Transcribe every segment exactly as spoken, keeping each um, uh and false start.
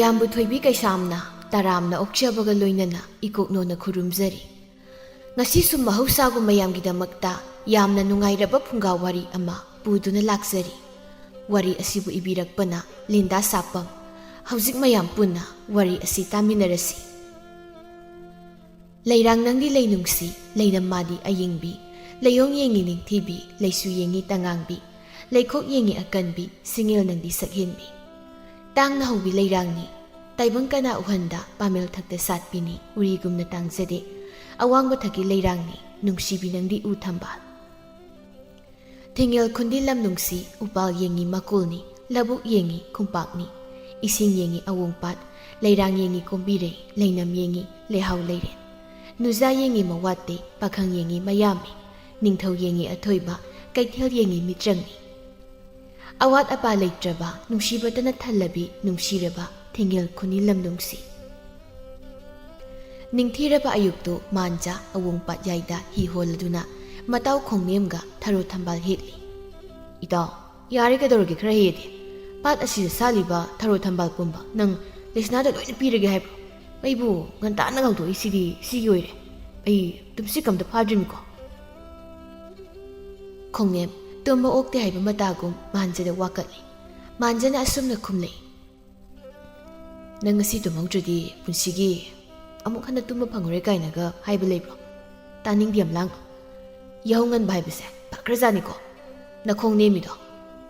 ꯌꯥꯝꯕꯨ ꯊꯣꯏꯕꯤ ꯀꯩꯁꯥꯝꯅ ꯇꯔꯥꯝꯅ ꯑꯣꯛꯆꯕꯒ ꯂꯣꯏꯅꯅ ꯏꯀꯣꯛꯅꯣꯅ ꯈꯨꯔꯨꯝꯖꯔꯤ꯫ ꯉꯁꯤꯁꯨ ꯃꯍꯧꯁꯥꯒꯨꯝ ꯃꯌꯥꯝꯒꯤꯗꯃꯛꯇ ꯌꯥꯝꯅ ꯅꯨꯡꯉꯥꯏꯔꯕ ꯐꯨꯡꯒꯥ ꯋꯥꯔꯤ ꯑꯃ ꯄꯨꯗꯨꯅ ꯂꯥꯛꯆꯔꯤ꯫ ꯋꯥꯔꯤ ꯑꯁꯤꯕꯨ ꯏꯕꯤꯔꯛꯄꯅ ꯂꯤꯟꯗꯥ ꯁꯥꯄꯝ꯫ ꯍꯧꯖꯤꯛ ꯃꯌꯥꯝ ꯄꯨꯟꯅ ꯋꯥꯔꯤ ꯑꯁꯤ ꯇꯥꯃꯤꯟꯅꯔꯁꯤ꯫ ꯂꯩꯔꯥꯡ ꯅꯪꯗꯤ ꯂꯩ ꯅꯨꯡꯁꯤ, ꯂꯩꯅꯝ ꯃꯥꯗꯤ ꯑꯌꯤꯡꯕꯤ, ꯂꯩꯌꯣꯡ ꯌꯦꯡꯉꯤ ꯅꯤꯡꯊꯤꯕꯤ, ꯂꯩꯁꯨ ꯌꯦꯡꯉꯤ ꯇꯉꯥꯡꯕꯤ, ꯂꯩꯈꯣꯛ ꯌꯦꯡꯉꯤ ꯑꯀꯟꯕꯤ, ꯁꯤꯡꯉꯦꯜ ꯅꯪꯗꯤ ꯁꯛꯍꯦꯟꯕꯤ꯫ ꯇꯥꯡꯅ ꯍꯧꯕꯤ ꯂꯩꯔꯥꯡꯅꯤ, ꯇꯥꯏꯕꯪ ꯀꯅꯥ ꯎꯍꯟꯗ ꯄꯥꯃꯦꯜ ꯊꯛꯇ ꯁꯥꯠꯄꯤꯅꯤ, ꯎꯔꯤꯒꯨꯝꯅ ꯇꯥꯡꯖꯗꯦ, ꯑꯋꯥꯡꯕ ꯊꯛꯀꯤ ꯂꯩꯔꯥꯡꯅꯤ, ꯅꯨꯡꯁꯤꯕꯤ ꯅꯪꯗꯤ ꯎ ꯊꯝꯕꯥꯜ꯫ ꯊꯦꯡꯉꯦꯜ ꯈꯨꯟꯗꯤ ꯂꯝ ꯅꯨꯡꯁꯤ, ꯎꯄꯥꯜ ꯌꯦꯡꯉꯤ ꯃꯀꯣꯜꯅꯤ, ꯂꯧꯕꯨꯛ ꯌꯦꯡꯉꯤ ꯈꯣꯡꯄꯥꯛꯅꯤ, ꯏꯁꯤꯡ ꯌꯦꯡꯉꯤ ꯑꯋꯣꯡꯄꯥꯠ, ꯂꯩꯔꯥꯡ ꯌꯦꯡꯉꯤ ꯀꯣꯝꯕꯤꯔꯩ, ꯂꯩꯅꯝ ꯌꯦꯡꯉꯤ ꯂꯩꯍꯥꯎ ꯂꯩꯔꯦꯟ, ꯅꯨꯖꯥ ꯌꯦꯡꯉꯤ ꯃꯋꯥꯠꯇꯦ, ꯄꯥꯈꯪ ꯌꯦꯡꯉꯤ ꯃꯌꯥꯝꯃꯤ, ꯅꯤꯡꯊꯧ ꯌꯦꯡꯉꯤ ꯑꯊꯣꯏꯕ, ꯀꯩꯊꯦꯜ ꯌꯦꯡꯉꯤ ꯃꯤꯇ꯭ꯔꯪꯅꯤ꯫ ꯑꯋꯥꯠ ꯑꯄꯥ ꯂꯩꯇ꯭ꯔꯕ, ꯅꯨꯡꯁꯤꯕꯇꯅ ꯊꯜꯂꯕꯤ, ꯅꯨꯡꯁꯤꯔꯕ ꯊꯦꯡꯉꯦꯜ ꯈꯨꯟꯅꯤ ꯂꯝ ꯅꯨꯡꯁꯤ꯫ ꯅꯤꯡꯊꯤꯔꯕ ꯑꯌꯨꯛꯇꯨ ꯃꯥꯟꯖ ꯑꯋꯣꯡ ꯄꯥꯠꯌꯥꯏꯗ ꯍꯤ ꯍꯣꯜꯂꯗꯨꯅ ꯃꯇꯥꯎ ꯈꯣꯡꯅꯦꯝꯒ ꯊꯔꯣ ꯊꯝꯕꯥꯜ ꯍꯦꯛꯂꯤ꯫ "ꯏꯇꯥꯎ, ꯌꯥꯔꯦ, ꯀꯩꯗꯧꯔꯒꯦ, ꯈꯔ ꯍꯦꯛꯑꯗꯤ꯫ ꯄꯥꯠ ꯑꯁꯤꯗ ꯁꯥꯠꯂꯤꯕ ꯊꯔꯣ ꯊꯝꯕꯥꯜ ꯄꯨꯝꯕ ꯅꯪ ꯂꯩꯁꯅꯥꯗ ꯂꯣꯏꯅ ꯄꯤꯔꯒꯦ ꯍꯥꯏꯕ꯭ꯔꯣ? ꯑꯩꯕꯨ ꯉꯟꯇꯥꯅ ꯉꯥꯎꯊꯣꯛꯏꯁꯤꯗꯤ ꯁꯤꯒꯤ ꯑꯣꯏꯔꯦ꯫ ꯑꯩ ꯇꯨꯝꯁꯤꯠꯀ ꯑꯝꯇ ꯐꯥꯗ꯭ꯔꯤꯃꯤꯀꯣ꯫" ꯈꯣꯡꯅꯦꯝ ꯇꯨꯝꯕ ꯑꯣꯛꯇꯦ ꯍꯥꯏꯕ ꯃꯇꯥꯒꯨꯝ ꯃꯥꯟꯖꯗ ꯋꯥꯀꯠꯂꯤ꯫ ꯃꯥꯟꯖꯅ ꯑꯁꯨꯝꯅ ꯈꯨꯝꯂꯛꯏ, "ꯅꯪ ꯉꯁꯤ ꯇꯨꯝꯍꯧꯗ꯭ꯔꯗꯤ ꯄꯨꯟꯁꯤꯒꯤ ꯑꯃꯨꯛ ꯍꯟꯅ ꯇꯨꯝꯕ ꯐꯪꯉꯔꯣꯏ ꯀꯥꯏꯅꯒ ꯍꯥꯏꯕ ꯂꯩꯕ꯭ꯔꯣ? ꯇꯥꯅꯤꯡꯗꯦ ꯌꯥꯝ ꯂꯥꯡꯅꯨ꯫ ꯌꯥꯍꯧ ꯉꯟꯕ ꯍꯥꯏꯕꯁꯦ ꯐꯈ꯭ꯔꯖꯥꯠꯅꯤꯀꯣ꯫ ꯅꯈꯣꯡ ꯅꯦꯝꯃꯤꯗꯣ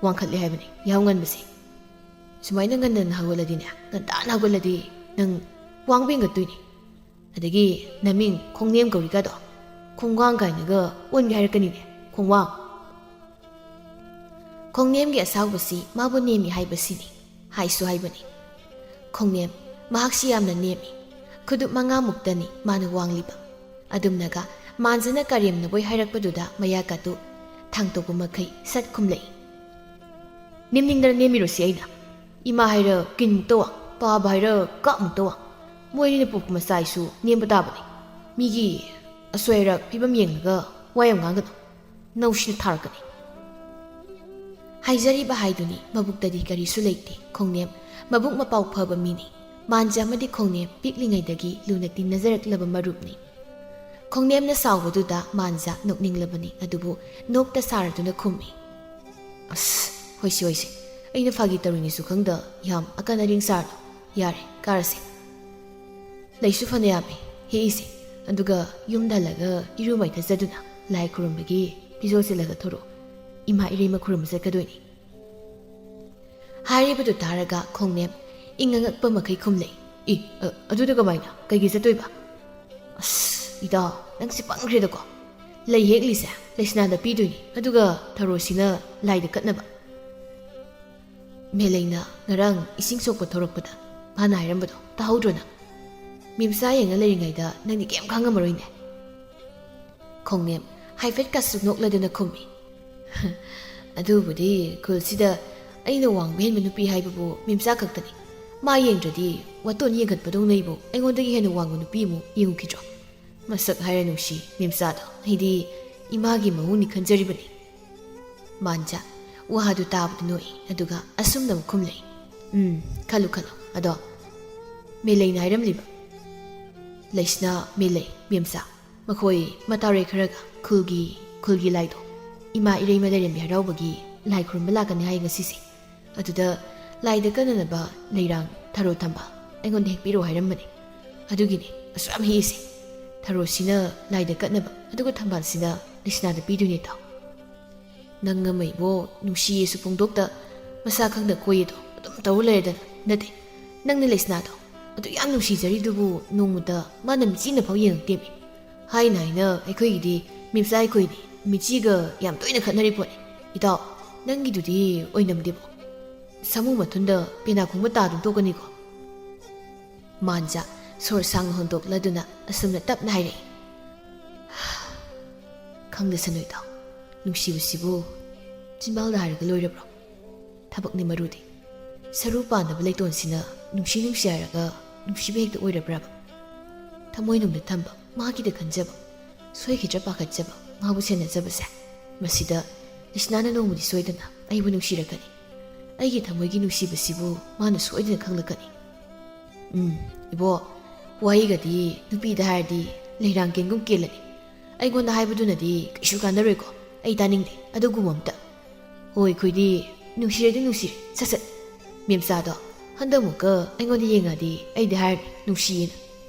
ꯋꯥꯡꯈꯠꯂꯦ ꯍꯥꯏꯕꯅꯤ ꯌꯥꯍꯧ ꯉꯟꯕꯁꯦ꯫ ꯁꯨꯃꯥꯏꯅ ꯉꯟꯅ ꯍꯧꯒꯠꯂꯗꯤꯅꯦ, ꯉꯟꯇꯥꯅ ꯍꯧꯒꯠꯂꯗꯤ ꯅꯪ ꯋꯥꯡꯕ ꯍꯦꯟꯒꯠꯇꯣꯏꯅꯤ꯫ ꯑꯗꯒꯤ ꯅꯃꯤꯡ ꯈꯣꯡꯅꯦꯝ ꯀꯧꯔꯤꯒꯗꯣ ꯈꯣꯡꯋꯥꯡ ꯀꯥꯏꯅꯒ ꯑꯣꯟꯒꯦ ꯍꯥꯏꯔꯛꯀꯅꯤꯅꯦ, ꯈꯣꯡꯋꯥꯡ꯫" ꯈꯣꯡꯅꯦꯝꯒꯤ ꯑꯁꯥꯎꯕꯁꯤ ꯃꯥꯕꯨ ꯅꯦꯝꯃꯤ ꯍꯥꯏꯕꯁꯤꯅꯤ꯫ ꯍꯥꯏꯁꯨ ꯍꯥꯏꯕꯅꯤ꯫ ꯈꯣꯡꯅꯦꯝ, ꯃꯍꯥꯛꯁꯤ ꯌꯥꯝꯅ ꯅꯦꯝꯃꯤ꯫ ꯈꯨꯗꯨꯞ ꯃꯉꯥꯃꯨꯛꯇꯅꯤ ꯃꯥꯅ ꯋꯥꯡꯂꯤꯕ꯫ ꯑꯗꯨꯝꯅꯒ ꯃꯥꯟꯖꯅ ꯀꯔꯦꯝꯅꯕꯣꯏ ꯍꯥꯏꯔꯛꯄꯗꯨꯗ ꯃꯌꯥ ꯀꯥꯇꯨ ꯊꯥꯡꯇꯣꯛꯄ ꯃꯈꯩ ꯁꯠ ꯈꯨꯝꯂꯛꯏ꯫ "ꯅꯦꯝꯅꯤꯡꯗꯅ ꯅꯦꯝꯃꯤꯔꯣ ꯁꯤ ꯑꯩꯅ? ꯏꯃꯥ ꯍꯥꯏꯔ ꯀꯤꯟꯃꯨꯛꯇ ꯋꯥꯡ, ꯄꯥꯕ ꯍꯥꯏꯔ ꯀꯥꯞꯃꯨꯛꯇ ꯋꯥꯡ꯫ ꯃꯣꯏ ꯑꯅꯤꯅ ꯄꯣꯛꯄ ꯃꯆꯥ ꯑꯩꯁꯨ ꯅꯦꯝꯕ ꯇꯥꯕꯅꯤ꯫ ꯃꯤꯒꯤ ꯑꯁꯣꯏ ꯑꯔꯥꯛ ꯐꯤꯕꯝ ꯌꯦꯡꯂꯒ ꯋꯥ ꯌꯥꯝ ꯉꯥꯡꯒꯅꯨ꯫ ꯅꯧꯁꯤꯅ ꯊꯥꯔꯛꯀꯅꯤ꯫" ꯍꯥꯏꯖꯔꯤꯕ ꯍꯥꯏꯗꯨꯅꯤ, ꯃꯕꯨꯛꯇꯗꯤ ꯀꯔꯤꯁꯨ ꯂꯩꯇꯦ꯫ ꯈꯣꯡꯅꯦꯝ ꯃꯕꯨꯛ ꯃꯄꯥꯎ ꯐꯕ ꯃꯤꯅꯤ꯫ ꯃꯥꯟꯖ ꯑꯃꯗꯤ ꯈꯣꯡꯅꯦꯝ ꯄꯤꯛꯂꯤꯉꯩꯗꯒꯤ ꯂꯨꯅ ꯇꯤꯟꯅꯖꯔꯛꯂꯕ ꯃꯔꯨꯞꯅꯤ꯫ ꯈꯣꯡꯅꯦꯝꯅ ꯁꯥꯎꯕꯗꯨꯗ ꯃꯥꯟꯖ ꯅꯣꯛꯅꯤꯡꯂꯕꯅꯤ, ꯑꯗꯨꯕꯨ ꯅꯣꯛꯇ ꯁꯥꯔꯗꯨꯅ ꯈꯨꯝꯃꯤ꯫ "ꯑꯁ, ꯍꯣꯏꯁꯦ, ꯍꯣꯏꯁꯦ, ꯑꯩꯅ ꯐꯥꯒꯤ ꯇꯧꯔꯤꯅꯤꯁꯨ ꯈꯪꯗ ꯌꯥꯝ ꯑꯀꯟ ꯑꯔꯤꯡ ꯁꯥꯔꯅꯨ꯫ ꯌꯥꯔꯦ, ꯀꯥꯔꯁꯦ꯫ ꯂꯩꯁꯨ ꯐꯅ ꯌꯥꯝꯃꯤ ꯍꯦꯛꯏꯁꯦ, ꯑꯗꯨꯒ ꯌꯨꯝꯗ ꯍꯜꯂꯒ ꯏꯔꯨ ꯃꯥꯏꯊꯖꯗꯨꯅ ꯂꯥꯏ ꯈꯨꯔꯨꯝꯕꯒꯤ ꯐꯤꯖꯣꯜ ꯁꯦꯠꯂꯒ ꯊꯣꯔꯛꯑꯣ꯫ ꯏꯃꯥ ꯏꯔꯩꯃ ꯈꯨꯔꯨꯝꯕ ꯆꯠꯀꯗꯣꯏꯅꯤ꯫" ꯍꯥꯏꯔꯤꯕꯗꯨ ꯇꯥꯔꯒ ꯈꯣꯡꯅꯦꯝ ꯏꯪ ꯑꯉꯛꯄ ꯃꯈꯩ ꯈꯨꯝꯂꯦ꯫ "ꯏ, ꯑ, ꯑꯗꯨꯗ ꯀꯃꯥꯏꯅ? ꯀꯩꯒꯤ ꯆꯠꯇꯣꯏꯕ?" "ꯑꯁ, ꯏꯇꯥꯎ, ꯅꯪꯁꯦ ꯄꯪꯈ꯭ꯔꯦꯗꯀꯣ꯫ ꯂꯩ ꯍꯦꯛꯂꯤꯁꯦ ꯂꯩꯁꯅꯥꯗ ꯄꯤꯗꯣꯏꯅꯤ, ꯑꯗꯨꯒ ꯊꯔꯣꯁꯤꯅ ꯂꯥꯏꯗ ꯀꯠꯅꯕ꯫" ꯃꯦꯂꯩꯅ ꯉꯔꯥꯡ ꯏꯁꯤꯡ ꯁꯣꯛꯄ ꯊꯣꯔꯛꯄꯗ ꯃꯥꯅ ꯍꯥꯏꯔꯝꯕꯗꯣ ꯇꯥꯍꯧꯗ꯭ꯔꯣ ꯅꯪ? ꯃꯤꯝꯆꯥ ꯌꯦꯡꯉ ꯂꯩꯔꯤꯉꯩꯗ ꯅꯪꯗꯤ ꯀꯩꯝ ꯈꯪꯉꯝꯃꯔꯣꯏꯅꯦ꯫ ꯈꯣꯡꯅꯦꯝ ꯍꯥꯏꯐꯦꯠꯀꯁꯨ ꯅꯣꯛꯂꯗꯨꯅ ꯈꯨꯝꯃꯤ꯫ "ꯑꯗꯨꯕꯨꯗꯤ ꯈꯨꯜꯁꯤꯗ ꯑꯩꯅ ꯋꯥꯡꯕ ꯍꯦꯟꯕ ꯅꯨꯄꯤ ꯍꯥꯏꯕꯕꯨ ꯃꯤꯝꯆꯥ ꯈꯛꯇꯅꯤ꯫ ꯃꯥ ꯌꯦꯡꯗ꯭ꯔꯗꯤ ꯋꯥꯇꯣꯟ ꯌꯦꯡꯈꯠꯄꯗꯧꯅ ꯑꯩꯕꯨ ꯑꯩꯉꯣꯟꯗꯒꯤ ꯍꯦꯟꯅ ꯋꯥꯡꯕ ꯅꯨꯄꯤ ꯑꯃꯨꯛ ꯌꯦꯡꯉꯨꯈꯤꯗ꯭ꯔꯣ? ꯃꯁꯛ ꯍꯥꯏꯔ ꯅꯨꯡꯁꯤ ꯃꯤꯝꯆꯥꯗꯣ, ꯑꯩꯗꯤ ꯏꯃꯥꯒꯤ ꯃꯍꯨꯅꯤ ꯈꯟꯖꯔꯤꯕꯅꯤ꯫" ꯃꯥꯟꯖ ꯋꯥꯗꯨ ꯇꯥꯕꯗ ꯅꯣꯛꯏ, ꯑꯗꯨꯒ ꯑꯁꯨꯝꯅ ꯑꯃꯨꯛ ꯈꯨꯝꯂꯛꯏ꯫ "ꯎꯝ, ꯈꯜꯂꯨ ꯈꯜꯂꯨ꯫ ꯑꯗꯣ ꯃꯦꯂꯩꯅ ꯍꯥꯏꯔꯝꯂꯤꯕ?" "ꯂꯩꯁꯅꯥ, ꯃꯦꯂꯩ, ꯃꯦꯝꯆꯥ, ꯃꯈꯣꯏ ꯃꯇꯥꯔꯣꯏ ꯈꯔꯒ ꯈꯨꯜꯒꯤ, ꯈꯨꯜꯒꯤ ꯂꯥꯏꯗꯣ, ꯏꯃꯥ ꯏꯔꯩꯃ ꯂꯥꯏꯔꯦꯝꯕꯤ ꯍꯔꯥꯎꯕꯒꯤ ꯂꯥꯏ ꯈꯨꯔꯨꯝꯕ ꯂꯥꯛꯀꯅꯤ ꯍꯥꯏ ꯉꯁꯤꯁꯦ꯫ ꯑꯗꯨꯗ ꯂꯥꯏꯗ ꯀꯠꯅꯅꯕ ꯂꯩꯔꯥꯡ, ꯊꯔꯣ, ꯊꯝꯕꯥꯜ ꯑꯩꯉꯣꯟꯗ ꯍꯦꯛꯄꯤꯔꯛꯑꯣ ꯍꯥꯏꯔꯝꯕꯅꯦ꯫ ꯑꯗꯨꯒꯤꯅꯦ ꯑꯁꯨꯛ ꯌꯥꯝ ꯍꯦꯛꯏꯁꯦ꯫ ꯊꯔꯣꯁꯤꯅ ꯂꯥꯏꯗ ꯀꯠꯅꯕ, ꯑꯗꯨꯒ ꯊꯝꯕꯥꯜꯁꯤꯅ ꯂꯩꯁꯅꯥꯗ ꯄꯤꯗꯣꯏꯅꯦ ꯇꯥꯎ꯫ ꯅꯪ ꯑꯃ ꯏꯕꯣ, ꯅꯨꯡꯁꯤꯌꯦꯁꯨ ꯐꯣꯡꯗꯣꯛꯇ, ꯃꯁꯥ ꯈꯪꯗ ꯀꯣꯏꯌꯦꯗꯣ ꯑꯗꯨꯝ ꯇꯧꯔ ꯂꯩꯔꯗꯅ꯫ ꯅꯠꯇꯦ, ꯅꯪꯅ ꯂꯩꯁꯅꯥꯗꯣ ꯑꯗꯨ ꯌꯥꯝ ꯅꯨꯡꯁꯤꯖꯔꯤꯗꯨꯕꯨ ꯅꯣꯡꯃꯇ ꯃꯥꯅ ꯃꯤꯆꯤꯅ ꯐꯥꯎ ꯌꯦꯡꯉꯛꯇꯦꯃꯤ꯫ ꯍꯥꯏꯅ ꯍꯥꯏꯅ ꯑꯩꯈꯣꯏꯒꯤꯗꯤ ꯃꯤꯝꯆꯥ ꯑꯩꯈꯣꯏꯅꯤ ꯃꯤꯆꯤꯒ ꯌꯥꯝ ꯇꯣꯏꯅ ꯈꯠꯅꯔꯤ ꯄꯣꯠꯅꯤ꯫ ꯏꯇꯥꯎ, ꯅꯪꯒꯤꯗꯨꯗꯤ ꯑꯣꯏꯅꯝꯗꯦꯕꯣ꯫ ꯁꯥꯃꯨ ꯃꯊꯨꯟꯗ ꯄꯦꯅꯥ ꯈꯣꯡꯕ ꯇꯥꯗꯨꯅ ꯇꯣꯛꯀꯅꯤꯀꯣ꯫" ꯃꯥꯟꯖ ꯁꯣꯔ ꯁꯥꯡꯅ ꯍꯣꯟꯗꯣꯛꯂꯗꯨꯅ ꯑꯁꯨꯝꯅ ꯇꯞꯅ ꯍꯥꯏꯔꯛꯏ꯫ "ꯈꯪꯗꯦ ꯁꯅꯨ ꯏꯇꯥꯎ, ꯅꯨꯡꯁꯤꯕꯁꯤꯕꯨ ꯆꯤꯟꯕꯥꯜꯗ ꯍꯥꯏꯔꯒ ꯂꯣꯏꯔꯕ꯭ꯔꯣ? ꯊꯕꯛꯅꯤ ꯃꯔꯨꯗꯤ꯫ ꯁꯔꯨ ꯄꯥꯟꯅꯕ ꯂꯩꯇꯣꯟꯁꯤꯅ ꯅꯨꯡꯁꯤ ꯅꯨꯡꯁꯤ ꯍꯥꯏꯔꯒ ꯅꯨꯡꯁꯤꯕ ꯍꯦꯛꯇ ꯑꯣꯏꯔꯕ꯭ꯔꯕ? ꯊꯃꯣꯏꯅꯨꯡꯗ ꯊꯝꯕ, ꯃꯥꯒꯤꯗ ꯈꯟꯖꯕ, ꯁꯣꯏꯈꯤꯗ꯭ꯔꯥ ꯄꯥꯈꯠꯆꯕ, ꯃꯥꯕꯨ ꯁꯦꯟꯅꯖꯕꯁꯦ, ꯃꯁꯤꯗ ꯂꯤꯁꯅꯥꯅ ꯅꯣꯡꯃꯗꯤ ꯁꯣꯏꯗꯅ ꯑꯩꯕꯨ ꯅꯨꯡꯁꯤꯔꯛꯀꯅꯤ꯫ ꯑꯩꯒꯤ ꯊꯃꯣꯏꯒꯤ ꯅꯨꯡꯁꯤꯕꯁꯤꯕꯨ ꯃꯥꯅ ꯁꯣꯏꯗꯅ ꯈꯪꯂꯛꯀꯅꯤ꯫ ꯎꯝ, ꯏꯕꯣ, ꯋꯥꯍꯩꯒꯗꯤ ꯅꯨꯄꯤꯗ ꯍꯥꯏꯔꯗꯤ ꯂꯩꯔꯥꯡ ꯀꯦꯟꯒꯨꯝ ꯀꯦꯜꯂꯅꯤ꯫ ꯑꯩꯉꯣꯟꯗ ꯍꯥꯏꯕꯗꯨꯅꯗꯤ ꯀꯩꯁꯨ ꯀꯥꯟꯅꯔꯣꯏꯀꯣ꯫ ꯑꯩ ꯇꯥꯅꯤꯡꯗꯦ ꯑꯗꯨꯒꯨꯝꯕ ꯑꯝꯇ꯫ ꯍꯣꯏ, ꯑꯩꯈꯣꯏꯗꯤ ꯅꯨꯡꯁꯤꯔꯗꯤ ꯅꯨꯡꯁꯤꯔꯦ, ꯁꯠ ꯁꯠ꯫ ꯃꯦꯝꯆꯥꯗꯣ ꯍꯟꯗꯛꯃꯨꯛꯀ ꯑꯩꯉꯣꯟꯗ ꯌꯦꯡꯉꯗꯤ ꯑꯩꯗꯤ ꯍꯥꯏꯔꯅꯤ ꯅꯨꯡꯁꯤꯌꯦꯅ꯫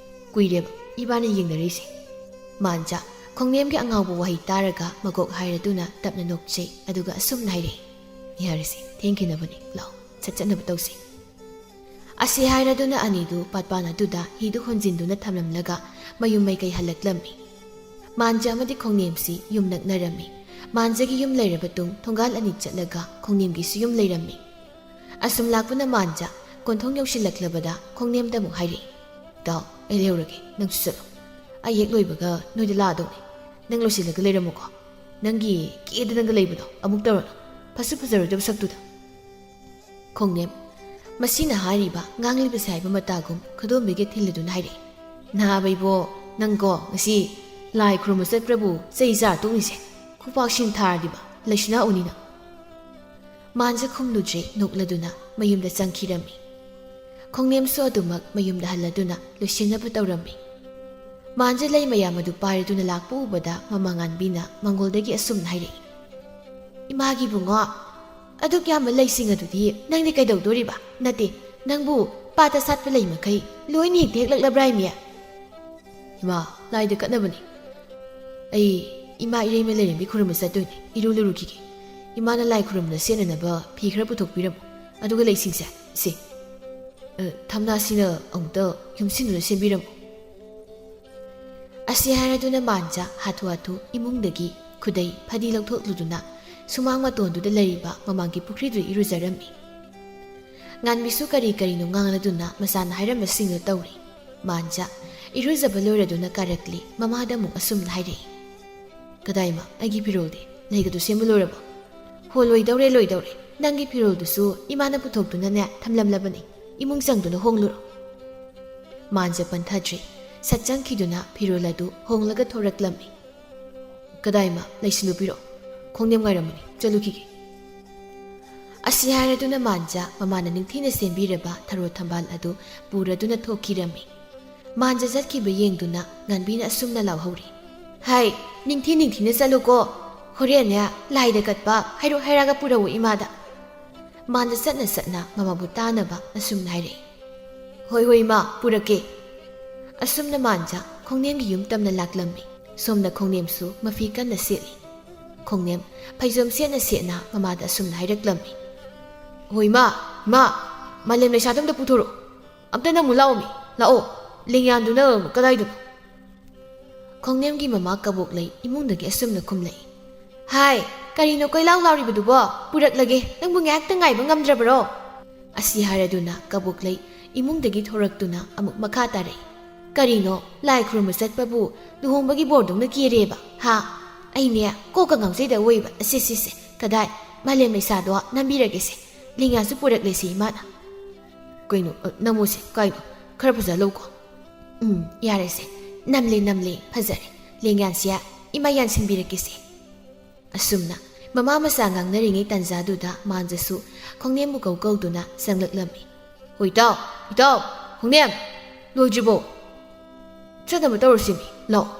ꯀꯨꯏꯔꯦꯕ ꯏꯕꯥꯅꯤ ꯌꯦꯡꯅꯔꯤꯁꯦ꯫ ꯃꯥꯟꯖꯥ ꯈꯣꯡꯅꯦꯝꯒꯤ ꯑꯉꯥꯎꯕ ꯋꯥꯍꯩ ꯇꯥꯔꯒ ꯃꯀꯣꯛ ꯍꯥꯏꯔꯗꯨꯅ ꯇꯞꯅ ꯅꯣꯛꯆꯩ, ꯑꯗꯨꯒ ꯑꯁꯨꯝꯅ ꯍꯥꯏꯔꯛꯏ, "ꯌꯥꯔꯦꯁꯦ, ꯊꯦꯡꯈꯤꯅꯕꯅꯤ, ꯂꯥꯛꯑꯣ, ꯁꯠ ꯆꯠꯅꯕ ꯇꯧꯁꯤ"꯫ ꯑꯁꯤ ꯍꯥꯏꯔꯗꯨꯅ ꯑꯅꯤꯗꯨ ꯄꯥꯠꯄꯥꯟ ꯑꯗꯨꯗ ꯍꯤꯗꯨ ꯍꯣꯟꯖꯤꯟꯗꯨꯅ ꯊꯝꯂꯝꯂꯒ ꯃꯌꯨꯝ ꯃꯥꯏꯀꯩ ꯍꯜꯂꯛꯂꯝꯃꯤ꯫ ꯃꯥꯟꯖꯥ ꯑꯃꯗꯤ ꯈꯣꯡꯅꯦꯝꯁꯤ ꯌꯨꯝ ꯅꯛꯅꯔꯝꯃꯤ꯫ ꯃꯥꯟꯖꯥꯒꯤ ꯌꯨꯝ ꯂꯩꯔꯕ ꯇꯨꯡ ꯊꯣꯡꯒꯥꯜ ꯑꯅꯤ ꯆꯠꯂꯒ ꯈꯣꯡꯅꯦꯝꯒꯤꯁꯨ ꯌꯨꯝ ꯂꯩꯔꯝꯃꯤ꯫ ꯑꯁꯨꯝ ꯂꯥꯛꯄꯅ ꯃꯥꯟꯖꯥ ꯀꯣꯟꯊꯣꯡ ꯌꯧꯁꯤꯜꯂꯛꯂꯕꯗ ꯈꯣꯡꯅꯦꯝꯗ ꯑꯃꯨꯛ ꯍꯥꯏꯔꯛꯏ, "ꯇꯥꯎ, ꯑꯩ ꯂꯩꯍꯧꯔꯒꯦ, ꯅꯪꯁꯨ ꯆꯠꯂꯣ꯫ ꯑꯩ ꯍꯦꯛ ꯂꯣꯏꯕꯒ ꯅꯣꯏꯗ ꯂꯥꯛꯑꯗꯧꯅꯤ꯫ ꯅꯪ ꯂꯣꯏꯁꯤꯜꯂꯒ ꯂꯩꯔꯝꯃꯨꯀꯣ꯫ ꯅꯪꯒꯤ ꯀꯦꯗꯅꯒ ꯂꯩꯕꯗꯣ ꯑꯃꯨꯛ ꯇꯧꯔꯅꯨ, ꯐꯁꯨ ꯐꯖꯔꯣꯏꯗꯕ ꯁꯛꯇꯨꯗ"꯫ ꯈꯣꯡꯅꯦꯝ ꯃꯁꯤꯅ ꯍꯥꯏꯔꯤꯕ ꯉꯥꯡꯂꯤꯕꯁꯦ ꯍꯥꯏꯕ ꯃꯇꯥꯒꯨꯝ ꯈꯨꯗꯣꯝꯕꯤꯒ ꯊꯤꯜꯂꯗꯨꯅ ꯍꯥꯏꯔꯛꯏ, "ꯅꯍꯥꯕ ꯏꯕꯣ, ꯅꯪꯀꯣ ꯉꯁꯤ ꯂꯥꯏ ꯈꯨꯔꯨꯝꯕ ꯆꯠꯄ꯭ꯔꯕꯨ ꯆꯩ ꯆꯥꯔ ꯇꯣꯛꯅꯤꯁꯦ꯫ ꯈꯨꯄꯥꯛꯁꯤꯅ ꯊꯥꯔꯗꯤꯕ ꯂꯩꯁꯤꯅꯥ ꯎꯅꯤꯅ"꯫ ꯃꯥꯟꯖ ꯈꯨꯝꯂꯨꯗ꯭ꯔꯦ, ꯅꯣꯛꯂꯗꯨꯅ ꯃꯌꯨꯝꯗ ꯆꯪꯈꯤꯔꯝꯃꯤ꯫ ꯈꯣꯡꯅꯦꯝꯁꯨ ꯑꯗꯨꯃꯛ ꯃꯌꯨꯝꯗ ꯍꯜꯂꯗꯨꯅ ꯂꯣꯏꯁꯤꯟꯅꯕ ꯇꯧꯔꯝꯃꯤ꯫ ꯃꯥꯟꯖ ꯂꯩ ꯃꯌꯥꯝ ꯑꯗꯨ ꯄꯥꯏꯔꯗꯨꯅ ꯂꯥꯛꯄ ꯎꯕꯗ ꯃꯃꯥ ꯉꯥꯟꯕꯤꯅ ꯃꯪꯒꯣꯜꯗꯒꯤ ꯑꯁꯨꯝꯅ ꯍꯥꯏꯔꯛꯏ, "ꯏꯃꯥꯒꯤ ꯏꯕꯨꯡꯉꯣ, ꯑꯗꯨꯛ ꯌꯥꯝꯕ ꯂꯩꯁꯤꯡ ꯑꯗꯨꯗꯤ ꯅꯪꯗꯤ ꯀꯩꯗꯧꯗꯣꯔꯤꯕ? ꯅꯠꯇꯦ, ꯅꯪꯕꯨ ꯄꯥꯠꯇ ꯁꯥꯠꯄ ꯂꯩ ꯃꯈꯩ ꯂꯣꯏꯅ ꯍꯦꯛꯇ ꯍꯦꯛꯂꯛꯂꯕ꯭ꯔꯥ ꯏꯃꯤ?" "ꯏꯃꯥ, ꯂꯥꯏꯗ ꯀꯠꯅꯕꯅꯤ꯫ ꯑꯩ ꯏꯃꯥ ꯏꯔꯩꯃ ꯂꯩꯔꯦꯝꯕꯤ ꯈꯨꯔꯨꯝꯕ ꯆꯠꯇꯣꯏꯅꯤ꯫ ꯏꯔꯨ ꯂꯨꯔꯨꯈꯤꯒꯦ꯫ ꯏꯃꯥꯅ ꯂꯥꯏ ꯈꯨꯔꯨꯝꯕꯗ ꯁꯦꯠꯅꯅꯕ ꯐꯤ ꯈꯔ ꯄꯨꯊꯣꯛꯄꯤꯔꯝꯃꯨ꯫ ꯑꯗꯨꯒ ꯂꯩꯁꯤꯡꯁꯦ, ꯁꯤ, ꯑ, ꯊꯝꯅꯥꯁꯤꯅ ꯑꯃꯨꯛꯇ ꯌꯨꯝꯁꯤꯟꯗꯨꯅ ꯁꯦꯝꯕꯤꯔꯝꯃꯨ"꯫ ꯑꯁꯤ ꯍꯥꯏꯔꯗꯨꯅ ꯃꯥꯟꯖ ꯍꯥꯊꯨ ꯍꯥꯊꯨ ꯏꯃꯨꯡꯗꯒꯤ ꯈꯨꯗꯩ ꯐꯗꯤ ꯂꯧꯊꯣꯛꯂꯨꯗꯨꯅ ꯁꯨꯃꯥꯡ ꯃꯇꯣꯟꯗꯨꯗ ꯂꯩꯔꯤꯕ ꯃꯃꯥꯡꯒꯤ ꯄꯨꯈ꯭ꯔꯤꯗꯨꯗ ꯏꯔꯨꯖꯔꯝꯃꯤ꯫ ꯉꯥꯟꯕꯤꯁꯨ ꯀꯔꯤ ꯀꯔꯤꯅꯣ ꯉꯥꯡꯂꯗꯨꯅ ꯃꯆꯥꯅ ꯍꯥꯏꯔꯝꯕꯁꯤꯡꯗꯨ ꯇꯧꯔꯤ꯫ ꯃꯥꯟꯖ ꯏꯔꯨꯖꯕ ꯂꯣꯏꯔꯗꯨꯅ ꯀꯥꯔꯛꯂꯤ꯫ ꯃꯃꯥꯗ ꯑꯃꯨꯛ ꯑꯁꯨꯝꯅ ꯍꯥꯏꯔꯛꯏ, "ꯀꯗꯥꯏꯃ, ꯑꯩꯒꯤ ꯐꯤꯔꯣꯜꯗꯤ? ꯂꯩꯒꯗꯨ ꯁꯦꯝꯕ ꯂꯣꯏꯔꯕꯣ?" "ꯍꯣ, ꯂꯣꯏꯗꯧꯔꯦ, ꯂꯣꯏꯗꯧꯔꯦ꯫ ꯅꯪꯒꯤ ꯐꯤꯔꯣꯜꯗꯨꯁꯨ ꯏꯃꯥꯅ ꯄꯨꯊꯣꯛꯇꯨꯅꯅꯦ ꯊꯝꯂꯝꯂꯕꯅꯤ꯫ ꯏꯃꯨꯡ ꯆꯪꯗꯨꯅ ꯍꯣꯡꯂꯨꯔꯣ"꯫ ꯃꯥꯟꯖ ꯄꯟꯊꯗ꯭ꯔꯤ꯫ ꯁꯠ ꯆꯪꯈꯤꯗꯨꯅ ꯐꯤꯔꯣꯜ ꯑꯗꯨ ꯍꯣꯡꯂꯒ ꯊꯣꯔꯛꯂꯝꯃꯤ꯫ "ꯀꯗꯥꯏꯃ, ꯂꯩꯁꯤꯜꯂꯨ ꯄꯤꯔꯛꯑꯣ꯫ ꯈꯣꯡꯅꯦꯝ ꯉꯥꯏꯔꯝꯃꯅꯤ, ꯆꯠꯂꯨꯈꯤꯒꯦ"꯫ ꯑꯁꯤ ꯍꯥꯏꯔꯗꯨꯅ ꯃꯥꯟꯖ ꯃꯃꯥꯅ ꯅꯤꯡꯊꯤꯅ ꯁꯦꯝꯕꯤꯔꯕ ꯊꯔꯣ ꯊꯝꯕꯥꯜ ꯑꯗꯨ ꯄꯨꯔꯗꯨꯅ ꯊꯣꯛꯈꯤꯔꯝꯃꯤ꯫ ꯃꯥꯟꯖ ꯆꯠꯈꯤꯕ ꯌꯦꯡꯗꯨꯅ ꯉꯥꯟꯕꯤꯅ ꯑꯁꯨꯝꯅ ꯂꯥꯎꯍꯧꯔꯤ, "ꯍꯥꯏ, ꯅꯤꯡꯊꯤ ꯅꯤꯡꯊꯤꯅ ꯆꯠꯂꯨꯀꯣ꯫ ꯍꯣꯔꯦꯟꯅꯦ ꯂꯥꯏꯗ ꯀꯠꯄ ꯍꯩꯔꯨꯛ ꯍꯩꯔꯥꯒ ꯄꯨꯔꯛꯎ ꯏꯃꯥꯗ꯫" ꯃꯥꯟꯖ ꯆꯠꯅ ꯆꯠꯅ ꯃꯃꯥꯕꯨ ꯇꯥꯅꯕ ꯑꯁꯨꯝꯅ ꯍꯥꯏꯔꯛꯏ꯫ "ꯍꯣꯏ ꯍꯣꯏ ꯏꯃꯥ, ꯄꯨꯔꯛꯀꯦ꯫" ꯑꯁꯨꯝꯅ ꯃꯥꯟꯖ ꯈꯣꯡꯅꯦꯝꯒꯤ ꯌꯨꯝ ꯇꯝꯅ ꯂꯥꯛꯂꯝꯃꯤ꯫ ꯁꯣꯝꯗ ꯈꯣꯡꯅꯦꯝꯁꯨ ꯃꯐꯤ ꯀꯟꯅ ꯁꯦꯠꯂꯤ꯫ ꯈꯣꯡꯅꯦꯝ ꯐꯩꯖꯣꯝ ꯁꯦꯠꯅ ꯁꯦꯠꯅ ꯃꯃꯥꯗ ꯑꯁꯨꯝꯅ ꯍꯥꯏꯔꯛꯂꯝꯃꯤ, "ꯍꯣꯏ ꯏꯃꯥ, ꯏꯃꯥ, ꯃꯥꯂꯦꯝ ꯂꯩꯁꯥꯗꯣ ꯑꯝꯇ ꯄꯨꯊꯣꯔꯛꯑꯣ꯫ ꯑꯝꯇ ꯅꯪꯕꯨ ꯂꯥꯛꯑꯣꯃꯤ, ꯂꯥꯛꯑꯣ꯫ ꯂꯦꯡꯌꯥꯟꯗꯨꯅ ꯀꯗꯥꯏꯗꯅꯣ?" ꯈꯣꯡꯅꯦꯝꯒꯤ ꯃꯃꯥ ꯀꯕꯣꯛꯂꯩ ꯏꯃꯨꯡꯗꯒꯤ ꯑꯁꯨꯝꯅ ꯈꯨꯝꯂꯛꯏ, "ꯍꯥꯏ, ꯀꯔꯤꯅꯣ ꯀꯣꯏꯂꯥꯎ ꯂꯥꯎꯔꯤꯕꯗꯨꯕꯣ? ꯄꯨꯔꯛꯂꯒꯦ, ꯅꯪꯕꯨ ꯉꯥꯏꯍꯥꯛꯇ ꯉꯥꯏꯕ ꯉꯝꯗ꯭ꯔꯕꯔꯣ?" ꯑꯁꯤ ꯍꯥꯏꯔꯗꯨꯅ ꯀꯕꯣꯛꯂꯩ ꯏꯃꯨꯡꯗꯒꯤ ꯊꯣꯔꯛꯇꯨꯅ ꯑꯃꯨꯛ ꯃꯈꯥ ꯇꯥꯔꯛꯏ, "ꯀꯔꯤꯅꯣ, ꯂꯥꯏ ꯈꯨꯔꯨꯝꯕ ꯆꯠꯄꯕꯨ ꯂꯨꯍꯣꯡꯕꯒꯤ ꯕꯣꯔꯗꯧꯅ ꯀꯦꯔꯦꯕ, ꯍꯥ? ꯑꯩꯅꯦ ꯀꯣꯛꯀ ꯉꯥꯎꯖꯩꯗ ꯑꯋꯣꯏꯕ꯫ ꯑꯁꯦ, ꯁꯦ, ꯁꯦ, ꯀꯗꯥꯏ? ꯃꯥꯂꯦꯝ ꯂꯩꯁꯥꯗꯣ ꯅꯝꯕꯤꯔꯒꯦꯁꯦ꯫ ꯂꯦꯡꯌꯥꯟꯁꯨ ꯄꯨꯔꯛꯂꯦꯁꯦ ꯏꯃꯥꯅ꯫" "ꯀꯩꯅꯣ, ꯑ, ꯅꯝꯃꯣꯁꯦ, ꯀꯥꯏꯅꯣ? ꯈꯔ ꯐꯖꯍꯜꯂꯧꯀꯣ꯫" "ꯎꯝ, ꯌꯥꯔꯦꯁꯦ꯫ ꯅꯝꯂꯦ, ꯅꯝꯂꯦ, ꯐꯖꯔꯦ꯫ ꯂꯦꯡꯌꯥꯟꯁꯦ ꯏꯃꯥ ꯌꯥꯟꯁꯤꯟꯕꯤꯔꯛꯀꯦꯁꯦ꯫" ꯑꯁꯨꯝꯅ ꯃꯃꯥ ꯃꯆꯥ ꯉꯥꯡꯅꯔꯤꯉꯩ ꯇꯥꯟꯖꯥꯗꯨꯗ ꯃꯥꯟꯖꯁꯨ ꯈꯣꯡꯅꯦꯝꯕꯨ ꯀꯧ ꯀꯧꯗꯨꯅ ꯆꯪꯂꯛꯂꯝꯃꯤ꯫ "ꯍꯣ ꯏꯇꯥꯎ, ꯏꯇꯥꯎ, ꯈꯣꯡꯅꯦꯝ, ꯂꯣꯏꯗ꯭ꯔꯤꯕꯣ? ꯆꯠꯅꯕ ꯇꯧꯔꯁꯤꯃꯤ, ꯂꯥꯛꯑꯣ꯫"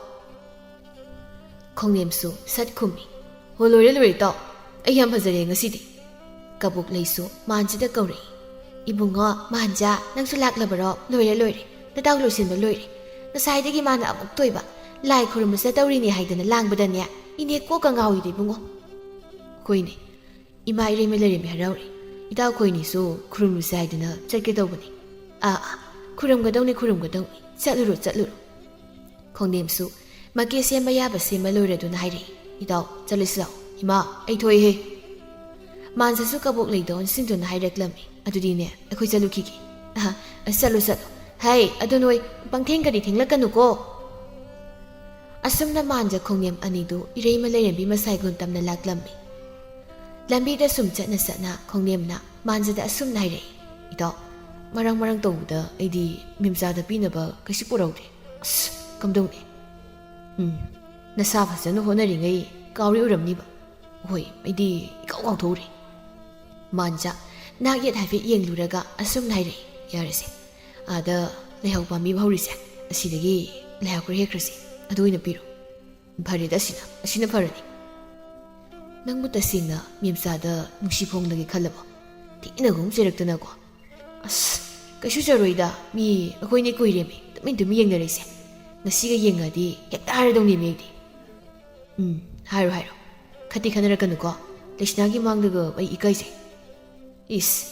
ꯈꯣꯡꯅꯦꯝꯁꯨ ꯁꯠ ꯈꯨꯝꯃꯤ, "ꯍꯣ, ꯂꯣꯏꯔꯦ, ꯂꯣꯏꯔꯦ, ꯏꯇꯥꯎ꯫ ꯑꯩ ꯌꯥꯝ ꯐꯖꯔꯦ ꯉꯁꯤꯗꯤ꯫" ꯀꯕꯣꯛꯂꯩꯁꯨ ꯃꯥꯟꯖꯗ ꯀꯧꯔꯛꯏ, "ꯏꯕꯨꯡꯉꯣ, ꯃꯥꯟꯖ, ꯅꯪꯁꯨ ꯂꯥꯛꯂꯕꯔꯣ? ꯂꯣꯏꯔꯦ, ꯂꯣꯏꯔꯦ꯫ ꯅꯇꯥꯎ ꯂꯣꯏꯁꯤꯟꯕ ꯂꯣꯏꯔꯦ꯫ ꯉꯁꯥꯏꯗꯒꯤ ꯃꯥꯅ ꯑꯃꯨꯛ ꯇꯣꯏꯕ꯫ ꯂꯥꯏ ꯈꯨꯔꯨꯝꯕ ꯆꯠꯇꯧꯔꯤꯅꯦ ꯍꯥꯏꯗꯅ ꯂꯥꯡꯕꯗꯅꯦ, ꯏꯅꯦ ꯀꯣꯛꯀ ꯉꯥꯎꯏꯗ, ꯏꯕꯨꯡꯉꯣ꯫" "ꯍꯣꯏꯅꯦ, ꯏꯃꯥ ꯏꯔꯩꯃ ꯂꯩꯔꯦꯝꯕꯤ ꯍꯔꯥꯎꯔꯦ꯫ ꯏꯇꯥꯎ ꯈꯣꯏꯅꯤꯁꯨ ꯈꯨꯔꯨꯝꯂꯨꯁꯦ ꯍꯥꯏꯗꯅ ꯆꯠꯀꯦ ꯇꯧꯕꯅꯤ꯫" "ꯑꯥ, ꯑꯥ, ꯈꯨꯔꯨꯝꯒꯗꯧꯅꯤ, ꯈꯨꯔꯨꯝꯒꯗꯧꯅꯤ꯫ ꯆꯠꯂꯨꯔꯣ, ꯆꯠꯂꯨꯔꯣ꯫" ꯈꯣꯡꯅꯦꯝꯁꯨ ꯃꯀꯦ ꯁꯦꯝꯕ ꯌꯥꯕ ꯁꯦꯝꯕ ꯂꯣꯏꯔꯗꯨꯅ ꯍꯥꯏꯔꯛꯏ, "ꯏꯇꯥꯎ, ꯆꯠꯂꯁꯤ ꯂꯥꯛꯑꯣ꯫" "ꯏꯃꯥ, ꯑꯩ ꯊꯣꯛꯏꯍꯦ꯫" ꯃꯥꯟꯖꯁꯨ ꯀꯕꯣꯛꯂꯩꯗ ꯑꯣꯟꯁꯤꯟꯗꯨꯅ ꯍꯥꯏꯔꯛꯂꯝꯃꯤ, "ꯑꯗꯨꯗꯤꯅꯦ, ꯑꯩꯈꯣꯏ ꯆꯠꯂꯨꯈꯤꯒꯦ꯫" "ꯑꯍ, ꯆꯠꯂꯨ, ꯆꯠꯂꯨ꯫ ꯍꯩ, ꯑꯗꯨ ꯅꯣꯏ ꯄꯪꯊꯦꯡ ꯀꯔꯤ ꯊꯦꯡꯂꯛꯀꯅꯨꯀꯣ꯫" ꯑꯁꯨꯝꯅ ꯃꯥꯟꯖ ꯈꯣꯡꯅꯦꯝ ꯑꯅꯤꯗꯨ ꯏꯔꯩꯃ ꯂꯩꯔꯦꯝꯕꯤ ꯃꯁꯥꯏꯒꯨꯝ ꯇꯝꯅ ꯂꯥꯛꯂꯝꯃꯤ꯫ ꯂꯝꯕꯤꯗ ꯁꯨꯝ ꯆꯠꯅ ꯆꯠꯅ ꯈꯣꯡꯅꯦꯝꯅ ꯃꯥꯟꯖꯗ ꯑꯁꯨꯝꯅ ꯍꯥꯏꯔꯛꯏ, "ꯏꯇꯥꯎ, ꯃꯔꯥꯡ ꯃꯔꯥꯡ ꯇꯧꯕꯗ ꯑꯩꯗꯤ ꯃꯦꯝꯆꯥꯗ ꯄꯤꯅꯕ ꯀꯩꯁꯨ ꯄꯨꯔꯧꯗꯦ꯫ ꯑꯁ, ꯀꯝꯗꯧꯅꯤ? ꯎꯝ, ꯅꯁꯥ ꯐꯖꯅ ꯍꯣꯠꯅꯔꯤꯉꯩ ꯀꯥꯎꯔꯤ ꯑꯣꯏꯔꯝꯅꯤꯕ꯫ ꯍꯣꯏ, ꯑꯩꯗꯤ ꯏꯀꯥꯎ ꯀꯥꯎꯊꯣꯛꯎꯔꯦ꯫" ꯃꯥꯟꯖꯥ ꯅꯥꯛ ꯌꯦꯠ ꯍꯥꯏꯐꯦꯠ ꯌꯦꯡꯂꯨꯔꯒ ꯑꯁꯨꯝꯅ ꯍꯥꯏꯔꯛꯏ, "ꯌꯥꯔꯦꯁꯦ, ꯑꯥꯗ ꯂꯩꯍꯥꯎ ꯄꯥꯝꯕꯤ ꯑꯃ ꯍꯧꯔꯤꯁꯦ, ꯑꯁꯤꯗꯒꯤ ꯂꯩꯍꯥꯎ ꯈꯔ ꯍꯦꯛꯈ꯭ꯔꯁꯤ, ꯑꯗꯨ ꯑꯣꯏꯅ ꯄꯤꯔꯣ꯫ ꯐꯔꯦꯗ, ꯑꯁꯤꯅ, ꯑꯁꯤꯅ ꯐꯔꯅꯤ꯫ ꯅꯪꯕꯨ ꯇꯁꯦꯡꯅ ꯃꯦꯝꯆꯥꯗ ꯅꯨꯡꯁꯤ ꯐꯣꯡꯂꯒꯦ ꯈꯜꯂꯕꯣ? ꯊꯤꯅꯒꯨꯝ ꯆꯩꯔꯛꯇꯅꯀꯣ꯫ ꯑꯁ, ꯀꯩꯁꯨ ꯆꯩꯔꯣꯏꯗ, ꯃꯤ ꯑꯩꯈꯣꯏꯅꯤ ꯀꯨꯏꯔꯦꯃꯤ ꯇꯨꯃꯤꯟ ꯇꯨꯃꯤꯟ ꯌꯦꯡꯅꯔꯛꯏꯁꯦ꯫ ꯉꯁꯤꯒ ꯌꯦꯡꯉꯗꯤ ꯍꯦꯛꯇ ꯍꯥꯏꯔꯗꯧꯅꯦꯃꯤ ꯑꯩꯗꯤ꯫" "ꯎꯝ, ꯍꯥꯏꯔꯣ, ꯍꯥꯏꯔꯣ꯫ ꯈꯠꯇꯤ ꯈꯠꯅꯔꯛꯀꯅꯨꯀꯣ꯫ ꯂꯩꯁꯅꯥꯒꯤ ꯃꯥꯡꯗꯒ ꯑꯩ ꯏꯀꯥꯏꯖꯩ꯫" "ꯏꯁ,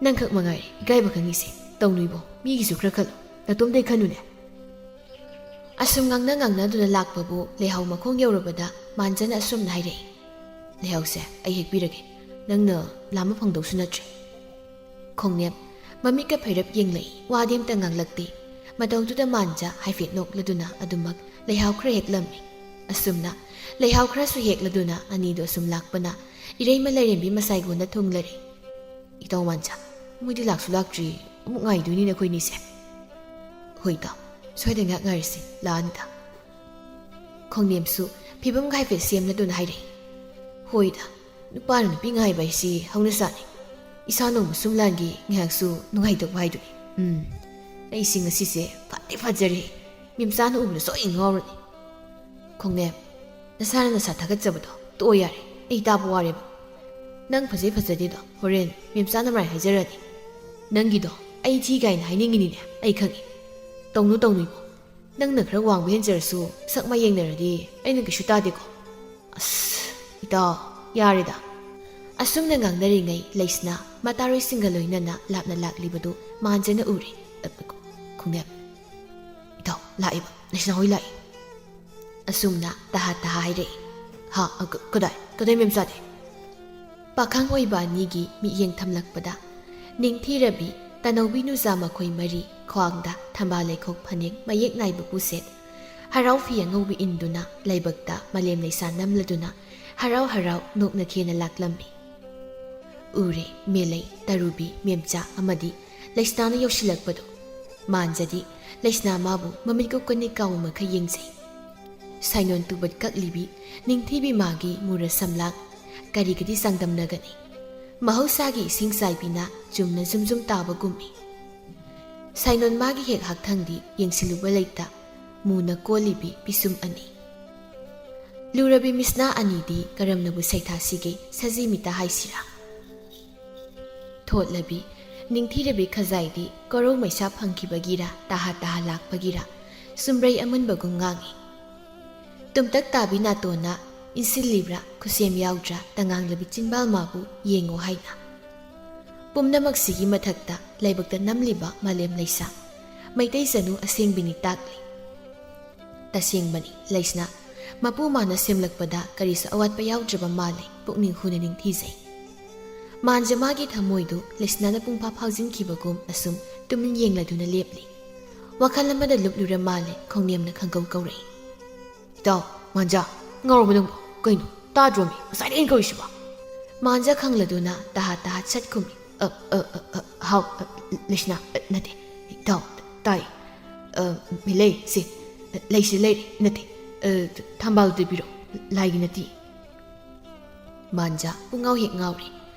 ꯅꯪꯈꯛ ꯃꯉꯥꯏꯔꯦ ꯏꯀꯥꯏꯕ ꯈꯪꯉꯤꯁꯦ꯫ ꯇꯧꯅꯨ ꯏꯕꯣ, ꯃꯤꯒꯤꯁꯨ ꯈꯔ ꯈꯜꯂꯨ꯫ ꯅꯇꯣꯝꯗꯩ ꯈꯟꯅꯨꯅꯦ꯫" ꯑꯁꯨꯝ ꯉꯥꯡꯅ ꯉꯥꯡꯅꯗꯨꯅ ꯂꯥꯛꯄꯕꯨ ꯂꯩꯍꯥꯎ ꯃꯈꯣꯡ ꯌꯧꯔꯕꯗ ꯃꯥꯟꯖꯅ ꯑꯁꯨꯝꯅ ꯍꯥꯏꯔꯛꯏ, "ꯂꯩꯍꯥꯎꯁꯦ ꯑꯩ ꯍꯦꯛꯄꯤꯔꯒꯦ꯫ ꯅꯪꯅ ꯂꯥꯝꯕ ꯐꯪꯗꯧꯁꯨ ꯅꯠꯇ꯭ꯔꯦ꯫" ꯈꯣꯡꯅꯦꯝ ꯃꯃꯤꯠꯀ ꯐꯩꯔꯞ ꯌꯦꯡꯂꯛꯏ, ꯋꯥꯗꯤ ꯑꯝꯇ ꯉꯥꯡꯂꯛꯇꯦ꯫ ꯃꯇꯧꯗꯨꯗ ꯃꯥꯟꯖ ꯍꯥꯏꯐꯦꯠ ꯅꯣꯛꯂꯗꯨꯅ ꯑꯗꯨꯃꯛ ꯂꯩꯍꯥꯎ ꯈꯔ ꯍꯦꯛꯂꯝꯃꯤ꯫ ꯑꯁꯨꯝꯅ ꯂꯩꯍꯥꯎ ꯈꯔꯁꯨ ꯍꯦꯛꯂꯗꯨꯅ ꯑꯅꯤꯗꯨ ꯑꯁꯨꯝ ꯂꯥꯛꯄꯅ ꯏꯔꯩꯃ ꯂꯥꯏꯔꯦꯝꯕꯤ ꯃꯁꯥꯏꯒꯣꯟꯗ ꯊꯨꯡꯂꯔꯦ꯫ "ꯏꯇꯥꯎ ꯃꯥꯟꯖ, ꯃꯣꯏꯗꯤ ꯂꯥꯛꯁꯨ ꯂꯥꯛꯇ꯭ꯔꯤ, ꯑꯃꯨꯛ ꯉꯥꯏꯗꯣꯏꯅꯤꯅꯦ ꯑꯩꯈꯣꯏꯅꯤꯁꯦ꯫" "ꯍꯣꯏ ꯏꯇꯥꯎ, ꯁ꯭ꯋꯥꯏꯗ ꯉꯥꯏꯍꯥꯛ ꯉꯥꯏꯔꯁꯤ, ꯂꯥꯛꯑꯅꯤꯗ꯫" ꯈꯣꯡꯅꯦꯝꯁꯨ ꯐꯤꯕꯝꯒ ꯍꯥꯏꯐꯦꯠ ꯁꯦꯝꯂꯗꯨꯅ ꯍꯥꯏꯔꯛꯏ, "ꯍꯣꯏꯗ, ꯅꯨꯄꯥꯅ ꯅꯨꯄꯤ ꯉꯥꯏꯕ ꯍꯥꯏꯁꯤ ꯍꯧꯅ ꯁꯥꯅꯤ꯫ ꯏꯁꯥ ꯅꯣꯡꯃ ꯁꯨꯝ ꯂꯥꯟꯒꯤ ꯉꯥꯏꯍꯥꯛꯁꯨ ꯅꯨꯡꯉꯥꯏꯊꯣꯛꯄ ꯍꯥꯏꯗꯨꯅꯤ꯫ ꯎꯝ, ꯑꯩꯁꯤ ꯉꯁꯤꯁꯦ ꯐꯗꯤ ꯐꯖꯔꯦ꯫ ꯃꯦꯝꯆꯥꯅ ꯎꯕꯗ ꯁꯣꯏ ꯉꯥꯎꯔꯅꯤ꯫" "ꯈꯣꯡꯅꯦꯝ, ꯅꯁꯥꯅ ꯅꯁꯥ ꯊꯥꯒꯠꯆꯕꯗꯣ ꯇꯣꯛꯑꯣ ꯌꯥꯔꯦ꯫ ꯑꯩ ꯇꯥꯕ ꯋꯥꯔꯦꯕ꯫ ꯅꯪ ꯐꯖꯩ ꯐꯖꯗꯦꯗꯣ ꯍꯣꯔꯦꯟ ꯃꯦꯝꯆꯥꯅ ꯃꯔꯥꯏ ꯍꯥꯏꯖꯔꯅꯤ꯫ ꯅꯪꯒꯤꯗꯣ ꯑꯩ ꯊꯤ ꯀꯥꯏꯅ ꯍꯥꯏꯅꯤꯡꯉꯤꯅꯤꯅꯦ, ꯑꯩ ꯈꯪꯉꯤ꯫ ꯇꯧꯅꯨ, ꯇꯧꯅꯨ ꯏꯕꯣ꯫ ꯅꯪꯅ ꯈꯔ ꯋꯥꯡꯕ ꯍꯦꯟꯖꯔꯁꯨ ꯁꯛ ꯃꯥꯏ ꯌꯦꯡꯅꯔꯗꯤ ꯑꯩꯅ ꯀꯩꯁꯨ ꯇꯥꯗꯦꯀꯣ꯫" "ꯑꯁ, ꯏꯇꯥꯎ, ꯌꯥꯔꯦꯗ꯫" ꯑꯁꯨꯝꯅ ꯉꯥꯡꯅꯔꯤꯉꯩ ꯂꯩꯁꯅꯥ ꯃꯇꯥꯔꯣꯏꯁꯤꯡꯒ ꯂꯣꯏꯅꯅ ꯂꯥꯞꯅ ꯂꯥꯛꯂꯤꯕꯗꯨ ꯃꯥꯟꯖꯅ ꯎꯔꯦ꯫ ꯈꯣꯡꯅꯦꯝ, "ꯏꯇꯥꯎ, ꯂꯥꯛꯑꯦꯕ, ꯂꯩꯁꯅꯥ ꯍꯣꯏ ꯂꯥꯛꯑꯦ꯫" ꯑꯁꯨꯝꯅ ꯇꯍꯥ ꯇꯍꯥ ꯍꯥꯏꯔꯛꯏ꯫ "ꯍꯥ? ꯑ, ꯀ-, ꯀꯗꯥꯏ? ꯀꯗꯥꯏ ꯃꯦꯝꯆꯥꯗꯤ?" ꯄꯥꯈꯪ ꯑꯣꯏꯕ ꯑꯅꯤꯒꯤ ꯃꯤꯠꯌꯦꯡ ꯊꯝꯂꯛꯄꯗ ꯅꯤꯡꯊꯤꯔꯕꯤ, ꯇꯅꯧꯕꯤ ꯅꯨꯖꯥ ꯃꯈꯣꯏ ꯃꯔꯤ ꯈ꯭ꯋꯥꯡꯗ ꯊꯝꯕꯥꯜ ꯂꯩꯈꯣꯛ ꯐꯅꯦꯛ ꯃꯌꯦꯛ ꯅꯥꯏꯕ ꯄꯨꯁꯦꯠ, ꯍꯔꯥꯎ ꯐꯤ ꯑꯉꯧꯕ ꯏꯟꯗꯨꯅ ꯂꯥꯏꯕꯛꯇ ꯃꯥꯂꯦꯝ ꯂꯩꯁꯥ ꯅꯝꯂꯗꯨꯅ ꯍꯔꯥꯎ ꯍꯔꯥꯎ ꯅꯣꯛꯅ ꯈꯦꯅ ꯂꯥꯛꯂꯝꯃꯤ꯫ ꯎꯔꯦ ꯃꯦꯂꯩ, ꯇꯔꯨꯕꯤ, ꯃꯦꯝꯆꯥ ꯑꯃꯗꯤ ꯂꯩꯁꯅꯥꯅ ꯌꯧꯁꯤꯜꯂꯛꯄꯗꯨ꯫ ꯃꯥꯟꯖꯗꯤ ꯂꯩꯁꯅꯥ ꯃꯥꯕꯨ ꯃꯃꯤꯠ ꯀꯨꯞꯀꯅꯤ ꯀꯥꯎ ꯃꯈꯩ ꯌꯦꯡꯖꯩ꯫ ꯁꯥꯏꯅꯣꯟ ꯇꯨꯕꯠ ꯀꯛꯂꯤꯕꯤ ꯅꯤꯡꯊꯤꯕꯤ ꯃꯥꯒꯤ ꯃꯨꯔ ꯁꯝꯂꯥꯡ ꯀꯔꯤꯒꯗꯤ ꯆꯥꯡꯗꯝꯅꯒꯅꯤ? ꯃꯍꯧꯁꯥꯒꯤ ꯏꯁꯤꯡ ꯆꯥꯏꯕꯤꯅ ꯆꯨꯝꯅ ꯖꯨꯝ ꯖꯨꯝ ꯇꯥꯕꯒꯨꯝꯃꯤ꯫ ꯁꯥꯏꯅꯣꯟ ꯃꯥꯒꯤ ꯍꯦꯛ ꯍꯛꯊꯪꯗꯤ ꯌꯦꯡꯁꯤꯜꯂꯨꯕ ꯂꯩꯇ ꯃꯨꯅ ꯀꯣꯜꯂꯤꯕꯤ ꯄꯤꯁꯨꯝ ꯑꯅꯤ꯫ ꯂꯨꯔꯕꯤ ꯃꯤꯁꯅꯥ ꯑꯅꯤꯗꯤ ꯀꯔꯝꯅꯕꯨ ꯁꯩꯊꯥꯁꯤꯒꯦ, ꯁꯖꯤ ꯃꯤꯇ ꯍꯥꯏꯁꯤꯔꯥ? ꯊꯣꯠꯂꯕꯤ, ꯅꯤꯡꯊꯤꯔꯕꯤ ꯈꯖꯥꯏꯗꯤ ꯀꯣꯔꯧ ꯃꯩꯁꯥ ꯐꯪꯈꯤꯕꯒꯤꯔ, ꯇꯥꯍꯥ ꯇꯥꯍꯥ ꯂꯥꯛꯄꯒꯤꯔ, ꯁꯨꯝꯕ꯭ꯔꯩ ꯑꯃꯨꯟꯕꯒꯨꯝ ꯉꯥꯡꯏ꯫ ꯇꯨꯝꯇꯛ ꯇꯥꯕꯤ ꯅꯥꯇꯣꯟꯅ ꯏꯟꯁꯤꯜꯂꯤꯕ꯭ꯔꯥ, ꯈꯨꯁꯦꯝ ꯌꯥꯎꯗ꯭ꯔꯥ, ꯇꯉꯥꯡꯂꯕꯤ ꯆꯤꯟꯕꯥꯜ ꯃꯥꯕꯨ ꯌꯦꯡꯉꯣ ꯍꯥꯏꯅ꯫ ꯄꯨꯝꯅꯃꯛꯁꯤꯒꯤ ꯃꯊꯛꯇ ꯂꯥꯏꯕꯛꯇ ꯅꯝꯂꯤꯕ ꯃꯥꯂꯦꯝ ꯂꯩꯁꯥ, ꯃꯩꯇꯩ ꯆꯅꯨ ꯑꯁꯦꯡꯕꯤꯅꯤ ꯇꯥꯛꯂꯤ꯫ ꯇꯁꯦꯡꯕꯅꯤ, ꯂꯩꯁꯅꯥ ꯃꯄꯨ ꯃꯥꯅ ꯁꯦꯝꯂꯛꯄꯗ ꯀꯔꯤꯁꯨ ꯑꯋꯥꯠꯄ ꯌꯥꯎꯗ꯭ꯔꯕ ꯃꯥꯜꯂꯦ, ꯄꯨꯛꯅꯤꯡ ꯍꯨꯅ ꯅꯤꯡꯊꯤꯖꯩ꯫ ꯃꯥꯟꯖ ꯃꯥꯒꯤ ꯊꯃꯣꯏꯗꯨ ꯂꯩꯁꯅꯥꯅ ꯄꯨꯡꯐꯥ ꯐꯥꯖꯤꯟꯈꯤꯕꯒꯨꯝ ꯑꯁꯨꯝ ꯇꯨꯃꯤꯟ ꯌꯦꯡꯂꯗꯨꯅ ꯂꯦꯞꯂꯤ꯫ ꯋꯥꯈꯜ ꯑꯃꯗ ꯂꯨꯞꯂꯨꯔ ꯃꯥꯜꯂꯦ, ꯈꯣꯡꯅꯦꯝꯅ ꯈꯪꯀꯧ ꯀꯧꯔꯛꯏ꯫ "ꯏꯇꯥꯎ, ꯃꯥꯟꯖꯥ, ꯉꯥꯎꯔꯕ ꯅꯪꯕꯣ? ꯀꯩꯅꯣ, ꯇꯥꯗ꯭ꯔꯣꯃꯤ? ꯉꯁꯥꯏꯗꯩ ꯑꯩꯅ ꯀꯧꯔꯤꯁꯤꯕꯣ?" ꯃꯥꯟꯖꯥ ꯈꯪꯂꯗꯨꯅ ꯇꯍꯥ ꯇꯍꯥ ꯁꯠ ꯈꯨꯝꯃꯤ꯫ "ꯑ, ꯑ, ꯑ, ꯑ, ꯍꯥꯎ, ꯑ, ꯂꯩꯁꯅꯥ, ꯑ, ꯅꯠꯇꯦ, ꯏꯇꯥꯎ, ꯇꯥꯏ꯫ ꯑ, ꯃꯤꯂꯩ, ꯁꯤ, ꯑ, ꯂꯩꯁꯤ ꯂꯩꯔꯦ, ꯅꯠꯇꯦ, ꯑ, ꯊꯝꯕꯥꯜꯗꯨ ꯄꯤꯔꯛꯑꯣ, ꯂꯥꯏꯒꯤ ꯅꯠꯇꯦ꯫" ꯃꯥꯟꯖꯥ ꯄꯨꯡꯉꯥꯎ ꯍꯦꯛ ꯉꯥꯎꯔꯦ꯫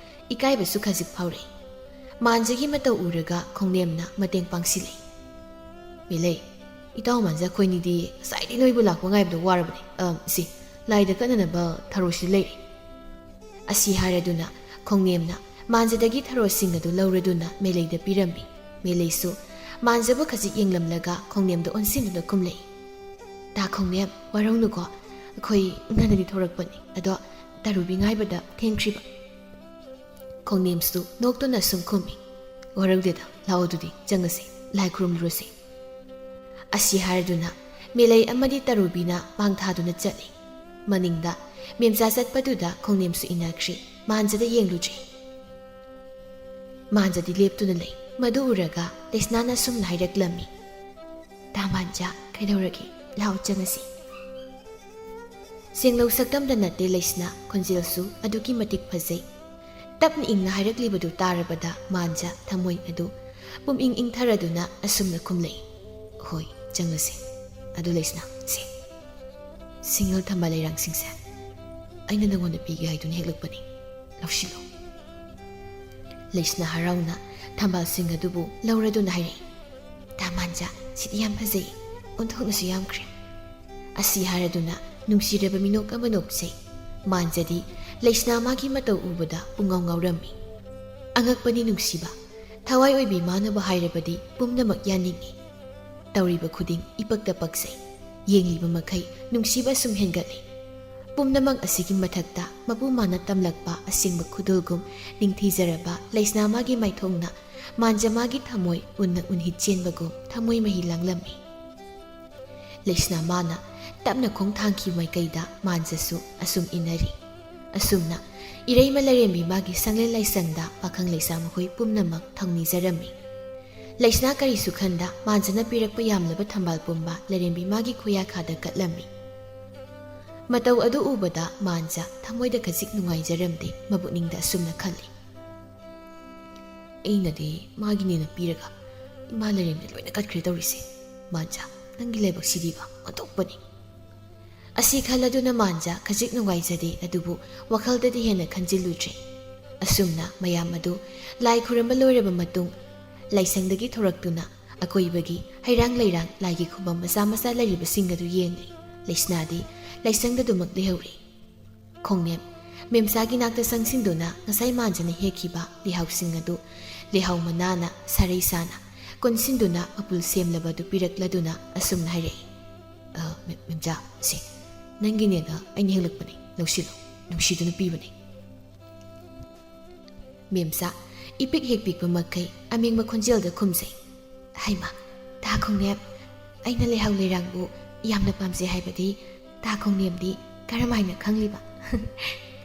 ꯏꯀꯥꯏꯕꯁꯨ ꯈꯖꯤꯛ ꯐꯥꯎꯔꯛꯏ꯫ ꯃꯥꯟꯖꯒꯤ ꯃꯇꯧ ꯎꯔꯒ ꯈꯣꯡꯅꯦꯝꯅ ꯃꯇꯦꯡ ꯄꯥꯡꯁꯤꯜꯂꯤ꯫ "ꯃꯤꯂꯩ, ꯏꯇꯥꯎ ꯃꯥꯟꯖ ꯑꯩꯈꯣꯏꯅꯤꯗꯤ ꯉꯁꯥꯏꯗꯩ ꯅꯣꯏꯕꯨ ꯂꯥꯛꯄ ꯉꯥꯏꯕꯗ ꯋꯥꯔꯕꯅꯤ꯫ ꯑ, ꯁꯤ, ꯂꯥꯏꯗ ꯀꯠꯅꯅꯕ ꯊꯔꯣꯁꯤ ꯂꯩꯔꯦ꯫" ꯑꯁꯤ ꯍꯥꯏꯔꯗꯨꯅ ꯈꯣꯡꯅꯦꯝꯅ ꯃꯥꯟꯖꯗꯒꯤ ꯊꯔꯣꯁꯤꯡ ꯑꯗꯨ ꯂꯧꯔꯗꯨꯅ ꯃꯦꯂꯩꯗ ꯄꯤꯔꯝꯃꯤ꯫ ꯃꯦꯂꯩꯁꯨ ꯃꯥꯟꯖꯕꯨ ꯈꯖꯤꯛ ꯌꯦꯡꯂꯝꯂꯒ ꯈꯣꯡꯅꯦꯝꯗ ꯑꯣꯟꯁꯤꯟꯗꯨꯅ ꯈꯨꯝꯂꯛꯏ꯫ "ꯇꯥ ꯈꯣꯡꯅꯦꯝ, ꯋꯥꯔꯧꯅꯨꯀꯣ, ꯑꯩꯈꯣꯏ ꯉꯟꯅꯗꯤ ꯊꯣꯔꯛꯄꯅꯤ, ꯑꯗꯣ ꯇꯔꯨꯕꯤ ꯉꯥꯏꯕꯗ ꯊꯦꯡꯈ꯭ꯔꯤꯕ꯫" ꯈꯣꯡꯅꯦꯝꯁꯨ ꯅꯣꯛꯇꯨꯅ ꯁꯨꯝ ꯈꯨꯝꯃꯤ꯫ "ꯋꯥꯔꯧꯗꯦꯗ, ꯂꯥꯛꯑꯣ ꯑꯗꯨꯗꯤ ꯆꯪꯉꯁꯤ, ꯂꯥꯏ ꯈꯨꯔꯨꯝꯂꯨꯔꯁꯤ꯫" ꯑꯁꯤ ꯍꯥꯏꯔꯗꯨꯅ ꯃꯦꯂꯩ ꯑꯃꯗꯤ ꯇꯔꯨꯕꯤꯅ ꯃꯥꯡ ꯊꯥꯗꯨꯅ ꯆꯠꯂꯤ꯫ ꯃꯅꯤꯡꯗ ꯃꯦꯝꯆꯥ ꯆꯠꯄꯗꯨꯗ ꯈꯣꯡꯅꯦꯝꯁꯨ ꯏꯟꯅꯈ꯭ꯔꯤ꯫ ꯃꯥꯟꯖꯗ ꯌꯦꯡꯂꯨꯗ꯭ꯔꯤ꯫ ꯃꯥꯟꯖꯗꯤ ꯂꯦꯞꯇꯨꯅ ꯂꯩ꯫ ꯃꯗꯨ ꯎꯔꯒ ꯂꯩꯁꯅꯥꯅ ꯑꯁꯨꯝꯅ ꯍꯥꯏꯔꯛꯂꯝꯃꯤ, "ꯇꯥ ꯃꯥꯟꯖ, ꯀꯩꯗꯧꯔꯒꯦ? ꯂꯥꯛꯑꯣ ꯆꯪꯉꯁꯤ꯫" ꯁꯦꯡꯂꯧ ꯁꯛꯇꯝꯗ ꯅꯠꯇꯦ ꯂꯩꯁꯅꯥ, ꯈꯣꯟꯖꯦꯜꯁꯨ ꯑꯗꯨꯛꯀꯤ ꯃꯇꯤꯛ ꯐꯖꯩ꯫ ꯇꯞꯅ ꯏꯪꯅ ꯍꯥꯏꯔꯛꯂꯤꯕꯗꯨ ꯇꯥꯔꯕꯗ ꯃꯥꯟꯖ ꯊꯃꯣꯏ ꯑꯗꯨ ꯄꯨꯝꯏꯪ ꯏꯪꯊꯔꯗꯨꯅ ꯑꯁꯨꯝꯅ ꯈꯨꯝꯂꯛꯏ, "ꯍꯣꯏ, ꯆꯪꯉꯁꯤ꯫ ꯑꯗꯨ ꯂꯩꯁꯅꯥ, ꯁꯦ, ꯁꯤꯡꯉꯜ ꯊꯝꯕꯥꯜ ꯂꯩꯔꯥꯡꯁꯤꯡꯁꯦ ꯑꯩꯅ ꯅꯉꯣꯟꯗ ꯄꯤꯒꯦ ꯍꯥꯏꯗꯨꯅ ꯍꯦꯛꯂꯛꯄꯅꯤ꯫ ꯂꯧꯁꯤꯜꯂꯣ꯫" ꯂꯩꯁꯅꯥ ꯍꯔꯥꯎꯅ ꯊꯝꯕꯥꯜꯁꯤꯡ ꯑꯗꯨꯕꯨ ꯂꯧꯔꯗꯨꯅ ꯍꯥꯏꯔꯛꯏ, "ꯇꯥ ꯃꯥꯟꯖꯥ, ꯁꯤꯗꯤ ꯌꯥꯝ ꯐꯖꯩ, ꯑꯣꯟꯊꯣꯛꯅꯁꯨ ꯌꯥꯝꯈ꯭ꯔꯦ"꯫ ꯑꯁꯤ ꯍꯥꯏꯔꯗꯨꯅ ꯅꯨꯡꯁꯤꯔꯕ ꯃꯤꯅꯣꯛ ꯑꯃ ꯅꯣꯛꯆꯩ꯫ ꯃꯥꯟꯖꯥꯗꯤ ꯂꯩꯁꯅꯥ ꯃꯥꯒꯤ ꯃꯇꯧ ꯎꯕꯗ ꯄꯨꯡꯉꯥꯎ ꯉꯥꯎꯔꯝꯃꯤ꯫ ꯑꯉꯛꯄꯅꯤ ꯅꯨꯡꯁꯤꯕ, ꯊꯋꯥꯏ ꯑꯣꯏꯕꯤ ꯃꯥꯅꯕꯨ ꯍꯥꯏꯔꯕꯗꯤ ꯄꯨꯝꯅꯃꯛ ꯌꯥꯅꯤꯡꯏ꯫ ꯇꯧꯔꯤꯕ ꯈꯨꯗꯤꯡ ꯏꯄꯛꯇ ꯄꯛꯆꯩ꯫ ꯌꯦꯡꯂꯤꯕ ꯃꯈꯩ ꯅꯨꯡꯁꯤꯕ ꯁꯨꯝ ꯍꯦꯟꯒꯠꯂꯤ꯫ ꯄꯨꯝꯅꯃꯛ ꯑꯁꯤꯒꯤ ꯃꯊꯛꯇ ꯃꯄꯨ ꯃꯥꯅ ꯇꯝꯂꯛꯄ ꯑꯁꯦꯡꯕ ꯈꯨꯗꯣꯜꯒꯨꯝ ꯅꯤꯡꯊꯤꯖꯔꯕ ꯂꯩꯁꯅꯥ ꯃꯥꯒꯤ ꯃꯥꯏꯊꯣꯡꯅ ꯃꯥꯟꯖꯥ ꯃꯥꯒꯤ ꯊꯃꯣꯏ ꯎꯟꯅ ꯎꯟꯍꯤꯠ ꯆꯦꯟꯕꯒꯨꯝ ꯊꯃꯣꯏ ꯃꯍꯤ ꯂꯥꯡꯂꯝꯃꯤ꯫ ꯂꯩꯁꯅꯥ ꯃꯥꯅ ꯇꯞꯅ ꯈꯣꯡ ꯊꯥꯡꯈꯤꯕ ꯃꯥꯏꯀꯩꯗ ꯃꯥꯟꯖꯥꯁꯨ ꯑꯁꯨꯝ ꯏꯟꯅꯔꯤ꯫ ꯑꯁꯨꯝꯅ ꯏꯔꯩꯃ ꯂꯥꯏꯔꯦꯝꯕꯤ ꯃꯥꯒꯤ ꯁꯪꯂꯦꯟ ꯂꯥꯏꯁꯪꯗ ꯄꯥꯈꯪ ꯂꯩꯁꯥ ꯃꯈꯣꯏ ꯄꯨꯝꯅꯃꯛ ꯊꯧꯅꯤꯖꯔꯝꯃꯤ꯫ ꯂꯩꯁꯅꯥ ꯀꯔꯤꯁꯨ ꯈꯟꯗ ꯃꯥꯟꯖꯥꯅ ꯄꯤꯔꯛꯄ ꯌꯥꯝꯂꯕ ꯊꯝꯕꯥꯜ ꯄꯨꯝꯕ ꯂꯥꯏꯔꯦꯝꯕꯤ ꯃꯥꯒꯤ ꯈꯨꯌꯥꯈꯥꯗ ꯀꯠꯂꯝꯃꯤ꯫ ꯃꯇꯧ ꯑꯗꯨ ꯎꯕꯗ ꯃꯥꯟꯖꯥ ꯊꯃꯣꯏꯗ ꯈꯖꯤꯛ ꯅꯨꯡꯉꯥꯏꯖꯔꯝꯗꯦ, ꯃꯕꯨꯛꯅꯤꯡꯗ ꯑꯁꯨꯝꯅ ꯈꯜꯂꯤ, "ꯑꯩꯅꯗꯤ ꯃꯥꯒꯤꯅꯦꯅ ꯄꯤꯔꯒ ꯏꯃꯥ ꯂꯥꯏꯔꯦꯝꯕꯤ ꯂꯣꯏꯅ ꯀꯠꯈ꯭ꯔꯦ ꯇꯧꯔꯤꯁꯦ꯫ ꯃꯥꯟꯖꯥ, ꯅꯪꯒꯤ ꯂꯥꯏꯕꯛꯁꯤꯗꯤꯕ ꯑꯣꯟꯊꯣꯛꯄꯅꯤ"꯫ ꯑꯁꯤ ꯈꯜꯂꯗꯨꯅ ꯃꯥꯟꯖꯥ ꯈꯖꯤꯛ ꯅꯨꯡꯉꯥꯏꯖꯗꯦ, ꯑꯗꯨꯕꯨ ꯋꯥꯈꯜꯗꯗꯤ ꯍꯦꯟꯅ ꯈꯟꯖꯤꯜꯂꯨꯗ꯭ꯔꯦ꯫ ꯑꯁꯨꯝꯅ ꯃꯌꯥꯝ ꯑꯗꯨ ꯂꯥꯏ ꯈꯨꯔꯝꯕ ꯂꯣꯏꯔꯕ ꯃꯇꯨꯡ ꯂꯥꯏꯁꯪꯗꯒꯤ ꯊꯣꯔꯛꯇꯨꯅ ꯑꯀꯣꯏꯕꯒꯤ ꯍꯩꯔꯥꯡ ꯂꯩꯔꯥꯡ ꯂꯥꯏꯒꯤ ꯈꯨꯕꯝ ꯃꯆꯥ ꯃꯆꯥ ꯂꯩꯔꯤꯕꯁꯤꯡ ꯑꯗꯨ ꯌꯦꯡꯂꯤ꯫ ꯂꯩꯁꯅꯥꯗꯤ ꯂꯥꯏꯁꯪꯗꯗꯨꯃꯛ ꯂꯩꯍꯧꯔꯤ꯫ ꯈꯣꯡꯅꯦꯝ ꯃꯦꯝꯆꯥꯒꯤ ꯅꯥꯛꯇ ꯆꯪꯁꯤꯟꯗꯨꯅ ꯉꯁꯥꯏ ꯃꯥꯟꯖꯥꯅ ꯍꯦꯛꯈꯤꯕ ꯂꯩꯍꯥꯎꯁꯤꯡ ꯑꯗꯨ ꯂꯩꯍꯥꯎ ꯃꯅꯥꯅ ꯁꯥꯔꯩ ꯁꯥꯅ ꯀꯣꯟꯁꯤꯟꯗꯨꯅ ꯃꯄꯨꯜ ꯁꯦꯝꯂꯕ ꯑꯗꯨ ꯄꯤꯔꯛꯂꯗꯨꯅ ꯑꯁꯨꯝꯅ ꯍꯥꯏꯔꯛꯏ, "ꯑ, ꯃꯦ-, ꯃꯦꯝꯆꯥ, ꯁꯦ, ꯅꯪꯒꯤꯅꯦꯅ ꯑꯩꯅ ꯍꯦꯛꯂꯛꯄꯅꯤ, ꯂꯧꯁꯤꯜꯂꯨ, ꯅꯨꯡꯁꯤꯗꯨꯅ ꯄꯤꯕꯅꯤ"꯫ ꯃꯦꯝꯆꯥ ꯏꯄꯤꯛ ꯍꯦꯛ ꯄꯤꯛꯄ ꯃꯈꯩ ꯑꯃꯦꯡꯕ ꯈꯣꯟꯖꯦꯜꯗ ꯈꯨꯝꯖꯩ, "ꯍꯩꯃꯥ, ꯇꯥ ꯈꯣꯡꯅꯦꯝ, ꯑꯩꯅ ꯂꯩꯍꯥꯎ ꯂꯩꯔꯥꯡꯕꯨ ꯌꯥꯝꯅ ꯄꯥꯝꯖꯩ ꯍꯥꯏꯕꯗꯤ ꯇꯥ ꯈꯣꯡꯅꯦꯝꯗꯤ ꯀꯔꯝ ꯍꯥꯏꯅ ꯈꯪꯂꯤꯕ?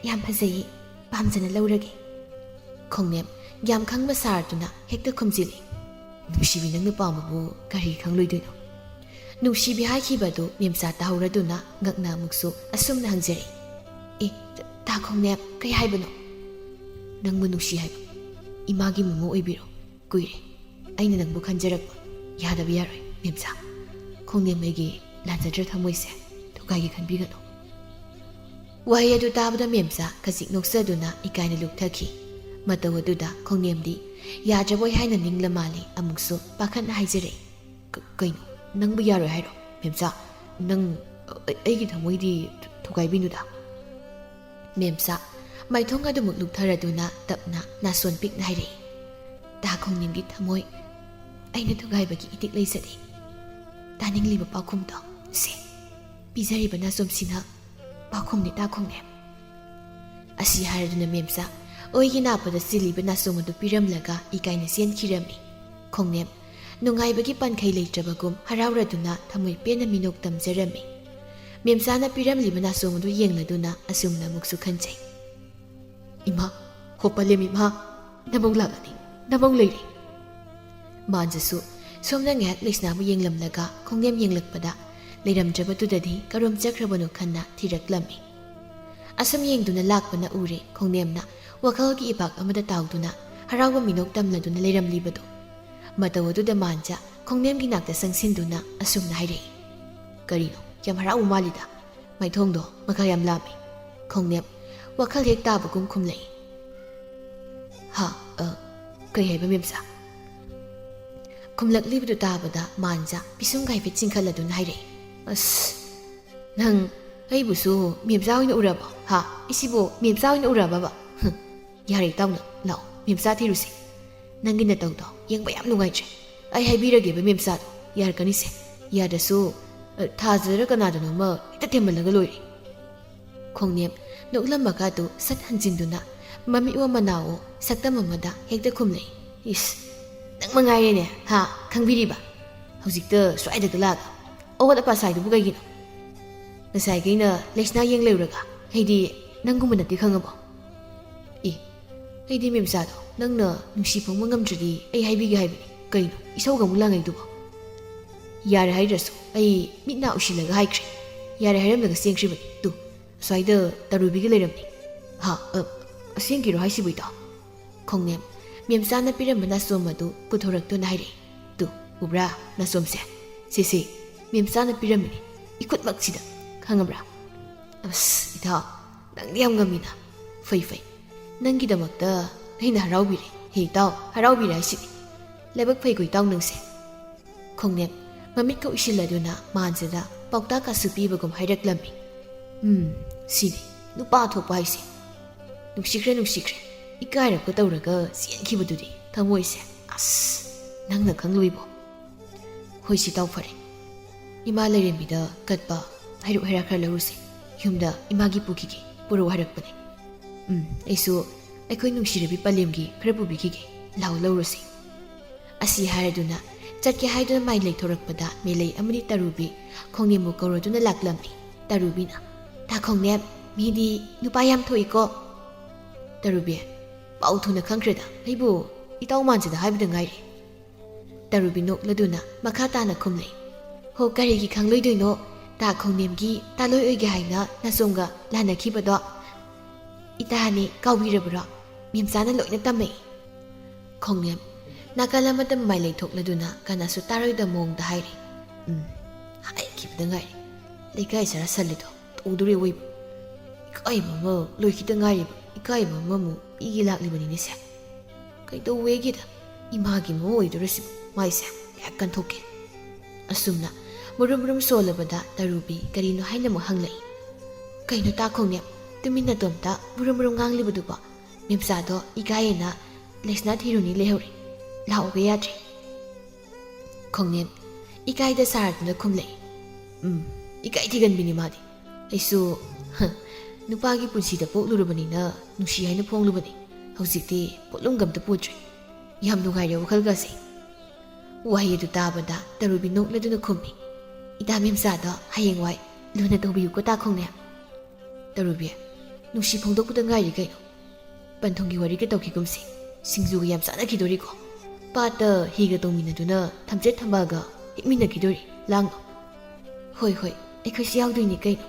ꯌꯥꯝ ꯐꯖꯩꯌꯦ, ꯄꯥꯝꯖꯅ ꯂꯧꯔꯒꯦ"꯫ ꯈꯣꯡꯅꯦꯝ ꯌꯥꯝ ꯈꯪꯕ ꯁꯥꯔꯗꯨꯅ ꯍꯦꯛꯇ ꯈꯨꯝꯖꯤꯜꯂꯤ, "ꯅꯨꯡꯁꯤꯕꯤ, ꯅꯪꯅ ꯄꯥꯝꯕꯕꯨ ꯀꯔꯤ ꯈꯪꯂꯣꯏꯗꯣꯏꯅꯣ?" ꯅꯨꯡꯁꯤꯕꯤ ꯍꯥꯏꯈꯤꯕꯗꯨ ꯃꯦꯝꯆꯥ ꯇꯥꯍꯧꯔꯗꯨꯅ ꯉꯛꯅ ꯑꯃꯨꯛꯁꯨ ꯑꯁꯨꯝꯅ ꯍꯪꯖꯔꯛꯏ, "ꯑꯦ, ꯇꯥ ꯈꯣꯡꯅꯦꯝ, ꯀꯩ ꯍꯥꯏꯕꯅꯣ?" "ꯅꯪꯕꯨ ꯅꯨꯡꯁꯤ ꯍꯥꯏꯕ꯫ ꯏꯃꯥꯒꯤ ꯃꯃꯧ ꯑꯣꯏꯕꯤꯔꯣ꯫ ꯀꯨꯏꯔꯦ ꯑꯩꯅ ꯅꯪꯕꯨ ꯈꯟꯖꯔꯛꯄ꯫ ꯌꯥꯗꯕ ꯌꯥꯔꯣꯏ ꯃꯦꯝꯆꯥ꯫ ꯈꯣꯡꯅꯦꯝ, ꯑꯩꯒꯤ ꯂꯥꯟꯖꯗ꯭ꯔ ꯊꯃꯣꯏꯁꯦ ꯊꯨꯒꯥꯏꯒꯦ ꯈꯟꯕꯤꯒꯅꯨ"꯫ ꯋꯥꯍꯩ ꯑꯗꯨ ꯇꯥꯕꯗ ꯃꯦꯝꯆꯥ ꯈꯖꯤꯛ ꯅꯣꯛꯆꯗꯨꯅ ꯏꯀꯥꯏꯅ ꯂꯨꯞꯊꯈꯤ꯫ ꯃꯇꯧ ꯑꯗꯨꯗ ꯈꯣꯡꯅꯦꯝꯗꯤ ꯌꯥꯗ꯭ꯔꯕꯣꯏ ꯍꯥꯏꯅ ꯅꯤꯡꯂ ꯃꯥꯜꯂꯦ꯫ ꯑꯃꯨꯛꯁꯨ ꯄꯥꯈꯠꯅ ꯍꯥꯏꯖꯔꯛꯏ, "ꯀ-, ꯀꯩꯅꯣ? ꯅꯪꯕꯨ ꯌꯥꯔꯣꯏ ꯍꯥꯏꯔꯣ, ꯃꯦꯝꯆꯥ? ꯅꯪ ꯑ-, ꯑꯩꯒꯤ ꯊꯃꯣꯏꯗꯤ ꯊꯨꯒꯥꯏꯕꯤꯅꯨꯗ꯫" ꯃꯦꯝꯆꯥ ꯃꯥꯏꯊꯣꯡ ꯑꯗꯨꯃꯨꯛ ꯂꯨꯞꯊꯔꯗꯨꯅ ꯇꯞꯅ ꯅꯥꯁꯣꯟ ꯄꯤꯛꯅ ꯍꯥꯏꯔꯛꯏ, "ꯇꯥ ꯈꯣꯡꯅꯤꯡꯒꯤ ꯊꯃꯣꯏ ꯑꯩꯅ ꯊꯨꯒꯥꯏꯕꯒꯤ ꯏꯇꯤꯛ ꯂꯩꯖꯗꯦ꯫ ꯇꯥꯅꯤꯡꯂꯤꯕ ꯄꯥꯎꯈꯨꯝꯗꯣ ꯁꯦ, ꯄꯤꯖꯔꯤꯕ ꯅꯥꯆꯣꯝꯁꯤꯅ ꯄꯥꯎꯈꯨꯝꯅꯤ ꯇꯥ ꯈꯣꯡꯅꯦꯝ꯫" ꯑꯁꯤ ꯍꯥꯏꯔꯗꯨꯅ ꯃꯦꯝꯆꯥ ꯑꯣꯏꯒꯤ ꯅꯥꯞꯄꯗ ꯆꯤꯜꯂꯤꯕ ꯅꯥꯆꯣꯝ ꯑꯗꯨ ꯄꯤꯔꯝꯂꯒ ꯏꯀꯥꯏꯅ ꯆꯦꯟꯈꯤꯔꯝꯃꯤ꯫ ꯈꯣꯡꯅꯦꯝ ꯅꯨꯡꯉꯥꯏꯕꯒꯤ ꯄꯟꯈꯩ ꯂꯩꯇ꯭ꯔꯕꯒꯨꯝ ꯍꯔꯥꯎꯔꯗꯨꯅ ꯊꯃꯣꯏ ꯄꯦꯟꯅ ꯃꯤꯅꯣꯛ ꯇꯝꯖꯔꯝꯃꯤ꯫ ꯃꯦꯝꯆꯥꯅ ꯄꯤꯔꯝꯂꯤꯕ ꯅꯥꯆꯣꯝ ꯑꯗꯨ ꯌꯦꯡꯂꯗꯨꯅ ꯑꯁꯨꯝꯅ ꯑꯃꯨꯛꯁꯨ ꯈꯟꯖꯩ, "ꯏꯃꯥ, ꯍꯣ ꯄꯂꯦꯝ ꯏꯃꯥ, ꯅꯃꯧ ꯂꯥꯛꯂꯅꯤ, ꯅꯃꯧ ꯂꯩꯔꯦ꯫" ꯃꯥꯟꯖꯁꯨ ꯁꯣꯝꯗ ꯉꯥꯏꯍꯥꯛ ꯂꯩꯁꯅꯥꯕꯨ ꯌꯦꯡꯂꯝꯂꯒ ꯈꯣꯡꯅꯦꯝ ꯌꯦꯡꯂꯛꯄꯗ ꯂꯩꯔꯝꯗ꯭ꯔꯕꯗꯨꯗꯗꯤ ꯀꯔꯣꯝ ꯆꯠꯈ꯭ꯔꯕꯅꯣ ꯈꯟꯅ ꯊꯤꯔꯛꯂꯝꯃꯤ꯫ ꯑꯁꯨꯝ ꯌꯦꯡꯗꯨꯅ ꯂꯥꯛꯄꯅ ꯎꯔꯦ ꯈꯣꯡꯅꯦꯝꯅ ꯋꯥꯈꯜꯒꯤ ꯏꯄꯥꯛ ꯑꯃꯗ ꯇꯥꯎꯗꯨꯅ ꯍꯔꯥꯎꯕ ꯃꯤꯅꯣꯛ ꯇꯝꯂꯗꯨꯅ ꯂꯩꯔꯝꯂꯤꯕꯗꯣ꯫ ꯃꯇꯧ ꯑꯗꯨꯗ ꯃꯥꯟꯖ ꯈꯣꯡꯅꯦꯝꯒꯤ ꯅꯥꯛꯇ ꯆꯪꯁꯤꯟꯗꯨꯅ ꯑꯁꯨꯝꯅ ꯍꯥꯏꯔꯛꯏ, "ꯀꯔꯤꯅꯣ, ꯌꯥꯝ ꯍꯔꯥꯎꯕ ꯃꯥꯜꯂꯤꯗ꯫ ꯃꯥꯏꯊꯣꯡꯗꯣ ꯃꯈꯥ ꯌꯥꯝ ꯂꯥꯝꯃꯤ꯫" ꯈꯣꯡꯅꯦꯝ ꯋꯥꯈꯜ ꯍꯦꯛ ꯇꯥꯕꯒꯨꯝ ꯈꯨꯝꯂꯛꯏ, "ꯍꯥ? ꯑ, ꯀꯩ ꯍꯥꯏꯕ ꯃꯦꯝꯆꯥ?" ꯈꯨꯝꯂꯛꯂꯤꯕꯗꯨ ꯇꯥꯕꯗ ꯃꯥꯟꯖ ꯄꯤꯁꯨꯝꯒ ꯍꯥꯏꯐꯦꯠ ꯆꯤꯡꯈꯠꯂꯗꯨꯅ ꯍꯥꯏꯔꯛꯏ, "ꯑꯁ, ꯅꯪ ꯑꯩꯕꯨꯁꯨ ꯃꯦꯝꯆꯥ ꯑꯣꯏꯅ ꯎꯔꯕꯣ? ꯍꯥ? ꯑꯩꯁꯤꯕꯨ ꯃꯦꯝꯆꯥ ꯑꯣꯏꯅ ꯎꯔꯕꯕ? ꯍꯨꯝ, ꯌꯥꯔꯦ ꯏꯇꯥꯎꯅ, ꯂꯥꯛꯑꯣ, ꯃꯦꯝꯆꯥ ꯊꯤꯔꯨꯁꯦ꯫ ꯅꯪꯒꯤ ꯅꯇꯧꯗꯣ ꯌꯦꯡꯕ ꯌꯥꯝ ꯅꯨꯡꯉꯥꯏꯇ꯭ꯔꯦ꯫ ꯑꯩ ꯍꯥꯏꯕꯤꯔꯒꯦꯕ ꯃꯦꯝꯆꯥꯗꯣ, ꯌꯥꯔꯛꯀꯅꯤꯁꯦ꯫ ꯌꯥꯗ꯭ꯔꯁꯨ, ꯑ, ꯊꯥꯖꯔ ꯀꯅꯥꯗꯅꯣꯃ ꯍꯦꯛꯇ ꯊꯦꯝꯍꯜꯂꯒ ꯂꯣꯏꯔꯦ꯫" ꯈꯣꯡꯅꯦꯝ ꯅꯣꯛꯂꯝꯕꯒ ꯑꯗꯨ ꯁꯠ ꯍꯟꯖꯤꯟꯗꯨꯅ ꯃꯃꯤꯠꯋꯣ ꯃꯅꯥꯋꯣ ꯁꯛꯇꯝ ꯑꯃꯗ ꯍꯦꯛꯇ ꯈꯨꯝꯂꯛꯏ, "ꯏꯁ, ꯅꯪ ꯃꯉꯥꯏꯔꯦꯅꯦ, ꯍꯥ, ꯈꯪꯕꯤꯔꯤꯕ? ꯍꯧꯖꯤꯛꯇ ꯁ꯭ꯋꯥꯏꯗꯒ ꯂꯥꯛꯑꯒ ꯑꯋꯥꯠ ꯑꯄꯥ ꯁꯥꯏꯗꯨꯕꯨ ꯀꯩꯒꯤꯅꯣ? ꯉꯁꯥꯏꯈꯩꯅ ꯂꯩꯁꯅꯥ ꯌꯦꯡ ꯂꯩꯔꯨꯔꯒ ꯑꯩꯗꯤ ꯅꯪꯒꯨꯝꯕ ꯅꯠꯇꯦ ꯈꯪꯉꯕꯣ?" "ꯑꯦ, ꯑꯩꯗꯤ ꯃꯦꯝꯆꯥꯗꯣ ꯅꯪꯅ ꯅꯨꯡꯁꯤ ꯐꯣꯡꯕ ꯉꯝꯗ꯭ꯔꯗꯤ ꯑꯩ ꯍꯥꯏꯕꯤꯒꯦ ꯍꯥꯏꯕꯅꯤ꯫ ꯀꯩꯅꯣ ꯏꯁꯧꯒ ꯑꯃꯨꯛ ꯂꯥꯡꯉꯩꯗꯨꯕꯣ?" "ꯌꯥꯔꯦ ꯍꯥꯏꯗ꯭ꯔꯁꯨ ꯑꯩ ꯃꯤꯠ ꯅꯥ ꯎꯁꯤꯜꯂꯒ ꯍꯥꯏꯈ꯭ꯔꯦ꯫ ꯌꯥꯔꯦ ꯍꯥꯏꯔꯝꯂꯒ ꯆꯦꯟꯈ꯭ꯔꯤꯕꯅꯤ꯫ ꯇꯨ, ꯑꯁ꯭ꯋꯥꯏꯗ ꯇꯔꯨꯕꯤꯒ ꯂꯩꯔꯝꯅꯤ꯫" "ꯍꯥ? ꯑ, ꯑꯁꯦꯡꯀꯤꯔꯣ ꯍꯥꯏꯁꯤꯕꯨ ꯏꯇꯥꯎ?" ꯈꯣꯡꯅꯦꯝ ꯃꯦꯝꯆꯥꯅ ꯄꯤꯔꯝꯕ ꯅꯥꯆꯣꯝ ꯑꯗꯨ ꯄꯨꯊꯣꯔꯛꯇꯨꯅ ꯍꯥꯏꯔꯛꯏ, "ꯇꯨ, ꯎꯕ꯭ꯔꯥ ꯅꯥꯆꯣꯝꯁꯦ? ꯁꯤꯁꯦ ꯃꯦꯝꯆꯥꯅ ꯄꯤꯔꯝꯃꯤꯅꯤ, ꯏꯈꯨꯠꯃꯛꯁꯤꯗ꯫ ꯈꯪꯉꯕ꯭ꯔꯥ? ꯑꯁ, ꯏꯇꯥꯎ, ꯅꯪꯗꯤ ꯌꯥꯝ ꯉꯝꯃꯤꯅ꯫ ꯐꯩ, ꯐꯩ꯫ ꯅꯪꯒꯤꯗꯃꯛꯇ ꯑꯩꯅ ꯍꯔꯥꯎꯕꯤꯔꯦ꯫ ꯍꯦ ꯏꯇꯥꯎ, ꯍꯔꯥꯎꯕꯤꯔꯦ ꯍꯥꯏꯁꯤꯗꯤ꯫ ꯂꯥꯏꯕꯛ ꯐꯩꯀꯣ ꯏꯇꯥꯎ ꯅꯪꯁꯦ꯫ ꯈꯣꯡꯅꯦꯝ ꯃꯃꯤꯠꯀ ꯎꯏꯁꯤꯜꯂꯗꯨꯅ ꯃꯥꯟꯖꯗ ꯄꯥꯎꯇꯥꯛ ꯀꯥꯁꯨ ꯄꯤꯕꯒꯨꯝ ꯍꯥꯏꯔꯛꯂꯝꯃꯤ꯫ ꯎꯝ, ꯁꯤꯅꯤ ꯅꯨꯄꯥ ꯊꯣꯛꯄ ꯍꯥꯏꯁꯦ꯫ ꯅꯨꯡꯁꯤꯈ꯭ꯔꯦ, ꯅꯨꯡꯁꯤꯈ꯭ꯔꯦ꯫ ꯏꯀꯥꯏꯔꯞꯀ ꯇꯧꯔꯒ ꯆꯦꯟꯈꯤꯕꯗꯨꯗꯤ ꯊꯃꯣꯏꯁꯦ꯫ ꯑꯁ, ꯅꯪꯅ ꯈꯪꯂꯨꯏꯕꯣ? ꯍꯣꯏ ꯁꯤ ꯇꯥꯎ ꯐꯔꯦ꯫ ꯏꯃꯥ ꯂꯩꯔꯦꯝꯕꯤꯗ ꯀꯠꯄ ꯍꯩꯔꯨꯛ ꯍꯩꯔꯥ ꯈꯔ ꯂꯧꯔꯨꯁꯦ꯫ ꯌꯨꯝꯗ ꯏꯃꯥꯒꯤ ꯄꯨꯈꯤꯒꯦ, ꯄꯨꯔꯛꯎ ꯍꯥꯏꯔꯛꯄꯅꯦ꯫ ꯎꯝ, ꯑꯩꯁꯨ ꯑꯩꯈꯣꯏ ꯅꯨꯡꯁꯤꯔꯕꯤ ꯄꯂꯦꯝꯒꯤ ꯈꯔ ꯄꯨꯕꯤꯈꯤꯒꯦ꯫ ꯂꯥꯎ ꯂꯧꯔꯨꯁꯦ꯫ ꯑꯁꯤ ꯍꯥꯏꯔꯗꯨꯅ ꯆꯠꯀꯦ ꯍꯥꯏꯗꯨꯅ ꯃꯥꯏ ꯂꯩꯊꯣꯔꯛꯄꯗ ꯃꯦꯂꯩ ꯑꯃꯗꯤ ꯇꯔꯨꯕꯤ ꯈꯣꯡꯅꯦꯝꯕꯨ ꯀꯧꯔꯗꯨꯅ ꯂꯥꯛꯂꯝꯃꯤ꯫ ꯇꯔꯨꯕꯤꯅ, "ꯇꯥ ꯈꯣꯡꯅꯦꯝ, ꯃꯤꯗꯤ ꯅꯨꯄꯥ ꯌꯥꯝ ꯊꯣꯛꯏꯀꯣ"꯫ ꯇꯔꯨꯕꯤ, "ꯄꯥꯎ ꯊꯨꯅ ꯈꯪꯈ꯭ꯔꯦꯗ, ꯑꯩꯕꯨ ꯏꯇꯥꯎ ꯃꯥꯟꯖꯗ ꯍꯥꯏꯕꯗ ꯉꯥꯏꯔꯤ"꯫ ꯇꯔꯨꯕꯤ ꯅꯣꯛꯂꯗꯨꯅ ꯃꯈꯥ ꯇꯥꯅ ꯈꯨꯝꯂꯛꯏ, "ꯍꯣ, ꯀꯔꯤꯒꯤ ꯈꯪꯂꯣꯏꯗꯣꯏꯅꯣ? ꯇꯥ ꯈꯣꯡꯅꯦꯝꯒꯤ ꯇꯥꯂꯣꯏ ꯑꯣꯏꯒꯦ ꯍꯥꯏꯅ ꯅꯥꯆꯣꯝꯒ ꯂꯥꯟꯅꯈꯤꯕꯗꯣ ꯏꯇꯥꯅꯤ ꯀꯥꯎꯕꯤꯔꯕ꯭ꯔꯣ? ꯃꯦꯝꯆꯥꯅ ꯂꯣꯏꯅ ꯇꯝꯃꯛꯏ"꯫ ꯈꯣꯡꯅꯦꯝ ꯅꯥꯀꯜ ꯑꯃꯗ ꯃꯃꯥꯏ ꯂꯩꯊꯣꯛꯂꯗꯨꯅ ꯀꯅꯥꯁꯨ ꯇꯥꯔꯣꯏꯗ ꯃꯑꯣꯡꯗ ꯍꯥꯏꯔꯤ, "ꯎꯝ, ꯍꯥꯏꯈꯤꯕꯗ ꯉꯥꯏꯔꯤ꯫ ꯂꯩꯀꯥꯏ ꯆꯔꯥ ꯁꯜꯂꯤꯗꯣ ꯇꯧꯗꯣꯔꯦ ꯑꯣꯏꯕ꯫ ꯏꯀꯥꯏꯕ ꯑꯃ ꯂꯣꯏꯈꯤꯗ ꯉꯥꯏꯔꯤꯕ ꯏꯀꯥꯏꯕ ꯑꯃꯃꯨꯛ ꯄꯤꯒꯦ ꯂꯥꯛꯂꯤꯕꯅꯤꯅꯦ ꯁꯦ꯫ ꯀꯩꯗꯧꯋꯦꯒꯦꯗ ꯏꯃꯥꯒꯤ ꯃꯧ ꯑꯣꯏꯗꯣꯔꯁꯤꯕꯨ ꯃꯥꯏꯁꯦ ꯉꯥꯏꯍꯥꯛ ꯀꯟꯊꯣꯛꯀꯦ"꯫ ꯑꯁꯨꯝꯅ ꯃꯨꯔꯨꯝ ꯃꯨꯔꯨꯝ ꯁꯣꯜꯂꯕꯗ ꯇꯔꯨꯕꯤ ꯀꯔꯤꯅꯣ ꯍꯥꯏꯅ ꯑꯃꯨꯛ ꯍꯪꯂꯛꯏ꯫ "ꯀꯩꯅꯣ ꯇꯥ ꯈꯣꯡꯅꯦꯝ, ꯇꯨꯃꯤꯟ ꯅꯇꯣꯝꯇ ꯃꯨꯔꯨꯝ ꯃꯨꯔꯨꯝ ꯉꯥꯡꯂꯤꯕꯗꯨꯕꯣ? ꯃꯦꯝꯆꯥꯗꯣ ꯏꯀꯥꯏꯌꯦꯅ ꯂꯩꯁꯅꯥ ꯊꯤꯔꯨꯅꯤ ꯂꯩꯍꯧꯔꯦ꯫ ꯂꯥꯛꯎꯒ ꯌꯥꯗ꯭ꯔꯦ"꯫ ꯈꯣꯡꯅꯦꯝ ꯏꯀꯥꯏꯗ ꯁꯥꯔꯗꯨꯅ ꯈꯨꯝꯂꯛꯏ, "ꯎꯝ, ꯏꯀꯥꯏ ꯊꯤꯒꯟꯕꯤꯅꯤ ꯃꯥꯗꯤ꯫ ꯑꯩꯁꯨ, ꯍ, ꯅꯨꯄꯥꯒꯤ ꯄꯨꯟꯁꯤꯗ ꯄꯣꯛꯂꯨꯔꯕꯅꯤꯅ ꯅꯨꯡꯁꯤ ꯍꯥꯏꯅ ꯐꯣꯡꯂꯨꯕꯅꯤ꯫ ꯍꯧꯖꯤꯛꯇꯤ ꯄꯣꯠꯂꯨꯝꯒ ꯑꯝꯇ ꯄꯨꯗ꯭ꯔꯦ꯫ ꯌꯥꯝ ꯅꯨꯡꯉꯥꯏꯔꯦ ꯋꯥꯈꯜꯒꯁꯦ"꯫ ꯋꯥꯍꯩ ꯑꯗꯨ ꯇꯥꯕꯗ ꯇꯔꯨꯕꯤ ꯅꯣꯛꯂꯗꯨꯅ ꯈꯨꯝꯃꯤ, "ꯏꯇꯥ ꯃꯦꯝꯆꯥꯗꯣ ꯍꯌꯦꯡꯋꯥꯏ ꯂꯨꯅ ꯇꯧꯕꯤꯌꯨꯀꯣ ꯇꯥ ꯈꯣꯡꯅꯦꯝ"꯫ ꯇꯔꯨꯕꯤ, "ꯅꯨꯡꯁꯤ ꯐꯣꯡꯗꯣꯛꯄꯗ ꯉꯥꯏꯔꯤ ꯀꯩꯅꯣ꯫ ꯄꯟꯊꯨꯡꯒꯤ ꯋꯥꯔꯤꯒ ꯇꯧꯈꯤꯒꯨꯝꯁꯦ꯫ ꯁꯤꯡꯖꯨꯒ ꯌꯥꯝ ꯆꯥꯅꯈꯤꯗꯣꯔꯤꯀꯣ꯫ ꯄꯥꯠꯇ ꯍꯤꯒ ꯇꯣꯡꯃꯤꯟꯅꯗꯨꯅ ꯊꯝꯆꯦꯠ ꯊꯝꯕꯥꯜꯒ ꯍꯦꯛꯃꯤꯟꯅꯈꯤꯗꯣꯔꯤ꯫ ꯂꯥꯡꯅꯣ"꯫ "ꯍꯣꯏ, ꯍꯣꯏ, ꯑꯩꯈꯣꯏꯁꯨ ꯌꯥꯎꯗꯣꯏꯅꯤ ꯀꯩꯅꯣ"꯫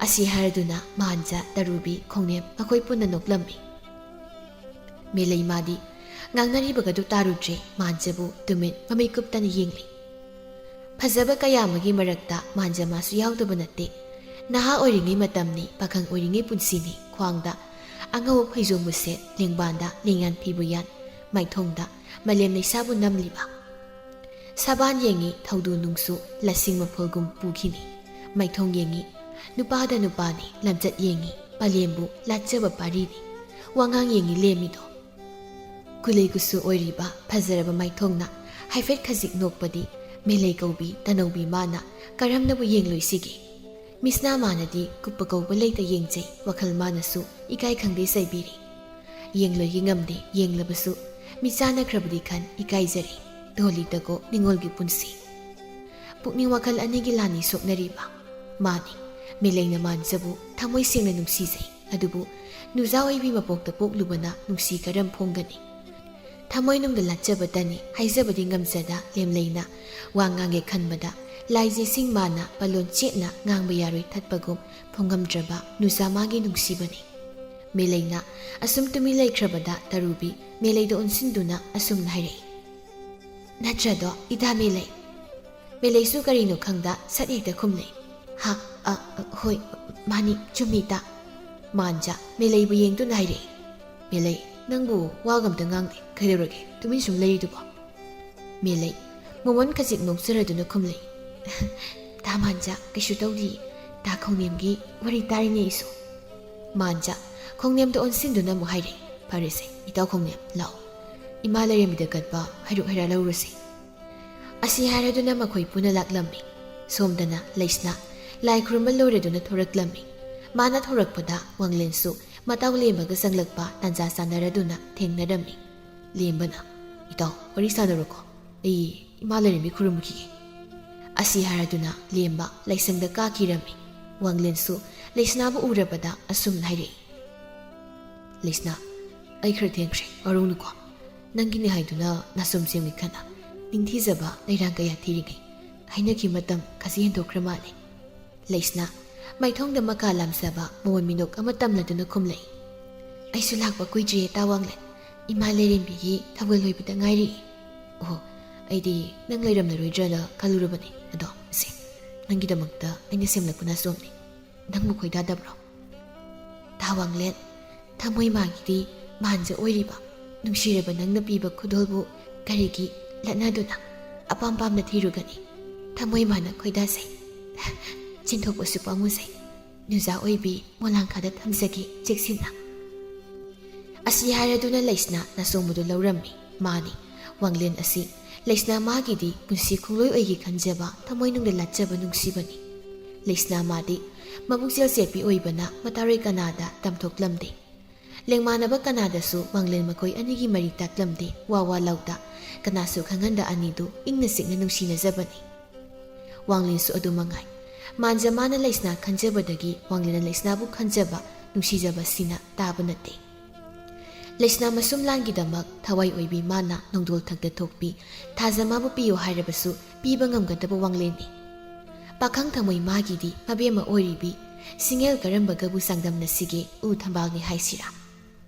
ꯑꯁꯤ ꯍꯥꯏꯔꯗꯨꯅ ꯃꯥꯟꯖ, ꯇꯔꯨꯕꯤ, ꯈꯣꯡꯅꯦꯝ ꯃꯈꯣꯏ ꯄꯨꯟꯅ ꯅꯣꯛꯂꯝꯃꯤ꯫ ꯃꯦꯂꯩꯃꯥꯗꯤ ꯉꯥꯡꯅꯔꯤꯕꯒꯗꯨ ꯇꯥꯔꯨꯗ꯭ꯔꯦ꯫ ꯃꯥꯟꯖꯕꯨ ꯇꯨꯃꯤꯟ ꯃꯃꯤꯠ ꯀꯨꯞꯇꯅ ꯌꯦꯡꯂꯤ꯫ ꯐꯖꯕ ꯀꯌꯥ ꯑꯃꯒꯤ ꯃꯔꯛꯇ ꯃꯥꯟꯖ ꯃꯥꯁꯨ ꯌꯥꯎꯗꯕ ꯅꯠꯇꯦ꯫ ꯅꯍꯥ ꯑꯣꯏꯔꯤꯉꯩ ꯃꯇꯝꯅꯤ, ꯄꯥꯈꯪ ꯑꯣꯏꯔꯤꯉꯩ ꯄꯨꯟꯁꯤꯅꯤ꯫ ꯈ꯭ꯋꯥꯡꯗ ꯑꯉꯧꯕ ꯐꯩꯖꯣꯝꯕꯨ ꯁꯦꯠ, ꯂꯦꯡꯕꯥꯟꯗ ꯂꯦꯡꯌꯥꯟ ꯐꯤꯕꯨ ꯌꯥꯟ, ꯃꯥꯏꯊꯣꯡꯗ ꯃꯥꯂꯦꯝ ꯂꯩꯁꯥꯕꯨ ꯅꯝꯂꯤꯕ꯫ ꯁꯕꯥꯟ ꯌꯦꯡꯉꯤ ꯊꯧꯗꯨ ꯅꯨꯡꯁꯨ ꯂꯁꯤꯡ ꯃꯐꯨꯜꯒꯨꯝ ꯄꯨꯈꯤꯅꯤ꯫ ꯃꯥꯏꯊꯣꯡ ꯌꯦꯡꯉꯤ ꯅꯨꯄꯥꯗ ꯅꯨꯄꯥꯅꯤ, ꯂꯝꯆꯠ ꯌꯦꯡꯉꯤ ꯄꯂꯦꯝꯕꯨ ꯂꯥꯠꯆꯕ ꯄꯥꯔꯤꯅꯤ꯫ ꯋꯥꯉꯥꯡ ꯌꯦꯡꯉꯤ ꯂꯦꯝꯃꯤꯗꯣ꯫ ꯀꯨꯂꯩ ꯀꯨꯁꯨ ꯑꯣꯏꯔꯤꯕ ꯐꯖꯔꯕ ꯃꯥꯏꯊꯣꯡꯅ ꯍꯥꯏꯐꯦꯠ ꯈꯖꯤꯛ ꯅꯣꯛꯄꯗꯤ, ꯃꯦꯂꯩ ꯀꯧꯕꯤ ꯇꯅꯧꯕꯤ ꯃꯥꯅ ꯀꯔꯝꯅꯕꯨ ꯌꯦꯡꯂꯣꯏꯁꯤꯒꯦ? ꯃꯤꯁꯅꯥ ꯃꯥꯅꯗꯤ ꯀꯨꯞꯄ ꯀꯧꯕ ꯂꯩꯇ ꯌꯦꯡꯖꯩ, ꯋꯥꯈꯜ ꯃꯥꯅꯁꯨ ꯏꯀꯥꯏ ꯈꯪꯗꯦ ꯆꯩꯕꯤꯔꯤ꯫ ꯌꯦꯡꯂꯣꯏꯒꯤ ꯉꯝꯗꯦ, ꯌꯦꯡꯂꯕꯁꯨ ꯃꯤꯆꯥꯟꯅꯈ꯭ꯔꯕꯗꯤ ꯈꯟ ꯏꯀꯥꯏꯖꯔꯤ꯫ ꯗꯣꯂꯤ ꯇꯒꯣ ꯅꯤꯉꯣꯜꯒꯤ ꯄꯨꯟꯁꯤ꯫ ꯄꯨꯛꯅꯤꯡ ꯋꯥꯈꯜ ꯑꯅꯤꯒꯤ ꯂꯥꯟꯅꯤ ꯁꯣꯛꯅꯔꯤꯕ꯫ ꯃꯥꯅꯤ, ꯃꯦꯂꯩꯅ ꯃꯥꯟꯖꯕꯨ ꯊꯃꯣꯏ ꯁꯦꯡꯅ ꯅꯨꯡꯁꯤꯖꯩ꯫ ꯑꯗꯨꯕꯨ ꯅꯨꯖꯥ ꯑꯣꯏꯕꯤ ꯃꯄꯣꯛꯇ ꯄꯣꯛꯂꯨꯕꯅ ꯅꯨꯡꯁꯤ ꯀꯔꯝ ꯐꯣꯡꯒꯅꯤ? ꯊꯃꯣꯏꯅꯨꯡꯗ ꯂꯥꯠꯆꯕꯇꯅꯤ, ꯍꯥꯏꯖꯕꯗꯤ ꯉꯝꯖꯗ ꯂꯦꯝꯂꯩꯅ ꯋꯥ ꯉꯥꯡꯒꯦ ꯈꯟꯕꯗ ꯂꯥꯏꯖꯦꯁꯤꯡ ꯃꯥꯅ ꯄꯂꯣꯟ ꯆꯦꯠꯅ ꯉꯥꯡꯕ ꯌꯥꯔꯣꯏ ꯊꯠꯄꯒꯨꯝ ꯐꯣꯡꯉꯝꯗ꯭ꯔꯕ ꯅꯨꯖꯥ ꯃꯥꯒꯤ ꯅꯨꯡꯁꯤꯕꯅꯤ꯫ ꯃꯦꯂꯩꯅ ꯑꯁꯨꯝ ꯇꯨꯃꯤꯟ ꯂꯩꯈ꯭ꯔꯕꯗ ꯇꯔꯨꯕꯤ ꯃꯦꯂꯩꯗ ꯑꯣꯟꯁꯤꯟꯗꯨꯅ ꯑꯁꯨꯝꯅ ꯍꯥꯏꯔꯛꯏ, "ꯅꯠꯇ꯭ꯔꯗꯣ, ꯏꯇꯥ ꯃꯦꯂꯩ?" ꯃꯦꯂꯩꯁꯨ ꯀꯔꯤꯅꯣ ꯈꯪꯗ ꯁꯠ ꯍꯦꯛꯇ ꯈꯨꯝꯂꯦ꯫ "ꯍꯥ, ꯑ, ꯑ, ꯍꯣꯏ, ꯃꯥꯅꯤ, ꯆꯨꯝꯃꯤ ꯏꯇꯥ꯫" ꯃꯥꯟꯖ ꯃꯦꯂꯩꯕꯨ ꯌꯦꯡꯗꯨꯅ ꯍꯥꯏꯔꯛꯏ, "ꯃꯦꯂꯩ, ꯅꯪꯕꯨ ꯋꯥꯒ ꯑꯝꯇ ꯉꯥꯡꯗꯦ, ꯀꯩꯗꯧꯔꯒꯦ ꯇꯨꯃꯤꯟ ꯁꯨꯝ ꯂꯩꯔꯤꯗꯨꯕꯣ?" ꯃꯦꯂꯩ ꯃꯃꯣꯟ ꯈꯖꯤꯛ ꯅꯣꯛꯆꯔꯗꯨꯅ ꯈꯨꯝꯂꯛꯏ, "ꯇꯥ ꯃꯥꯟꯖ, ꯀꯩꯁꯨ ꯇꯧꯗꯤꯌꯦ, ꯇꯥ ꯈꯣꯡꯅꯦꯝꯒꯤ ꯋꯥꯔꯤ ꯇꯥꯔꯤꯅꯦ ꯑꯩꯁꯨ꯫" ꯃꯥꯟꯖ ꯈꯣꯡꯅꯦꯝꯗ ꯑꯣꯟꯁꯤꯟꯗꯨꯅ ꯑꯃꯨꯛ ꯍꯥꯏꯔꯛꯏ, "ꯐꯔꯦꯁꯦ, ꯏꯇꯥꯎ ꯈꯣꯡꯅꯦꯝ, ꯂꯥꯛꯑꯣ, ꯏꯃꯥ ꯂꯥꯏꯔꯦꯝꯕꯤꯗ ꯀꯠꯄ ꯍꯩꯔꯨꯛ ꯍꯩꯔꯥ ꯂꯧꯔꯨꯁꯤ꯫" ꯑꯁꯤ ꯍꯥꯏꯔꯗꯨꯅ ꯃꯈꯣꯏ ꯄꯨꯟꯅ ꯂꯥꯛꯂꯝꯃꯤ꯫ ꯁꯣꯝꯗꯅ ꯂꯩꯁꯅꯥ ꯂꯥꯏ ꯈꯨꯔꯨꯝꯕ ꯂꯣꯏꯔꯗꯨꯅ ꯊꯣꯔꯛꯂꯝꯃꯤ꯫ ꯃꯥꯅ ꯊꯣꯔꯛꯄꯗ ꯋꯥꯡꯂꯦꯟꯁꯨ ꯃꯇꯥꯎ ꯂꯦꯝꯕꯒ ꯆꯪꯂꯛꯄ ꯇꯥꯟꯖꯥ ꯆꯥꯟꯅꯔꯗꯨꯅ ꯊꯦꯡꯅꯔꯝꯃꯤ꯫ ꯂꯦꯝꯕꯅ, "ꯏꯇꯥꯎ, ꯋꯥꯔꯤ ꯁꯥꯟꯅꯔꯣꯀꯣ, ꯑꯩ ꯏꯃꯥ ꯂꯥꯏꯔꯦꯝꯕꯤ ꯈꯨꯔꯨꯝꯈꯤꯒꯦ꯫" ꯑꯁꯤ ꯍꯥꯏꯔꯗꯨꯅ ꯂꯦꯝꯕ ꯂꯥꯏꯁꯪꯗ ꯀꯥꯈꯤꯔꯝꯃꯤ꯫ ꯋꯥꯡꯂꯦꯟꯁꯨ ꯂꯩꯁꯅꯥꯕꯨ ꯎꯔꯕꯗ ꯑꯁꯨꯝꯅ ꯍꯥꯏꯔꯛꯏ, "ꯂꯩꯁꯅꯥ, ꯑꯩ ꯈꯔ ꯊꯦꯡꯈ꯭ꯔꯦ, ꯋꯥꯔꯧꯅꯨꯀꯣ꯫ ꯅꯪꯒꯤꯅꯦ ꯍꯥꯏꯗꯨꯅ ꯅꯥꯁꯣꯝ ꯁꯦꯝꯒꯤ ꯈꯟꯅ ꯅꯤꯡꯊꯤꯖꯕ ꯂꯩꯔꯥꯡ ꯀꯌꯥ ꯊꯤꯔꯤꯉꯩ ꯍꯥꯏꯅꯈꯤ ꯃꯇꯝ ꯈꯖꯤꯛ ꯍꯦꯟꯗꯣꯛꯈ꯭ꯔ ꯃꯥꯜꯂꯦ꯫" ꯂꯩꯁꯅꯥ ꯃꯥꯏꯊꯣꯡꯗ ꯃꯀꯥ ꯂꯥꯝꯖꯕ ꯃꯃꯣꯟ ꯃꯤꯅꯣꯛ ꯑꯃ ꯇꯝꯂꯗꯨꯅ ꯈꯨꯝꯂꯛꯏ, "ꯑꯩꯁꯨ ꯂꯥꯛꯄ ꯀꯨꯏꯗ꯭ꯔꯤꯌꯦ ꯇꯥ ꯋꯥꯡꯂꯦꯟ, ꯏꯃꯥ ꯂꯥꯏꯔꯦꯝꯕꯤꯒꯤ ꯊꯧꯒꯜ ꯂꯣꯏꯕꯗ ꯉꯥꯏꯔꯤ꯫" "ꯑꯣꯍꯣ, ꯑꯩꯗꯤ ꯅꯪ ꯂꯩꯔꯝꯂꯔꯣꯏꯗ꯭ꯔꯅ ꯈꯜꯂꯨꯔꯕꯅꯤ꯫ ꯑꯗꯣ ꯁꯦ, ꯅꯪꯒꯤꯗꯃꯛꯇ ꯑꯩꯅ ꯁꯦꯝꯂꯛꯄ ꯅꯥꯁꯣꯝꯅꯤ꯫ ꯅꯪꯕꯨ ꯈꯣꯏꯗꯥꯗꯕ꯭ꯔꯣ?" ꯇꯥ ꯋꯥꯡꯂꯦꯟ ꯊꯃꯣꯏ ꯃꯥꯒꯤꯗꯤ ꯃꯥꯟꯖ ꯑꯣꯏꯔꯤꯕ ꯅꯨꯡꯁꯤꯔꯕ ꯅꯪꯅ ꯄꯤꯕ ꯈꯨꯗꯣꯜꯕꯨ ꯀꯔꯤꯒꯤ ꯂꯠꯅꯗꯨꯅ ꯑꯄꯥꯝ ꯄꯥꯝꯅ ꯊꯤꯔꯨꯒꯅꯤ? ꯊꯃꯣꯏ ꯃꯥꯅ ꯈꯣꯏꯗꯥꯖꯩ꯫ ꯆꯤꯟꯊꯣꯛꯄꯁꯨ ꯄꯥꯝꯃꯨꯖꯩ꯫ ꯅꯨꯖꯥ ꯑꯣꯏꯕꯤ ꯃꯣꯂꯥꯡꯈꯥꯗ ꯊꯝꯖꯒꯦ ꯆꯦꯛꯁꯤꯟꯅ꯫ ꯑꯁꯤ ꯍꯥꯏꯔꯗꯨꯅ ꯂꯩꯁꯅꯥ ꯅꯥꯆꯣꯡꯕꯗꯨ ꯂꯧꯔꯝꯃꯤ꯫ ꯃꯥꯅꯤ, ꯋꯥꯡꯂꯦꯟ ꯑꯁꯤ ꯂꯩꯁꯅꯥ ꯃꯥꯒꯤꯗꯤ ꯄꯨꯟꯁꯤ ꯈꯣꯡꯂꯣꯏ ꯑꯣꯏꯒꯤ ꯈꯟꯖꯕ, ꯊꯃꯣꯏꯅꯨꯡꯗ ꯂꯥꯠꯆꯕ ꯅꯨꯡꯁꯤꯕꯅꯤ꯫ ꯂꯩꯁꯅꯥ ꯃꯥꯗꯤ ꯃꯕꯨꯛꯆꯦꯜ ꯆꯦꯠꯄꯤ ꯑꯣꯏꯕꯅ ꯃꯇꯥꯔꯣꯏ ꯀꯅꯥꯗ ꯇꯝꯊꯣꯛꯂꯝꯗꯦ꯫ ꯂꯦꯡꯃꯥꯟꯅꯕ ꯀꯅꯥꯗꯁꯨ ꯋꯥꯡꯂꯦꯟ ꯃꯈꯣꯏ ꯑꯅꯤꯒꯤ ꯃꯔꯤ ꯇꯥꯛꯂꯝꯗꯦ꯫ ꯋꯥ ꯋꯥ ꯂꯥꯎꯗ ꯀꯅꯥꯁꯨ ꯈꯪꯍꯟꯗ ꯑꯅꯤꯗꯨ ꯏꯪꯅ ꯆꯤꯛꯅ ꯅꯨꯡꯁꯤꯅꯖꯕꯅꯤ꯫ ꯋꯥꯡꯂꯦꯟꯁꯨ ꯑꯗꯨ ꯃꯉꯥꯏ꯫ ꯃꯥꯟꯖ ꯃꯥꯅ ꯂꯩꯁꯅꯥ ꯈꯟꯖꯕꯗꯒꯤ ꯋꯥꯡꯂꯦꯟꯅ ꯂꯩꯁꯅꯥꯕꯨ ꯈꯟꯖꯕ, ꯅꯨꯡꯁꯤꯖꯕꯁꯤꯅ ꯇꯥꯕ ꯅꯠꯇꯦ꯫ ꯂꯩꯁꯅꯥ ꯃꯁꯨꯝ ꯂꯥꯟꯒꯤꯗꯃꯛ ꯊꯋꯥꯏ ꯑꯣꯏꯕꯤ ꯃꯥꯅ ꯅꯣꯡꯗꯣꯜ ꯊꯛꯇ ꯊꯣꯛꯄꯤ, ꯊꯥꯖ ꯃꯥꯕꯨ ꯄꯤꯌꯨ ꯍꯥꯏꯔꯕꯁꯨ ꯄꯤꯕ ꯉꯝꯒꯗꯕ ꯋꯥꯡꯂꯦꯟꯅꯤ꯫ ꯄꯥꯈꯪ ꯊꯃꯣꯏ ꯃꯥꯒꯤꯗꯤ ꯃꯕꯦꯝꯃ ꯑꯣꯏꯔꯤꯕꯤ, ꯁꯤꯡꯉꯦꯜ ꯀꯔꯝꯕꯒꯕꯨ ꯆꯥꯡꯗꯝꯅꯁꯤꯒꯦ? ꯎ ꯊꯝꯕꯥꯜꯅꯤ ꯍꯥꯏꯁꯤꯔꯥ?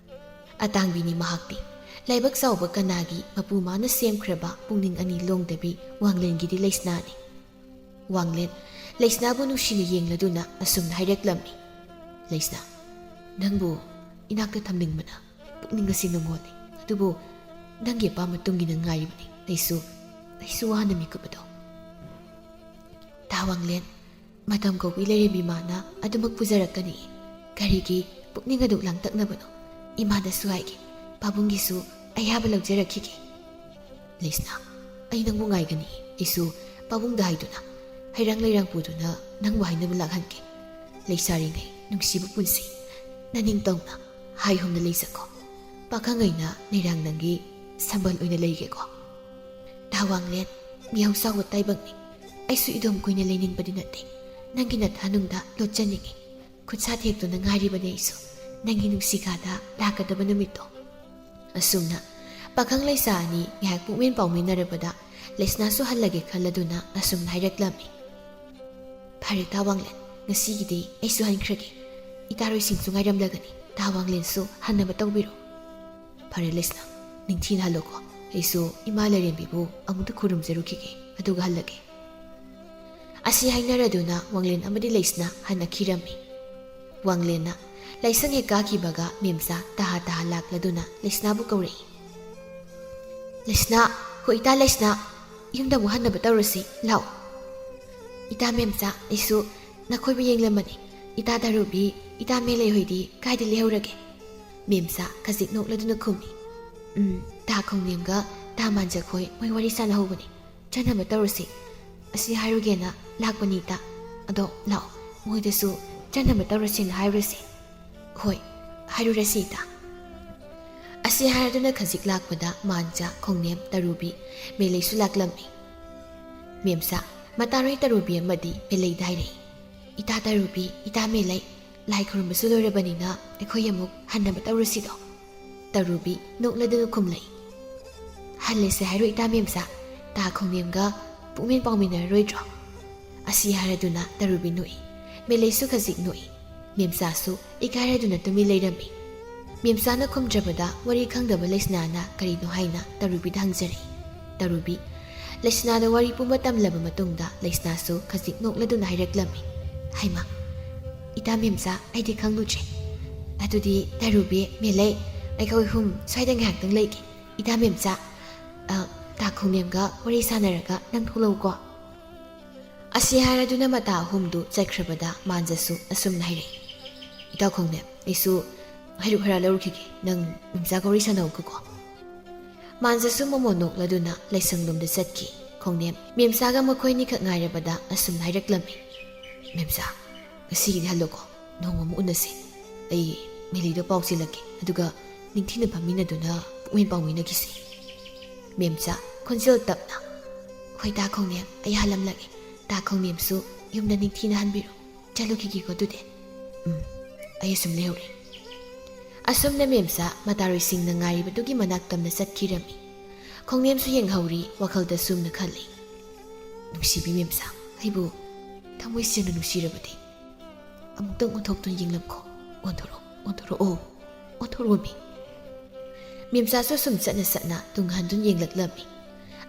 ꯑꯇꯥꯡꯕꯤꯅꯤ ꯃꯍꯥꯛꯇꯤ꯫ ꯂꯥꯏꯕꯛ ꯆꯥꯎꯕ ꯀꯅꯥꯒꯤ ꯃꯄꯨ ꯃꯥꯅ ꯁꯦꯝꯈ꯭ꯔꯕ ꯄꯨꯛꯅꯤꯡ ꯑꯅꯤ ꯂꯣꯡꯗꯕꯤ ꯋꯥꯡꯂꯦꯟꯒꯤꯗꯤ ꯂꯩꯁꯅꯥꯅꯤ꯫ ꯋꯥꯡꯂꯦꯟ ꯂꯩꯁꯅꯥꯕꯨ ꯅꯨꯡꯁꯤꯅ ꯌꯦꯡꯂꯗꯨꯅ ꯑꯁꯨꯝꯅ ꯍꯥꯏꯔꯛꯂꯝꯃꯤ, "ꯂꯩꯁꯅꯥ, ꯅꯪꯕꯨ ꯏꯅꯥꯛꯇ ꯊꯝꯅꯤꯡꯕꯅ ꯄꯨꯛꯅꯤꯡ ꯑꯁꯤ ꯅꯨꯡꯉꯣꯜꯂꯤ꯫ ꯑꯗꯨꯕꯨ ꯅꯪꯒꯤ ꯑꯄꯥꯝꯕ ꯇꯨꯡꯒꯤꯅ ꯉꯥꯏꯔꯤꯕꯅꯤ꯫ ꯑꯩꯁꯨ, ꯑꯩꯁꯨ ꯋꯥꯅ ꯃꯤꯀꯨꯞ ꯑꯗꯣ"꯫ ꯇꯥ ꯋꯥꯡꯂꯦꯟ, ꯃꯇꯝ ꯀꯧꯕꯤ ꯂꯩꯔꯦꯝꯕꯤ ꯃꯥꯅ ꯑꯗꯨꯃꯛ ꯄꯨꯖꯔꯛꯀꯅꯤ꯫ ꯀꯔꯤꯒꯤ ꯄꯨꯛꯅꯤꯡ ꯑꯗꯨ ꯂꯥꯡꯇꯛꯅꯕꯅꯣ? ꯏꯃꯥꯗꯁꯨ ꯍꯥꯏꯒꯦ, ꯄꯥꯕꯨꯡꯒꯤꯁꯨ ꯑꯌꯥꯕ ꯂꯧꯖꯔꯛꯈꯤꯒꯦ꯫ ꯂꯩꯁꯅꯥ, ꯑꯩ ꯅꯪꯕꯨ ꯉꯥꯏꯒꯅꯤ꯫ ꯑꯩꯁꯨ ꯄꯥꯕꯨꯡꯗ ꯍꯥꯏꯗꯨꯅ ꯍꯩꯔꯥꯡ ꯂꯩꯔꯥꯡ ꯄꯨꯗꯨꯅ ꯅꯪꯕꯨ ꯍꯥꯏꯅꯕ ꯂꯥꯛꯍꯟꯒꯦ꯫ ꯂꯩꯁꯥꯔꯤꯉꯩ ꯅꯨꯡꯁꯤꯕ ꯄꯨꯟꯁꯤ ꯅꯅꯤꯡꯇꯧꯅ ꯍꯥꯏꯍꯨꯝꯅ ꯂꯩꯖꯀꯣ꯫ ꯄꯥꯈꯪ ꯑꯩꯅ ꯅꯩꯔꯥꯡ ꯅꯪꯒꯤ ꯁꯝꯕꯜ ꯑꯣꯏꯅ ꯂꯩꯒꯦꯀꯣ꯫ ꯇꯥ ꯋꯥꯡꯂꯦꯟ, ꯃꯤꯍꯧ ꯆꯥꯎꯕ ꯇꯥꯏꯕꯪꯅꯤ꯫ ꯑꯩꯁꯨ ꯏꯗꯣꯝ ꯀꯨꯏꯅ ꯂꯩꯅꯤꯡꯕꯗꯤ ꯅꯠꯇꯦ꯫ ꯅꯪꯒꯤ ꯅꯊꯥꯅꯨꯡꯗ ꯂꯣꯠꯆꯅꯤꯡꯉꯤ꯫ ꯈꯨꯠꯁꯥ ꯊꯦꯛꯇꯨꯅ ꯉꯥꯏꯔꯤꯕꯅꯤ ꯑꯩꯁꯨ, ꯅꯪꯒꯤ ꯅꯨꯡꯁꯤꯀꯥꯗ ꯂꯥꯛꯀꯗꯕ ꯅꯨꯃꯤꯠꯇꯣ꯫ ꯑꯁꯨꯝꯅ ꯄꯥꯈꯪ ꯂꯩꯁꯥ ꯑꯅꯤ ꯉꯥꯏꯍꯥꯛ ꯄꯨꯛꯃꯦꯟ ꯄꯥꯎꯃꯤꯟꯅꯔꯕꯗ ꯂꯩꯁꯅꯥꯁꯨ ꯍꯜꯂꯒꯦ ꯈꯜꯂꯗꯨꯅ ꯑꯁꯨꯝꯅ ꯍꯥꯏꯔꯛꯂꯝꯃꯤ꯫ "ꯐꯔꯦ ꯇꯥ ꯋꯥꯡꯂꯦꯟ, ꯉꯁꯤꯒꯤꯗꯤ ꯑꯩꯁꯨ ꯍꯟꯈ꯭ꯔꯒꯦ꯫ ꯏꯇꯥꯔꯣꯏꯁꯤꯡꯁꯨ ꯉꯥꯏꯔꯝꯂꯒꯅꯤ꯫ ꯇꯥ ꯋꯥꯡꯂꯦꯟꯁꯨ ꯍꯟꯅꯕ ꯇꯧꯕꯤꯔꯣ"꯫ "ꯐꯔꯦ ꯂꯩꯁꯅꯥ, ꯅꯤꯡꯊꯤꯅ ꯍꯜꯂꯣꯀꯣ꯫ ꯑꯩꯁꯨ ꯏꯃꯥ ꯂꯥꯏꯔꯦꯝꯕꯤꯕꯨ ꯑꯃꯨꯛꯇ ꯈꯨꯔꯨꯝꯖꯔꯨꯈꯤꯒꯦ, ꯑꯗꯨꯒ ꯍꯜꯂꯒꯦ"꯫ ꯑꯁꯤ ꯍꯥꯏꯅꯔꯗꯨꯅ ꯋꯥꯡꯂꯦꯟ ꯑꯃꯗꯤ ꯂꯩꯁꯅꯥ ꯍꯟꯅꯈꯤꯔꯝꯃꯤ꯫ ꯋꯥꯡꯂꯦꯟꯅ ꯂꯥꯏꯁꯪ ꯍꯦꯛ ꯀꯥꯈꯤꯕꯒ ꯃꯦꯝꯆꯥ ꯇꯍꯥ ꯇꯍꯥ ꯂꯥꯛꯂꯗꯨꯅ ꯂꯩꯁꯅꯥꯕꯨ ꯀꯧꯔꯛꯏ꯫ "ꯂꯩꯁꯅꯥ, ꯍꯣ ꯏꯇꯥ ꯂꯩꯁꯅꯥ, ꯌꯨꯝꯗ ꯑꯃꯨꯛ ꯍꯟꯅꯕ ꯇꯧꯔꯁꯤ, ꯂꯥꯛꯑꯣ꯫ ꯏꯇꯥ ꯃꯦꯝꯆꯥ, ꯑꯩꯁꯨ ꯅꯈꯣꯏꯕꯨ ꯌꯦꯡꯂꯝꯕꯅꯤ꯫ ꯏꯇꯥ ꯇꯔꯨꯕꯤ, ꯏꯇꯥ ꯃꯦꯂꯩ ꯍꯣꯏꯗꯤ ꯀꯥꯏꯗ ꯂꯩꯍꯧꯔꯒꯦ?" ꯃꯦꯝꯆꯥ ꯈꯖꯤꯛ ꯅꯣꯛꯂꯗꯨꯅ ꯈꯨꯝꯃꯤ꯫ "ꯎꯝ, ꯇꯥ ꯈꯣꯡꯅꯦꯝꯒ ꯇꯥ ꯃꯥꯟꯖꯈꯣꯏ ꯃꯣꯏ ꯋꯥꯔꯤ ꯁꯥꯟꯅꯍꯧꯕꯅꯤ꯫ ꯆꯠꯅꯕ ꯇꯧꯔꯁꯤ꯫ ꯑꯁꯤ ꯍꯥꯏꯔꯨꯒꯦꯅ ꯂꯥꯛꯄꯅꯤ ꯏꯇꯥ꯫ ꯑꯗꯣ ꯂꯥꯛꯑꯣ, ꯃꯣꯏꯗꯁꯨ ꯆꯠꯅꯕ ꯇꯧꯔꯁꯦꯅ ꯍꯥꯏꯔꯨꯔꯁꯤ꯫" "ꯍꯣꯏ, ꯍꯥꯏꯔꯨꯔꯁꯤ ꯏꯇꯥ꯫" ꯑꯁꯤ ꯍꯥꯏꯔꯗꯨꯅ ꯈꯖꯤꯛ ꯂꯥꯛꯄꯗ ꯃꯥꯟꯆꯥ, ꯈꯣꯡꯅꯦꯝ, ꯇꯔꯨꯕꯤ, ꯃꯦꯂꯩꯁꯨ ꯂꯥꯛꯂꯝꯃꯤ꯫ "ꯃꯦꯝꯆꯥ, ꯃꯇꯥꯔꯣꯏ ꯇꯔꯨꯕꯤ ꯑꯃꯗꯤ ꯃꯦꯂꯩꯗ ꯍꯥꯏꯔꯛꯏ꯫" "ꯏꯇꯥ ꯇꯔꯨꯕꯤ, ꯏꯇꯥ ꯃꯦꯂꯩ, ꯂꯥꯏ ꯈꯨꯔꯨꯝꯕꯁꯨ ꯂꯣꯏꯔꯕꯅꯤꯅ ꯑꯩꯈꯣꯏ ꯑꯃꯨꯛ ꯍꯟꯅꯕ ꯇꯧꯔꯁꯤꯗꯣ?" ꯇꯔꯨꯕꯤ ꯅꯣꯛꯂꯗꯨꯅ ꯈꯨꯝꯂꯛꯏ꯫ "ꯍꯜꯂꯁꯦ ꯍꯥꯏꯔꯣ ꯏꯇꯥ ꯃꯦꯝꯆꯥ? ꯇꯥ ꯈꯣꯡꯅꯦꯝꯒ ꯄꯨꯛꯃꯦꯟ ꯄꯥꯎꯃꯤꯟꯅꯔꯔꯣꯏꯗ꯭ꯔꯣ?" ꯑꯁꯤ ꯍꯥꯏꯔꯗꯨꯅ ꯇꯔꯨꯕꯤ ꯅꯣꯛꯏ꯫ ꯃꯦꯂꯩꯁꯨ ꯈꯖꯤꯛ ꯅꯣꯛꯏ꯫ ꯃꯦꯝꯆꯥꯁꯨ ꯏꯀꯥꯏꯔꯗꯨꯅ ꯇꯨꯃꯤꯟ ꯂꯩꯔꯝꯃꯤ꯫ ꯃꯦꯝꯆꯥꯅ ꯈꯨꯝꯗ꯭ꯔꯕꯗ ꯋꯥꯔꯤ ꯈꯪꯗꯕ ꯂꯩꯁꯅꯥꯅ ꯀꯔꯤꯅꯣ ꯍꯥꯏꯅ ꯇꯔꯨꯕꯤꯗ ꯍꯪꯖꯔꯛꯏ꯫ ꯇꯔꯨꯕꯤ ꯂꯩꯁꯅꯥꯗ ꯋꯥꯔꯤ ꯄꯨꯝꯕ ꯇꯝꯂꯕ ꯃꯇꯨꯡꯗ ꯂꯩꯁꯅꯥꯁꯨ ꯈꯖꯤꯛ ꯅꯣꯛꯂꯗꯨꯅ ꯍꯥꯏꯔꯛꯂꯝꯃꯤ꯫ "ꯍꯩꯃꯥ, ꯏꯇꯥ ꯃꯦꯝꯆꯥ, ꯑꯩꯗꯤ ꯈꯪꯂꯨꯗ꯭ꯔꯦ꯫ ꯑꯗꯨꯗꯤ ꯇꯔꯨꯕꯤ, ꯃꯦꯂꯩ, ꯑꯩꯈꯣꯏ ꯑꯍꯨꯝ ꯁ꯭ꯋꯥꯏꯗ ꯉꯥꯏꯍꯥꯛꯇꯪ ꯂꯩꯒꯦ꯫ ꯏꯇꯥ ꯃꯦꯝꯆꯥ, ꯑ, ꯇꯥ ꯈꯣꯡꯅꯦꯝꯒ ꯋꯥꯔꯤ ꯁꯥꯟꯅꯔꯒ ꯅꯪ ꯊꯣꯛꯂꯛꯎꯀꯣ꯫" ꯑꯁꯤ ꯍꯥꯏꯔꯗꯨꯅ ꯃꯇꯥ ꯑꯍꯨꯝꯗꯨ ꯆꯠꯈ꯭ꯔꯕꯗ ꯃꯥꯟꯖꯁꯨ ꯑꯁꯨꯝꯅ ꯍꯥꯏꯔꯛꯏ꯫ "ꯏꯇꯥ ꯈꯣꯡꯅꯦꯝ, ꯑꯩꯁꯨ ꯍꯩꯔꯨꯛ ꯍꯩꯔꯥ ꯂꯧꯔꯨꯈꯤꯒꯦ, ꯅꯪ ꯃꯦꯝꯆꯥꯒ ꯋꯥꯔꯤ ꯁꯥꯟꯅꯧꯀꯣ꯫" ꯃꯥꯟꯖꯁꯨ ꯃꯣꯃꯣꯟ ꯅꯣꯛꯂꯗꯨꯅ ꯂꯥꯏꯁꯪꯂꯣꯝꯗ ꯆꯠꯈꯤ꯫ ꯈꯣꯡꯅꯦꯝ ꯃꯦꯝꯆꯥꯒ ꯃꯈꯣꯏꯅꯤꯈꯛ ꯉꯥꯏꯔꯕꯗ ꯑꯁꯨꯝꯅ ꯍꯥꯏꯔꯛꯂꯝꯃꯤ꯫ "ꯃꯦꯝꯆꯥ, ꯉꯁꯤꯒꯤꯗꯤ ꯍꯜꯂꯣꯀꯣ, ꯅꯣꯡꯃ ꯑꯃꯨꯛ ꯎꯅꯁꯤ꯫ ꯑꯩ ꯃꯦꯂꯩꯗꯣ ꯄꯥꯎ ꯆꯦꯜꯂꯛꯀꯦ, ꯑꯗꯨꯒ ꯅꯤꯡꯊꯤꯅ ꯐꯝꯃꯤꯟꯅꯗꯨꯅ ꯄꯨꯛꯃꯦꯟ ꯄꯥꯎꯃꯤꯟꯅꯈꯤꯁꯤ꯫" ꯃꯦꯝꯆꯥ ꯈꯣꯟꯖꯦꯜ ꯇꯞꯅ, "ꯍꯣꯏ ꯇꯥ ꯈꯣꯡꯅꯦꯝ, ꯑꯩ ꯍꯜꯂꯝꯂꯒꯦ꯫ ꯇꯥ ꯈꯣꯡꯅꯦꯝꯁꯨ ꯌꯨꯝꯗ ꯅꯤꯡꯊꯤꯅ ꯍꯟꯕꯤꯔꯣ꯫ ꯆꯠꯂꯨꯈꯤꯒꯦꯀꯣ ꯑꯗꯨꯗꯤ꯫" "ꯎꯝ, ꯑꯩ ꯑꯁꯨꯝ ꯂꯩꯍꯧꯔꯦ꯫" ꯑꯁꯨꯝꯅ ꯃꯦꯝꯆꯥ ꯃꯇꯥꯔꯣꯏꯁꯤꯡꯅ ꯉꯥꯏꯔꯤꯕꯗꯨꯒꯤ ꯃꯅꯥꯛ ꯇꯝꯅ ꯆꯠꯈꯤꯔꯝꯃꯤ꯫ ꯈꯣꯡꯅꯦꯝꯁꯨ ꯌꯦꯡꯍꯧꯔꯤ, ꯋꯥꯈꯜꯗ ꯁꯨꯝꯅ ꯈꯜꯂꯤ꯫ "ꯅꯨꯡꯁꯤꯕꯤ ꯃꯦꯝꯆꯥ, ꯑꯩꯕꯨ ꯊꯃꯣꯏ ꯁꯦꯡꯅ ꯅꯨꯡꯁꯤꯔꯕꯗꯤ ꯑꯃꯨꯛꯇꯪ ꯑꯣꯟꯊꯣꯛꯇꯨꯅ ꯌꯦꯡꯂꯝꯈꯣ꯫ ꯑꯣꯟꯊꯣꯔꯛꯑꯣ, ꯑꯣꯟꯊꯣꯔꯛꯑꯣ, ꯑꯣꯟꯊꯣꯔꯛꯑꯣꯃꯤ꯫" ꯃꯦꯝꯆꯥꯁꯨ ꯁꯨꯝ ꯆꯠꯅ ꯆꯠꯅ ꯇꯨꯡ ꯍꯟꯗꯨꯅ ꯌꯦꯡꯂꯛꯂꯝꯃꯤ꯫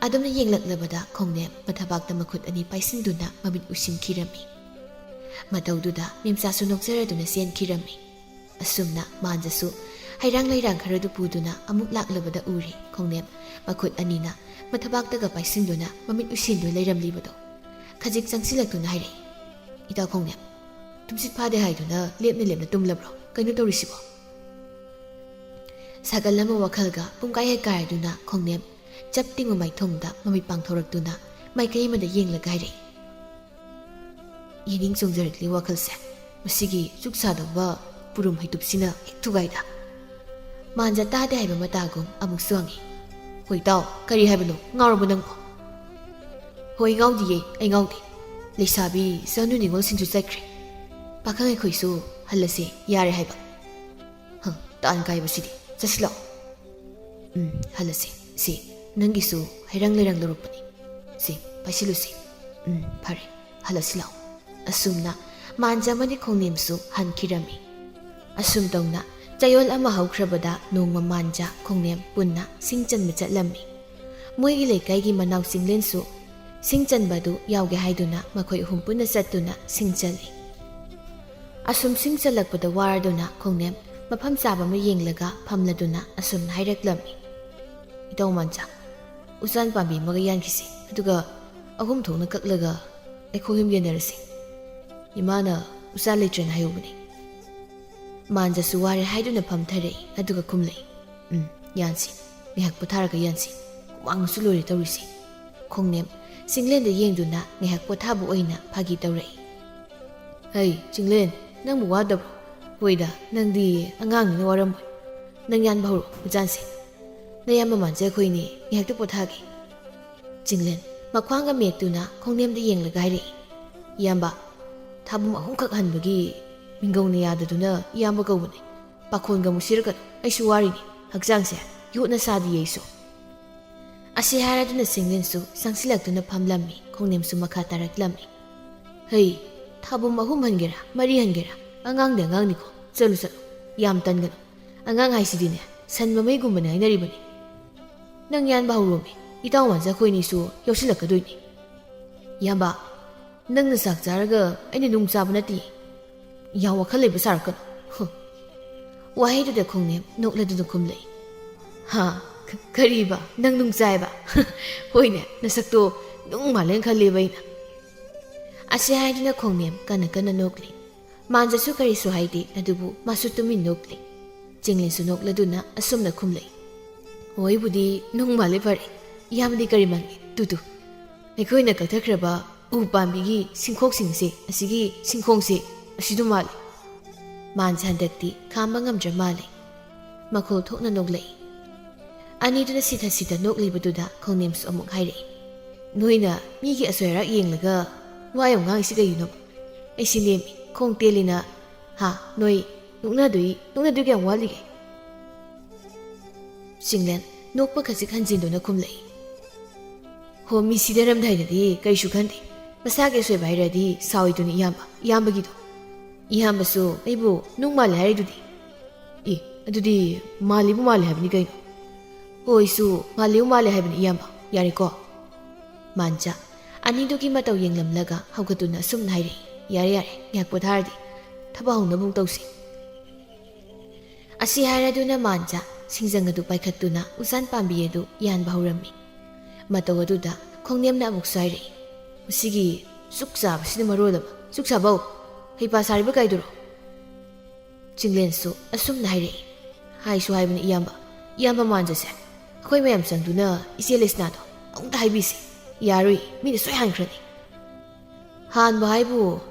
ꯑꯗꯨꯝꯅ ꯌꯦꯡꯂꯛꯂꯕꯗ ꯈꯣꯡꯅꯦꯝ ꯃꯊꯕꯥꯛꯇ ꯃꯈꯨꯠ ꯑꯅꯤ ꯄꯥꯏꯁꯤꯟꯗꯨꯅ ꯃꯃꯤꯠ ꯎꯏꯁꯤꯟꯈꯤꯔꯝꯃꯤ꯫ ꯃꯇꯧꯗꯨꯗ ꯃꯦꯝꯆꯥꯁꯨ ꯅꯣꯛꯆꯔꯗꯨꯅ ꯆꯦꯟꯈꯤꯔꯝꯃꯤ꯫ ꯑꯁꯨꯝꯅ ꯃꯥꯟꯖꯁꯨ ꯍꯩꯔꯥꯡ ꯂꯩꯔꯥꯡ ꯈꯔꯗꯨ ꯄꯨꯗꯨꯅ ꯑꯃꯨꯛ ꯂꯥꯛꯂꯕꯗ ꯎꯔꯦ ꯈꯣꯡꯅꯦꯝ ꯃꯈꯨꯠ ꯑꯅꯤꯅ ꯃꯊꯕꯥꯛꯇꯒ ꯄꯥꯏꯁꯤꯟꯗꯨꯅ ꯃꯃꯤꯠ ꯎꯏꯁꯤꯟꯗꯨꯅ ꯂꯩꯔꯝꯂꯤꯕꯗꯣ꯫ ꯈꯖꯤꯛ ꯆꯪꯁꯤꯜꯂꯛꯇꯨꯅ ꯍꯥꯏꯔꯛꯏ, "ꯏꯇꯥ ꯈꯣꯡꯅꯦꯝ, ꯇꯨꯝꯁꯤꯠ ꯐꯥꯗꯦ ꯍꯥꯏꯗꯨꯅ ꯂꯦꯞꯅ ꯂꯦꯞꯅ ꯇꯨꯝꯂꯕ꯭ꯔꯣ? ꯀꯩꯅꯣ ꯇꯧꯔꯤꯁꯤꯕꯣ?" ꯁꯥꯒꯜ ꯑꯃ ꯋꯥꯈꯜꯒ ꯄꯨꯡꯀꯥꯏ ꯍꯦꯛ ꯀꯥꯏꯔꯗꯨꯅ ꯈꯣꯡꯅꯦꯝ ꯆꯞ ꯇꯤꯡꯕ ꯃꯥꯏꯊꯣꯡꯗ ꯃꯃꯤꯠ ꯄꯥꯡꯊꯣꯔꯛꯇꯨꯅ ꯃꯥꯏꯀꯩ ꯑꯃꯗ ꯌꯦꯡꯂꯒ ꯍꯥꯏꯔꯛꯏ, "ꯌꯦꯅꯤꯡ ꯆꯣꯡꯖꯔꯛꯂꯤ ꯋꯥꯈꯜꯁꯦ꯫ ꯃꯁꯤꯒꯤ ꯆꯨꯛ ꯁꯥꯗꯧꯕ ꯄꯨꯔꯨꯝ ꯍꯩꯇꯨꯞꯁꯤꯅ ꯍꯦꯛ ꯊꯨꯒꯥꯏꯗ꯫" ꯃꯥꯟꯖ ꯇꯥꯗꯦ ꯍꯥꯏꯕ ꯃꯇꯥꯒꯨꯝ ꯑꯃꯨꯛꯁꯨ ꯍꯪꯉꯤ, "ꯍꯣꯏ ꯏꯇꯥꯎ, ꯀꯔꯤ ꯍꯥꯏꯕꯅꯣ? ꯉꯥꯎꯔꯕꯣ ꯅꯪꯕꯣ?" "ꯍꯣꯏ, ꯉꯥꯎꯗꯤꯌꯦ, ꯑꯩ ꯉꯥꯎꯗꯦ꯫ ꯂꯩꯁꯥꯕꯤ ꯆꯅꯨ ꯅꯤꯉꯣꯜꯁꯤꯡꯁꯨ ꯆꯠꯈ꯭ꯔꯦ꯫ ꯄꯥꯈꯪ ꯑꯩꯈꯣꯏꯁꯨ ꯍꯜꯂꯁꯦ ꯌꯥꯔꯦ ꯍꯥꯏꯕ꯫" "ꯍ, ꯇꯥꯟ ꯀꯥꯏꯕꯁꯤꯗꯤ꯫ ꯆꯠꯁꯤ ꯂꯥꯛꯑꯣ꯫" "ꯎꯝ, ꯍꯜꯂꯁꯤ꯫ ꯁꯤ, ꯅꯪꯒꯤꯁꯨ ꯍꯩꯔꯪ ꯂꯩꯔꯪ ꯂꯧꯔꯛꯄꯅꯤ꯫ ꯁꯤ, ꯄꯥꯏꯁꯤꯜꯂꯨꯁꯤ꯫ ꯎꯝ, ꯐꯔꯦ꯫ ꯍꯜꯂꯁꯤ ꯂꯥꯛꯑꯣ꯫" ꯑꯁꯨꯝꯅ ꯃꯥꯟꯖ ꯑꯃꯗꯤ ꯈꯣꯡꯅꯦꯝꯁꯨ ꯍꯟꯈꯤꯔꯝꯃꯤ꯫ ꯑꯁꯨꯝ ꯇꯧꯅ ꯆꯌꯣꯜ ꯑꯃ ꯍꯧꯈ꯭ꯔꯕꯗ ꯅꯣꯡꯃ ꯃꯥꯟꯖ ꯈꯣꯡꯅꯦꯝ ꯄꯨꯟꯅ ꯁꯤꯡ ꯆꯟꯕ ꯆꯠꯂꯝꯃꯤ꯫ ꯃꯣꯏꯒꯤ ꯂꯩꯀꯥꯏꯒꯤ ꯃꯅꯥꯎ ꯆꯤꯡꯂꯦꯟꯁꯨ ꯁꯤꯡ ꯆꯟꯕ ꯑꯗꯨ ꯌꯥꯎꯒꯦ ꯍꯥꯏꯗꯨꯅ ꯃꯈꯣꯏ ꯑꯍꯨꯝ ꯄꯨꯟꯅ ꯆꯠꯇꯨꯅ ꯁꯤꯡ ꯆꯜꯂꯤ꯫ ꯑꯁꯨꯝ ꯁꯤꯡ ꯆꯜꯂꯛꯄꯗ ꯋꯥꯔꯗꯨꯅ ꯈꯣꯡꯅꯦꯝ ꯃꯐꯝ ꯆꯥꯕ ꯑꯃ ꯌꯦꯡꯂꯒ ꯐꯝꯂꯗꯨꯅ ꯑꯁꯨꯝꯅ ꯍꯥꯏꯔꯛꯂꯝꯃꯤ, "ꯏꯇꯥꯎ ꯃꯥꯟꯖ, ꯎꯆꯥꯟ ꯄꯥꯝꯕꯤ ꯑꯃꯒ ꯌꯥꯟꯈꯤꯁꯤ, ꯑꯗꯨꯒ ꯑꯍꯨꯝ ꯊꯣꯛꯅ ꯀꯛꯂꯒ ꯑꯩꯈꯣꯏ ꯑꯍꯨꯝ ꯌꯦꯟꯅꯔꯁꯤ꯫ ꯏꯃꯥꯅ ꯎꯆꯥꯟ ꯂꯩꯇ꯭ꯔꯦꯅ ꯍꯥꯏꯍꯧꯕꯅꯤ꯫" ꯃꯥꯟꯖꯁꯨ ꯋꯥꯔꯦ ꯍꯥꯏꯗꯨꯅ ꯐꯝꯊꯔꯛꯏ, ꯑꯗꯨꯒ ꯈꯨꯝꯂꯛꯏ, "ꯎꯝ, ꯌꯥꯟꯁꯤ꯫ ꯉꯥꯏꯍꯥꯛ ꯄꯣꯊꯥꯔꯒ ꯌꯥꯟꯁꯤ꯫ ꯍꯨꯃꯥꯡꯁꯨ ꯂꯣꯏꯔꯦ ꯇꯧꯔꯤꯁꯦ꯫" ꯈꯣꯡꯅꯦꯝ ꯆꯤꯡꯂꯦꯟꯗ ꯌꯦꯡꯗꯨꯅ ꯉꯥꯏꯍꯥꯛ ꯄꯣꯊꯥꯕ ꯑꯣꯏꯅ ꯐꯥꯒꯤ ꯇꯧꯔꯛꯏ, "ꯍꯩ, ꯆꯤꯡꯂꯦꯟ, ꯅꯪꯕꯨ ꯋꯥꯗꯕ꯭ꯔꯣ? ꯍꯣꯏꯗ, ꯅꯪꯗꯤ ꯑꯉꯥꯡꯅꯤꯅ ꯋꯥꯔꯝꯃꯣꯏ꯫ ꯅꯪ ꯌꯥꯟꯕ ꯍꯧꯔꯣ, ꯎꯆꯥꯟꯁꯦ꯫ ꯅꯌꯥꯝꯕ ꯃꯥꯟꯖ ꯑꯩꯈꯣꯏꯅꯤ ꯉꯥꯏꯍꯥꯛꯇ ꯄꯣꯊꯥꯒꯦ꯫" ꯆꯤꯡꯂꯦꯟ ꯃꯈ꯭ꯋꯥꯡꯒ ꯃꯦꯠꯇꯨꯅ ꯈꯣꯡꯅꯦꯝꯗ ꯌꯦꯡꯂꯒ ꯍꯥꯏꯔꯛꯏ, "ꯏꯌꯥꯝꯕ, ꯊꯥꯕꯨꯝ ꯑꯍꯨꯝꯈꯛ ꯍꯟꯕꯒꯤ ꯃꯤꯡꯒꯧꯅ ꯌꯥꯗꯗꯨꯅ ꯏꯌꯥꯝꯕ ꯀꯧꯕꯅꯤ꯫ ꯄꯥꯈꯣꯟꯒ ꯑꯃꯨꯛ ꯁꯤꯔꯛꯀꯅꯨ, ꯑꯩꯁꯨ ꯋꯥꯔꯤꯅꯤ, ꯍꯛꯆꯥꯡꯁꯦ ꯌꯣꯠꯅ ꯁꯥꯗꯤꯌꯦ ꯑꯩꯁꯨ꯫" ꯑꯁꯤ ꯍꯥꯏꯔꯗꯨꯅ ꯆꯤꯡꯂꯦꯟꯁꯨ ꯆꯪꯁꯤꯜꯂꯛꯇꯨꯅ ꯐꯝꯂꯝꯃꯤ, ꯈꯣꯡꯅꯦꯝꯁꯨ ꯃꯈꯥ ꯇꯥꯔꯛꯂꯝꯃꯤ, "ꯍꯩ, ꯊꯥꯕꯨꯝ ꯑꯍꯨꯝ ꯍꯟꯒꯦꯔꯥ, ꯃꯔꯤ ꯍꯟꯒꯦꯔꯥ, ꯑꯉꯥꯡꯗꯤ ꯑꯉꯥꯡꯅꯤꯀꯣ, ꯆꯠꯂꯨ ꯆꯠꯂꯨ, ꯌꯥꯝ ꯇꯟꯒꯅꯨ꯫ ꯑꯉꯥꯡ ꯍꯥꯏꯁꯤꯗꯤꯅꯦ, ꯁꯟ ꯃꯃꯩꯒꯨꯝꯕꯅꯦ ꯍꯥꯏꯅꯔꯤꯕꯅꯤ꯫ ꯅꯪ ꯌꯥꯟꯕ ꯍꯧꯔꯣꯃꯤ, ꯏꯇꯥꯎ ꯃꯥꯟꯖ ꯑꯩꯈꯣꯏꯅꯤꯁꯨ ꯌꯥꯎꯁꯤꯜꯂꯛꯀꯗꯣꯏꯅꯤ꯫" "ꯏꯌꯥꯝꯕ, ꯅꯪꯅ ꯆꯥꯛ ꯆꯥꯔꯒ ꯑꯩꯅ ꯅꯨꯡ ꯆꯥꯕ ꯅꯠꯇꯦ꯫ ꯌꯥꯝ ꯋꯥꯈꯜ ꯂꯩꯕ ꯁꯥꯔꯛꯀꯅꯨ꯫" "ꯍꯨ, ꯋꯥꯍꯩꯗꯨꯗ ꯈꯣꯡꯅꯦꯝ ꯅꯣꯛꯂꯗꯨꯅ ꯈꯨꯝꯂꯛꯏ꯫ "ꯍꯥ? ꯀ-, ꯀꯔꯤꯕ? ꯅꯪ ꯅꯨꯡ ꯆꯥꯏꯕ?" "ꯍꯣꯏꯅꯦ, ꯅꯁꯛꯇꯣ ꯅꯨꯡ ꯃꯥꯜꯂꯦꯅ ꯈꯜꯂꯦꯕ ꯑꯩꯅ"꯫ ꯑꯁꯤ ꯍꯥꯏꯗꯨꯅ ꯈꯣꯡꯅꯦꯝ ꯀꯟꯅ ꯀꯟꯅ ꯅꯣꯛꯂꯤ꯫ ꯃꯥꯟꯖꯁꯨ ꯀꯔꯤꯁꯨ ꯍꯥꯏꯗꯦ, ꯑꯗꯨꯕꯨ ꯃꯥꯁꯨ ꯇꯨꯃꯤꯟ ꯅꯣꯛꯂꯤ꯫ ꯆꯤꯡꯂꯦꯟꯁꯨ ꯅꯣꯛꯂꯗꯨꯅ ꯑꯁꯨꯝꯅ ꯈꯨꯝꯂꯛꯏ꯫ "ꯍꯣꯏꯕꯨꯗꯤ ꯅꯨꯡ ꯃꯥꯜꯂꯦ ꯐꯔꯦ, ꯏꯌꯥꯝꯕꯗꯤ ꯀꯔꯤ ꯃꯥꯟꯒꯦ? ꯇꯨ ꯇꯨ, ꯑꯩꯈꯣꯏꯅ ꯀꯛꯊꯠꯈ꯭ꯔꯕ ꯎ ꯄꯥꯝꯕꯤꯒꯤ ꯁꯤꯡꯈꯣꯛꯁꯤꯡꯁꯦ, ꯑꯁꯤꯒꯤ ꯁꯤꯡꯈꯣꯡꯁꯦ, ꯑꯁꯤꯗꯨ ꯃꯥꯜꯂꯤ"꯫ ꯃꯥꯟꯁꯦ ꯍꯟꯗꯛꯇꯤ ꯈꯥꯝꯕ ꯉꯝꯗ꯭ꯔ ꯃꯥꯜꯂꯦ꯫ ꯃꯈꯣꯜ ꯊꯣꯛꯅ ꯅꯣꯛꯂꯛꯏ꯫ ꯑꯅꯤꯗꯨꯅ ꯁꯤꯊ ꯁꯤꯊ ꯅꯣꯛꯂꯤꯕꯗꯨꯗ ꯈꯣꯡꯅꯦꯝꯁꯨ ꯑꯃꯨꯛ ꯍꯥꯏꯔꯛꯏ꯫ "ꯅꯣꯏꯅ ꯃꯤꯒꯤ ꯑꯁꯣꯏ ꯑꯔꯥꯛ ꯌꯦꯡꯂꯒ ꯋꯥ ꯌꯥꯝ ꯉꯥꯡꯉꯤꯁꯤ ꯀꯩꯒꯤꯅꯣ? ꯑꯩꯁꯤ ꯅꯦꯝꯃꯤ, ꯈꯣꯡ ꯇꯦꯜꯂꯤꯅ, ꯍꯥ, ꯅꯣꯏ ꯅꯣꯛꯅꯗꯣꯏ, ꯅꯣꯛꯅꯗꯣꯏ ꯀꯌꯥꯝ ꯋꯥꯠꯂꯤꯒꯦ?" ꯆꯤꯡꯂꯦꯟ ꯅꯣꯛꯄ ꯈꯖꯤꯛ ꯍꯟꯖꯤꯟꯗꯨꯅ ꯈꯨꯝꯂꯛꯏ꯫ "ꯍꯣ, ꯃꯤ ꯁꯤꯗꯔꯝꯗꯥꯏꯗꯗꯤ ꯀꯔꯤꯁꯨ ꯈꯟꯗꯦ꯫ ꯃꯁꯥꯒꯤ ꯑꯁꯣꯏꯕ ꯍꯥꯏꯔꯗꯤ ꯁꯥꯎꯏꯗꯨꯅꯤ ꯏꯌꯥꯝꯕ, ꯏꯌꯥꯝꯕꯒꯤꯗꯣ꯫ ꯏꯌꯥꯝꯕꯁꯨ ꯑꯩꯕꯨ ꯅꯨꯡ ꯃꯥꯜꯂꯦ ꯍꯥꯏꯔꯤꯗꯨꯗꯤ꯫ ꯑꯦ, ꯑꯗꯨꯗꯤ ꯃꯥꯜꯂꯤꯕꯨ ꯃꯥꯜꯂꯦ ꯍꯥꯏꯕꯅꯤ ꯀꯩꯅꯣ?" "ꯍꯣꯏꯁꯨ ꯃꯥꯜꯂꯤꯕꯨ ꯃꯥꯜꯂꯦ ꯍꯥꯏꯕꯅꯤ ꯏꯌꯥꯝꯕ, ꯌꯥꯔꯦꯀꯣ?" ꯃꯥꯟꯖ ꯑꯅꯤꯗꯨꯒꯤ ꯃꯇꯧ ꯌꯦꯡꯂꯝꯂꯒ ꯍꯧꯒꯠꯇꯨꯅ ꯑꯁꯨꯝꯅ ꯍꯥꯏꯔꯛꯏ꯫ "ꯌꯥꯔꯦ, ꯌꯥꯔꯦ, ꯉꯥꯏꯍꯥꯛ ꯄꯣꯊꯥꯔꯗꯤ ꯊꯕꯛ ꯍꯧꯅꯕ ꯑꯃꯨꯛ ꯇꯧꯁꯤ"꯫ ꯑꯁꯤ ꯍꯥꯏꯔꯗꯨꯅ ꯃꯥꯟꯖ ꯁꯤꯡꯖꯪ ꯑꯗꯨ ꯄꯥꯏꯈꯠꯇꯨꯅ ꯎꯆꯥꯟ ꯄꯥꯝꯕꯤ ꯑꯗꯨ ꯌꯥꯟꯕ ꯍꯧꯔꯝꯃꯤ꯫ ꯃꯇꯧ ꯑꯗꯨꯗ ꯈꯣꯡꯅꯦꯝꯅ ꯑꯃꯨꯛꯁꯨ ꯍꯥꯏꯔꯛꯏ꯫ "ꯃꯁꯤꯒꯤ ꯆꯨꯛ ꯆꯥꯕꯁꯤꯅ ꯃꯔꯣꯜ ꯑꯃ꯫ ꯆꯨꯛ ꯆꯥꯕꯧ, ꯍꯩꯄꯥ ꯁꯥꯔꯤꯕ ꯀꯥꯏꯗꯨꯔꯣ?" ꯆꯤꯡꯂꯦꯟꯁꯨ ꯑꯁꯨꯝꯅ ꯍꯥꯏꯔꯛꯏ꯫ "ꯍꯥꯏꯁꯨ ꯍꯥꯏꯕꯅꯤ ꯏꯌꯥꯝꯕ, ꯏꯌꯥꯝꯕ ꯃꯥꯟꯖꯁꯦ꯫ ꯑꯩꯈꯣꯏ ꯃꯌꯥꯝ ꯆꯪꯗꯨꯅ ꯏꯆꯦ ꯂꯩꯁꯅꯥꯗꯣ ꯑꯃꯨꯛꯇ ꯍꯥꯏꯕꯤꯁꯤ꯫ ꯌꯥꯔꯣꯏ, ꯃꯤꯅ ꯁꯣꯏ ꯍꯥꯟꯈ꯭ꯔꯅꯤ"꯫ "ꯍꯥꯟꯕ ꯍꯥꯏꯕꯨ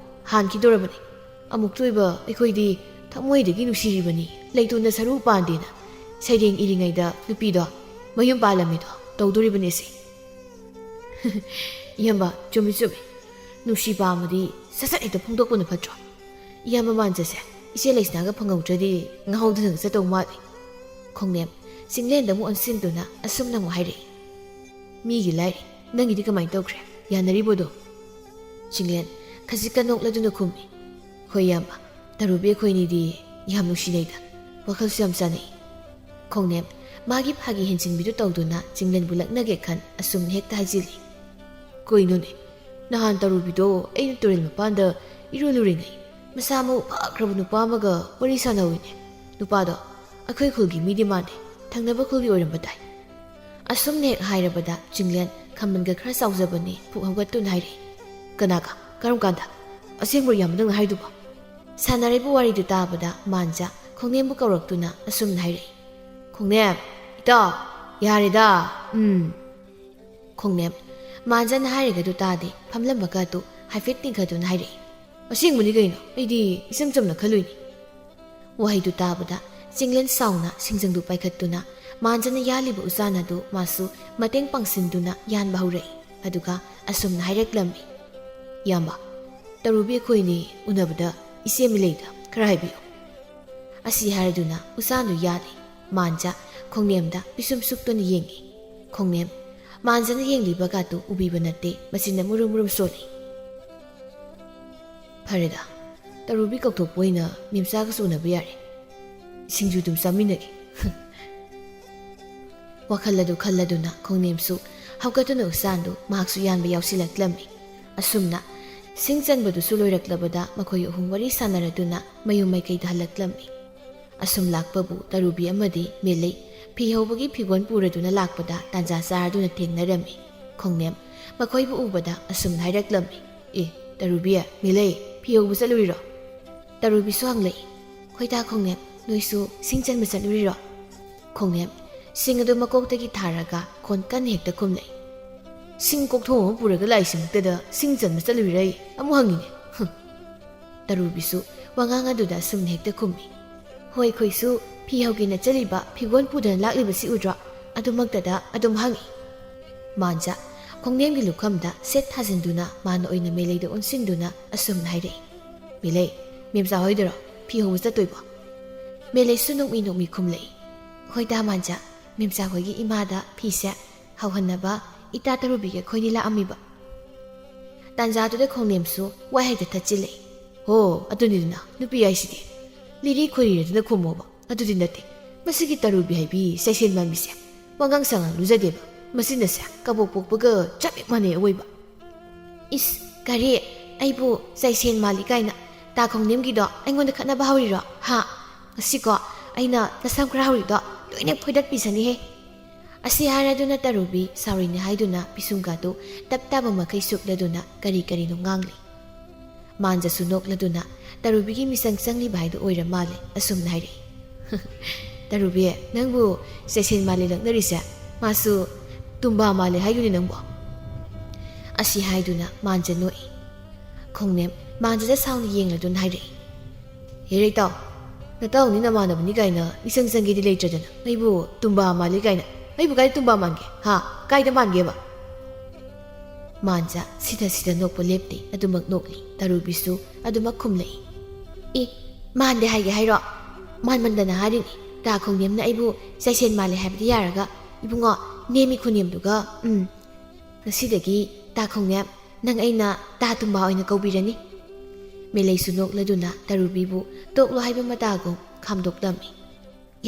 ꯍꯥꯟꯈꯤꯗꯣꯔꯕꯅꯤ꯫ ꯑꯃꯨꯛꯇ ꯑꯣꯏꯕ ꯑꯩꯈꯣꯏꯗꯤ ꯊꯃꯣꯏꯗꯒꯤ ꯅꯨꯡꯁꯤꯔꯤꯕꯅꯤ, ꯂꯩꯇꯣꯟꯗ ꯁꯔꯨ ꯄꯥꯟꯗꯦꯅ ꯁꯩꯔꯦꯡ ꯏꯔꯤꯉꯩꯗ ꯅꯨꯄꯤꯗꯣ ꯃꯌꯨꯝ ꯄꯥꯜꯂꯝꯃꯤꯗꯣ ꯇꯧꯗꯣꯔꯤꯕꯅꯤꯁꯦ"꯫ "ꯏꯌꯥꯝꯕ, ꯆꯨꯝꯃꯤ ꯆꯨꯝꯃꯤ꯫ ꯅꯨꯡꯁꯤ ꯄꯥꯝꯃꯗꯤ ꯁꯠ ꯁꯠ ꯍꯦꯛꯇ ꯐꯣꯡꯗꯣꯛꯄꯅ ꯐꯠꯇ꯭ꯔꯣ? ꯏꯌꯥꯝꯕ ꯃꯥꯟꯖꯁꯦ, ꯏꯆꯦ ꯂꯩꯁꯅꯥꯒ ꯐꯪꯍꯧꯗ꯭ꯔꯗꯤ ꯉꯥꯎꯗꯅꯒ ꯆꯠꯇꯧ ꯃꯥꯜꯂꯤ"꯫ ꯈꯣꯡꯅꯦꯝ ꯆꯤꯡꯂꯦꯟꯗ ꯑꯃꯨꯛ ꯑꯣꯟꯁꯤꯟꯗꯨꯅ ꯑꯁꯨꯝꯅ ꯑꯃꯨꯛ ꯍꯥꯏꯔꯛꯏ꯫ "ꯃꯤꯒꯤ ꯂꯥꯏꯔꯤ, ꯅꯪꯒꯤꯗꯤ ꯀꯃꯥꯏꯅ ꯇꯧꯈ꯭ꯔꯦ? ꯌꯥꯅꯔꯤꯕꯣꯗꯣ?" ꯆꯤꯡꯂꯦꯟ ꯈꯖꯤꯛꯀ ꯅꯣꯛꯂꯗꯨꯅ ꯈꯨꯝꯃꯤ꯫ "ꯍꯣꯏ ꯏꯌꯥꯝꯕ, ꯇꯔꯨꯕꯤ ꯑꯩꯈꯣꯏꯅꯤꯗꯤ ꯌꯥꯝ ꯅꯨꯡꯁꯤꯅꯩꯗ, ꯋꯥꯈꯜꯁꯨ ꯌꯥꯝ ꯆꯥꯟꯅꯩ"꯫ ꯈꯣꯡꯅꯦꯝ ꯃꯥꯒꯤ ꯐꯥꯒꯤ ꯍꯦꯟꯖꯤꯟꯕꯤꯗꯨ ꯇꯧꯗꯨꯅ ꯆꯤꯡꯂꯦꯟꯕꯨ ꯂꯛꯅꯒꯦ ꯈꯟ ꯑꯁꯨꯝ ꯍꯦꯛꯇ ꯍꯥꯏꯖꯤꯜꯂꯤ꯫ "ꯀꯩꯅꯣꯅꯦ, ꯅꯍꯥꯟ ꯇꯔꯨꯕꯤꯗꯣ ꯑꯩꯅ ꯇꯨꯔꯦꯜ ꯃꯄꯥꯟꯗ ꯏꯔꯨ ꯂꯨꯔꯤꯉꯩ ꯃꯁꯥ ꯃꯎ ꯐꯈ꯭ꯔꯕ ꯅꯨꯄꯥ ꯑꯃꯒ ꯋꯥꯔꯤ ꯁꯥꯟꯅꯍꯧꯏꯅꯦ꯫ "ꯅꯨꯄꯥꯗꯣ ꯑꯩꯈꯣꯏ ꯈꯨꯜꯒꯤ ꯃꯤꯗꯤ ꯃꯥꯟꯗꯦ, ꯊꯪꯅꯕ ꯈꯨꯜꯒꯤ ꯑꯣꯏꯔꯝꯕ ꯇꯥꯏ"꯫ ꯑꯁꯨꯝꯅ ꯍꯦꯛ ꯍꯥꯏꯔꯕꯗ ꯆꯤꯡꯂꯦꯟ, ꯈꯝꯕꯟꯒ ꯈꯔ ꯆꯥꯎꯖꯕꯅꯤ, ꯄꯨꯛ ꯍꯧꯒꯠꯇꯨꯅ ꯍꯥꯏꯔꯛꯏ꯫ "ꯀꯅꯥꯒ? ꯀꯔꯝ ꯀꯥꯟꯗ? ꯑꯁꯦꯡꯕ꯭ꯔꯣ ꯏꯌꯥꯝꯕ ꯅꯪꯅ ꯍꯥꯏꯗꯨꯕꯣ?" ꯁꯥꯟꯅꯔꯤꯕ ꯋꯥꯔꯤꯗꯨ ꯇꯥꯕꯗ ꯃꯥꯟꯖ ꯈꯣꯡꯅꯦꯝꯕꯨ ꯀꯧꯔꯛꯇꯨꯅ ꯑꯁꯨꯝꯅ ꯍꯥꯏꯔꯛꯏ꯫ "ꯈꯣꯡꯅꯦꯝ, ꯏꯇꯥꯎ, ꯌꯥꯔꯦꯗ, ꯎꯝ"꯫ ꯈꯣꯡꯅꯦꯝ ꯃꯥꯟꯖꯅ ꯍꯥꯏꯔꯤꯒꯗꯨ ꯇꯥꯗꯦ, ꯐꯝꯂꯝꯕꯒ ꯑꯗꯨ ꯍꯥꯏꯐꯦꯠ ꯇꯤꯡꯈꯠꯇꯨꯅ ꯍꯥꯏꯔꯛꯏ꯫ "ꯑꯁꯦꯡꯕꯅꯤ ꯀꯩꯅꯣ, ꯑꯩꯗꯤ ꯏꯆꯝ ꯆꯝꯅ ꯈꯜꯂꯨꯏꯅꯤ"꯫ ꯋꯥꯍꯩꯗꯨ ꯇꯥꯕꯗ ꯆꯤꯡꯂꯦꯟ ꯁꯥꯎꯅ ꯁꯤꯡꯖꯪꯗꯨ ꯄꯥꯏꯈꯠꯇꯨꯅ ꯃꯥꯟꯖꯅ ꯌꯥꯜꯂꯤꯕ ꯎꯆꯥꯟ ꯑꯗꯨ ꯃꯥꯁꯨ ꯃꯇꯦꯡ ꯄꯥꯡꯁꯤꯟꯗꯨꯅ ꯌꯥꯟꯕ ꯍꯧꯔꯛꯏ꯫ ꯑꯗꯨꯒ ꯑꯁꯨꯝꯅ ꯍꯥꯏꯔꯛꯂꯝꯃꯤ, "ꯏꯌꯥꯝꯕ, ꯇꯔꯨꯕꯤ ꯑꯩꯈꯣꯏꯅꯤ ꯎꯅꯕꯗ ꯏꯆꯦ ꯃꯤꯂꯩꯗ ꯈꯔ ꯍꯥꯏꯕꯤꯌꯨ"꯫ ꯑꯁꯤ ꯍꯥꯏꯔꯗꯨꯅ ꯎꯆꯥꯟꯗꯨ ꯌꯥꯜꯂꯤ꯫ ꯃꯥꯟꯖ ꯈꯣꯡꯅꯦꯝꯗ ꯄꯤꯁꯨꯝ ꯁꯨꯛꯇꯨꯅ ꯌꯦꯡꯉꯤ꯫ ꯈꯣꯡꯅꯦꯝ ꯃꯥꯟꯖꯅ ꯌꯦꯡꯂꯤꯕꯒꯗꯨ ꯎꯕꯤꯕ ꯅꯠꯇꯦ, ꯃꯆꯤꯟꯅ ꯃꯨꯔꯨꯝ ꯃꯨꯔꯨꯝ ꯁꯣꯜꯂꯤ꯫ "ꯐꯔꯦꯗ, ꯇꯔꯨꯕꯤ ꯀꯧꯊꯣꯛꯄ ꯑꯣꯏꯅ ꯃꯦꯝꯆꯥꯒꯁꯨ ꯎꯅꯕ ꯌꯥꯔꯦ꯫ ꯁꯤꯡꯖꯨꯗꯨꯝ ꯆꯥꯃꯤꯟꯅꯒꯦ"꯫ ꯋꯥꯈꯜ ꯑꯗꯨ ꯈꯜꯂꯗꯨꯅ ꯈꯣꯡꯅꯦꯝꯁꯨ ꯍꯧꯒꯠꯇꯨꯅ ꯎꯆꯥꯟꯗꯨ ꯃꯍꯥꯛꯁꯨ ꯌꯥꯟꯕ ꯌꯥꯎꯁꯤꯜꯂꯛꯂꯝꯃꯤ꯫ ꯑꯁꯨꯝꯅ ꯁꯤꯡ ꯆꯟꯕꯗꯨꯁꯨ ꯂꯣꯏꯔꯛꯂꯕꯗ ꯃꯈꯣꯏ ꯑꯍꯨꯝ ꯋꯥꯔꯤ ꯁꯥꯟꯅꯔꯗꯨꯅ ꯃꯌꯨꯝ ꯃꯥꯏꯀꯩꯗ ꯍꯜꯂꯛꯂꯝꯃꯤ꯫ ꯑꯁꯨꯝ ꯂꯥꯛꯄꯕꯨ ꯇꯔꯨꯕꯤ ꯑꯃꯗꯤ ꯃꯦꯂꯩ ꯐꯤ ꯍꯧꯕꯒꯤ ꯐꯤꯒꯣꯟ ꯄꯨꯔꯗꯨꯅ ꯂꯥꯛꯄꯗ ꯇꯥꯟꯖꯥ ꯆꯥꯔꯗꯨꯅ ꯊꯦꯡꯅꯔꯝꯃꯤ꯫ ꯈꯣꯡꯅꯦꯝ ꯃꯈꯣꯏꯕꯨ ꯎꯕꯗ ꯑꯁꯨꯝꯅ ꯍꯥꯏꯔꯛꯂꯝꯃꯤ, "ꯑꯦ, ꯇꯔꯨꯕꯤ, ꯃꯦꯂꯩ, ꯐꯤ ꯍꯧꯕ ꯆꯠꯂꯨꯏꯔꯣ?" ꯇꯔꯨꯕꯤꯁꯨ ꯍꯪꯂꯛꯏ, "ꯍꯣꯏꯗ ꯈꯣꯡꯅꯦꯝ, ꯅꯣꯏꯁꯨ ꯁꯤꯡ ꯆꯟꯕ ꯆꯠꯂꯨꯔꯤꯔꯣ?" ꯈꯣꯡꯅꯦꯝ ꯁꯤꯡ ꯑꯗꯨ ꯃꯀꯣꯛꯇꯒꯤ ꯊꯥꯔꯒ ꯈꯣꯟ ꯀꯟꯅ ꯍꯦꯛꯇ ꯈꯨꯝꯂꯛꯏ, "ꯁꯤꯡ ꯀꯣꯛꯊꯣꯡ ꯑꯃ ꯄꯨꯔꯒ ꯂꯥꯛꯏꯁꯤꯃꯛꯇꯗ ꯁꯤꯡ ꯆꯟꯕ ꯆꯠꯂꯨꯔꯤꯔꯌꯦ? ꯑꯃꯨꯛ ꯍꯪꯉꯤꯅꯦ꯫ ꯍꯨꯝ"꯫ ꯇꯔꯨꯕꯤꯁꯨ ꯋꯥꯉꯥꯡ ꯑꯗꯨꯗ ꯑꯁꯨꯝꯅ ꯍꯦꯛꯇ ꯈꯨꯝꯃꯤ, "ꯍꯣꯏ, ꯑꯩꯈꯣꯏꯁꯨ ꯐꯤ ꯍꯧꯒꯦꯅ ꯆꯠꯂꯤꯕ ꯐꯤꯒꯣꯟ ꯄꯨꯗꯅ ꯂꯥꯛꯂꯤꯕꯁꯤ ꯎꯗ꯭ꯔꯣ? ꯑꯗꯨꯃꯛꯇꯗ ꯑꯗꯨꯝ ꯍꯪꯉꯤ"꯫ ꯃꯥꯟꯖ ꯈꯣꯡꯅꯦꯝꯒꯤ ꯂꯨꯈꯝꯗ ꯁꯦꯠ ꯊꯥꯖꯤꯟꯗꯨꯅ ꯃꯥꯅ ꯑꯣꯏꯅ ꯃꯦꯂꯩꯗ ꯑꯣꯟꯁꯤꯟꯗꯨꯅ ꯑꯁꯨꯝꯅ ꯍꯥꯏꯔꯛꯏ, "ꯃꯦꯂꯩ, ꯃꯦꯝꯆꯥ ꯍꯣꯏꯗꯔꯣ ꯐꯤ ꯍꯧꯕ ꯆꯠꯇꯣꯏꯕꯣ?" ꯃꯦꯂꯩꯁꯨ ꯅꯣꯛꯃꯤ ꯅꯣꯛꯃꯤ ꯈꯨꯝꯂꯛꯏ, "ꯍꯣꯏꯗ ꯃꯥꯟꯖ, ꯃꯦꯝꯆꯥ ꯍꯣꯏꯒꯤ ꯏꯃꯥꯗ ꯐꯤꯁꯦ ꯍꯧꯍꯟꯅꯕ ꯏꯇꯥ ꯇꯔꯨꯕꯤꯒ ꯑꯩꯈꯣꯏꯅꯤ ꯂꯥꯛꯑꯝꯃꯤꯕ"꯫ ꯇꯥꯟꯖꯥꯗꯨꯗ ꯈꯣꯡꯅꯦꯝꯁꯨ ꯋꯥ ꯍꯦꯛꯇ ꯊꯠꯆꯤꯜꯂꯛꯏ, "ꯍꯣ, ꯑꯗꯨꯅꯤꯗꯅ ꯅꯨꯄꯤ ꯍꯥꯏꯁꯤꯗꯤ꯫ ꯂꯤꯔꯤ ꯈꯣꯏꯔꯤꯔꯗꯅ ꯈꯨꯝꯃꯣꯕ꯫ ꯑꯗꯨꯗꯤ ꯅꯠꯇꯦ, ꯃꯁꯤꯒꯤ ꯇꯔꯨꯕꯤ ꯍꯥꯏꯕꯤ ꯆꯩꯁꯦꯟ ꯃꯥꯟꯕꯤꯁꯦ ꯋꯥꯉꯥꯡ ꯁꯉꯥꯡ ꯂꯨꯖꯗꯦꯕ꯫ ꯃꯁꯤꯅꯁꯦ ꯀꯕꯣꯛ ꯄꯣꯛꯄꯒ ꯆꯞ ꯍꯦꯛ ꯃꯥꯟꯅꯩ ꯑꯋꯣꯏꯕ"꯫ "ꯏꯁ, ꯀꯔꯤ? ꯑꯩꯕꯨ ꯆꯩꯁꯦꯟ ꯃꯥꯜꯂꯤ ꯀꯥꯏꯅ ꯇꯥ ꯈꯣꯡꯅꯦꯝꯒꯤꯗꯣ ꯑꯩꯉꯣꯟꯗ ꯈꯠꯅꯕ ꯍꯧꯔꯤꯔꯣ? ꯍꯥ?" "ꯑꯁꯤꯀꯣ, ꯑꯩꯅ ꯅꯁꯝ ꯈꯔ ꯍꯧꯔꯤꯗꯣ ꯂꯣꯏꯅ ꯐꯣꯏꯗꯠꯄꯤꯁꯅꯤꯍꯦ"꯫ ꯑꯁꯤ ꯍꯥꯏꯔꯗꯨꯅ ꯇꯔꯨꯕꯤ ꯁꯥꯎꯔꯤꯅꯤ ꯍꯥꯏꯗꯨꯅ ꯄꯤꯁꯨꯝꯒꯥꯗꯨ ꯇꯞ ꯇꯥꯕ ꯃꯈꯩ ꯁꯨꯛꯂꯗꯨꯅ ꯀꯔꯤ ꯀꯔꯤꯅꯣ ꯉꯥꯡꯂꯤ꯫ ꯃꯥꯟꯖꯁꯨ ꯅꯣꯛꯂꯗꯨꯅ ꯇꯔꯨꯕꯤꯒꯤ ꯃꯤꯆꯪ ꯆꯪꯂꯤꯕ ꯍꯥꯏꯗꯨ ꯑꯣꯏꯔ ꯃꯥꯜꯂꯦ, ꯑꯁꯨꯝꯅ ꯍꯥꯏꯔꯛꯏ꯫ "ꯇꯔꯨꯕꯤ, ꯅꯪꯕꯨ ꯆꯩꯁꯦꯟ ꯃꯥꯜꯂꯦ ꯂꯛꯅꯔꯤꯁꯦ? ꯃꯥꯁꯨ ꯇꯨꯝꯕꯥ ꯃꯥꯜꯂꯦ ꯍꯥꯏꯗꯨꯅꯤ ꯅꯪꯕꯨ"꯫ ꯑꯁꯤ ꯍꯥꯏꯗꯨꯅ ꯃꯥꯟꯖ ꯅꯣꯛꯏ꯫ ꯈꯣꯡꯅꯦꯝ ꯃꯥꯟꯖꯗ ꯁꯥꯎꯅ ꯌꯦꯡꯂꯗꯨꯅ ꯍꯥꯏꯔꯛꯏ꯫ "ꯍꯦ ꯔꯦꯇꯥꯎ, ꯅꯇꯥꯎꯅꯤ ꯅꯃꯥꯟꯅꯕꯅꯤ ꯀꯥꯏꯅ ꯃꯤꯆꯪ ꯆꯪꯒꯦꯗꯤ ꯂꯩꯇ꯭ꯔꯗꯅ ꯑꯩꯕꯨ ꯇꯨꯝꯕꯥ ꯃꯥꯜꯂꯤ ꯀꯥꯏꯅ꯫ ꯑꯩꯕꯨ ꯀꯥꯏꯗ ꯇꯨꯝꯕꯥ ꯃꯥꯟꯒꯦ? ꯍꯥ? ꯀꯥꯏꯗ ꯃꯥꯟꯒꯦꯕ?" ꯃꯥꯟꯖ ꯁꯤꯗ ꯁꯤꯗ ꯅꯣꯛꯄ ꯂꯦꯞꯇꯦ, ꯑꯗꯨꯃꯛ ꯅꯣꯛꯂꯤ꯫ ꯇꯔꯨꯕꯤꯁꯨ ꯑꯗꯨꯃꯛ ꯈꯨꯝꯂꯛꯏ꯫ "ꯑꯦ, ꯃꯥꯟꯗꯦ ꯍꯥꯏꯒꯦ ꯍꯥꯏꯔꯣ? ꯃꯥꯟꯃꯟꯗꯅ ꯍꯥꯏꯔꯤꯅꯤ꯫ ꯇꯥ ꯈꯣꯡꯅꯦꯝꯅ ꯑꯩꯕꯨ ꯆꯩꯁꯦꯟ ꯃꯥꯜꯂꯦ ꯍꯥꯏꯕꯗꯤ ꯌꯥꯔꯒ, ꯏꯕꯨꯡꯉꯣ, ꯅꯦꯝꯃꯤ ꯈꯨꯅꯦꯝꯗꯨꯒ, ꯎꯝ꯫ ꯉꯁꯤꯗꯒꯤ ꯇꯥ ꯈꯣꯡꯅꯦꯝ, ꯅꯪ ꯑꯩꯅ ꯇꯥ ꯇꯨꯝꯕꯥ ꯑꯣꯏꯅ ꯀꯧꯕꯤꯔꯅꯤ"꯫ ꯃꯦꯂꯩꯁꯨ ꯅꯣꯛꯂꯗꯨꯅ ꯇꯔꯨꯕꯤꯕꯨ ꯇꯣꯛꯂꯣ ꯍꯥꯏꯕ ꯃꯇꯥꯒꯨꯝ ꯈꯥꯝꯗꯣꯛꯂꯝꯃꯤ꯫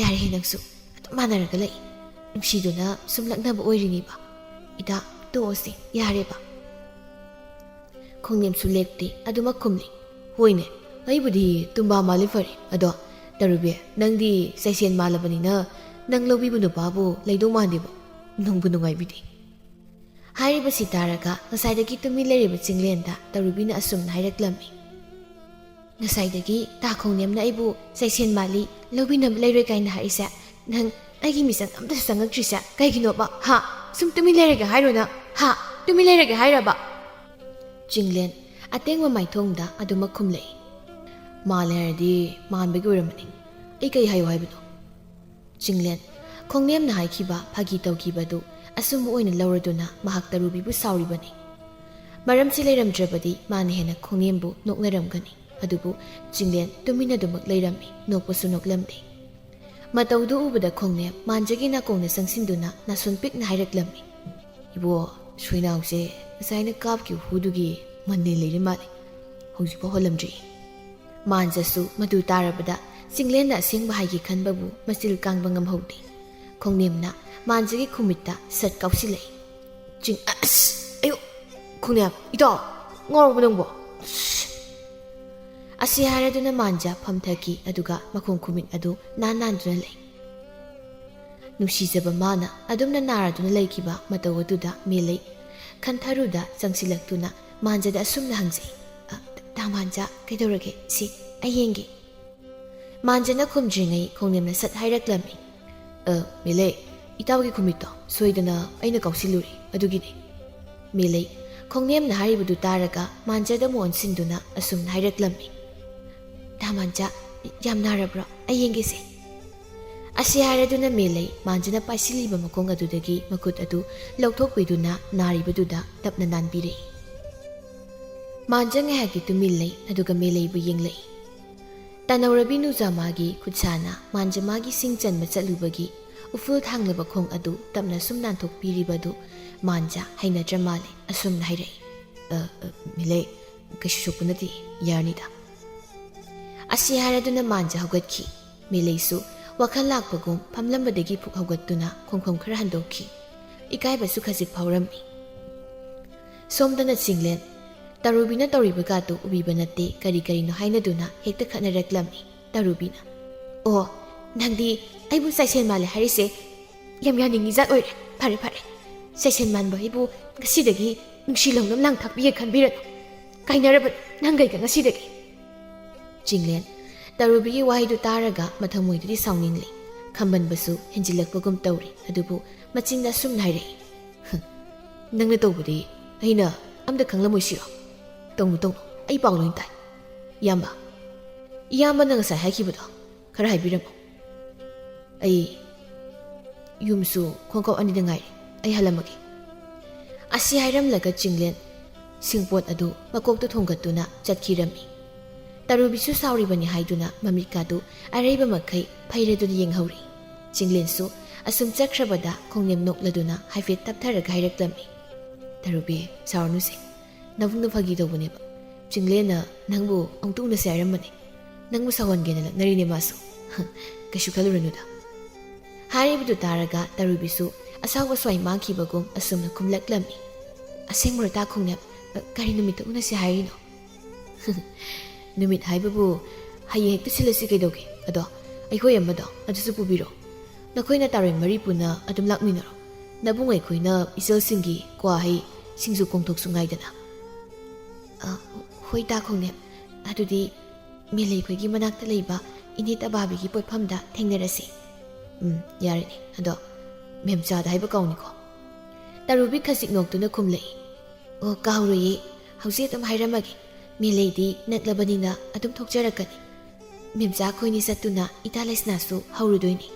"ꯌꯥꯔꯦꯍꯦ ꯅꯪꯁꯨ, ꯑꯗꯨꯝ ꯃꯥꯟꯅꯔꯒ ꯂꯩ꯫ ꯅꯨꯡꯁꯤꯗꯨꯅ ꯁꯨꯝ ꯂꯛꯅꯕ ꯑꯣꯏꯔꯤꯅꯤꯕ꯫ ꯏꯇꯥ, ꯇꯣꯛꯑꯁꯤ, ꯌꯥꯔꯦꯕ"꯫ ꯈꯣꯡꯅꯦꯝꯁꯨ ꯂꯦꯞꯇꯦ, ꯑꯗꯨꯃꯛ ꯈꯨꯝꯂꯤ꯫ "ꯍꯣꯏꯅꯦ, ꯑꯩꯕꯨꯗꯤ ꯇꯨꯝꯕꯥ ꯃꯥꯜꯂꯤ ꯐꯔꯦ꯫ ꯑꯗꯣ ꯇꯔꯨꯕꯤ, ꯅꯪꯗꯤ ꯆꯩꯁꯦꯟ ꯃꯥꯜꯂꯕꯅꯤꯅ ꯅꯪ ꯂꯧꯕꯤꯕ ꯅꯨꯄꯥꯕꯨ ꯂꯩꯗꯧ ꯃꯥꯟꯗꯦꯕꯣ꯫ ꯅꯨꯡꯕꯨ ꯅꯨꯡꯉꯥꯏꯕꯤꯗꯦ"꯫ ꯍꯥꯏꯔꯤꯕꯁꯤ ꯇꯥꯔꯒ ꯉꯁꯥꯏꯗꯒꯤ ꯇꯨꯃꯤꯟ ꯂꯩꯔꯤꯕ ꯆꯤꯡꯂꯦꯟꯗ ꯇꯔꯨꯕꯤꯅ ꯑꯁꯨꯝꯅ ꯍꯥꯏꯔꯛꯂꯝꯃꯤ꯫ "ꯉꯁꯥꯏꯗꯒꯤ ꯇꯥ ꯈꯣꯡꯅꯦꯝꯅ ꯑꯩꯕꯨ ꯆꯩꯁꯦꯟ ꯃꯥꯜꯂꯤ, ꯂꯧꯕꯤꯅꯕ ꯂꯩꯔꯣꯏ ꯀꯥꯏꯅ ꯍꯥꯏꯔꯤꯁꯦ, ꯅꯪ ꯑꯩꯒꯤ ꯃꯤꯆꯪ ꯑꯝꯇꯁꯨ ꯆꯪꯉꯛꯇ꯭ꯔꯤꯁꯦ ꯀꯩꯒꯤꯅꯣꯕ? ꯍꯥ? ꯁꯨꯝ ꯇꯨꯃꯤꯟ ꯂꯩꯔꯒꯦ ꯍꯥꯏꯔꯣ ꯅꯪ? ꯍꯥ? ꯇꯨꯃꯤꯟ ꯂꯩꯔꯒꯦ ꯍꯥꯏꯔꯕ?" ꯆꯤꯡꯂꯦꯟ ꯑꯇꯦꯡꯕ ꯃꯥꯏꯊꯣꯡꯗ ꯑꯗꯨꯃꯛ ꯈꯨꯝꯂꯛꯏ꯫ "ꯃꯥꯜꯂꯦ ꯍꯥꯏꯔꯗꯤ ꯃꯥꯟꯕꯒꯤ ꯑꯣꯏꯔꯝꯃꯅꯤ꯫ ꯑꯩ ꯀꯩ ꯍꯥꯏꯌꯨ ꯍꯥꯏꯕꯅꯣ?" ꯆꯤꯡꯂꯦꯟ ꯈꯣꯡꯅꯦꯝꯅ ꯍꯥꯏꯈꯤꯕ ꯐꯥꯒꯤ ꯇꯧꯈꯤꯕꯗꯨ ꯑꯆꯨꯝꯕ ꯑꯣꯏꯅ ꯂꯧꯔꯗꯨꯅ ꯃꯍꯥꯛ ꯇꯔꯨꯕꯤꯕꯨ ꯁꯥꯎꯔꯤꯕꯅꯤ꯫ ꯃꯔꯝꯁꯤ ꯂꯩꯔꯝꯗ꯭ꯔꯕꯗꯤ ꯃꯥꯅ ꯍꯦꯟꯅ ꯈꯣꯡꯅꯦꯝꯕꯨ ꯅꯣꯛꯅꯔꯝꯒꯅꯤ꯫ ꯑꯗꯨꯕꯨ ꯆꯤꯡꯂꯦꯟ ꯇꯨꯃꯤꯟꯅꯗꯨꯃꯛ ꯂꯩꯔꯝꯃꯤ, ꯅꯣꯛꯄꯁꯨ ꯅꯣꯛꯂꯝꯗꯦ꯫ ꯃꯇꯧꯗꯨ ꯎꯕꯗ ꯈꯣꯡꯅꯦꯝ ꯃꯥꯟꯖꯒꯤ ꯅꯥꯀꯣꯡꯗ ꯆꯪꯁꯤꯟꯗꯨꯅ ꯅꯥꯁꯣꯟ ꯄꯤꯛꯅ ꯍꯥꯏꯔꯛꯂꯝꯃꯤ꯫ "ꯏꯕꯣ, ꯁꯣꯏꯅꯥꯎꯁꯦ ꯉꯁꯥꯏꯅ ꯀꯥꯞꯈꯤꯕ ꯍꯨꯗꯨꯒꯤ ꯃꯅꯤꯜ ꯂꯩꯔꯤ ꯃꯥꯜꯂꯦ꯫ ꯍꯧꯖꯤꯛꯐꯥꯎ ꯍꯜꯂꯝꯗ꯭ꯔꯤ"꯫ ꯃꯥꯟꯖꯁꯨ ꯃꯗꯨ ꯇꯥꯔꯕꯗ ꯆꯤꯡꯂꯦꯟꯅ ꯑꯁꯦꯡꯕ ꯍꯥꯏꯒꯦ ꯈꯟꯕꯕꯨ ꯃꯆꯤꯜ ꯀꯥꯡꯕ ꯉꯝꯍꯧꯗꯦ꯫ ꯈꯣꯡꯅꯦꯝꯅ ꯃꯥꯟꯖꯒꯤ ꯈꯨꯃꯤꯠꯇ ꯁꯠ ꯀꯥꯎꯁꯤꯜꯂꯛꯏ꯫ ꯆꯤꯡ-, ꯑꯁ! ꯑꯌꯨ! ꯈꯣꯡꯅꯦꯝ, ꯏꯇꯥꯎ! ꯉꯥꯎꯔꯕ ꯅꯪꯕꯣ? ꯑꯁ! ꯑꯁꯤ ꯍꯥꯏꯔꯗꯨꯅ ꯃꯥꯟꯖ ꯐꯝꯊꯈꯤ, ꯑꯗꯨꯒ ꯃꯈꯣꯡ ꯈꯨꯃꯤꯠ ꯑꯗꯨ ꯅꯥꯟ ꯅꯥꯟꯗꯨꯅ ꯂꯩ꯫ ꯅꯨꯡꯁꯤꯖꯕ ꯃꯥꯅ ꯑꯗꯨꯝꯅ ꯅꯥꯔꯗꯨꯅ ꯂꯩꯈꯤꯕ ꯃꯇꯧ ꯑꯗꯨꯗ ꯃꯦꯂꯩ ꯈꯟꯊꯔꯨꯗ ꯆꯪꯁꯤꯜꯂꯛꯇꯨꯅ ꯃꯥꯟꯖꯗ ꯑꯁꯨꯝꯅ ꯍꯪꯖꯩ, "ꯑ, ꯇꯥ ꯃꯥꯟꯖ, ꯀꯩꯗꯧꯔꯒꯦ? ꯁꯤ ꯑꯩ ꯌꯦꯡꯒꯦ꯫" ꯃꯥꯟꯖꯅ ꯈꯨꯝꯗ꯭ꯔꯤꯉꯩ ꯈꯣꯡꯅꯦꯝꯅ ꯁꯠ ꯍꯥꯏꯔꯛꯂꯝꯃꯤ, "ꯑ, ꯃꯦꯂꯩ, ꯏꯇꯥꯎꯒꯤ ꯈꯨꯃꯤꯠꯇꯣ ꯁꯣꯏꯗꯅ ꯑꯩꯅ ꯀꯥꯎꯁꯤꯜꯂꯨꯔꯦ, ꯑꯗꯨꯒꯤꯅꯦ꯫" ꯃꯦꯂꯩ ꯈꯣꯡꯅꯦꯝꯅ ꯍꯥꯏꯔꯤꯕꯗꯨ ꯇꯥꯔꯒ ꯃꯥꯟꯖꯗ ꯑꯃꯨꯛ ꯑꯣꯟꯁꯤꯟꯗꯨꯅ ꯑꯁꯨꯝꯅ ꯍꯥꯏꯔꯛꯂꯝꯃꯤ, "ꯇꯥ ꯃꯥꯟꯖ, ꯌꯥꯝ ꯅꯥꯔꯕ꯭ꯔꯣ? ꯑꯩ ꯌꯦꯡꯒꯦꯁꯦ꯫" ꯑꯁꯤ ꯍꯥꯏꯔꯗꯨꯅ ꯃꯦꯂꯩ ꯃꯥꯟꯖꯅ ꯄꯥꯏꯁꯤꯜꯂꯤꯕ ꯃꯈꯣꯡ ꯑꯗꯨꯗꯒꯤ ꯃꯈꯨꯠ ꯑꯗꯨ ꯂꯧꯊꯣꯛꯄꯤꯗꯨꯅ ꯅꯥꯔꯤꯕꯗꯨꯗ ꯇꯞꯅ ꯅꯥꯟꯕꯤꯔꯛꯏ꯫ ꯃꯥꯟꯖ ꯉꯥꯏꯍꯥꯛꯀꯤ ꯇꯨꯃꯤꯟ ꯂꯩ, ꯑꯗꯨꯒ ꯃꯦꯂꯩꯕꯨ ꯌꯦꯡꯂꯛꯏ꯫ ꯇꯥꯅꯧꯔꯕꯤ ꯅꯨꯖꯥꯃꯥꯒꯤ ꯈꯨꯠꯁꯥꯅ ꯃꯥꯟꯖꯃꯥꯒꯤ ꯁꯤꯡ ꯆꯟꯕ ꯆꯠꯂꯨꯕꯒꯤ ꯎꯐꯨꯜ ꯊꯥꯡꯂꯕ ꯈꯣꯡ ꯑꯗꯨ ꯇꯞꯅ ꯁꯨꯝ ꯅꯥꯟꯊꯣꯛꯄꯤꯔꯤꯕ ꯑꯗꯨ ꯃꯥꯟꯖ ꯍꯩꯅꯗ꯭ꯔ ꯃꯥꯜꯂꯦ꯫ ꯑꯁꯨꯝꯅ ꯍꯥꯏꯔꯛꯏ, "ꯑ, ꯑ, ꯃꯦꯂꯩ, ꯀꯩꯁꯨ ꯁꯣꯛꯄ ꯅꯠꯇꯦ, ꯌꯥꯔꯅꯤꯗ꯫" ꯑꯁꯤ ꯍꯥꯏꯔꯗꯨꯅ ꯃꯥꯟꯖ ꯍꯧꯒꯠꯈꯤ꯫ ꯃꯦꯂꯩꯁꯨ ꯋꯥꯈꯜ ꯂꯥꯛꯄꯒꯨꯝ ꯐꯝꯂꯝꯕꯗꯒꯤ ꯐꯨꯛ ꯍꯧꯒꯠꯇꯨꯅ ꯈꯣꯡꯐꯝ ꯈꯔ ꯍꯟꯗꯣꯛꯈꯤ꯫ ꯏꯀꯥꯏꯕꯁꯨ ꯈꯖꯤꯛ ꯐꯥꯎꯔꯝꯃꯤ꯫ ꯁꯣꯝꯗꯅ ꯆꯤꯡꯂꯦꯟ, ꯇꯔꯨꯕꯤꯅ ꯇꯧꯔꯤꯕꯒꯥꯗꯨ ꯎꯕꯤꯕ ꯅꯠꯇꯦ, ꯀꯔꯤ ꯀꯔꯤꯅꯣ ꯍꯥꯏꯅꯗꯨꯅ ꯍꯦꯛꯇ ꯈꯠꯅꯔꯛꯂꯝꯃꯤ꯫ ꯇꯔꯨꯕꯤꯅ, "ꯑꯣ, ꯅꯪꯗꯤ ꯑꯩꯕꯨ ꯆꯥꯏꯁꯦꯟ ꯃꯥꯜꯂꯦ ꯍꯥꯏꯔꯤꯁꯦ ꯌꯥꯝ ꯌꯥꯅꯤꯡꯉꯤ ꯖꯥꯠ ꯑꯣꯏꯔꯦ꯫ ꯐꯔꯦ, ꯐꯔꯦ, ꯆꯥꯏꯁꯦꯟ ꯃꯥꯟꯕ ꯑꯩꯕꯨ ꯉꯁꯤꯗꯒꯤ ꯅꯨꯡꯁꯤ ꯂꯧꯅꯝ ꯂꯥꯡ ꯊꯥꯛꯄꯤꯒꯦ ꯈꯟꯕꯤꯔꯅꯨ꯫ ꯀꯥꯏꯅꯔꯕꯅꯤ ꯅꯪꯒꯩꯒ ꯉꯁꯤꯗꯒꯤ꯫" ꯆꯤꯡꯂꯦꯟ, ꯇꯔꯨꯕꯤꯒꯤ ꯋꯥꯍꯩꯗꯨ ꯇꯥꯔꯒ ꯃꯊꯃꯣꯏꯗꯗꯤ ꯁꯥꯎꯅꯤꯡꯂꯤ, ꯈꯝꯕꯟꯕꯁꯨ ꯍꯦꯟꯖꯤꯜꯂꯛꯄꯒꯨꯝ ꯇꯧꯔꯤ꯫ ꯑꯗꯨꯕꯨ ꯃꯆꯤꯟꯗ ꯑꯁꯨꯝꯅ ꯍꯥꯏꯔꯛꯏ, "ꯍꯨꯝ, ꯅꯪꯅ ꯇꯧꯕꯗꯤ ꯑꯩꯅ ꯑꯝꯇ ꯈꯪꯂꯝꯃꯣꯏꯁꯤꯔꯣ? ꯇꯧꯅꯨ, ꯇꯧꯅꯨ, ꯑꯩ ꯄꯥꯎ ꯂꯣꯏ ꯇꯥꯏ꯫ ꯏꯌꯥꯝꯕ, ꯏꯌꯥꯝꯕꯅ ꯉꯁꯥꯏ ꯍꯥꯏꯈꯤꯕꯗꯣ ꯈꯔ ꯍꯥꯏꯕꯤꯔꯝꯃꯨ꯫ ꯑꯩ ꯌꯨꯝꯁꯨ ꯈꯣꯡꯀꯥꯞ ꯑꯅꯤꯗ ꯉꯥꯏꯔꯦ, ꯑꯩ ꯍꯜꯂꯝꯃꯒꯦ꯫" ꯑꯁꯤ ꯍꯥꯏꯔꯝꯂꯒ ꯆꯤꯡꯂꯦꯟ ꯁꯤꯡꯄꯣꯠ ꯑꯗꯨ ꯃꯀꯣꯛꯇ ꯊꯣꯡꯒꯠꯇꯨꯅ ꯆꯠꯈꯤꯔꯝꯃꯤ꯫ ꯇꯔꯨꯕꯤꯁꯨ ꯁꯥꯎꯔꯤꯕꯅꯤ ꯍꯥꯏꯗꯨꯅ ꯃꯃꯤꯠꯀꯥꯗꯨ ꯑꯔꯩꯕ ꯃꯈꯩ ꯐꯩꯔꯗꯨꯅ ꯌꯦꯡꯍꯧꯔꯤ꯫ ꯆꯤꯡꯂꯦꯟꯁꯨ ꯑꯁꯨꯝ ꯆꯠꯈ꯭ꯔꯕꯗ ꯈꯣꯡꯅꯦꯝ ꯅꯣꯛꯂꯗꯨꯅ ꯍꯥꯏꯐꯦꯠ ꯇꯞꯊꯔꯒ ꯍꯥꯏꯔꯛꯂꯝꯃꯤ, "ꯇꯔꯨꯕꯤ, ꯁꯥꯎꯔꯅꯨꯁꯦ, ꯅꯕꯨꯡꯅ ꯐꯥꯒꯤ ꯇꯧꯕꯅꯦꯕ꯫ ꯆꯤꯡꯂꯦꯟꯅ ꯅꯪꯕꯨ ꯑꯃꯨꯛꯇ ꯎꯅꯁꯦ ꯍꯥꯏꯔꯝꯕꯅꯦ꯫ ꯅꯪꯕꯨ ꯁꯥꯎꯍꯟꯒꯦꯅ ꯂꯛꯅꯔꯤꯅꯦ ꯃꯥꯁꯨ꯫ ꯀꯩꯁꯨ ꯈꯜꯂꯨꯔꯅꯨꯗ꯫" ꯍꯥꯏꯔꯤꯕꯗꯨ ꯇꯥꯔꯒ ꯇꯔꯨꯕꯤꯁꯨ ꯑꯁꯥꯎꯕ ꯁ꯭ꯋꯥꯏ ꯃꯥꯡꯈꯤꯕꯒꯨꯝ ꯑꯁꯨꯝꯅ ꯈꯨꯝꯂꯛꯂꯝꯃꯤ, "ꯑꯁꯦꯡꯕꯔꯣ ꯇꯥ ꯈꯣꯡꯅꯦꯝ? ꯀꯔꯤ ꯅꯨꯃꯤꯠꯇ ꯎꯅꯁꯦ ꯍꯥꯏꯔꯤꯅꯣ?" ꯅꯨꯃꯤꯠ ꯍꯥꯏꯕꯕꯨ ꯍꯌꯦꯡ ꯍꯦꯛꯇ ꯁꯤꯜꯂꯁꯤ ꯀꯩꯗꯧꯒꯦ? ꯑꯗꯣ ꯑꯩꯈꯣꯏ ꯑꯃꯗꯣ ꯑꯗꯨꯁꯨ ꯄꯨꯕꯤꯔꯣ꯫ ꯅꯈꯣꯏꯅ ꯇꯥꯔꯣꯏ ꯃꯔꯤ ꯄꯨꯟꯅ ꯑꯗꯨꯝ ꯂꯥꯛꯃꯤꯟꯅꯔꯣ꯫ ꯅꯕꯨꯡ ꯑꯩꯈꯣꯏꯅ ꯏꯆꯜꯁꯤꯡꯒꯤ ꯀ꯭ꯋꯥ ꯍꯩ, ꯁꯤꯡꯖꯨ ꯀꯣꯡꯊꯣꯛꯁꯨ ꯉꯥꯏꯗꯅ꯫ ꯑ, ꯍꯣꯏ ꯇꯥ ꯈꯣꯡꯅꯦꯝ, ꯑꯗꯨꯗꯤ ꯃꯦꯂꯩꯈꯣꯏꯒꯤ ꯃꯅꯥꯛꯇ ꯂꯩꯕ ꯏꯅꯦ ꯇꯕꯥꯕꯤꯒꯤ ꯄꯣꯠꯐꯝꯗ ꯊꯦꯡꯅꯔꯁꯤ꯫ ꯎꯝ, ꯌꯥꯔꯅꯤ꯫ ꯑꯗꯣ ꯃꯦꯝꯆꯥꯗ ꯍꯥꯏꯕ ꯀꯥꯎꯅꯤꯀꯣ꯫ ꯇꯔꯨꯕꯤ ꯈꯖꯤꯛ ꯅꯣꯛꯇꯨꯅ ꯈꯨꯝꯂꯛꯏ꯫ ꯑꯣ, ꯀꯥꯎꯔꯣꯏꯌꯦ꯫ ꯍꯧꯖꯤꯛ ꯑꯗꯨꯝ ꯍꯥꯏꯔꯝꯃꯒꯦ꯫ ꯃꯦꯂꯩꯗꯤ ꯅꯛꯂꯕꯅꯤꯅ ꯑꯗꯨꯝ ꯊꯣꯛꯆꯔꯛꯀꯅꯤ꯫ ꯃꯦꯝꯆꯥ ꯑꯩꯈꯣꯏꯅꯤ ꯆꯠꯇꯨꯅ ꯏꯇꯥ ꯂꯩꯁꯅꯥꯁꯨ ꯍꯧꯔꯨꯗꯣꯏꯅꯤ꯫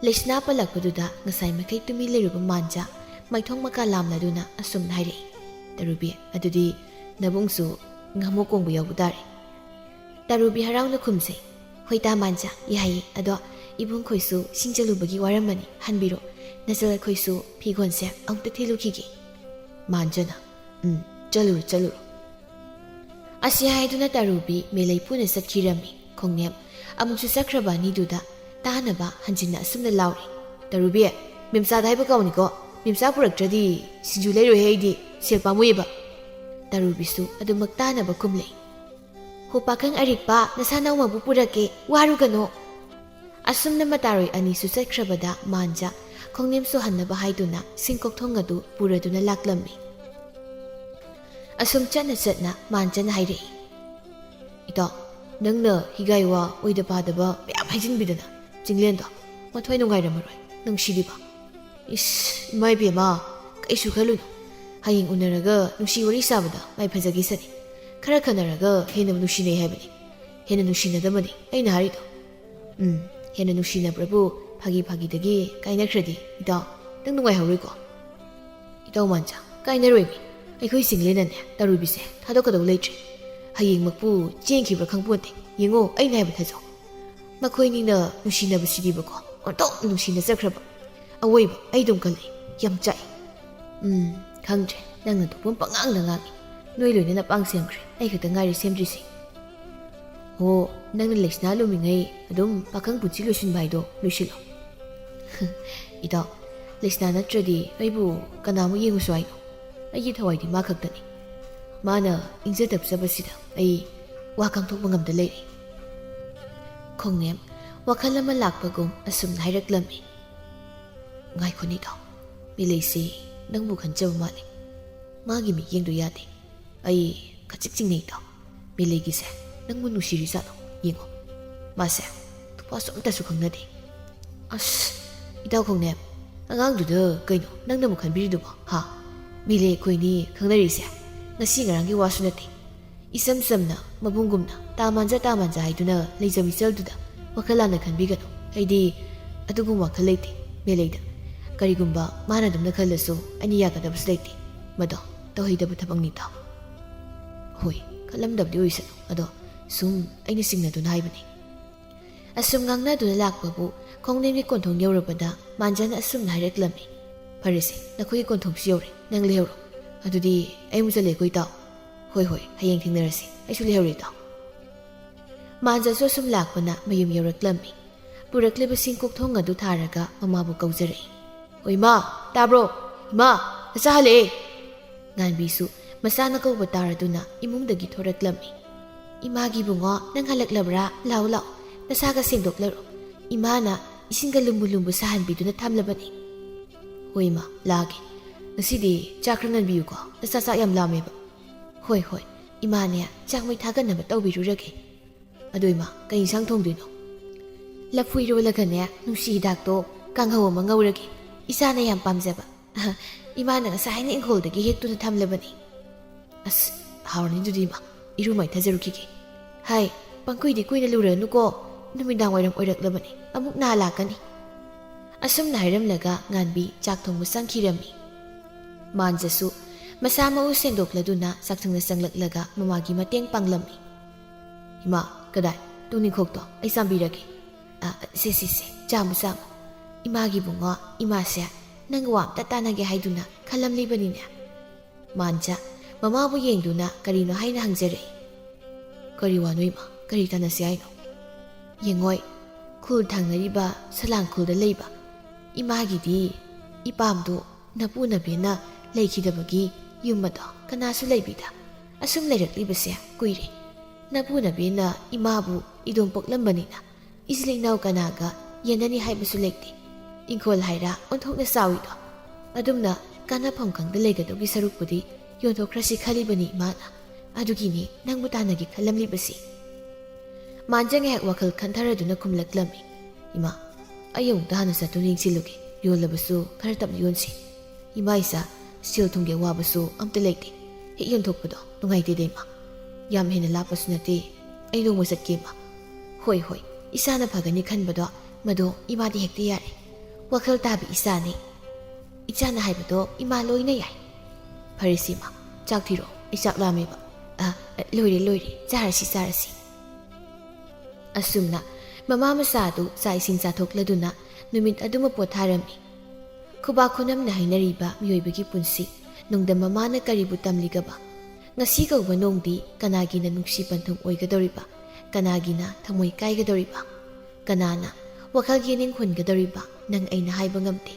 ꯂꯩꯁꯅꯥ ꯄꯜꯂꯛꯄꯗꯨꯗ ꯉꯁꯥꯏ ꯃꯈꯩ ꯇꯨꯃꯤꯟ ꯂꯩꯔꯨꯕ ꯃꯥꯟꯖ ꯃꯥꯏꯊꯣꯡ ꯃꯀꯥ ꯂꯥꯝꯂꯗꯨꯅ ꯑꯁꯨꯝꯅ ꯍꯥꯏꯔꯛꯏ, "ꯇꯔꯨꯕꯤ, ꯑꯗꯨꯗꯤ ꯅꯕꯨꯡꯁꯨ ꯉꯥꯃꯨ ꯀꯣꯡꯕ ꯌꯥꯎꯕ ꯇꯥꯔꯦ?" ꯇꯔꯨꯕꯤ ꯍꯔꯥꯎꯅ ꯈꯨꯝꯖꯩ, "ꯍꯣꯏ ꯇꯥ ꯃꯥꯟꯖ, ꯌꯥꯏꯌꯦ꯫ ꯑꯗꯣ ꯏꯕꯨꯡꯈꯣꯏꯁꯨ ꯁꯤꯡ ꯆꯜꯂꯨꯕꯒꯤ ꯋꯥꯔꯝꯃꯅꯤ, ꯍꯟꯕꯤꯔꯣ꯫ ꯅꯆꯜ ꯑꯩꯈꯣꯏꯁꯨ ꯐꯤꯒꯣꯟꯁꯦ ꯑꯃꯨꯛꯇ ꯊꯤꯜꯂꯨꯈꯤꯒꯦ꯫" ꯃꯥꯟꯖꯅ, "ꯎꯝ, ꯆꯠꯂꯨꯔꯣ, ꯆꯠꯂꯨꯔꯣ꯫" ꯑꯁꯤ ꯍꯥꯏꯗꯨꯅ ꯇꯔꯨꯕꯤ ꯃꯦꯂꯩ ꯄꯨꯅ ꯆꯠꯈꯤꯔꯝꯃꯤ꯫ ꯈꯣꯡꯅꯦꯝ ꯑꯃꯨꯛꯁꯨ ꯆꯠꯈ꯭ꯔꯕ ꯑꯅꯤꯗꯨꯗ ꯇꯥꯅꯕ ꯍꯟꯖꯤꯟꯅ ꯑꯁꯨꯝꯅ ꯂꯥꯎꯔꯤ, "ꯇꯔꯨꯕꯤ, ꯃꯦꯝꯆꯥꯗ ꯍꯥꯏꯕ ꯀꯥꯎꯅꯤꯀꯣ꯫ ꯃꯦꯝꯆꯥ ꯄꯨꯔꯛꯇ꯭ꯔꯗꯤ ꯁꯤꯡꯖꯨ ꯂꯩꯔꯣꯏꯍꯦ ꯑꯩꯗꯤ, ꯁꯦꯜ ꯄꯥꯝꯃꯨꯏꯌꯦꯕ꯫" ꯇꯔꯨꯕꯤꯁꯨ ꯑꯗꯨꯃꯛ ꯇꯥꯅꯕ ꯈꯨꯝꯂꯛꯏ꯫ "ꯍꯣ ꯄꯥꯈꯪ ꯑꯔꯤꯛꯄ, ꯅꯁꯥ ꯅꯎꯃꯛꯄꯨ ꯄꯨꯔꯛꯀꯦ, ꯋꯥꯔꯨꯒꯅꯣ꯫" ꯑꯁꯨꯝꯅ ꯃꯇꯥꯔꯣꯏ ꯑꯅꯤꯁꯨ ꯆꯠꯈ꯭ꯔꯕꯗ ꯃꯥꯟꯖ ꯈꯣꯡꯅꯦꯝꯁꯨ ꯍꯟꯅꯕ ꯍꯥꯏꯗꯨꯅ ꯁꯤꯡꯀꯣꯛꯊꯣꯡ ꯑꯗꯨ ꯄꯨꯔꯗꯨꯅ ꯂꯥꯛꯂꯝꯃꯤ꯫ ꯑꯁꯨꯝ ꯆꯠꯅ ꯆꯠꯅ ꯃꯥꯟꯖꯅ ꯍꯥꯏꯔꯛꯏ, "ꯏꯇꯥꯎ, ꯅꯪꯅ ꯍꯤꯒꯥꯏ ꯋꯥ ꯑꯣꯏꯗ ꯄꯥꯗꯕ ꯃꯌꯥꯝ ꯍꯥꯏꯖꯤꯟꯕꯤꯗꯅ ꯆꯤꯡꯂꯦꯟꯗꯣ ꯃꯊ꯭ꯋꯥꯏ ꯅꯨꯡꯉꯥꯏꯔꯝꯃꯔꯣꯏ, ꯅꯨꯡꯁꯤꯔꯤꯕ꯫" "ꯏꯁ, ꯏꯃꯥ ꯏꯕꯦꯝꯃ, ꯀꯩꯁꯨ ꯈꯜꯂꯨꯅꯨ꯫ ꯍꯌꯦꯡ ꯎꯅꯔꯒ ꯅꯨꯡꯁꯤ ꯋꯥꯔꯤ ꯁꯥꯕꯗ ꯃꯥꯏ ꯐꯖꯈꯤꯁꯅꯤ꯫ ꯈꯔ ꯈꯟꯅꯔꯒ ꯍꯦꯟꯅ ꯅꯨꯡꯁꯤꯅꯩ ꯍꯥꯏꯕꯅꯤ꯫ ꯍꯦꯟꯅ ꯅꯨꯡꯁꯤꯅꯗꯕꯅꯤ ꯑꯩꯅ ꯍꯥꯏꯔꯤꯗꯣ꯫ ꯎꯝ, ꯍꯦꯟꯅ ꯅꯨꯡꯁꯤꯅꯕ꯭ꯔꯕꯨ ꯐꯥꯒꯤ ꯐꯥꯒꯤꯗꯒꯤ ꯀꯥꯏꯅꯈ꯭ꯔꯗꯤ, ꯏꯇꯥꯎ, ꯅꯪ ꯅꯨꯡꯉꯥꯏꯍꯧꯔꯣꯏꯀꯣ?" "ꯏꯇꯥꯎ ꯃꯥꯟꯖ, ꯀꯥꯏꯅꯔꯣꯏꯃꯤ꯫ ꯑꯩꯈꯣꯏ ꯆꯤꯡꯂꯦꯟꯅꯅꯦ ꯇꯔꯨꯕꯤꯁꯦ ꯊꯥꯗꯣꯛꯀꯗꯧ ꯂꯩꯇ꯭ꯔꯦ꯫ ꯍꯌꯦꯡꯃꯛꯄꯨ ꯆꯦꯟꯈꯤꯕ꯭ꯔꯥ ꯈꯪꯄꯣꯟꯇꯦ꯫ ꯌꯦꯡꯉꯣ, ꯑꯩꯅ ꯍꯥꯏꯕ ꯊꯥꯖꯧ꯫ ꯃꯈꯣꯏꯅꯤꯅ ꯅꯨꯡꯁꯤꯅꯕꯁꯤꯗꯤꯕꯀꯣ, ꯑꯣꯟꯊꯣꯛ ꯅꯨꯡꯁꯤꯅꯖꯈ꯭ꯔꯕ꯫ ꯑꯋꯣꯏꯕ ꯑꯩ ꯑꯗꯨꯝ ꯀꯜꯂꯤ꯫ ꯌꯥꯝ ꯆꯥꯛꯏ꯫" "ꯎꯝ, ꯈꯪꯗ꯭ꯔꯦ꯫ ꯅꯪꯅ ꯊꯣꯛꯄ ꯄꯉꯥꯡꯗ ꯉꯥꯡꯉꯤ꯫ ꯅꯣꯏ ꯂꯣꯏꯅ ꯅꯄꯥꯡ ꯁꯦꯝꯈ꯭ꯔꯦ꯫ ꯑꯩ ꯈꯛꯇ ꯉꯥꯏꯔꯦ ꯁꯦꯝꯗ꯭ꯔꯤꯁꯦ꯫" "ꯍꯣ, ꯅꯪꯅ ꯂꯩꯁꯅꯥ ꯂꯨꯝꯃꯤꯉꯩ ꯑꯗꯨꯝ ꯄꯥꯈꯪ ꯄꯨꯟꯁꯤ ꯂꯣꯏꯁꯤꯟꯕ ꯍꯥꯏꯗꯣ ꯂꯣꯏꯁꯤꯜꯂꯣ꯫" "ꯏꯇꯥꯎ, ꯂꯩꯁꯅꯥ ꯅꯠꯇ꯭ꯔꯗꯤ ꯑꯩꯕꯨ ꯀꯅꯥꯃꯨꯛ ꯌꯦꯡꯉꯨꯁꯨ ꯍꯥꯏꯅꯣ? ꯑꯩꯒꯤ ꯊꯋꯥꯏꯗꯤ ꯃꯥ ꯈꯛꯇꯅꯤ꯫ ꯃꯥꯅ ꯏꯪꯖ ꯇꯞꯆꯕꯁꯤꯗ ꯑꯩ ꯋꯥ ꯀꯝꯊꯣꯛꯄ ꯉꯝꯗ ꯂꯩꯔꯦ꯫ ꯈꯣꯡꯅꯦꯝ ꯋꯥꯈꯜ ꯑꯃ ꯂꯥꯛꯄꯒꯨꯝ ꯑꯁꯨꯝꯅ ꯍꯥꯏꯔꯛꯂꯝꯃꯤ꯫ "ꯉꯥꯏꯈꯣ ꯅꯤꯇꯥꯎ, ꯃꯤꯂꯩꯁꯤ ꯅꯪꯕꯨ ꯈꯟꯖꯕ ꯃꯥꯜꯂꯤ꯫ ꯃꯥꯒꯤ ꯃꯤꯠꯌꯦꯡꯗꯨ ꯌꯥꯗꯦ꯫ ꯑꯩ ꯈꯖꯤꯛ ꯆꯤꯡꯅꯩ ꯏꯇꯥꯎ꯫ ꯃꯤꯂꯩꯒꯤꯁꯦ ꯅꯪꯕꯨ ꯅꯨꯡꯁꯤꯔꯤꯖꯥꯠꯂꯣ? ꯌꯦꯡꯉꯣ, ꯃꯥꯁꯦ ꯅꯨꯄꯥꯁꯨ ꯑꯝꯇꯁꯨ ꯈꯪꯅꯗꯦ꯫ ꯑꯁ, ꯏꯇꯥꯎ ꯈꯣꯡꯅꯦꯝ, ꯑꯉꯥꯡꯗꯨꯗ ꯀꯩꯅꯣ ꯅꯪꯅ ꯑꯃꯨꯛ ꯈꯟꯕꯤꯔꯤꯗꯨꯕꯣ? ꯍꯥ? ꯃꯤꯂꯩ ꯑꯩꯈꯣꯏꯅꯤ ꯈꯪꯅꯔꯤꯁꯦ ꯉꯁꯤ ꯉꯔꯥꯡꯒꯤ ꯋꯥꯁꯨ ꯅꯠꯇꯦ꯫ ꯏꯆꯝ ꯆꯝꯅ ꯃꯕꯨꯡꯒꯨꯝꯅ ꯇꯥ ꯃꯥꯟꯖ ꯇꯥ ꯃꯥꯟꯖ ꯍꯥꯏꯗꯨꯅ ꯂꯩꯖꯕ ꯏꯆꯜꯗꯨꯗ ꯋꯥꯈꯜ ꯂꯥꯟꯅ ꯈꯟꯕꯤꯒꯅꯨ꯫ ꯑꯩꯗꯤ ꯑꯗꯨꯒꯨꯝꯕ ꯋꯥꯈꯜ ꯂꯩꯇꯦ ꯃꯦꯂꯩꯗ꯫ ꯀꯔꯤꯒꯨꯝꯕ ꯃꯥꯅ ꯑꯗꯨꯝꯅ ꯈꯜꯂꯁꯨ ꯑꯩꯅ ꯌꯥꯒꯗꯕꯁꯨ ꯂꯩꯇꯦ꯫ ꯃꯗꯣ ꯇꯧꯍꯩꯗꯕ ꯊꯕꯛꯅꯤ ꯏꯇꯥꯎ꯫" "ꯍꯣꯏ, ꯈꯜꯂꯝꯗꯕꯗꯤ ꯑꯣꯏꯁꯅꯨ꯫ ꯑꯗꯣ ꯁꯨꯝ ꯑꯩꯅ ꯆꯤꯡꯅꯗꯨꯅ ꯍꯥꯏꯕꯅꯤ꯫" ꯑꯁꯨꯝ ꯉꯥꯡꯅꯗꯨꯅ ꯂꯥꯛꯄꯕꯨ ꯈꯣꯡꯅꯦꯝꯒꯤ ꯀꯣꯟꯊꯣꯡ ꯌꯧꯔꯕꯗ ꯃꯥꯟꯖꯅ ꯑꯁꯨꯝꯅ ꯍꯥꯏꯔꯛꯂꯝꯃꯤ꯫ "ꯐꯔꯦꯁꯦ, ꯅꯈꯣꯏꯒꯤ ꯀꯣꯟꯊꯣꯡꯁꯨ ꯌꯧꯔꯦ꯫ ꯅꯪ ꯂꯩꯍꯧꯔꯣ꯫ ꯑꯗꯨꯗꯤ ꯑꯩ ꯑꯃꯨꯛ ꯆꯠꯂꯦꯀꯣ ꯏꯇꯥꯎ꯫" "ꯍꯣꯏ, ꯍꯣꯏ, ꯍꯌꯦꯡ ꯊꯦꯡꯅꯔꯁꯤ꯫ ꯑꯩꯁꯨ ꯂꯩꯍꯧꯔꯦ ꯏꯇꯥꯎ꯫" ꯃꯥꯟꯖꯁꯨ ꯑꯁꯨꯝ ꯂꯥꯛꯄꯅ ꯃꯌꯨꯝ ꯌꯧꯔꯛꯂꯝꯃꯤ꯫ ꯄꯨꯔꯛꯂꯤꯕ ꯁꯤꯡꯀꯣꯛꯊꯣꯡ ꯑꯗꯨ ꯊꯥꯔꯒ ꯃꯃꯥꯕꯨ ꯀꯧꯖꯔꯛꯏ꯫ "ꯑꯣ ꯏꯃꯥ, ꯇꯥꯕ꯭ꯔꯣ? ꯏꯃꯥ, ꯅꯆꯥ ꯍꯜꯂꯛꯑꯦ!" ꯉꯥꯟꯕꯤꯁꯨ ꯃꯆꯥꯅ ꯀꯧꯕ ꯇꯥꯔꯗꯨꯅ ꯏꯃꯨꯡꯗꯒꯤ ꯊꯣꯔꯛꯂꯝꯃꯤ꯫ "ꯏꯃꯥꯒꯤ ꯏꯕꯨꯡꯉꯣ, ꯅꯪ ꯍꯜꯂꯛꯂꯕ꯭ꯔꯥ? ꯂꯥꯎ, ꯂꯥꯎ, ꯅꯁꯥꯒ ꯁꯦꯡꯗꯣꯛꯂꯔꯣ꯫ ꯏꯃꯥꯅ ꯏꯁꯤꯡꯒ ꯂꯨꯝꯕꯨ ꯂꯨꯝꯕꯨ ꯁꯥꯍꯟꯕꯤꯗꯨꯅ ꯊꯝꯂꯕꯅꯤ꯫" "ꯍꯣꯏ ꯏꯃꯥ, ꯂꯥꯛꯑꯒꯦ꯫ ꯉꯁꯤꯗꯤ ꯆꯥꯛ ꯈꯔ ꯉꯟꯕꯤꯌꯨꯀꯣ, ꯅꯆꯥ ꯆꯥꯛ ꯌꯥꯝ ꯂꯥꯝꯃꯦꯕ꯫" "ꯍꯣꯏ, ꯍꯣꯏ, ꯏꯃꯥꯅꯦ ꯆꯥꯛ ꯃꯩ ꯊꯥꯒꯠꯅꯕ ꯇꯧꯕꯤꯔꯨꯔꯒꯦ꯫" "ꯑꯗꯣ ꯏꯃꯥ, ꯀꯩ ꯏꯟꯁꯥꯡ ꯊꯣꯡꯗꯣꯏꯅꯣ?" "ꯂꯐꯨ ꯏꯔꯣꯜꯂꯒꯅꯦ, ꯅꯨꯡꯁꯤ ꯍꯤꯗꯥꯛꯇꯣ ꯀꯥꯡꯍꯧ ꯑꯃ ꯉꯧꯔꯒꯦ꯫ ꯏꯆꯥꯅ ꯌꯥꯝ ꯄꯥꯝꯖꯕ꯫ ꯏꯃꯥꯅ ꯉꯁꯥꯏꯅ ꯏꯪꯈꯣꯜꯗꯒꯤ ꯍꯦꯛꯇꯨꯅ ꯊꯝꯂꯕꯅꯤ꯫" "ꯑꯁ, ꯍꯥꯎꯔꯅꯤ ꯑꯗꯨꯗꯤ ꯏꯃꯥ, ꯏꯔꯨ ꯃꯥꯏꯊꯖꯔꯨꯈꯤꯒꯦ꯫ ꯍꯥꯏ, ꯄꯪꯀꯨꯏꯗꯤ ꯀꯨꯏꯅ ꯂꯨꯔꯅꯨꯀꯣ, ꯅꯨꯃꯤꯗꯥꯡ ꯋꯥꯏꯔꯝ ꯑꯣꯏꯔꯛꯂꯕꯅꯤ, ꯑꯃꯨꯛ ꯅꯥ ꯂꯥꯛꯀꯅꯤ꯫" ꯑꯁꯨꯝꯅ ꯍꯥꯏꯔꯝꯂꯒ ꯉꯥꯟꯕꯤ ꯆꯥꯛ ꯊꯣꯡꯕ ꯆꯪꯈꯤꯔꯝꯃꯤ꯫ ꯃꯥꯟꯖꯁꯨ ꯃꯁꯥ ꯃꯎ ꯁꯦꯡꯗꯣꯛꯂꯗꯨꯅ ꯆꯥꯛꯁꯪꯗ ꯆꯪꯂꯛꯂꯒ ꯃꯃꯥꯒꯤ ꯃꯇꯦꯡ ꯄꯥꯡꯂꯝꯃꯤ꯫ "ꯏꯃꯥ, ꯀꯗꯥꯏ? ꯇꯨꯅꯤꯡꯈꯣꯛꯇꯣ ꯑꯩ ꯆꯥꯝꯕꯤꯔꯒꯦ꯫ ꯑ, ꯁꯦ, ꯁꯦ, ꯁꯦ, ꯆꯥꯝꯃꯨ, ꯆꯥꯝꯃꯨ꯫ ꯏꯃꯥꯒꯤ ꯏꯕꯨꯡꯉꯣ, ꯏꯃꯥꯁꯦ ꯅꯪꯒ ꯋꯥ ꯑꯝꯇ ꯇꯥꯟꯅꯒꯦ ꯍꯥꯏꯗꯨꯅ ꯈꯜꯂꯝꯂꯤꯕꯅꯤꯅꯦ꯫" ꯃꯥꯟꯖ ꯃꯃꯥꯕꯨ ꯌꯦꯡꯗꯨꯅ ꯀꯔꯤꯅꯣ ꯍꯥꯏꯅ ꯍꯪꯖꯔꯛꯏ꯫ "ꯀꯔꯤ ꯋꯥꯅꯣ ꯏꯃꯥ? ꯀꯔꯤ ꯇꯥꯟꯅꯁꯤ ꯍꯥꯏꯅꯣ?" "ꯌꯦꯡꯉꯣꯏ, ꯈꯨꯜ ꯊꯪꯅꯔꯤꯕ ꯁꯂꯥꯡꯈꯨꯜꯗ ꯂꯩꯕ ꯏꯃꯥꯒꯤꯗꯤ ꯏꯄꯥꯝꯗꯣ ꯅꯄꯨ ꯅꯕꯦꯟꯅ ꯂꯩꯈꯤꯗꯕꯒꯤ ꯌꯨꯝ ꯑꯗꯣ ꯀꯅꯥꯁꯨ ꯂꯩꯕꯤꯗ꯫ ꯑꯁꯨꯝ ꯂꯩꯔꯛꯂꯤꯕꯁꯦ ꯀꯨꯏꯔꯦ꯫ ꯅꯄꯨ ꯅꯕꯦꯟꯅ ꯏꯃꯥꯕꯨ ꯏꯗꯣꯝ ꯄꯣꯛꯂꯝꯕꯅꯤꯅ ꯏꯆꯤꯜ ꯏꯅꯥꯎ ꯀꯅꯥꯒ ꯌꯦꯟꯅꯅꯤ ꯍꯥꯏꯕꯁꯨ ꯂꯩꯇꯦ꯫ ꯏꯪꯈꯣꯜ ꯍꯥꯏꯔ ꯑꯣꯟꯊꯣꯛꯅ ꯆꯥꯎꯏꯗꯣ꯫ ꯑꯗꯨꯝꯅ ꯀꯥꯟꯅꯐꯝ ꯈꯪꯗ ꯂꯩꯒꯗꯧꯒꯤ ꯁꯔꯨꯛꯄꯨꯗꯤ ꯌꯣꯟꯊꯣꯛꯈ꯭ꯔꯁꯤ ꯈꯜꯂꯤꯕꯅꯤ ꯏꯃꯥꯅ꯫ ꯑꯗꯨꯒꯤꯅꯤ ꯅꯪꯕꯨ ꯇꯥꯟꯅꯒꯦ ꯈꯜꯂꯝꯂꯤꯕꯁꯤ꯫ ꯃꯥꯟꯖ ꯉꯥꯏꯍꯥꯛ ꯋꯥꯈꯜ ꯈꯟꯊꯔꯗꯨꯅ ꯈꯨꯝꯂꯛꯂꯝꯃꯤ꯫ ꯏꯃꯥ, ꯑꯩ ꯑꯃꯨꯛꯇ ꯍꯥꯟꯅ ꯆꯠꯇꯨꯅ ꯌꯦꯡꯁꯤꯜꯂꯨꯒꯦ꯫ ꯌꯣꯜꯂꯕꯁꯨ ꯈꯔ ꯇꯞꯅ ꯌꯣꯟꯁꯤ꯫ ꯏꯃꯥ ꯏꯆꯥ, ꯁꯦꯜ ꯊꯨꯝꯒꯤ ꯑꯋꯥꯕꯁꯨ ꯑꯝꯇ ꯂꯩꯇꯦ꯫ ꯍꯦꯛ ꯌꯣꯟꯊꯣꯛꯄꯗꯣ ꯅꯨꯡꯉꯥꯏꯇꯦꯗ ꯏꯃꯥ꯫ ꯌꯥꯝ ꯍꯦꯟꯅ ꯂꯥꯞꯄꯁꯨ ꯅꯠꯇꯦ꯫ ꯑꯩ ꯅꯣꯡꯃ ꯆꯠꯀꯦ ꯏꯃꯥ꯫ ꯍꯣꯏ ꯍꯣꯏ, ꯏꯆꯥꯅ ꯐꯒꯅꯤ ꯈꯟꯕꯗꯣ ꯃꯗꯣ ꯏꯃꯥꯗꯤ ꯍꯦꯛꯇ ꯌꯥꯔꯦ꯫ ꯋꯥꯈꯜ ꯇꯥꯕꯤ ꯏꯆꯥꯅꯤ꯫ ꯏꯆꯥꯅ ꯍꯥꯏꯕꯗꯣ ꯏꯃꯥ ꯂꯣꯏꯅ ꯌꯥꯏ꯫ ꯐꯔꯦꯁꯤ ꯏꯃꯥ, ꯆꯥꯛ ꯊꯤꯔꯛꯑꯣ, ꯑꯩ ꯆꯥꯛ ꯂꯥꯝꯃꯦꯕ꯫ ꯑ, ꯑ, ꯂꯣꯏꯔꯦ ꯂꯣꯏꯔꯦ, ꯆꯥꯔꯁꯤ ꯆꯥꯔꯁꯤ꯫ ꯑꯁꯨꯝꯅ ꯃꯃꯥ ꯃꯆꯥ ꯑꯗꯨ ꯆꯥꯛ ꯏꯁꯤꯡ ꯆꯥꯊꯣꯛꯂꯗꯨꯅ ꯅꯨꯃꯤꯠ ꯑꯗꯨꯃ ꯄꯣꯊꯥꯔꯝꯃꯤ꯫ ꯈꯨꯕꯥꯛ ꯈꯨꯅꯝꯅ ꯍꯥꯏꯅꯔꯤꯕ ꯃꯤꯑꯣꯏꯕꯒꯤ ꯄꯨꯟꯁꯤ ꯅꯨꯡꯗꯝ ꯃꯃꯥꯅ ꯀꯔꯤꯕꯨ ꯇꯝꯂꯤꯒꯕ? ꯉꯁꯤ ꯀꯧꯕ ꯅꯣꯡꯗꯤ ꯀꯅꯥꯒꯤꯅ ꯅꯨꯡꯁꯤ ꯄꯟꯊꯨꯡ ꯑꯣꯏꯒꯗꯧꯔꯤꯕ? ꯀꯅꯥꯒꯤꯅ ꯊꯃꯣꯏ ꯀꯥꯏꯒꯗꯧꯔꯤꯕ? ꯀꯅꯥꯅ ꯋꯥꯈꯜ ꯌꯦꯅꯤꯡ ꯍꯨꯟꯒꯗꯧꯔꯤꯕ? ꯅꯪ ꯑꯩꯅ ꯍꯥꯏꯕ ꯉꯝꯗꯦ꯫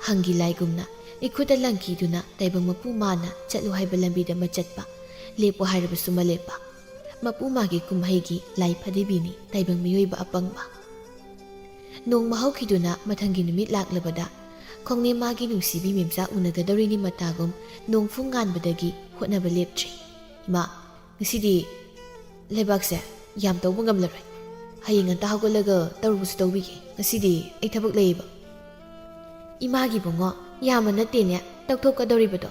ꯍꯪꯒꯤ ꯂꯥꯏꯒꯨꯝꯅ ꯏꯈꯨꯠꯇ ꯂꯪꯈꯤꯗꯨꯅ ꯇꯥꯏꯕꯪ ꯃꯄꯨ ꯃꯥꯅ ꯆꯠꯂꯨ ꯍꯥꯏꯕ ꯂꯝꯕꯤꯗ ꯃꯆꯠꯄ, ꯂꯦꯞꯄꯨ ꯍꯥꯏꯔꯕꯁꯨ ꯃꯂꯦꯞꯄ꯫ ꯃꯄꯨ ꯃꯥꯒꯤ ꯀꯨꯝꯍꯩꯒꯤ ꯂꯥꯏ ꯐꯗꯤꯕꯤꯅꯤ ꯇꯥꯏꯕꯪ ꯃꯤꯑꯣꯏꯕ ꯑꯄꯪꯕ꯫ ꯅꯣꯡꯃ ꯍꯧꯈꯤꯗꯨꯅ ꯃꯊꯪꯒꯤ ꯅꯨꯃꯤꯠ ꯂꯥꯛꯂꯕꯗ ꯈꯣꯡꯅꯦꯝ ꯃꯥꯒꯤ ꯅꯨꯡꯁꯤꯕꯤ ꯃꯦꯝꯆꯥ ꯎꯅꯒꯗꯧꯔꯤꯅꯤ ꯃꯇꯥꯒꯨꯝ ꯅꯣꯡ ꯐꯨꯡ ꯉꯥꯟꯕꯗꯒꯤ ꯍꯣꯠꯅꯕ ꯂꯦꯞꯇ꯭ꯔꯤ꯫ ꯏꯃꯥ, ꯉꯁꯤꯗꯤ ꯂꯩꯕꯥꯛꯁꯦ ꯌꯥꯝ ꯇꯧꯕ ꯉꯝꯂꯔꯣꯏ꯫ ꯍꯌꯦꯡ ꯉꯟꯇꯥ ꯍꯧꯒꯠꯂꯒ ꯇꯧꯔꯨꯕꯁꯨ ꯇꯧꯕꯤꯒꯦ꯫ ꯉꯁꯤꯗꯤ ꯑꯩ ꯊꯕꯛ ꯂꯩꯌꯦꯕ꯫ ꯏꯃꯥꯒꯤ ꯏꯕꯨꯡꯉꯣ, ꯌꯥꯝꯕ ꯅꯠꯇꯦꯅꯦ ꯇꯧꯊꯣꯛꯀꯗꯧꯔꯤꯕꯗꯣ꯫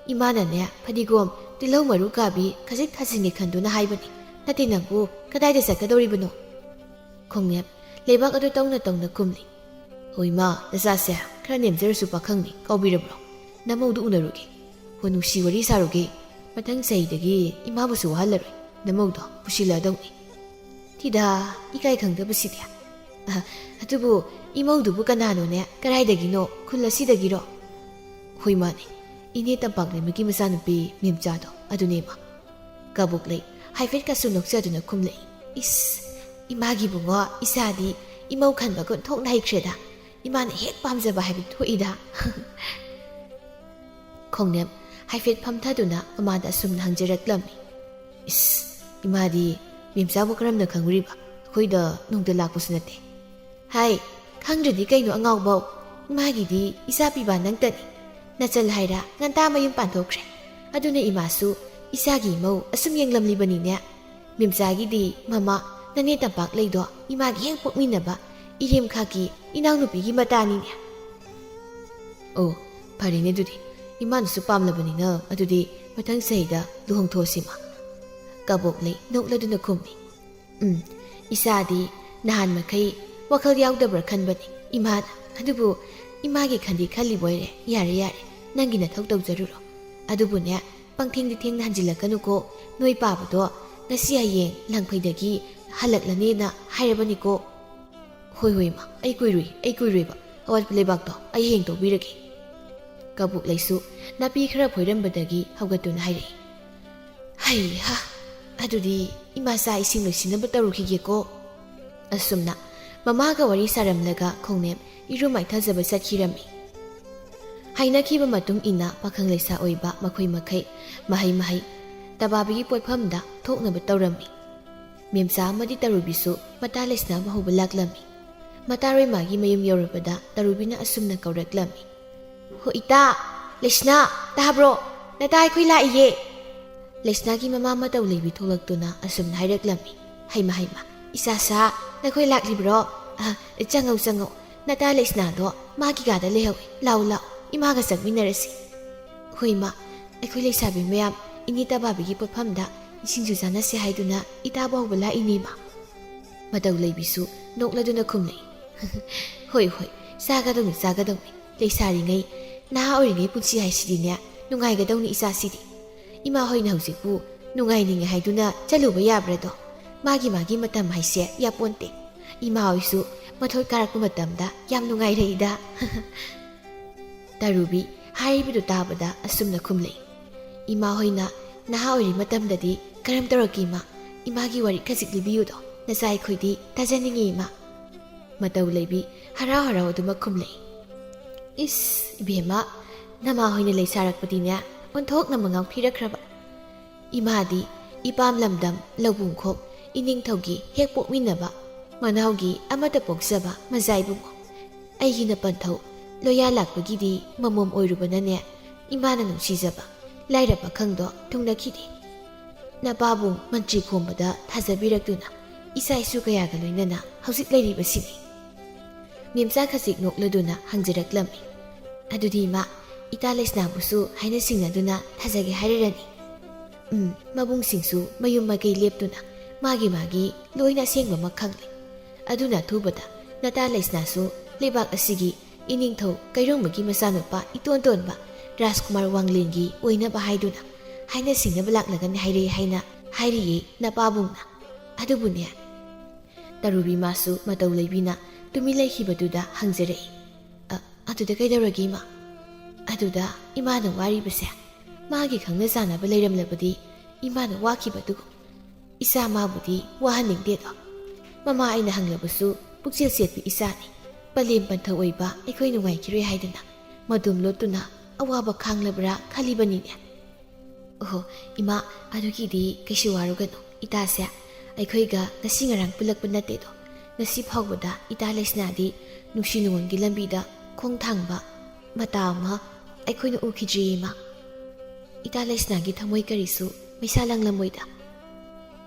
ꯏꯃꯥꯅꯅꯦ ꯐꯗꯤꯒꯣꯝ, ꯇꯤꯜꯍꯧ ꯃꯔꯨ ꯀꯥꯕꯤ ꯈꯖꯤꯛ ꯊꯥꯖꯤꯟꯒꯦ ꯈꯟꯗꯨꯅ ꯍꯥꯏꯕꯅꯤ꯫ ꯅꯠꯇꯦ ꯅꯪꯕꯨ ꯀꯗꯥꯏꯗ ꯆꯠꯀꯗꯧꯔꯤꯕꯅꯣ? ꯈꯣꯡꯅꯦꯝ, ꯂꯩꯕꯥꯛ ꯑꯗꯨ ꯇꯧꯅ ꯇꯧꯅ ꯀꯨꯝꯂꯤ꯫ ꯍꯣꯏ ꯃꯥ, ꯅꯆꯥꯁꯦ ꯈꯔ ꯅꯦꯝꯖꯔꯁꯨ ꯄꯥꯈꯪꯅꯤ, ꯀꯥꯎꯕꯤꯔꯕ꯭ꯔꯣ? ꯅꯃꯧꯗꯨ ꯎꯅꯔꯨꯒꯦ꯫ ꯍꯣ, ꯅꯨꯡꯁꯤ ꯋꯥꯔꯤ ꯁꯥꯔꯨꯒꯦ꯫ ꯃꯊꯪ ꯆꯍꯤꯗꯒꯤ ꯏꯃꯥꯕꯨꯁꯨ ꯋꯥꯍꯜꯂꯔꯣꯏ꯫ ꯅꯃꯧꯗꯣ ꯄꯨꯁꯤꯜꯂꯛꯑꯗꯧꯅꯤ꯫ ꯊꯤꯗꯥ, ꯏꯀꯥꯏ ꯈꯪꯗꯕꯁꯤꯗꯤ꯫ ꯑ, ꯑꯗꯨꯕꯨ ꯏꯃꯧꯗꯨꯕꯨ ꯀꯅꯥꯅꯣꯅꯦ? ꯀꯗꯥꯏꯗꯒꯤꯅꯣ? ꯈꯨꯜ ꯑꯁꯤꯗꯒꯤꯔꯣ? ꯍꯣꯏ ꯃꯥꯅꯦ꯫ ꯏꯅꯦ ꯇꯝꯄꯥꯛꯂꯩꯃꯒꯤ ꯃꯆꯥꯅꯨꯄꯤ ꯃꯦꯝꯆꯥꯗꯣ ꯑꯗꯨꯅꯦ ꯃꯥ꯫ ꯀꯕꯣꯛꯂꯩ ꯍꯥꯏꯐꯦꯠ ꯀꯁꯨ ꯅꯣꯛꯆꯗꯨꯅ ꯈꯨꯝꯂꯛꯏ꯫ ꯏꯁ, ꯏꯃꯥꯒꯤ ꯏꯕꯨꯡꯉꯣ, ꯏꯆꯥꯗꯤ ꯏꯃꯧ ꯈꯟꯕꯒ ꯑꯣꯟꯊꯣꯛꯅ ꯍꯩꯈ꯭ꯔꯦꯗ꯫ ꯏꯃꯥꯅ ꯍꯦꯛ ꯄꯥꯝꯖꯕ ꯍꯥꯏꯕꯗꯨ ꯊꯣꯛꯏꯗ꯫ ꯈꯣꯡꯅꯦꯝ ꯍꯥꯏꯐꯦꯠ ꯐꯝꯊꯗꯨꯅ ꯃꯃꯥꯗ ꯑꯁꯨꯝꯅ ꯍꯪꯖꯔꯛꯂꯝꯃꯤ꯫ ꯏꯁ, "ꯏꯃꯥꯗꯤ ꯃꯦꯝꯆꯥꯕꯨ ꯀꯔꯝꯅ ꯈꯪꯂꯨꯔꯤꯕ? ꯑꯩꯈꯣꯏꯗ ꯅꯣꯡꯇ ꯂꯥꯛꯄꯁꯨ ꯅꯠꯇꯦ꯫" "ꯍꯥꯏ, ꯈꯪꯗ꯭ꯔꯗꯤ ꯀꯩꯅꯣ ꯑꯉꯥꯎꯕꯧ? ꯏꯃꯥꯒꯤꯗꯤ ꯏꯆꯥ ꯄꯤꯕ ꯅꯪꯇꯅꯤ꯫ ꯅꯆꯜ ꯍꯥꯏꯔ ꯉꯟꯇꯥ ꯃꯌꯨꯝ ꯄꯥꯟꯊꯣꯛꯈ꯭ꯔꯦ꯫ ꯑꯗꯨꯅ ꯏꯃꯥꯁꯨ ꯏꯆꯥꯒꯤ ꯏꯃꯧ ꯑꯁꯨꯝ ꯌꯦꯡꯂꯝꯂꯤꯕꯅꯤꯅꯦ꯫ ꯃꯦꯝꯆꯥꯒꯤꯗꯤ ꯃꯃꯥ ꯅꯅꯦ ꯇꯝꯄꯥꯛ ꯂꯩꯗꯣ ꯏꯃꯥꯒꯤ ꯍꯦꯛ ꯄꯣꯛꯃꯤꯟꯅꯕ ꯏꯔꯦꯝꯈꯥꯛꯀꯤ ꯏꯅꯥꯎꯅꯨꯄꯤꯒꯤ ꯃꯇꯥꯅꯤꯅꯦ꯫" "ꯑꯣ, ꯐꯔꯦꯅꯦ ꯑꯗꯨꯗꯤ꯫ ꯏꯃꯥꯅꯁꯨ ꯄꯥꯝꯂꯕꯅꯤꯅ ꯑꯗꯨꯗꯤ ꯃꯊꯪ ꯆꯍꯤꯗ ꯂꯨꯍꯣꯡꯊꯣꯛꯑꯁꯤꯃ꯫" ꯀꯕꯣꯛꯂꯩ ꯅꯣꯛꯂꯗꯨꯅ ꯈꯨꯝꯃꯤ꯫ "ꯎꯝ, ꯏꯆꯥꯗꯤ ꯅꯍꯥꯟ ꯃꯈꯩ ꯋꯥꯈꯜ ꯌꯥꯎꯗꯕ꯭ꯔꯥ ꯈꯟꯕꯅꯤ ꯏꯃꯥꯅ꯫ ꯑꯗꯨꯕꯨ ꯏꯃꯥꯒꯤ ꯈꯟꯗꯤ ꯈꯜꯂꯤꯕꯣꯏꯔꯦ꯫ ꯌꯥꯔꯦ, ꯌꯥꯔꯦ, ꯅꯪꯒꯤ ꯅꯊꯧ ꯇꯧꯖꯔꯨꯔꯣ꯫ ꯑꯗꯨꯕꯨꯅꯦ, ꯄꯪꯊꯦꯡꯗꯤ ꯊꯦꯡꯅ ꯍꯟꯖꯤꯜꯂꯛꯀꯅꯨꯀꯣ꯫ ꯅꯣꯏ ꯄꯥꯕꯗꯣ ꯉꯁꯤ ꯍꯌꯦꯡ ꯂꯥꯡꯐꯩꯗꯒꯤ ꯍꯜꯂꯛꯂꯅꯦꯅ ꯍꯥꯏꯔꯕꯅꯤꯀꯣ꯫" "ꯍꯣꯏ, ꯍꯣꯏ, ꯏꯃꯥ, ꯑꯩ ꯀꯨꯏꯔꯨꯏ, ꯑꯩ ꯀꯨꯏꯔꯨꯏꯕ꯫ ꯑꯋꯥꯠꯄ ꯂꯩꯕꯥꯛꯇꯣ ꯑꯩ ꯍꯌꯦꯡ ꯇꯧꯕꯤꯔꯒꯦ꯫" ꯀꯕꯣꯛꯂꯩꯁꯨ ꯅꯥꯄꯤ ꯈꯔ ꯐꯣꯏꯔꯝꯕꯗꯒꯤ ꯍꯧꯒꯠꯇꯨꯅ ꯍꯥꯏꯔꯛꯏ꯫ "ꯍꯩꯍꯥ, ꯑꯗꯨꯗꯤ ꯏꯃꯥ ꯆꯥꯛ ꯏꯁꯤꯡ ꯂꯣꯏꯁꯤꯟꯅꯕ ꯇꯧꯔꯨꯈꯤꯒꯦꯀꯣ꯫" ꯑꯁꯨꯝꯅ ꯃꯃꯥꯒ ꯋꯥꯔꯤ ꯁꯥꯔꯝꯂꯒ ꯈꯣꯡꯅꯦꯝ ꯏꯔꯨ ꯃꯥꯏꯊꯖꯕ ꯆꯠꯈꯤꯔꯝꯃꯤ꯫ ꯍꯥꯏꯅꯈꯤꯕ ꯃꯇꯨꯡ ꯏꯟꯅ ꯄꯥꯈꯪ ꯂꯩꯁꯥ ꯑꯣꯏꯕ ꯃꯈꯣꯏ ꯃꯈꯩ ꯃꯍꯩ ꯃꯍꯩ ꯇꯕꯥꯕꯤꯒꯤ ꯄꯣꯠꯐꯝꯗ ꯊꯣꯛꯅꯕ ꯇꯧꯔꯝꯃꯤ꯫ ꯃꯦꯝꯆꯥ ꯑꯃꯗꯤ ꯇꯔꯨꯕꯤꯁꯨ ꯃꯇꯥ ꯂꯩꯁꯅꯥꯕ ꯍꯧꯕ ꯂꯥꯛꯂꯝꯃꯤ꯫ ꯃꯇꯥꯔꯣꯏ ꯃꯥꯒꯤ ꯃꯌꯨꯝ ꯌꯧꯔꯕꯗ ꯇꯔꯨꯕꯤꯅ ꯑꯁꯨꯝꯅ ꯀꯧꯔꯛꯂꯝꯃꯤ꯫ "ꯍꯣ ꯏꯇꯥ, ꯂꯩꯁꯅꯥ, ꯇꯥꯕ꯭ꯔꯣ? ꯅꯇꯥ ꯑꯩꯈꯣꯏ ꯂꯥꯛꯏꯌꯦ꯫" ꯂꯩꯁꯅꯥꯒꯤ ꯃꯃꯥ ꯃꯇꯧ ꯂꯩꯕꯤ ꯊꯣꯛꯂꯛꯇꯨꯅ ꯑꯁꯨꯝꯅ ꯍꯥꯏꯔꯛꯂꯝꯃꯤ꯫ "ꯍꯩꯃ ꯍꯩꯃ, ꯏꯆꯥꯁꯥ, ꯅꯈꯣꯏ ꯂꯥꯛꯂꯤꯕ꯭ꯔꯣ? ꯑ, ꯆꯪꯉꯧ ꯆꯪꯉꯧ, ꯅꯇꯥ ꯂꯩꯁꯅꯥꯗꯣ ꯃꯥꯒꯤ ꯀꯥꯗ ꯂꯩꯍꯧꯏ꯫ ꯂꯥꯎ ꯂꯥꯎ, ꯏꯃꯥꯒ ꯆꯪꯃꯤꯟꯅꯔꯁꯤ꯫" "ꯍꯣꯏ ꯏꯃꯥ, ꯑꯩꯈꯣꯏ ꯂꯩꯁꯥꯕꯤ ꯃꯌꯥꯝ ꯏꯅꯦ ꯇꯕꯥꯕꯤꯒꯤ ꯄꯣꯠꯐꯝꯗ ꯁꯤꯡꯖꯨ ꯆꯥꯅꯁꯦ ꯍꯥꯏꯗꯨꯅ ꯏꯇꯥꯕ ꯍꯧꯕ ꯂꯥꯛꯏꯅꯦ ꯏꯃꯥ꯫" ꯃꯇꯧ ꯂꯩꯕꯤꯁꯨ ꯅꯣꯛꯂꯗꯨꯅ ꯈꯨꯝꯂꯛꯏ꯫ "ꯍꯣꯏ ꯍꯣꯏ, ꯆꯥꯒꯗꯧꯅꯤ ꯆꯥꯒꯗꯧꯅꯤ꯫ ꯂꯩꯁꯥꯔꯤꯉꯩ, ꯅꯍꯥ ꯑꯣꯏꯔꯤꯉꯩ ꯄꯨꯟꯁꯤ ꯍꯥꯏꯁꯤꯗꯤꯅꯦ, ꯅꯨꯡꯉꯥꯏꯒꯗꯧꯅꯤ ꯏꯆꯥꯁꯤꯗꯤ꯫ ꯏꯃꯥ ꯍꯣꯏꯅ ꯍꯧꯖꯤꯛꯄꯨ ꯅꯨꯡꯉꯥꯏꯅꯤꯡꯉꯦ ꯍꯥꯏꯗꯨꯅ ꯆꯠꯂꯨꯕ ꯌꯥꯕ꯭ꯔꯗꯣ? ꯃꯥꯒꯤ ꯃꯥꯒꯤ ꯃꯇꯝ ꯍꯥꯏꯁꯦ ꯌꯥꯄꯣꯟꯇꯦ꯫ ꯏꯃꯥ ꯍꯣꯏꯁꯨ ꯃꯊꯣꯏ ꯀꯥꯔꯛꯄ ꯃꯇꯝꯗ ꯌꯥꯝ ꯅꯨꯡꯉꯥꯏꯔꯛꯏꯗ꯫" ꯇꯔꯨꯕꯤ ꯍꯥꯏꯔꯤꯕꯗꯨ ꯇꯥꯕꯗ ꯑꯁꯨꯝꯅ ꯈꯨꯝꯂꯛꯏ꯫ "ꯏꯃꯥ ꯍꯣꯏꯅ ꯅꯍꯥ ꯑꯣꯏꯔꯤ ꯃꯇꯝꯗꯗꯤ ꯀꯔꯝ ꯇꯧꯔꯛꯀꯦ ꯏꯃꯥ? ꯏꯃꯥꯒꯤ ꯋꯥꯔꯤ ꯈꯖꯤꯛ ꯂꯤꯕꯤꯌꯨꯗꯣ, ꯅꯆꯥ ꯑꯩꯈꯣꯏꯗꯤ ꯇꯥꯖꯅꯤꯡꯉꯤ ꯏꯃꯥ꯫" ꯃꯇꯧ ꯂꯩꯕꯤ ꯍꯔꯥꯎ ꯍꯔꯥꯎ ꯑꯗꯨꯃꯛ ꯈꯨꯝꯂꯛꯏ꯫ "ꯏꯁ, ꯏꯕꯦꯝꯃ, ꯅꯃꯥ ꯍꯣꯏꯅ ꯂꯩ ꯁꯥꯔꯛꯄꯗꯤꯅꯦ, ꯑꯣꯟꯊꯣꯛꯅ ꯃꯉꯥꯎ ꯊꯤꯔꯛꯈ꯭ꯔꯕ꯫ ꯏꯃꯥꯗꯤ ꯏꯄꯥꯝ ꯂꯝꯗꯝ ꯂꯧꯕꯨꯡꯈꯣꯛ ꯏꯅꯤꯡꯊꯧꯒꯤ ꯍꯦꯛ ꯄꯣꯛꯃꯤꯟꯅꯕ ꯃꯅꯥꯎꯒꯤ ꯑꯃꯠꯇ ꯄꯣꯛꯆꯕ ꯃꯖꯥ ꯏꯕꯨꯡꯉꯣ꯫ ꯑꯩꯒꯤꯅ ꯄꯟꯊꯧ ꯂꯣꯌꯥ ꯂꯥꯛꯄꯒꯤꯗꯤ ꯃꯃꯣꯝ ꯑꯣꯏꯔꯨꯕꯅꯅꯦ, ꯏꯃꯥꯅ ꯅꯨꯡꯁꯤꯖꯕ ꯂꯥꯏꯔ ꯄꯥꯈꯪꯗꯣ ꯊꯨꯡꯅꯈꯤꯗꯦ꯫ ꯅꯄꯥꯕꯨꯡ ꯃꯟꯇ꯭ꯔꯤ ꯈꯣꯝꯕꯗ ꯊꯥꯖꯕꯤꯔꯛꯇꯨꯅ ꯏꯆꯥ ꯏꯁꯨ ꯀꯌꯥꯒ ꯂꯣꯏꯅꯅ ꯍꯧꯖꯤꯛ ꯂꯩꯔꯤꯕꯁꯤꯅꯤ꯫ ꯃꯦꯝꯆꯥ ꯈꯖꯤꯛ ꯅꯣꯛꯂꯗꯨꯅ ꯍꯪꯖꯔꯛꯂꯝꯃꯤ꯫ ꯑꯗꯨꯗꯤ ꯏꯃꯥ, ꯏꯇꯥ ꯂꯩꯁꯅꯥꯕꯨꯁꯨ ꯍꯥꯏꯅ ꯁꯤꯡꯅꯗꯨꯅ ꯊꯥꯖꯒꯦ ꯍꯥꯏꯔꯔꯅꯤ꯫ ꯎꯝ, ꯃꯕꯨꯡꯁꯤꯡꯁꯨ ꯃꯌꯨꯝ ꯃꯀꯩ ꯂꯦꯞꯇꯨꯅ ꯃꯥꯒꯤ ꯃꯥꯒꯤ ꯂꯣꯏꯅ ꯑꯁꯦꯡꯕꯃꯛ ꯈꯪꯂꯦ꯫ ꯑꯗꯨꯅ ꯑꯊꯨꯕꯗ ꯅꯇꯥ ꯂꯩꯁꯅꯥꯁꯨ ꯂꯩꯕꯥꯛ ꯑꯁꯤꯒꯤ ꯏꯅꯤꯡꯊꯧ ꯀꯩꯔꯣꯡꯕꯒꯤ ꯃꯆꯥꯅꯨꯄꯥ ꯏꯇꯣꯟ ꯇꯣꯟꯕ ꯔꯥꯖꯀꯨꯃꯥꯔ ꯋꯥꯡꯂꯦꯟꯒꯤ ꯑꯣꯏꯅꯕ ꯍꯥꯏꯗꯨꯅ ꯍꯥꯏꯅ ꯁꯤꯡꯅꯕ ꯂꯥꯛꯂꯒꯅꯤ ꯍꯥꯏꯔꯦ ꯍꯥꯏꯅ ꯍꯥꯏꯔꯤꯌꯦ ꯅꯄꯥꯕꯨꯡꯅ꯫ ꯑꯗꯨꯕꯨꯅꯦ, ꯇꯔꯨꯕꯤ ꯃꯥꯁꯨ ꯃꯇꯧ ꯂꯩꯕꯤꯅ ꯇꯨꯃꯤꯟ ꯂꯩꯈꯤꯕꯗꯨꯗ ꯍꯪꯖꯔꯛꯏ꯫ "ꯑ, ꯑꯗꯨꯗ ꯀꯩꯗꯧꯔꯒꯦ ꯏꯃꯥ?" "ꯑꯗꯨꯗ ꯏꯃꯥꯅ ꯋꯥꯔꯤꯕꯁꯦ, ꯃꯥꯒꯤ ꯈꯪꯅ ꯆꯥꯟꯅꯕ ꯂꯩꯔꯝꯂꯕꯗꯤ ꯏꯃꯥꯅ ꯋꯥꯈꯤꯕꯗꯨ꯫ ꯏꯆꯥ ꯃꯥꯕꯨꯗꯤ ꯋꯥꯍꯟꯅꯤꯡꯗꯦꯗꯣ꯫ ꯃꯃꯥ ꯑꯩꯅ ꯍꯪꯂꯕꯁꯨ ꯄꯨꯛꯆꯦꯜ ꯆꯦꯠꯄꯤ ꯏꯆꯥꯅꯤ꯫ ꯄꯂꯦꯝ ꯄꯟꯊ ꯑꯣꯏꯕ ꯑꯩꯈꯣꯏ ꯅꯨꯡꯉꯥꯏꯈꯤꯔꯣꯏ ꯍꯥꯏꯗꯅ ꯃꯗꯨꯝ ꯂꯣꯠꯇꯨꯅ ꯑꯋꯥꯕ ꯈꯥꯡꯂꯕ꯭ꯔꯥ ꯈꯜꯂꯤꯕꯅꯤꯅꯦ꯫" "ꯑꯣꯍꯣ, ꯏꯃꯥ, ꯑꯗꯨꯒꯤꯗꯤ ꯀꯩꯁꯨ ꯋꯥꯔꯨꯒꯅꯨ꯫ ꯏꯇꯥꯁꯦ ꯑꯩꯈꯣꯏꯒ ꯉꯁꯤ ꯉꯔꯥꯡ ꯄꯨꯜꯂꯛꯄ ꯅꯠꯇꯦꯗꯣ꯫ ꯉꯁꯤ ꯐꯥꯎꯕꯗ ꯏꯇꯥ ꯂꯩꯁꯅꯥꯗꯤ ꯅꯨꯡꯁꯤ ꯅꯨꯡꯉꯣꯟꯒꯤ ꯂꯝꯕꯤꯗ ꯈꯣꯡ ꯊꯥꯡꯕ ꯃꯇꯥ ꯑꯃ ꯑꯩꯈꯣꯏꯅ ꯎꯈꯤꯗ꯭ꯔꯤꯌꯦ ꯏꯃꯥ꯫ ꯏꯇꯥ ꯂꯩꯁꯅꯥꯒꯤ ꯊꯃꯣꯏ ꯀꯔꯤꯁꯨ ꯃꯩꯁꯥ ꯂꯥꯡꯂꯝꯃꯣꯏꯗ꯫"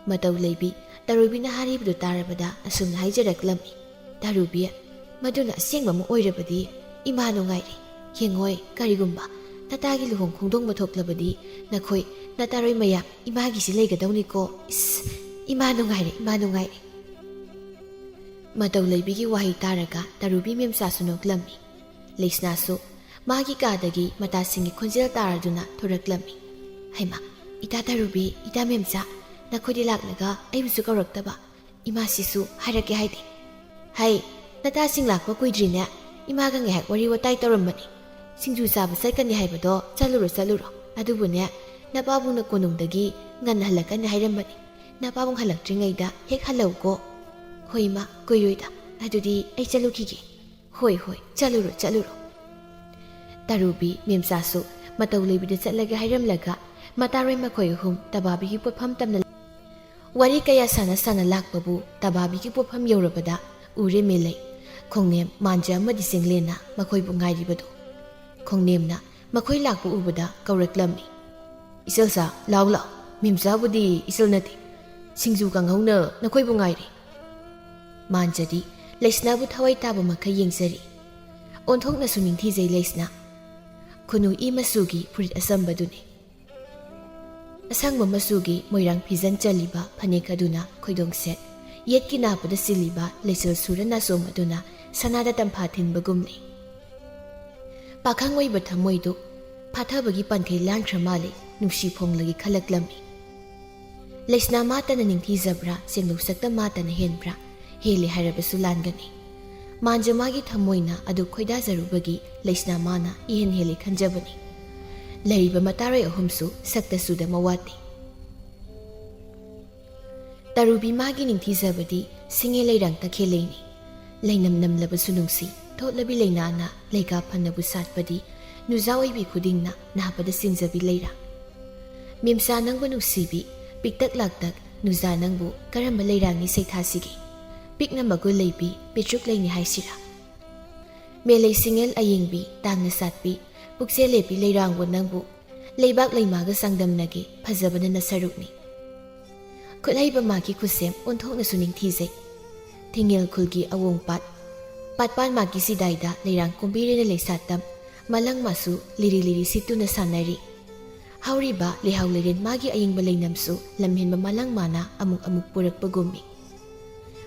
ꯃꯇꯧ ꯂꯩꯕꯤ ꯇꯔꯨꯕꯤꯅ ꯍꯥꯏꯔꯤꯕꯗꯨ ꯇꯥꯔꯕꯗ ꯑꯁꯨꯝꯅ ꯍꯥꯏꯖꯔꯛꯂꯝꯃꯤ꯫ "ꯇꯔꯨꯕꯤ, ꯃꯗꯨꯅ ꯑꯁꯦꯡꯕ ꯑꯃ ꯑꯣꯏꯔꯕꯗꯤ ꯏꯃꯥ ꯅꯨꯡꯉꯥꯏꯔꯦ꯫ ꯌꯦꯡꯉꯣꯏ, ꯀꯔꯤꯒꯨꯝꯕ ꯅꯇꯥꯒꯤ ꯂꯨꯍꯣꯡ ꯈꯣꯡꯗꯣꯡꯕ ꯊꯣꯛꯂꯕꯗꯤ ꯅꯈꯣꯏ ꯅꯇꯥꯔꯣꯏ ꯃꯌꯥꯝ ꯏꯃꯥꯒꯤꯁꯤ ꯂꯩꯒꯗꯧꯅꯤꯀꯣ꯫ ꯏꯁ, ꯏꯃꯥ ꯅꯨꯡꯉꯥꯏꯔꯦ, ꯏꯃꯥ ꯅꯨꯡꯉꯥꯏꯔꯦ꯫" ꯃꯇꯧ ꯂꯩꯕꯤꯒꯤ ꯋꯥꯍꯩ ꯇꯥꯔꯒ ꯇꯔꯨꯕꯤ ꯃꯦꯝꯆꯥꯁꯨ ꯅꯣꯛꯂꯝꯃꯤ꯫ ꯂꯩꯁꯅꯥꯁꯨ ꯃꯥꯒꯤ ꯀꯥꯗꯒꯤ ꯃꯇꯥꯁꯤꯡꯒꯤ ꯈꯣꯟꯖꯦꯜ ꯇꯥꯔꯗꯨꯅ ꯊꯣꯔꯛꯂꯝꯃꯤ꯫ "ꯍꯩꯃꯥ, ꯏꯇꯥ ꯇꯔꯨꯕꯤ, ꯏꯇꯥ ꯃꯦꯝꯆꯥ, ꯅꯈꯣꯏꯗꯤ ꯂꯥꯛꯂꯒ ꯑꯩꯕꯨꯁꯨ ꯀꯧꯔꯛꯇꯕ꯫ ꯏꯃꯥꯁꯤꯁꯨ ꯍꯥꯏꯔꯛꯀꯦ ꯍꯥꯏꯗꯦ꯫" "ꯍꯩ, ꯅꯇꯥꯁꯤꯡ ꯂꯥꯛꯄ ꯀꯨꯏꯗ꯭ꯔꯤꯅꯦ꯫ ꯏꯃꯥꯒ ꯉꯥꯏꯍꯥꯛ ꯋꯥꯔꯤ ꯋꯥꯇꯥꯏ ꯇꯧꯔꯝꯕꯅꯤ꯫ ꯁꯤꯡꯖꯨ ꯆꯥꯕ ꯆꯠꯀꯅꯤ ꯍꯥꯏꯕꯗꯣ ꯆꯠꯂꯨꯔꯣ, ꯆꯠꯂꯨꯔꯣ꯫ ꯑꯗꯨꯕꯨꯅꯦ, ꯅꯄꯥꯕꯨꯡꯅ ꯀꯣꯅꯨꯡꯗꯒꯤ ꯉꯟꯅ ꯍꯜꯂꯛꯀꯅꯤ ꯍꯥꯏꯔꯝꯕꯅꯤ꯫ ꯅꯄꯥꯕꯨꯡ ꯍꯜꯂꯛꯇ꯭ꯔꯤꯉꯩꯗ ꯍꯦꯛ ꯍꯜꯂꯛꯎꯀꯣ꯫" "ꯍꯣꯏ ꯏꯃꯥ, ꯀꯨꯏꯔꯣꯏꯗ꯫ ꯑꯗꯨꯗꯤ ꯑꯩ ꯆꯠꯂꯨꯈꯤꯒꯦ꯫" "ꯍꯣꯏ, ꯍꯣꯏ, ꯆꯠꯂꯨꯔꯣ, ꯆꯠꯂꯨꯔꯣ꯫" ꯇꯔꯨꯕꯤ ꯃꯦꯝꯆꯥꯁꯨ ꯃꯇꯧ ꯂꯩꯕꯤꯗ ꯆꯠꯂꯒꯦ ꯍꯥꯏꯔꯝꯂꯒ ꯃꯇꯥꯔꯣꯏ ꯃꯈꯣꯏ ꯑꯍꯨꯝ ꯇꯕꯥꯕꯤꯒꯤ ꯄꯣꯠꯐꯝ ꯇꯝꯅ ꯋꯥꯔꯤ ꯀꯌꯥ ꯁꯥꯟꯅ ꯁꯥꯟꯅ ꯂꯥꯛꯄꯕꯨ ꯇꯕꯥꯕꯤꯒꯤ ꯄꯣꯠꯐꯝ ꯌꯧꯔꯕꯗ ꯎꯔꯦ ꯃꯦꯂꯩ, ꯈꯣꯡꯅꯦꯝ, ꯃꯥꯟꯖ ꯑꯃꯗꯤ ꯆꯤꯡꯂꯦꯟꯅ ꯃꯈꯣꯏꯕꯨ ꯉꯥꯏꯔꯤꯕꯗꯨ꯫ ꯈꯣꯡꯅꯦꯝꯅ ꯃꯈꯣꯏ ꯂꯥꯛꯄ ꯎꯕꯗ ꯀꯧꯔꯛꯂꯝꯃꯤ꯫ "ꯏꯆꯜꯁꯥ, ꯂꯥꯎ ꯂꯥꯎ, ꯃꯦꯝꯆꯥꯕꯨꯗꯤ ꯏꯆꯜ ꯅꯠꯇꯦ, ꯁꯤꯡꯖꯨ ꯀꯥꯡꯍꯧꯅ ꯅꯈꯣꯏꯕꯨ ꯉꯥꯏꯔꯤ"꯫ ꯃꯥꯟꯖꯗꯤ ꯂꯩꯁꯅꯥꯕꯨ ꯊꯋꯥꯏ ꯇꯥꯕ ꯃꯈꯩ ꯌꯦꯡꯖꯔꯤ꯫ ꯑꯣꯟꯊꯣꯛꯅꯁꯨ ꯅꯤꯡꯊꯤꯖꯩ ꯂꯩꯁꯅꯥ꯫ ꯈꯨꯅꯨ ꯏ ꯃꯆꯨꯒꯤ ꯐꯨꯔꯤꯠ ꯑꯆꯝꯕꯗꯨꯅꯤ꯫ ꯑꯁꯪꯕ ꯃꯆꯨꯒꯤ ꯃꯣꯏꯔꯥꯡ ꯐꯤꯖꯟ ꯆꯜꯂꯤꯕ ꯐꯅꯦꯛ ꯑꯗꯨꯅ ꯈꯣꯏꯗꯣꯡ ꯁꯦꯠ, ꯌꯦꯠꯀꯤ ꯅꯥꯄꯗ ꯆꯤꯜꯂꯤꯕ ꯂꯩꯆꯜ ꯁꯨꯔ ꯅꯥꯆꯣꯝ ꯑꯗꯨꯅ ꯁꯅꯥꯗ ꯇꯝꯐꯥ ꯊꯤꯟꯕꯒꯨꯝꯂꯤ꯫ ꯄꯥꯈꯪ ꯑꯣꯏꯕ ꯊꯃꯣꯏꯗꯨ ꯐꯥꯊꯕꯒꯤ ꯄꯥꯟꯈꯩ ꯂꯥꯟꯈ꯭ꯔ ꯃꯥꯜꯂꯤ, ꯅꯨꯡꯁꯤ ꯐꯣꯡꯂꯒꯤ ꯈꯜꯂꯛꯂꯝꯃꯤ꯫ ꯂꯩꯁꯅꯥ ꯃꯥꯇꯅ ꯅꯤꯡꯊꯤꯖꯕ꯭ꯔꯥ, ꯁꯦꯡꯗꯣꯛ ꯁꯛꯇ ꯃꯥꯇꯅ ꯍꯦꯟꯕ꯭ꯔꯥ? ꯍꯦꯜꯂꯤ ꯍꯥꯏꯔꯕꯁꯨ ꯂꯥꯟꯒꯅꯤ꯫ ꯃꯥꯟꯖ ꯃꯥꯒꯤ ꯊꯃꯣꯏꯅ ꯑꯗꯨ ꯈꯣꯏꯗꯥꯖꯔꯨꯕꯒꯤ ꯂꯩꯁꯅꯥ ꯃꯥꯅ ꯏꯍꯦꯟ ꯍꯦꯜꯂꯤ ꯈꯟꯖꯕꯅꯤ꯫ ꯂꯩꯔꯤꯕ ꯃꯇꯥꯔꯣꯏ ꯑꯍꯨꯝꯁꯨ ꯁꯛꯇ ꯆꯨꯗ ꯃꯋꯥꯠꯇꯦ꯫ ꯇꯔꯨꯕꯤ ꯃꯥꯒꯤ ꯅꯤꯡꯊꯤꯖꯕꯗꯤ ꯁꯤꯡꯉꯦ ꯂꯩꯔꯥꯡ ꯇꯈꯦꯜ ꯂꯩꯅꯤ꯫ ꯂꯩꯅꯝ ꯅꯝꯂꯕꯁꯨ ꯅꯨꯡꯁꯤ, ꯊꯣꯠꯂꯕꯤ ꯂꯩꯅꯥꯅ ꯂꯩꯒꯥ ꯐꯅꯕꯨ ꯁꯥꯠꯄꯗꯤ ꯅꯨꯖꯥ ꯑꯣꯏꯕꯤ ꯈꯨꯗꯤꯡꯅ ꯅꯥꯕꯗ ꯆꯤꯟꯖꯕꯤ ꯂꯩꯔꯥꯡ꯫ ꯃꯦꯝꯆꯥ ꯅꯪꯕꯨ ꯅꯨꯡꯁꯤꯕꯤ, ꯄꯤꯛꯇꯛ ꯂꯥꯛꯇꯛ ꯅꯨꯖꯥ ꯅꯪꯕꯨ ꯀꯔꯝꯕ ꯂꯩꯔꯥꯡꯅꯤ ꯁꯩꯊꯥꯁꯤꯒꯦ? ꯄꯤꯛꯅ ꯃꯒꯨꯟ ꯂꯩꯕꯤ, ꯄꯤꯇ꯭ꯔꯨꯛ ꯂꯩꯅꯤ ꯍꯥꯏꯁꯤꯔꯥ? ꯃꯦꯂꯩ ꯁꯤꯡꯉꯦꯜ ꯑꯌꯦꯡꯕꯤ, ꯇꯥꯡꯅ ꯁꯥꯠꯄꯤ, ꯄꯨꯛꯆꯦꯜ ꯂꯦꯞꯄꯤ ꯂꯩꯔꯥꯡꯕꯨ ꯅꯪꯕꯨ ꯂꯩꯕꯥꯛ ꯂꯩꯃꯥꯒ ꯆꯥꯡꯗꯝꯅꯒꯦ, ꯐꯖꯕꯅ ꯅꯁꯔꯨꯛꯅꯤ꯫ ꯈꯨꯠꯍꯩꯕ ꯃꯥꯒꯤ ꯈꯨꯠꯁꯦꯝ ꯑꯣꯟꯊꯣꯛꯅꯁꯨ ꯅꯤꯡꯊꯤꯖꯩ꯫ ꯊꯤꯡꯉꯦꯜ ꯈꯨꯜꯒꯤ ꯑꯋꯣꯡ ꯄꯥꯠ, ꯄꯥꯠꯄꯥꯟ ꯃꯥꯒꯤ ꯁꯤꯗꯥꯏꯗ ꯂꯩꯔꯥꯡ ꯀꯣꯝꯕꯤꯔꯦꯅ ꯂꯩꯁꯥꯠꯇꯝ, ꯃꯂꯪ ꯃꯥꯁꯨ ꯂꯤꯔꯤ ꯂꯤꯔꯤ ꯁꯤꯠꯇꯨꯅ ꯁꯥꯟꯅꯔꯤ꯫ ꯍꯧꯔꯤꯕ ꯂꯩꯍꯥꯎ ꯂꯩꯔꯦꯟ ꯃꯥꯒꯤ ꯑꯌꯤꯡꯕ ꯂꯩꯅꯝꯁꯨ ꯂꯝꯍꯦꯟꯕ ꯃꯂꯪ ꯃꯥꯅ ꯑꯃꯨꯛ ꯑꯃꯨꯛ ꯄꯨꯔꯛꯄꯒꯨꯝꯃꯤ꯫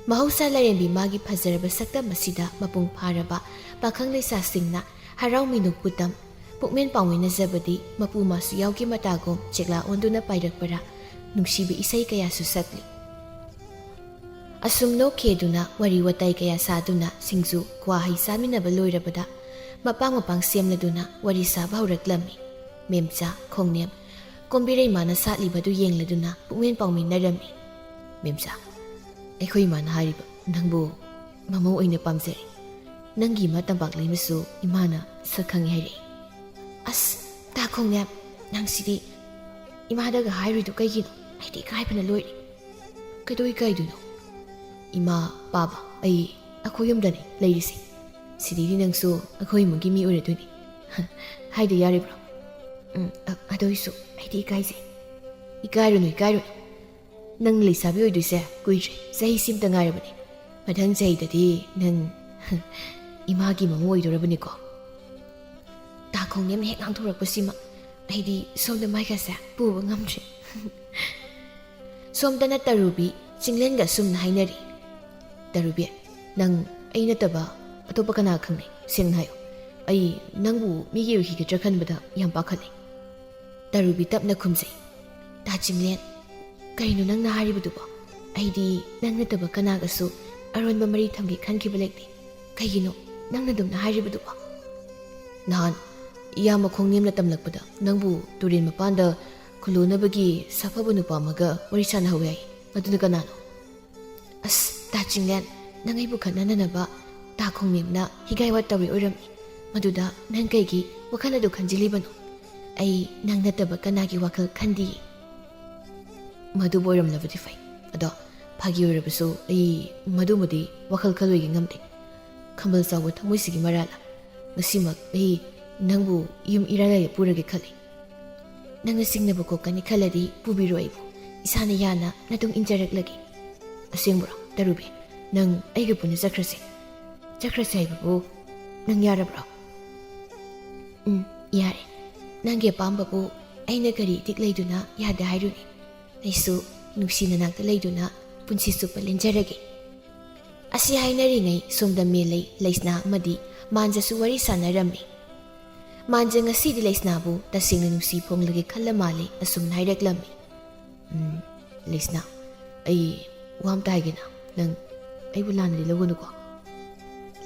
ꯃꯍꯧꯁꯥ ꯂꯥꯏꯔꯦꯝꯕꯤ ꯃꯥꯒꯤ ꯐꯖꯔꯕ ꯁꯛꯇꯝ ꯑꯁꯤꯗ ꯃꯄꯨꯡ ꯐꯥꯔꯕ ꯄꯥꯈꯪ ꯂꯩꯁꯥꯁꯤꯡꯅ ꯍꯔꯥꯎ ꯃꯤꯅꯣꯛꯄꯨ ꯇꯝ, ꯄꯨꯛꯃꯦꯟ ꯄꯥꯎꯃꯤꯟꯅꯖꯕꯗꯤ ꯃꯄꯨ ꯃꯥꯁꯨ ꯌꯥꯎꯒꯦ ꯃꯇꯥꯒꯨꯝ ꯆꯦꯛꯂꯥ ꯑꯣꯟꯗꯨꯅ ꯄꯥꯏꯔꯛꯄꯔꯥ, ꯅꯨꯡꯁꯤꯕ ꯏꯁꯩ ꯀꯌꯥꯁꯨ ꯁꯛꯂꯤ꯫ ꯑꯁꯨꯝ ꯅꯣꯛꯈꯦꯗꯨꯅ ꯋꯥꯔꯤ ꯋꯥꯇꯥꯏ ꯀꯌꯥ ꯁꯥꯗꯨꯅ ꯁꯤꯡꯖꯨ ꯀ꯭ꯋꯥ ꯍꯩ ꯆꯥꯃꯤꯟꯅꯕ ꯂꯣꯏꯔꯕꯗ ꯃꯄꯥꯡ ꯃꯄꯥꯡ ꯁꯦꯝꯂꯗꯨꯅ ꯋꯥꯔꯤ ꯁꯥꯕ ꯍꯧꯔꯛꯂꯝꯃꯤ꯫ ꯃꯦꯝꯆꯥ, ꯈꯣꯡꯅꯦꯝ, ꯀꯣꯝꯕꯤꯔꯩ ꯃꯥꯅ ꯁꯥꯠꯂꯤꯕꯗꯨ ꯌꯦꯡꯂꯗꯨꯅ ꯄꯨꯛꯃꯦꯟ ꯄꯥꯎꯃꯤꯟꯅꯔꯝꯃꯤ꯫ "ꯃꯦꯝꯆꯥ, ꯑꯩꯈꯣꯏ ꯏꯃꯥꯅ ꯍꯥꯏꯔꯤꯕ ꯅꯪꯕꯨ ꯃꯃꯧ ꯑꯣꯏꯅ ꯄꯥꯝꯖꯔꯦ꯫ ꯅꯪꯒꯤ ꯏꯃꯥ ꯇꯝꯄꯥꯛ ꯂꯩꯃꯁꯨ ꯏꯃꯥꯅ ꯁꯛ ꯈꯪꯉꯦ ꯍꯥꯏꯔꯛꯏ"꯫ "ꯑꯁ, ꯇꯥ ꯈꯣꯡꯅꯦꯝ, ꯅꯪꯁꯤꯗꯤ ꯏꯃꯥꯗꯒ ꯍꯥꯏꯔꯨꯏꯗꯣ ꯀꯩꯒꯤꯅꯣ? ꯑꯩꯗꯤ ꯏꯀꯥꯏꯕꯅ ꯂꯣꯏꯔꯦ꯫ ꯀꯩꯗꯧ ꯏꯀꯥꯏꯗꯣꯏꯅꯣ? ꯏꯃꯥ, ꯄꯥꯕ, ꯑꯩ ꯑꯩꯈꯣꯏ ꯌꯨꯝꯗꯅꯤ ꯂꯩꯔꯤꯁꯦ꯫ ꯁꯤꯗꯩꯗꯤ ꯅꯪꯁꯨ ꯑꯩꯈꯣꯏ ꯏꯃꯨꯡꯒꯤ ꯃꯤ ꯑꯣꯏꯔꯗꯣꯏꯅꯤ꯫ ꯍꯥꯏꯗ ꯌꯥꯔꯤꯕ꯭ꯔꯣ? ꯎꯝ, ꯑ-, ꯑꯗꯨꯏꯁꯨ ꯑꯩꯗꯤ ꯏꯀꯥꯏꯖꯩ꯫ ꯏꯀꯥꯏꯔꯨꯅꯨ, ꯏꯀꯥꯏꯔꯨꯅꯨ꯫ ꯅꯪ ꯂꯩꯁꯥꯕꯤ ꯑꯣꯏꯗꯣꯏꯁꯦ ꯀꯨꯏꯗ꯭ꯔꯦ, ꯆꯍꯤ ꯁꯤꯝꯇ ꯉꯥꯏꯔꯕꯅꯦ꯫ ꯃꯊꯪ ꯆꯍꯤꯗꯗꯤ ꯅꯪ ꯏꯃꯥꯒꯤ ꯃꯃꯧ ꯑꯣꯏꯗꯣꯔꯕꯅꯤꯀꯣ꯫ ꯇꯥ ꯈꯣꯡꯅꯦꯝꯅ ꯍꯦꯛ ꯉꯥꯡꯊꯣꯔꯛꯄꯁꯤꯃ ꯑꯩꯗꯤ ꯁꯣꯝꯗ ꯃꯥꯏꯒꯁꯦ ꯄꯨꯕ ꯉꯝꯗ꯭ꯔꯦ꯫ ꯁꯣꯝꯗꯅ ꯇꯔꯨꯕꯤ ꯆꯤꯡꯂꯦꯟꯒ ꯑꯁꯨꯝꯅ ꯍꯥꯏꯅꯔꯤ꯫ "ꯇꯔꯨꯕꯤ, ꯅꯪ ꯑꯩ ꯅꯠꯇꯕ ꯑꯇꯣꯞꯄ ꯀꯅꯥ ꯈꯪꯅꯩ? ꯁꯦꯡꯅ ꯍꯥꯏꯌꯨ꯫ ꯑꯩ ꯅꯪꯕꯨ ꯃꯤꯒꯤ ꯑꯣꯏꯈꯤꯒꯗ꯭ꯔꯥ ꯈꯟꯕꯗ ꯌꯥꯝ ꯄꯥꯈꯠꯂꯦ꯫" ꯇꯔꯨꯕꯤ ꯇꯞꯅ ꯈꯨꯝꯖꯩ꯫ "ꯇꯥ ꯆꯤꯡꯂꯦꯟ, ꯀꯔꯤꯅꯣ ꯅꯪꯅ ꯍꯥꯏꯔꯤꯕꯗꯨꯕꯣ? ꯑꯩꯗꯤ ꯅꯪ ꯅꯠꯇꯕ ꯀꯅꯥꯒꯁꯨ ꯑꯔꯣꯟꯕ ꯃꯔꯤ ꯊꯝꯒꯦ ꯈꯟꯈꯤꯕ ꯂꯩꯇꯦ꯫ ꯀꯩꯒꯤꯅꯣ ꯅꯪꯅ ꯑꯗꯨꯝꯅ ꯍꯥꯏꯔꯤꯕꯗꯨꯕꯣ?" "ꯅꯍꯥꯟ ꯏꯌꯥꯝꯕ ꯈꯣꯡꯅꯦꯝꯅ ꯇꯝꯂꯛꯄꯗ ꯅꯪꯕꯨ ꯇꯨꯔꯦꯟ ꯃꯄꯥꯟꯗ ꯈꯨꯂꯣꯟꯅꯕꯒꯤ ꯁꯥꯐꯕ ꯅꯨꯄꯥ ꯑꯃꯒ ꯋꯥꯔꯤ ꯁꯥꯟꯅꯍꯧꯋꯦ ꯍꯥꯏ꯫ ꯃꯗꯨꯅ ꯀꯅꯥꯅꯣ?" "ꯑꯁ, ꯇꯥ ꯆꯤꯡꯂꯦꯟ, ꯅꯪ ꯑꯩꯕꯨ ꯈꯠꯅꯅꯅꯕ ꯇꯥ ꯈꯣꯡꯅꯦꯝꯅ ꯍꯤꯒꯥꯏ ꯋꯥ ꯇꯧꯔꯤ ꯑꯣꯏꯔꯝꯃꯤ꯫ ꯃꯗꯨꯗ ꯅꯪ ꯀꯩꯒꯤ ꯋꯥꯈꯜ ꯑꯗꯨ ꯈꯟꯖꯤꯜꯂꯤꯕꯅꯣ? ꯑꯩ ꯅꯪ ꯅꯠꯇꯕ ꯀꯅꯥꯒꯤ ꯋꯥꯈꯜ ꯈꯟꯗꯤꯌꯦ꯫" "ꯃꯗꯨꯕꯨ ꯑꯣꯏꯔꯝꯂꯕꯗꯤ ꯐꯩ꯫ ꯑꯗꯣ ꯐꯥꯒꯤ ꯑꯣꯏꯔꯕꯁꯨ ꯑꯩ ꯃꯗꯨꯃꯗꯤ ꯋꯥꯈꯜ ꯈꯜꯂꯣꯏꯒꯦ ꯉꯝꯗꯦ꯫ ꯈꯝꯕꯜ ꯆꯥꯎꯕ ꯊꯃꯣꯏꯁꯤꯒꯤ ꯃꯔꯥꯜꯅ ꯉꯁꯤꯃꯛ ꯑꯩ ꯅꯪꯕꯨ ꯌꯨꯝ ꯏꯔꯥꯏ ꯂꯥꯏꯗ ꯄꯨꯔꯒꯦ ꯈꯜꯂꯤ꯫ ꯅꯪꯅ ꯆꯤꯡꯅꯕ ꯀꯣꯛꯀꯅꯤ ꯈꯜꯂꯗꯤ ꯄꯨꯕꯤꯔꯣ ꯑꯩꯕꯨ꯫ ꯏꯁꯥꯅ ꯌꯥꯅ ꯅꯇꯨꯡ ꯏꯟꯖꯔꯛꯂꯒꯦ꯫" "ꯑꯁꯦꯡꯕ꯭ꯔꯣ, ꯇꯔꯨꯕꯤ? ꯅꯪ ꯑꯩꯒ ꯄꯨꯟꯅ ꯆꯠꯈ꯭ꯔꯁꯦ꯫" "ꯆꯠꯈ꯭ꯔꯁꯦ ꯍꯥꯏꯕꯕꯨ ꯅꯪ ꯌꯥꯔꯕ꯭ꯔꯣ?" "ꯎꯝ, ꯌꯥꯔꯦ꯫ ꯅꯪꯒꯤ ꯑꯄꯥꯝꯕꯕꯨ ꯑꯩꯅ ꯀꯔꯤ ꯏꯇꯤꯛ ꯂꯩꯗꯨꯅ ꯌꯥꯗꯦ ꯍꯥꯏꯔꯨꯅꯤ? ꯑꯩꯁꯨ ꯅꯨꯡꯁꯤ ꯅꯅꯥꯛꯇ ꯂꯩꯗꯨꯅ ꯄꯨꯟꯁꯤ ꯆꯨꯞꯄ ꯂꯦꯟꯖꯔꯒꯦ꯫" ꯑꯁꯤ ꯍꯥꯏꯅꯔꯤꯉꯩ ꯁꯣꯝꯗ ꯃꯦꯂꯩ, ꯂꯩꯁꯅꯥ ꯑꯃꯗꯤ ꯃꯥꯟꯖꯁꯨ ꯋꯥꯔꯤ ꯁꯥꯟꯅꯔꯝꯃꯤ꯫ ꯃꯥꯟꯖ ꯉꯁꯤꯗꯤ ꯂꯩꯁꯅꯥꯕꯨ ꯇꯁꯦꯡꯅ ꯅꯨꯡꯁꯤ ꯐꯣꯡꯂꯒꯦ ꯈꯜꯂ ꯃꯥꯜꯂꯦ ꯑꯁꯨꯝꯅ ꯍꯥꯏꯔꯛꯂꯝꯃꯤ꯫ "ꯎꯝ, ꯂꯩꯁꯅꯥ, ꯑꯩ ꯋꯥ ꯑꯝꯇ ꯍꯥꯏꯒꯦꯅ, ꯅꯪ ꯑꯩꯕꯨ ꯂꯥꯟꯅꯗꯤ ꯂꯧꯒꯅꯨꯀꯣ?"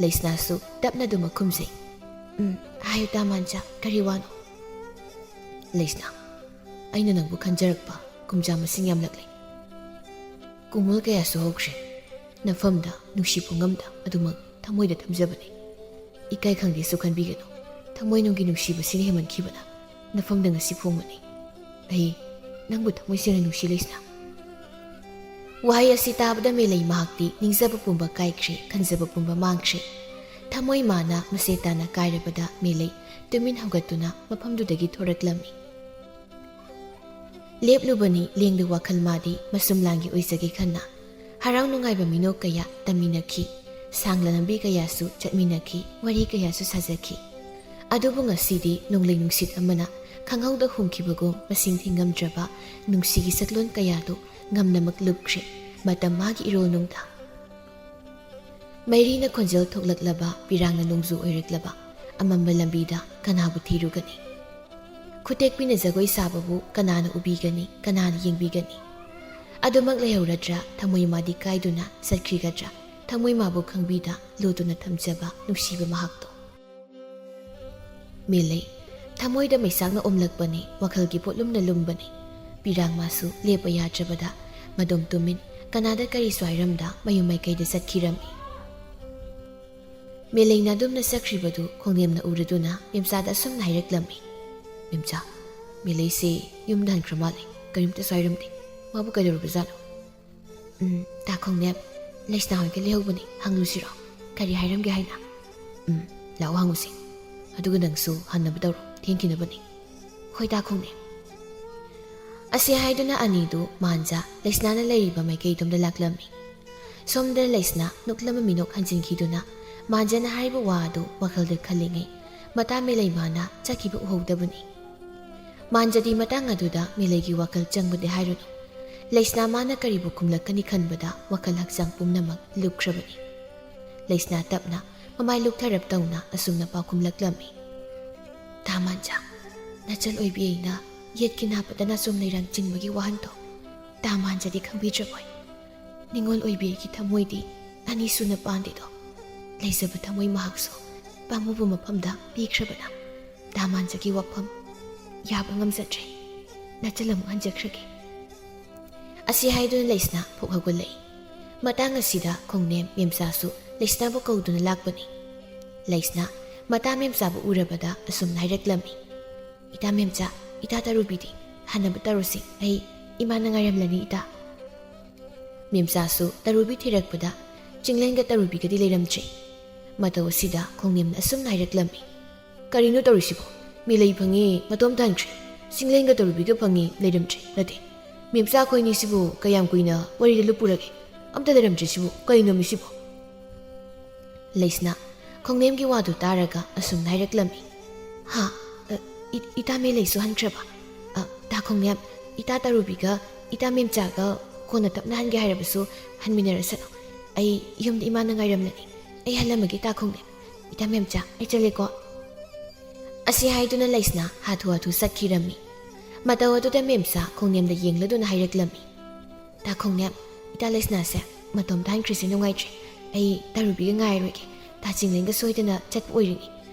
ꯂꯩꯁꯅꯥꯁꯨ ꯇꯞꯅ ꯑꯗꯨꯃꯛ ꯈꯨꯝꯖꯩ꯫ "ꯎꯝ, ꯍꯥꯏꯌꯨ ꯇꯥ ꯃꯥꯟꯖ, ꯀꯔꯤ ꯋꯥꯅꯣ?" "ꯂꯩꯁꯅꯥ, ꯑꯩꯅ ꯅꯪꯕꯨ ꯈꯟꯖꯔꯛꯄ ꯀꯨꯝꯖꯥ ꯃꯁꯤꯡ ꯌꯥꯝꯂꯛꯂꯦ꯫ ꯀꯨꯡꯑꯣꯜ ꯀꯌꯥꯁꯨ ꯍꯧꯈ꯭ꯔꯦ꯫ ꯅꯐꯝꯗ, ꯅꯨꯡꯁꯤ ꯄꯨꯡꯉꯝꯗ ꯑꯗꯨꯃꯛ ꯊꯃꯣꯏꯗ ꯊꯝꯖꯕꯅꯤ꯫ ꯏꯀꯥꯏ ꯈꯪꯗꯦꯁꯨ ꯈꯟꯕꯤꯒꯅꯨ꯫ ꯊꯃꯣꯏꯅꯨꯡꯒꯤ ꯅꯨꯡꯁꯤꯕꯁꯤꯅ ꯍꯦꯟꯃꯟꯈꯤꯕꯅ ꯅꯐꯝꯗ ꯉꯁꯤ ꯐꯣꯡꯕꯅꯤ꯫ ꯑꯩ ꯅꯪꯕꯨ ꯊꯃꯣꯏ ꯁꯦꯡꯅ ꯅꯨꯡꯁꯤ, ꯂꯩꯁꯅꯥ꯫ ꯋꯥꯍꯩ ꯑꯁꯤ ꯇꯥꯕꯗ ꯃꯦꯂꯩ ꯃꯍꯥꯛꯇꯤ ꯅꯤꯡꯖꯕ ꯄꯨꯝꯕ ꯀꯥꯏꯈ꯭ꯔꯦ, ꯈꯟꯖꯕ ꯄꯨꯝꯕ ꯃꯥꯡꯈ꯭ꯔꯦ꯫ ꯊꯃꯣꯏ ꯃꯥꯅ ꯃꯁꯦ ꯇꯥꯅ ꯀꯥꯏꯔꯕꯗ ꯃꯦꯂꯩ ꯇꯨꯃꯤꯟ ꯍꯧꯒꯠꯇꯨꯅ ꯃꯐꯝꯗꯨꯗꯒꯤ ꯊꯣꯔꯛꯂꯝꯃꯤ꯫ ꯂꯦꯞꯂꯨꯕꯅꯤ ꯂꯦꯡꯗ ꯋꯥꯈꯜ ꯃꯥꯗꯤ ꯃꯁꯨꯝ ꯂꯥꯡꯒꯤ ꯑꯣꯏꯖꯒꯦ ꯈꯟꯅ꯫ ꯍꯔꯥꯎ ꯅꯨꯡꯉꯥꯏꯕ ꯃꯤꯅꯣꯛ ꯀꯌꯥ ꯇꯝꯃꯤꯟꯅꯈꯤ, ꯁꯥꯡꯂ ꯂꯝꯕꯤ ꯀꯌꯥꯁꯨ ꯆꯠꯃꯤꯟꯅꯈꯤ, ꯋꯥꯔꯤ ꯀꯌꯥꯁꯨ ꯁꯥꯖꯈꯤ꯫ ꯑꯗꯨꯕꯨ ꯉꯁꯤꯗꯤ ꯅꯣꯡꯂꯩ ꯅꯨꯡꯁꯤꯠ ꯑꯃꯅ ꯈꯪꯍꯧꯗ ꯍꯨꯝꯈꯤꯕꯒꯨꯝ ꯃꯁꯤꯡ ꯊꯤꯉꯝꯗ꯭ꯔꯕ ꯅꯨꯡꯁꯤꯒꯤ ꯁꯛꯂꯣꯟ ꯀꯌꯥꯗꯨ ꯉꯝꯅꯃꯛ ꯂꯨꯞꯈ꯭ꯔꯦ ꯃꯇꯝ ꯃꯥꯒꯤ ꯏꯔꯣꯜꯅꯨꯡꯗ꯫ ꯃꯩꯔꯤꯅ ꯈꯣꯟꯖꯦꯜ ꯊꯣꯛꯂꯛꯂꯕ, ꯄꯤꯔꯥꯡꯅ ꯅꯣꯡꯖꯨ ꯑꯣꯏꯔꯛꯂꯕ, ꯑꯃꯝꯕ ꯂꯝꯕꯤꯗ ꯀꯅꯥꯕꯨ ꯊꯤꯔꯨꯒꯅꯤ? ꯈꯨꯇꯦꯛꯄꯤꯅ ꯖꯒꯣꯏ ꯁꯥꯕꯕꯨ ꯀꯅꯥꯅ ꯎꯕꯤꯒꯅꯤ, ꯀꯅꯥꯅ ꯌꯦꯡꯕꯤꯒꯅꯤ? ꯑꯗꯨꯃꯛ ꯂꯩꯍꯧꯔꯗ꯭ꯔꯥ, ꯊꯃꯣꯏ ꯃꯥꯗꯤ ꯀꯥꯏꯗꯨꯅ ꯆꯠꯈ꯭ꯔꯤꯒꯗ꯭ꯔꯥ? ꯊꯃꯣꯏ ꯃꯥꯕꯨ ꯈꯪꯕꯤꯗ ꯂꯨꯗꯨꯅ ꯊꯝꯖꯕ ꯅꯨꯡꯁꯤꯕ ꯃꯍꯥꯛꯇꯣ꯫ ꯃꯦꯂꯩ, ꯊꯃꯣꯏꯗ ꯃꯩꯁꯥꯛꯅ ꯑꯣꯝꯂꯛꯄꯅꯤ, ꯋꯥꯈꯜꯒꯤ ꯄꯣꯠꯂꯨꯝꯅ ꯂꯨꯝꯕꯅꯤ꯫ ꯄꯤꯔꯥꯡ ꯃꯥꯁꯨ ꯂꯦꯞꯄ ꯌꯥꯗ꯭ꯔꯕꯗ ꯃꯗꯣꯝ ꯇꯨꯃꯤꯟ ꯀꯅꯥꯗ ꯀꯔꯤꯁꯨ ꯍꯥꯏꯔꯝꯗ ꯃꯌꯨꯝ ꯃꯥꯏꯀꯩꯗ ꯆꯠꯈꯤꯔꯝꯃꯤ꯫ ꯃꯦꯂꯩꯅ ꯑꯗꯨꯝꯅ ꯆꯠꯈ꯭ꯔꯤꯕꯗꯨ ꯈꯣꯡꯅꯦꯝꯅ ꯎꯔꯗꯨꯅ ꯃꯦꯝꯆꯥꯗ ꯑꯁꯨꯝꯅ ꯍꯥꯏꯔꯛꯂꯝꯃꯤ, "ꯃꯦꯝꯆꯥ, ꯃꯦꯂꯩꯁꯦ ꯌꯨꯝꯗ ꯍꯟꯈ꯭ꯔ ꯃꯥꯜꯂꯦ, ꯀꯔꯤꯝꯇꯁꯨ ꯍꯥꯏꯔꯝꯗꯦ꯫ ꯃꯥꯕꯨ ꯀꯩꯗꯧꯔꯕꯖꯥꯠꯅꯣ?" "ꯎꯝ, ꯇꯥ ꯈꯣꯡꯅꯦꯝ, ꯂꯩꯁꯅꯥ ꯍꯣꯏꯒ ꯂꯩꯍꯧꯕꯅꯦ, ꯍꯪꯂꯨꯁꯤꯔꯣ? ꯀꯔꯤ ꯍꯥꯏꯔꯝꯒꯦ ꯍꯥꯏꯅ?" "ꯎꯝ, ꯂꯥꯛꯑꯣ ꯍꯪꯉꯨꯁꯦ꯫ ꯑꯗꯨꯒ ꯅꯪꯁꯨ ꯍꯟꯅꯕ ꯇꯧꯔꯣ, ꯊꯦꯡꯈꯤꯅꯕꯅꯦ꯫" "ꯍꯣꯏ, ꯇꯥ ꯈꯣꯡꯅꯦꯝ꯫" ꯑꯁꯤ ꯍꯥꯏꯗꯨꯅ ꯑꯅꯤꯗꯨ ꯃꯥꯟꯖ ꯂꯩꯁꯅꯥꯅ ꯂꯩꯔꯤꯕ ꯃꯥꯏꯀꯩꯗꯣꯝꯗ ꯂꯥꯛꯂꯝꯃꯤ꯫ ꯁꯣꯝꯗ ꯂꯩꯁꯅꯥ ꯅꯣꯛꯂꯝꯕ ꯃꯤꯅꯣꯛ ꯍꯟꯖꯤꯟꯈꯤꯗꯨꯅ ꯃꯥꯟꯖꯅ ꯍꯥꯏꯔꯤꯕ ꯋꯥ ꯑꯗꯨ ꯋꯥꯈꯜꯗ ꯈꯜꯂꯤꯉꯩ ꯃꯇꯥ ꯃꯦꯂꯩ ꯃꯥꯅ ꯆꯠꯈꯤꯕ ꯎꯍꯧꯗꯕꯅꯤ꯫ ꯃꯥꯟꯖꯗꯤ ꯃꯇꯥꯡ ꯑꯗꯨꯗ ꯃꯦꯂꯩꯒꯤ ꯋꯥꯈꯜ ꯆꯪꯕꯗꯤ ꯍꯥꯏꯔꯨꯅꯨ꯫ ꯂꯩꯁꯅꯥ ꯃꯥꯅ ꯀꯔꯤꯕꯨ ꯈꯨꯝꯂꯛꯀꯅꯤ ꯈꯟꯕꯗ ꯋꯥꯈꯜ ꯍꯛꯆꯥꯡ ꯄꯨꯝꯅꯃꯛ ꯂꯨꯞꯈ꯭ꯔꯕꯅꯤ꯫ ꯂꯩꯁꯅꯥ ꯇꯞꯅ ꯃꯃꯥꯏ ꯂꯨꯞꯊꯔꯞ ꯇꯧꯅ ꯑꯁꯨꯝꯅ ꯄꯥꯎꯈꯨꯝꯂꯛꯂꯝꯃꯤ, "ꯇꯥ ꯃꯥꯟꯖ, ꯅꯆꯜ ꯑꯣꯏꯕꯤ ꯑꯩꯅ ꯌꯦꯠꯀꯤ ꯅꯥꯄꯗ ꯅꯥꯆꯣꯝ ꯂꯩꯔꯥꯡ ꯆꯤꯡꯕꯒꯤ ꯋꯥꯍꯟꯊꯣꯛ ꯇꯥ ꯃꯥꯟꯖꯗꯤ ꯈꯪꯕꯤꯗ꯭ꯔꯕꯣꯏ? ꯅꯤꯉꯣꯜ ꯑꯣꯏꯕꯤ ꯑꯩꯒꯤ ꯊꯃꯣꯏꯗꯤ ꯑꯅꯤꯁꯨꯅ ꯄꯥꯟꯗꯦꯗꯣ꯫ ꯂꯩꯖꯕ ꯊꯃꯣꯏ ꯃꯍꯥꯛꯁꯨ ꯄꯥꯝꯃꯨꯕ ꯃꯐꯝꯗ ꯄꯤꯈ꯭ꯔꯕꯅ ꯇꯥ ꯃꯥꯟꯖꯒꯤ ꯋꯥꯐꯝ ꯌꯥꯕ ꯉꯝꯖꯗ꯭ꯔꯦ꯫ ꯅꯆꯜ ꯑꯃꯨꯛ ꯍꯟꯖꯈ꯭ꯔꯒꯦ꯫" ꯑꯁꯤ ꯍꯥꯏꯗꯨꯅ ꯂꯩꯁꯅꯥ ꯐꯨꯛ ꯍꯧꯒꯠꯂꯛꯏ꯫ ꯃꯇꯥꯡ ꯑꯁꯤꯗ ꯈꯣꯡꯅꯦꯝ ꯃꯦꯝꯆꯥꯁꯨ ꯂꯩꯁꯅꯥꯕꯨ ꯀꯧꯗꯨꯅ ꯂꯥꯛꯄꯅꯤ꯫ ꯂꯩꯁꯅꯥ ꯃꯇꯥ ꯃꯦꯝꯆꯥꯕꯨ ꯎꯔꯕꯗ ꯑꯁꯨꯝꯅ ꯍꯥꯏꯔꯛꯂꯝꯃꯤ, "ꯏꯇꯥ ꯃꯦꯝꯆꯥ, ꯏꯇꯥ ꯇꯔꯨꯕꯤꯗꯤ ꯍꯥꯟꯅꯕ ꯇꯧꯔꯨꯁꯤ꯫ ꯑꯩ ꯏꯃꯥꯅ ꯉꯥꯏꯔꯝꯂꯅꯤ, ꯏꯇꯥ꯫ ꯃꯦꯝꯆꯥꯁꯨ ꯇꯔꯨꯕꯤ ꯊꯤꯔꯛꯄꯗ ꯆꯤꯡꯂꯦꯟꯒ ꯇꯔꯨꯕꯤꯒꯗꯤ ꯂꯩꯔꯝꯗ꯭ꯔꯦ꯫ ꯃꯇꯧ ꯑꯁꯤꯗ ꯈꯣꯡꯅꯦꯝꯅ ꯑꯁꯨꯝꯅ ꯍꯥꯏꯔꯛꯂꯝꯃꯤ, "ꯀꯔꯤꯅꯣ ꯇꯧꯔꯤꯁꯤꯕꯣ? ꯃꯤꯂꯩ ꯐꯪꯉꯤ, ꯃꯇꯣꯝ ꯇꯥꯟꯈ꯭ꯔꯦ꯫ ꯆꯤꯡꯂꯦꯟꯒ ꯇꯔꯨꯕꯤꯒ ꯐꯪꯉꯤ, ꯂꯩꯔꯝꯗ꯭ꯔꯦ꯫ ꯅꯠꯇꯦ, ꯃꯦꯝꯆꯥ ꯑꯩꯈꯣꯏꯅꯤꯁꯤꯕꯨ ꯀꯌꯥꯝ ꯀꯨꯏꯅ ꯋꯥꯔꯤꯗ ꯂꯨꯞꯄꯨꯔꯒꯦ? ꯑꯝꯇ ꯂꯩꯔꯝꯗ꯭ꯔꯤꯁꯤꯕꯨ ꯀꯩꯅꯣꯃꯤ ꯁꯤꯕꯣ?" ꯂꯩꯁꯅꯥ ꯈꯣꯡꯅꯦꯝꯒꯤ ꯋꯥꯗꯨ ꯇꯥꯔꯒ ꯑꯁꯨꯝꯅ ꯍꯥꯏꯔꯛꯂꯝꯃꯤ, "ꯍꯥ? ꯑ, ꯏ-, ꯏꯇꯥ ꯃꯦꯂꯩꯁꯨ ꯍꯟꯈ꯭ꯔꯕ? ꯑ, ꯇꯥ ꯈꯣꯡꯅꯦꯝ, ꯏꯇꯥ ꯇꯔꯨꯕꯤꯒ ꯏꯇꯥ ꯃꯦꯝꯆꯥꯒ ꯀꯣꯟꯅ ꯇꯞꯅ ꯍꯟꯒꯦ ꯍꯥꯏꯔꯕꯁꯨ ꯍꯟꯃꯤꯟꯅꯔꯁꯅꯨ꯫ ꯑꯩ ꯌꯨꯝꯗ ꯏꯃꯥꯅ ꯉꯥꯏꯔꯝꯂꯅꯤ꯫ ꯑꯩ ꯍꯜꯂꯝꯃꯒꯦ, ꯇꯥ ꯈꯣꯡꯅꯦꯝ꯫ ꯏꯇꯥ ꯃꯦꯝꯆꯥ, ꯑꯩ ꯆꯠꯂꯦꯀꯣ꯫" ꯑꯁꯤ ꯍꯥꯏꯗꯨꯅ ꯂꯩꯁꯅꯥ ꯍꯥꯊꯨ ꯍꯥꯊꯨ ꯆꯠꯈꯤꯔꯝꯃꯤ꯫ ꯃꯇꯧ ꯑꯗꯨꯗ ꯃꯦꯝꯆꯥ ꯈꯣꯡꯅꯦꯝꯗ ꯌꯦꯡꯂꯗꯨꯅ ꯍꯥꯏꯔꯛꯂꯝꯃꯤ, "ꯇꯥ ꯈꯣꯡꯅꯦꯝ, ꯏꯇꯥ ꯂꯩꯁꯅꯥꯁꯦ ꯃꯇꯣꯝꯇ ꯍꯟꯈ꯭ꯔꯤꯁꯦ ꯅꯨꯡꯉꯥꯏꯇ꯭ꯔꯦ꯫ ꯑꯩ ꯇꯔꯨꯕꯤꯒ ꯉꯥꯏꯔꯣꯏꯒꯦ꯫ ꯇꯥ ꯆꯤꯡꯂꯦꯟꯒ ꯁꯣꯏꯗꯅ ꯆꯠꯄ ꯑꯣꯏꯔꯤꯅꯤ꯫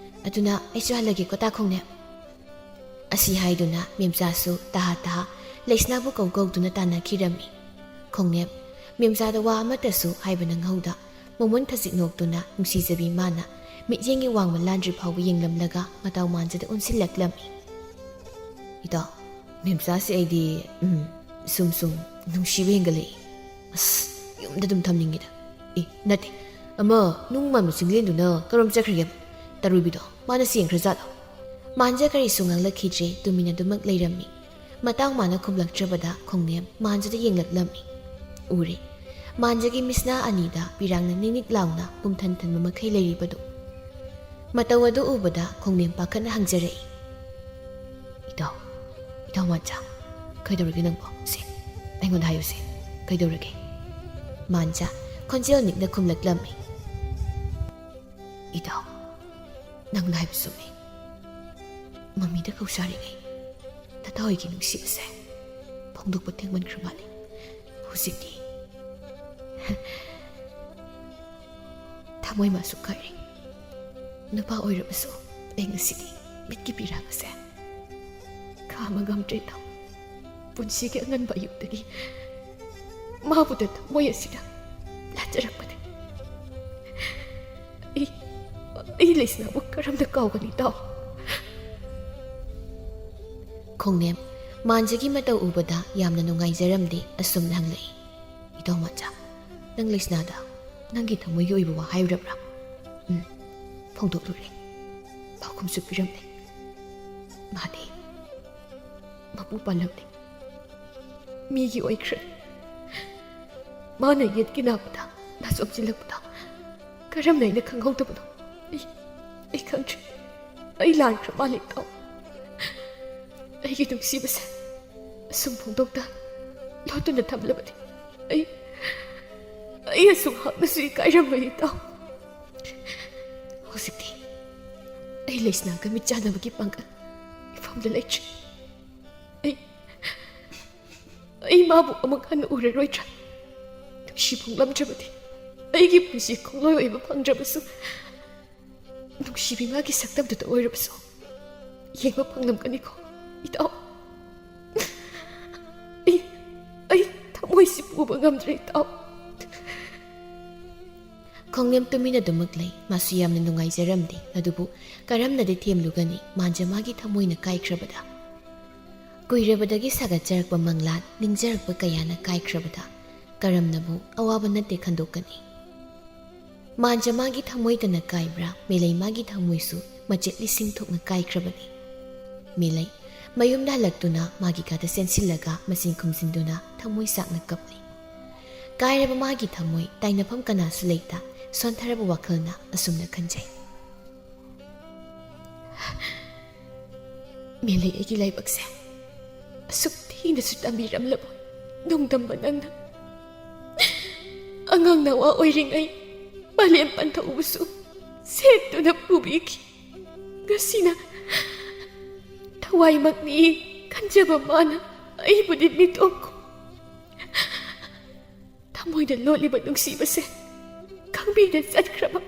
ꯑꯗꯨꯅ ꯑꯩꯁꯨ ꯍꯜꯂꯒꯦꯀꯣ, ꯇꯥ ꯈꯣꯡꯅꯦꯝ꯫" ꯑꯁꯤ ꯍꯥꯏꯗꯨꯅ ꯃꯦꯝꯆꯥꯁꯨ ꯇꯍꯥ ꯇꯍꯥ ꯂꯩꯁꯅꯥꯕꯨ ꯀꯧ ꯀꯧꯗꯨꯅ ꯇꯥꯟꯅꯈꯤꯔꯝꯃꯤ꯫ ꯈꯣꯡꯅꯦꯝ ꯃꯦꯝꯆꯥꯗ ꯋꯥ ꯑꯃꯠꯇꯁꯨ ꯍꯥꯏꯕ ꯅꯪꯍꯧꯗ ꯃꯣꯃꯣꯟ ꯈꯖꯤꯛ ꯅꯣꯛꯇꯨꯅ ꯅꯨꯡꯁꯤꯖꯕꯤ ꯃꯥꯅ ꯃꯤꯠꯌꯦꯡꯒꯤ ꯋꯥꯡꯃ ꯂꯥꯟꯗ꯭ꯔꯤ ꯐꯥꯎꯕ ꯌꯦꯡꯂꯝꯂꯒ ꯃꯇꯥꯎ ꯃꯥꯟꯖꯗ ꯑꯣꯟꯁꯤꯜꯂꯛꯂꯝꯃꯤ꯫ "ꯏꯇꯥꯎ, ꯃꯦꯝꯆꯥꯁꯦ ꯑꯩꯗꯤ, ꯎꯝ, ꯁꯨꯝ ꯁꯨꯝ ꯅꯨꯡꯁꯤꯕ ꯍꯦꯟꯒꯠꯂꯛꯏ꯫ ꯑꯁ, ꯌꯨꯝꯗ ꯑꯗꯨꯝ ꯊꯝꯅꯤꯡꯉꯤꯗ꯫ ꯑꯦ, ꯅꯠꯇꯦ, ꯑꯃ ꯅꯨꯡ ꯃꯥꯟꯕ ꯆꯤꯡꯂꯦꯟꯗꯨꯅ ꯀꯔꯣꯝ ꯆꯠꯈ꯭ꯔꯒꯦ? ꯇꯔꯨꯕꯤꯗꯣ, ꯃꯥꯅ ꯆꯦꯟꯈ꯭ꯔꯖꯥꯠꯂꯣ?" ꯃꯥꯟꯖ ꯀꯔꯤꯁꯨ ꯉꯥꯡꯂꯛꯈꯤꯗ꯭ꯔꯦ, ꯇꯨꯃꯤꯟ ꯑꯗꯨꯃꯛ ꯂꯩꯔꯝꯃꯤ꯫ ꯃꯇꯥꯎ ꯃꯥꯅ ꯈꯨꯝꯂꯛꯇ꯭ꯔꯕꯗ ꯈꯣꯡꯅꯦꯝ ꯃꯥꯟꯖꯗ ꯌꯦꯡꯂꯛꯂꯝꯃꯤ꯫ ꯎꯔꯦ, ꯃꯥꯟꯖꯒꯤ ꯃꯤꯠꯁꯅꯥ ꯑꯅꯤꯗ ꯄꯤꯔꯥꯡꯅ ꯅꯤꯛ ꯅꯤꯛ ꯂꯥꯎꯅ ꯄꯨꯝꯊꯟ ꯊꯟꯕ ꯃꯈꯩ ꯂꯩꯔꯤꯕꯗꯨ꯫ ꯃꯇꯧ ꯑꯗꯨ ꯎꯕꯗ ꯈꯣꯡꯅꯦꯝ ꯄꯥꯈꯠꯅ ꯍꯪꯖꯔꯛꯏ, "ꯏꯇꯥꯎ, ꯏꯇꯥꯎ ꯃꯥꯟꯖ, ꯀꯩꯗꯧꯔꯒꯦ ꯅꯪꯕꯣ? ꯁꯦ, ꯑꯩꯉꯣꯟꯗ ꯍꯥꯏꯌꯨꯁꯦ, ꯀꯩꯗꯧꯔꯒꯦ?" ꯃꯥꯟꯖ ꯈꯣꯟꯖꯦꯜ ꯅꯤꯛꯅ ꯈꯨꯝꯂꯛꯂꯝꯃꯤ, "ꯏꯇꯥꯎ, ꯅꯪꯅ ꯍꯥꯏꯕ ꯆꯨꯝꯃꯤ꯫ ꯃꯃꯤꯗ ꯀꯧꯁꯥꯔꯤꯉꯩ ꯅꯇꯥꯎ ꯑꯩꯒꯤ ꯅꯨꯡꯁꯤꯕꯁꯦ ꯐꯣꯡꯗꯣꯛꯄ ꯊꯦꯡꯃꯟꯈ꯭ꯔ ꯃꯥꯜꯂꯦ꯫ ꯍꯧꯖꯤꯛꯇꯤ ꯊꯃꯣꯏ ꯃꯥꯁꯨ ꯀꯥꯏꯔꯦ꯫ ꯅꯨꯄꯥ ꯑꯣꯏꯔꯕꯁꯨ ꯑꯩ ꯉꯁꯤꯗꯤ ꯃꯤꯠꯀꯤ ꯄꯤꯔꯥꯡ ꯑꯁꯦ ꯈꯥꯝꯕ ꯉꯝꯗ꯭ꯔꯦ ꯏꯇꯥꯎ꯫ ꯄꯨꯟꯁꯤꯒꯤ ꯑꯉꯟꯕ ꯑꯌꯨꯛꯇꯒꯤ ꯃꯥꯕꯨꯗ ꯊꯃꯣꯏ ꯑꯁꯤꯗ ꯂꯥꯠꯆꯔꯛꯄꯅꯤ꯫ ꯑꯩ, ꯑꯩ ꯂꯩꯁꯅꯥꯕꯨ ꯀꯔꯝꯅ ꯀꯥꯎꯒꯅꯤ ꯏꯇꯥꯎ?" ꯈꯣꯡꯅꯦꯝ ꯃꯥꯟꯖꯒꯤ ꯃꯇꯧ ꯎꯕꯗ ꯌꯥꯝꯅ ꯅꯨꯡꯉꯥꯏꯖꯔꯝꯗꯦ꯫ ꯑꯁꯨꯝꯅ ꯍꯪꯂꯛꯏ, "ꯏꯇꯥꯎ ꯃꯥꯟꯖ, ꯅꯪ ꯂꯩꯁꯅꯥꯗ ꯅꯪꯒꯤ ꯊꯃꯣꯏꯒꯤ ꯑꯣꯏꯕ ꯋꯥ ꯍꯥꯏꯔꯨꯔꯕ꯭ꯔꯥ?" "ꯎꯝ, ꯐꯣꯡꯗꯣꯛꯂꯨꯔꯦ꯫ ꯄꯥꯎꯈꯨꯝꯁꯨ ꯄꯤꯔꯝꯂꯦ꯫ ꯃꯥꯗꯤ ꯃꯄꯨ ꯄꯥꯜꯂꯝꯂꯦ꯫ ꯃꯤꯒꯤ ꯑꯣꯏꯈ꯭ꯔꯦ꯫ ꯃꯥꯅ ꯌꯦꯠꯀꯤ ꯅꯥꯕꯗ ꯅꯥꯆꯣꯝꯁꯤꯜꯂꯛꯄꯗꯣ ꯀꯔꯝꯅ ꯑꯩꯅ ꯈꯪꯍꯧꯗꯕꯅꯣ? ꯑꯩ, ꯑꯩ ꯈꯪꯗ꯭ꯔꯦ꯫ ꯑꯩ ꯂꯥꯟꯈ꯭ꯔ ꯃꯥꯜꯂꯦ, ꯏꯇꯥꯎ꯫ ꯑꯩꯒꯤ ꯅꯨꯡꯁꯤꯕꯁꯦ ꯑꯁꯨꯝ ꯐꯣꯡꯗꯣꯛꯇ ꯂꯣꯠꯇꯨꯅ ꯊꯝꯂꯕꯗꯤ ꯑꯩ, ꯑꯩ ꯑꯁꯨꯛ ꯍꯥꯛꯅꯁꯨ ꯏꯀꯥꯏꯔꯝꯂꯣꯏ, ꯏꯇꯥꯎ꯫ ꯍꯧꯖꯤꯛꯇꯤ ꯑꯩ ꯂꯩꯁꯅꯥꯒ ꯃꯤꯠ ꯆꯥꯟꯅꯕꯒꯤ ꯄꯥꯡꯒꯜ ꯏꯐꯝꯗ ꯂꯩꯇ꯭ꯔꯦ꯫ ꯑꯩ, ꯑꯩ ꯃꯥꯕꯨ ꯑꯃꯨꯛ ꯍꯟꯅ ꯎꯔꯔꯣꯏꯗ꯭ꯔꯥ? ꯅꯨꯡꯁꯤ ꯐꯣꯡꯂꯝꯗ꯭ꯔꯕꯗꯤ ꯑꯩꯒꯤ ꯄꯨꯟꯁꯤ ꯈꯣꯡꯂꯣꯏ ꯑꯣꯏꯕ ꯐꯪꯗ꯭ꯔꯕꯁꯨ, ꯅꯨꯡꯁꯤꯕꯤ ꯃꯥꯒꯤ ꯁꯛꯇꯝꯗꯨꯗ ꯑꯣꯏꯔꯕꯁꯨ ꯌꯦꯡꯕ ꯐꯪꯂꯝꯒꯅꯤꯀꯣ, ꯏꯇꯥꯎ? ꯑꯩ, ꯑꯩ ꯊꯃꯣꯏꯁꯤ ꯄꯨꯕ ꯉꯝꯗ꯭ꯔꯦ, ꯏꯇꯥꯎ꯫" ꯈꯣꯡꯅꯦꯝ ꯇꯨꯃꯤꯟꯅ ꯑꯗꯨꯃꯛ ꯂꯩ꯫ ꯃꯥꯁꯨ ꯌꯥꯝꯅ ꯅꯨꯡꯉꯥꯏꯖꯔꯝꯗꯦ, ꯑꯗꯨꯕꯨ ꯀꯔꯝꯅꯗꯤ ꯊꯦꯝꯂꯨꯒꯅꯤ? ꯃꯥꯟꯖ ꯃꯥꯒꯤ ꯊꯃꯣꯏꯅ ꯀꯥꯏꯈ꯭ꯔꯕꯗ꯫ ꯀꯨꯏꯔꯕꯗꯒꯤ ꯁꯥꯒꯠꯆꯔꯛꯄ ꯃꯪꯂꯥꯟ, ꯅꯤꯡꯖꯔꯛꯄ ꯀꯌꯥꯅ ꯀꯥꯏꯈ꯭ꯔꯕꯗ ꯀꯔꯝꯅꯕꯨ ꯑꯋꯥꯕ ꯅꯠꯇꯦ ꯈꯟꯗꯣꯛꯀꯅꯤ? ꯃꯥꯟꯖ ꯃꯥꯒꯤ ꯊꯃꯣꯏꯇꯅ ꯀꯥꯏꯕ꯭ꯔꯥ? ꯃꯦꯂꯩ ꯃꯥꯒꯤ ꯊꯃꯣꯏꯁꯨ ꯃꯆꯦꯠ ꯂꯤꯁꯤꯡ ꯊꯣꯛꯅ ꯀꯥꯏꯈ꯭ꯔꯕꯅꯤ꯫ ꯃꯦꯂꯩ ꯃꯌꯨꯝꯗ ꯍꯜꯂꯛꯇꯨꯅ ꯃꯥꯒꯤ ꯀꯥꯗ ꯆꯦꯟꯁꯤꯜꯂꯒ ꯃꯆꯤꯟ ꯈꯨꯝꯖꯤꯟꯗꯨꯅ ꯊꯃꯣꯏ ꯆꯥꯛꯅ ꯀꯞꯂꯤ꯫ ꯀꯥꯏꯔꯕ ꯃꯥꯒꯤ ꯊꯃꯣꯏ, ꯇꯥꯏꯅꯐꯝ ꯀꯅꯥꯁꯨ ꯂꯩꯇ ꯁꯣꯟꯊꯔꯕ ꯋꯥꯈꯜꯅ ꯑꯁꯨꯝꯅ ꯈꯟꯖꯩ꯫ ꯃꯦꯂꯩ ꯑꯩꯒꯤ ꯂꯥꯏꯕꯛꯁꯦ ꯑꯁꯨꯛ ꯊꯤꯅꯁꯨ ꯇꯝꯕꯤꯔꯝꯂꯕ ꯅꯣꯡꯗꯝꯕ ꯅꯪꯅ꯫ ꯑꯉꯥꯡ ꯅꯋꯥ ꯑꯣꯏꯔꯤꯉꯩ ꯃꯥꯂꯦꯝ ꯄꯟꯊꯧꯕꯁꯨ ꯁꯦꯠꯇꯨꯅ ꯄꯨꯕꯤꯈꯤ꯫ ꯉꯁꯤꯅ ꯊꯋꯥꯏꯃꯛꯅꯤ ꯈꯟꯖꯕ ꯃꯥꯅ ꯑꯩꯕꯨꯗꯤ ꯃꯤꯇꯣꯞ ꯈꯨꯝ-, ꯊꯃꯣꯏꯗ ꯂꯣꯠꯂꯤꯕ ꯅꯨꯡꯁꯤꯕꯁꯦ ꯈꯪꯕꯤꯗ ꯆꯠꯈ꯭ꯔꯕ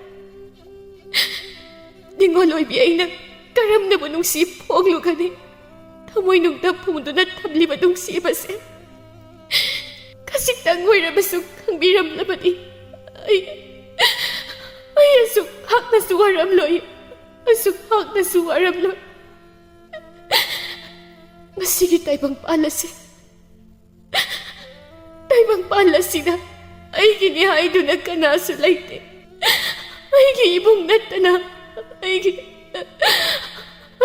ꯅꯤꯡꯉꯣꯜ ꯑꯣꯏꯕꯤ ꯑꯩꯅ ꯀꯔꯝꯅꯕꯨ ꯅꯨꯡꯁꯤ ꯐꯣꯡꯂꯨꯒꯅꯤ? ꯊꯃꯣꯏꯅꯨꯡꯗ ꯐꯨꯝꯗꯨꯅ ꯊꯝꯂꯤꯕ ꯅꯨꯡꯁꯤꯕꯁꯦ ꯈꯖꯤꯛꯇꯪ ꯑꯣꯏꯔꯕꯁꯨ ꯈꯪꯕꯤꯔꯝꯂꯕꯗꯤ ꯑꯩ, ꯑꯩ ꯑꯁꯨꯛ ꯍꯥꯛꯅꯁꯨ ꯋꯥꯔꯝꯂꯣꯏ, ꯑꯁꯨꯛ ꯍꯥꯛꯅꯁꯨ ꯋꯥꯔꯝꯂꯣꯏ꯫ ꯃꯁꯤꯒꯤ ꯇꯥꯏꯕꯪꯄꯥꯜ ꯑꯁꯤ, ꯇꯥꯏꯕꯪꯄꯥꯜ ꯑꯁꯤꯗ ꯑꯩꯒꯤꯅꯤ ꯍꯥꯏꯗꯨꯅ ꯀꯅꯥꯁꯨ ꯂꯩꯇꯦ꯫ ꯑꯩꯒꯤ ꯏꯕꯨꯡ ꯅꯠꯇꯅ ꯑꯩꯒꯤ,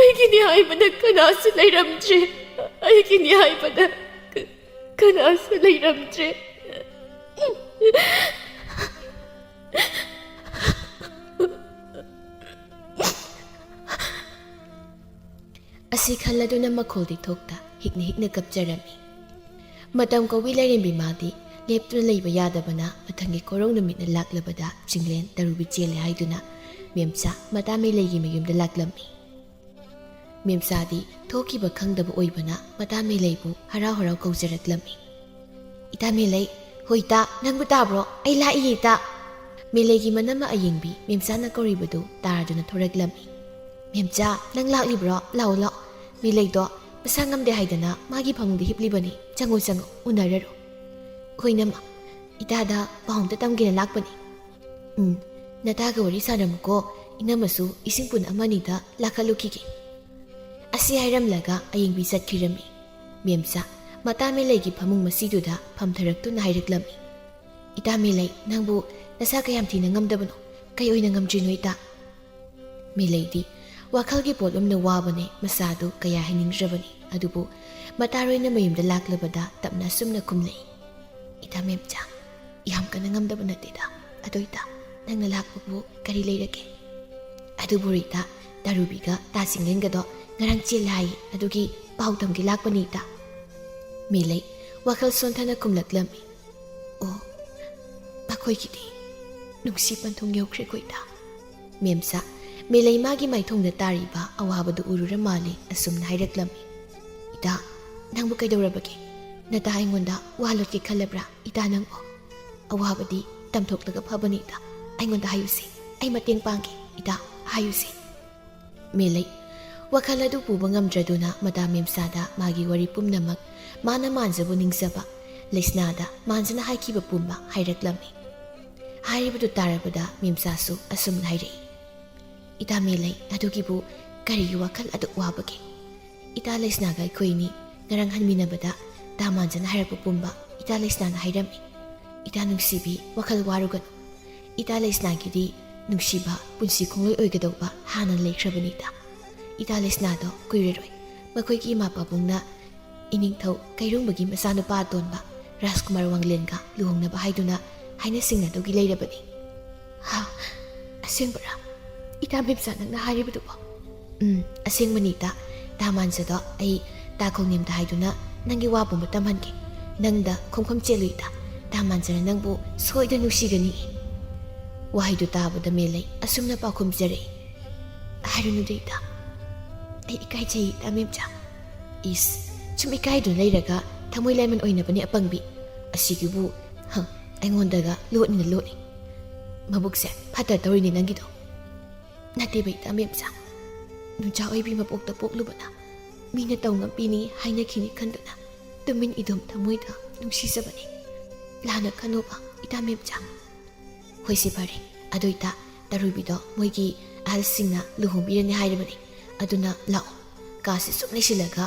ꯑꯩꯒꯤꯅꯤ ꯍꯥꯏꯕꯗ ꯀꯅꯥꯁꯨ ꯂꯩꯔꯝꯗ꯭ꯔꯦ꯫ ꯑꯩꯒꯤꯅꯤ ꯍꯥꯏꯕꯗ ꯀ-, ꯀꯅꯥꯁꯨ ꯂꯩꯔꯝꯗ꯭ꯔꯦ꯫ ꯑꯁꯤ ꯈꯜꯂꯗꯨꯅ ꯃꯈꯣꯜꯗꯤ ꯊꯣꯛꯇ ꯍꯤꯛꯅ ꯍꯤꯛꯅ ꯀꯞꯆꯔꯝꯃꯤ꯫ ꯃꯇꯝ ꯀꯧꯕꯤ ꯂꯥꯏꯔꯦꯝꯕꯤ ꯃꯥꯗꯤ ꯂꯦꯞꯇꯨꯅ ꯂꯩꯕ ꯌꯥꯗꯕꯅ ꯃꯊꯪꯒꯤ ꯀꯣꯔꯧ ꯅꯨꯃꯤꯠꯅ ꯂꯥꯛꯂꯕꯗ ꯆꯤꯡꯂꯦꯟ ꯇꯔꯨꯕꯤ ꯆꯦꯜꯂꯦ ꯍꯥꯏꯗꯨꯅ ꯃꯦꯝꯆꯥ ꯃꯇꯥ ꯃꯦꯂꯩꯒꯤ ꯃꯌꯨꯝꯗ ꯂꯥꯛꯂꯝꯃꯤ꯫ ꯃꯦꯝꯆꯥꯗꯤ ꯊꯣꯛꯈꯤꯕ ꯈꯪꯗꯕ ꯑꯣꯏꯕꯅ ꯃꯇꯥ ꯃꯦꯂꯩꯕꯨ ꯍꯔꯥꯎ ꯍꯔꯥꯎ ꯀꯧꯖꯔꯛꯂꯝꯃꯤ꯫ "ꯏꯇꯥ ꯃꯦꯂꯩ, ꯍꯣꯏ ꯏꯇꯥ, ꯅꯪꯕꯨ ꯇꯥꯕ꯭ꯔꯣ? ꯑꯩ ꯂꯥꯛꯏꯌꯦ ꯏꯇꯥ!" ꯃꯦꯂꯩꯒꯤ ꯃꯅꯝꯃ ꯑꯌꯤꯡꯕꯤ ꯃꯦꯝꯆꯥꯅ ꯀꯧꯔꯤꯕꯗꯨ ꯇꯥꯔꯗꯨꯅ ꯊꯣꯔꯛꯂꯝꯃꯤ꯫ "ꯃꯦꯝꯆꯥ, ꯅꯪ ꯂꯥꯛꯂꯤꯕ꯭ꯔꯣ? ꯂꯥꯛꯑꯣ, ꯂꯥꯛꯑꯣ꯫ ꯃꯦꯂꯩꯗꯣ ꯃꯁꯥ ꯉꯝꯗꯦ ꯍꯥꯏꯗꯅ ꯃꯥꯒꯤ ꯐꯃꯨꯡꯗ ꯍꯤꯞꯂꯤꯕꯅꯤ꯫ ꯆꯪꯉꯣ, ꯆꯪꯉꯣ, ꯎꯅꯔꯔꯣ꯫" "ꯍꯣꯏ ꯏꯅꯝꯃ, ꯏꯇꯥꯗ ꯄꯥꯎ ꯑꯝꯇ ꯇꯝꯒꯦꯅ ꯂꯥꯛꯄꯅꯤ꯫" "ꯎꯝ, ꯅꯇꯥꯒ ꯋꯥꯔꯤ ꯁꯥꯔꯝꯃꯨꯀꯣ꯫ ꯏꯅꯝꯃꯁꯨ ꯏꯁꯤꯡ ꯄꯨꯟ ꯑꯃꯅꯤꯗ ꯂꯥꯛꯈꯠꯂꯨꯈꯤꯒꯦ꯫" ꯑꯁꯤ ꯍꯥꯏꯔꯝꯂꯒ ꯑꯌꯤꯡꯕꯤ ꯆꯠꯈꯤꯔꯝꯃꯤ꯫ ꯃꯦꯝꯆꯥ ꯃꯇꯥ ꯃꯦꯂꯩꯒꯤ ꯐꯃꯨꯡ ꯃꯁꯤꯗꯨꯗ ꯐꯝꯊꯔꯛꯇꯨꯅ ꯍꯥꯏꯔꯛꯂꯝꯃꯤ꯫ "ꯏꯇꯥ ꯃꯦꯂꯩ, ꯅꯪꯕꯨ ꯅꯁꯥ ꯀꯌꯥꯝ ꯊꯤꯅ ꯉꯝꯗꯕꯅꯣ? ꯀꯩ ꯑꯣꯏꯅ ꯉꯝꯗ꯭ꯔꯤꯅꯣ ꯏꯇꯥ?" ꯃꯦꯂꯩꯗꯤ ꯋꯥꯈꯜꯒꯤ ꯄꯣꯠꯂꯨꯝꯅ ꯋꯥꯕꯅꯦ, ꯃꯁꯥꯗꯨ ꯀꯌꯥ ꯍꯥꯏꯅꯤꯡꯗ꯭ꯔꯕꯅꯤ꯫ ꯑꯗꯨꯕꯨ ꯃꯇꯥꯔꯣꯏꯅ ꯃꯌꯨꯝꯗ ꯂꯥꯛꯂꯕꯗ ꯇꯞꯅ ꯑꯁꯨꯝꯅ ꯈꯨꯝꯂꯛꯏ, "ꯏꯇꯥ ꯃꯦꯝꯆꯥ, ꯌꯥꯝ ꯀꯟꯅ ꯉꯝꯗꯕ ꯅꯠꯇꯦꯗ꯫ ꯑꯗꯣ ꯏꯇꯥ, ꯅꯪꯅ ꯂꯥꯛꯄꯕꯨ ꯀꯔꯤ ꯂꯩꯔꯒꯦ?" "ꯑꯗꯨꯕꯨ ꯔꯤꯇꯥ, ꯇꯥꯔꯨꯕꯤꯒ ꯇꯥ ꯆꯤꯡꯂꯦꯟꯒꯗꯣ ꯉꯔꯥꯡ ꯆꯦꯜꯂꯦ ꯍꯥꯏꯌꯦ, ꯑꯗꯨꯒꯤ ꯄꯥꯎ ꯇꯝꯒꯦ ꯂꯥꯛꯄꯅꯤ ꯏꯇꯥ꯫" ꯃꯦꯂꯩ ꯋꯥꯈꯜ ꯁꯣꯟꯊꯅ ꯈꯨꯝꯂꯛꯂꯝꯃꯤ꯫ "ꯑꯣ, ꯃꯈꯣꯏꯒꯤꯗꯤ ꯅꯨꯡꯁꯤ ꯄꯟꯊꯨꯡ ꯌꯧꯈ꯭ꯔꯦꯀꯣ ꯏꯇꯥ꯫" ꯃꯦꯝꯆꯥ ꯃꯦꯂꯩ ꯃꯥꯒꯤ ꯃꯥꯏꯊꯣꯡꯗ ꯇꯥꯔꯤꯕ ꯑꯋꯥꯕꯗꯨ ꯎꯔꯨꯔ ꯃꯥꯜꯂꯦ, ꯑꯁꯨꯝꯅ ꯍꯥꯏꯔꯛꯂꯝꯃꯤ꯫ "ꯏꯇꯥ, ꯅꯪꯕꯨ ꯀꯩꯗꯧꯔꯕꯒꯦ? ꯅꯇꯥ ꯑꯩꯉꯣꯟꯗ ꯋꯥ ꯂꯣꯠꯀꯦ ꯈꯜꯂꯕ꯭ꯔꯥ ꯏꯇꯥ ꯅꯪꯕꯨ? ꯑꯋꯥꯕꯗꯤ ꯇꯝꯊꯣꯛꯂꯒ ꯐꯕꯅꯤ ꯏꯇꯥ꯫ ꯑꯩꯉꯣꯟꯗ ꯍꯥꯏꯌꯨꯁꯦ, ꯑꯩ ꯃꯇꯦꯡ ꯄꯥꯡꯒꯦ ꯏꯇꯥ, ꯍꯥꯏꯌꯨꯁꯦ꯫" ꯃꯦꯂꯩ ꯋꯥꯈꯜ ꯑꯗꯨ ꯄꯨꯕ ꯉꯝꯗ꯭ꯔꯗꯨꯅ ꯃꯇꯥ ꯃꯦꯝꯆꯥꯗ ꯃꯥꯒꯤ ꯋꯥꯔꯤ ꯄꯨꯝꯅꯃꯛ, ꯃꯥꯅ ꯃꯥꯟꯖꯕꯨ ꯅꯤꯡꯖꯕ, ꯂꯩꯁꯅꯥꯗ ꯃꯥꯟꯖꯅ ꯍꯥꯏꯈꯤꯕ ꯄꯨꯝꯕ ꯍꯥꯏꯔꯛꯂꯝꯃꯤ꯫ ꯍꯥꯏꯔꯤꯕꯗꯨ ꯇꯥꯔꯕꯗ ꯃꯦꯝꯆꯥꯁꯨ ꯑꯁꯨꯝꯅ ꯍꯥꯏꯔꯛꯏ, "ꯏꯇꯥ ꯃꯦꯂꯩ, ꯑꯗꯨꯒꯤꯕꯨ ꯀꯔꯤꯒꯤ ꯋꯥꯈꯜ ꯑꯗꯨꯛ ꯋꯥꯕꯒꯦ? ꯏꯇꯥ ꯂꯩꯁꯅꯥꯒ ꯑꯩꯈꯣꯏꯅꯤ ꯉꯔꯥꯡ ꯍꯟꯃꯤꯟꯅꯕꯗ ꯇꯥ ꯃꯥꯟꯖꯅ ꯍꯥꯏꯔꯛꯄ ꯄꯨꯝꯕ ꯏꯇꯥ ꯂꯩꯁꯅꯥꯅ ꯍꯥꯏꯔꯝꯃꯤ꯫ "ꯏꯇꯥ ꯅꯨꯡꯁꯤꯕꯤ, ꯋꯥꯈꯜ ꯋꯥꯔꯨꯒꯅꯨ꯫ ꯏꯇꯥ ꯂꯩꯁꯅꯥꯒꯤꯗꯤ ꯅꯨꯡꯁꯤꯕ ꯄꯨꯟꯁꯤ ꯈꯣꯡꯂꯣꯏ ꯑꯣꯏꯒꯗꯧꯕ ꯍꯥꯟꯅ ꯂꯩꯈ꯭ꯔꯕꯅꯤ ꯏꯇꯥ꯫ ꯏꯇꯥ ꯂꯩꯁꯅꯥꯗꯣ ꯀꯨꯏꯔꯔꯣꯏ ꯃꯈꯣꯏꯒꯤ ꯏꯃꯥ ꯄꯥꯕꯨꯡꯅ ꯏꯅꯤꯡꯊꯧ ꯀꯩꯔꯨꯡꯕꯒꯤ ꯃꯆꯥꯅꯨꯄꯥ ꯑꯇꯣꯟꯕ ꯔꯥꯖꯀꯨꯃꯥꯔ ꯋꯥꯡꯂꯦꯟꯒ ꯂꯨꯍꯣꯡꯅꯕ ꯍꯥꯏꯗꯨꯅ ꯍꯥꯏꯅ ꯁꯤꯡꯅꯗꯧꯒꯤ ꯂꯩꯔꯕꯅꯤ꯫" "ꯍꯥ? ꯑꯁꯦꯡꯕꯔꯥ? ꯏꯇꯥ ꯃꯦꯝꯆꯥ ꯅꯪꯅ ꯍꯥꯏꯔꯤꯕꯗꯨꯕꯣ?" "ꯎꯝ, ꯑꯁꯦꯡꯕꯅꯤ ꯏꯇꯥ꯫ ꯇꯥ ꯃꯥꯟꯖꯗꯣ ꯑꯩ ꯇꯥ ꯈꯣꯡꯅꯦꯝꯗ ꯍꯥꯏꯗꯨꯅ ꯅꯪꯒꯤ ꯋꯥ ꯄꯨꯝꯕ ꯇꯝꯍꯟꯒꯦ꯫ ꯅꯪꯗ ꯈꯣꯡꯐꯝ ꯆꯦꯜꯂꯨ ꯏꯇꯥ꯫ ꯇꯥ ꯃꯥꯟꯖꯅ ꯅꯪꯕꯨ ꯁꯣꯏꯗꯅ ꯅꯨꯡꯁꯤꯒꯅꯤ꯫" ꯋꯥꯍꯩꯗꯨ ꯇꯥꯕꯗ ꯃꯦꯂꯩ ꯑꯁꯨꯝꯅ ꯄꯥꯎꯈꯨꯝ ꯄꯤꯖꯔꯛꯏ꯫ "ꯍꯥꯏꯔꯨꯅꯨꯗ ꯏꯇꯥ꯫ ꯑꯩ ꯏꯀꯥꯏꯖꯩ ꯏꯇꯥ ꯃꯦꯝꯆꯥ꯫" "ꯏꯁ, ꯁꯨꯝ ꯏꯀꯥꯏꯗꯨꯅ ꯂꯩꯔꯒ ꯊꯃꯣꯏ ꯂꯥꯏꯃꯟ ꯑꯣꯏꯅꯕꯅꯤ ꯑꯄꯪꯕꯤ꯫ ꯑꯁꯤꯒꯤꯕꯨ, ꯍ, ꯑꯩꯉꯣꯟꯗꯒ ꯂꯣꯠꯅꯤꯅ ꯂꯣꯠꯅꯤ꯫ ꯃꯕꯨꯛꯁꯦ ꯐꯠꯇ ꯇꯧꯔꯤꯅꯤ ꯅꯪꯒꯤꯗꯣ꯫" "ꯅꯠꯇꯦꯕ ꯏꯇꯥ ꯃꯦꯝꯆꯥ, ꯅꯨꯆꯥ ꯑꯣꯏꯕꯤ ꯃꯄꯣꯛꯇ ꯄꯣꯛꯂꯨꯕꯅ ꯃꯤꯅ ꯇꯧ ꯉꯝꯕꯤꯅꯤ ꯍꯥꯏꯅꯈꯤꯅꯤ ꯈꯟꯗꯨꯅ ꯇꯨꯃꯤꯟ ꯏꯗꯨꯝ ꯊꯃꯣꯏꯗ ꯅꯨꯡꯁꯤꯖꯕꯅꯤ꯫ ꯂꯥꯟꯅ ꯈꯟꯅꯣꯕ ꯏꯇꯥ ꯃꯦꯝꯆꯥ꯫" "ꯍꯣꯏꯁꯦ ꯐꯔꯦ, ꯑꯗꯨ ꯏꯇꯥ ꯇꯔꯨꯕꯤꯗꯣ ꯃꯣꯏꯒꯤ ꯑꯍꯜꯁꯤꯡꯅ ꯂꯨꯍꯣꯡꯕꯤꯔꯅꯤ ꯍꯥꯏꯔꯕꯅꯤ꯫ ꯑꯗꯨꯅ ꯂꯥꯛꯑꯣ, ꯀꯥꯁꯤ ꯁꯨꯝ ꯂꯩꯁꯤꯜꯂꯒ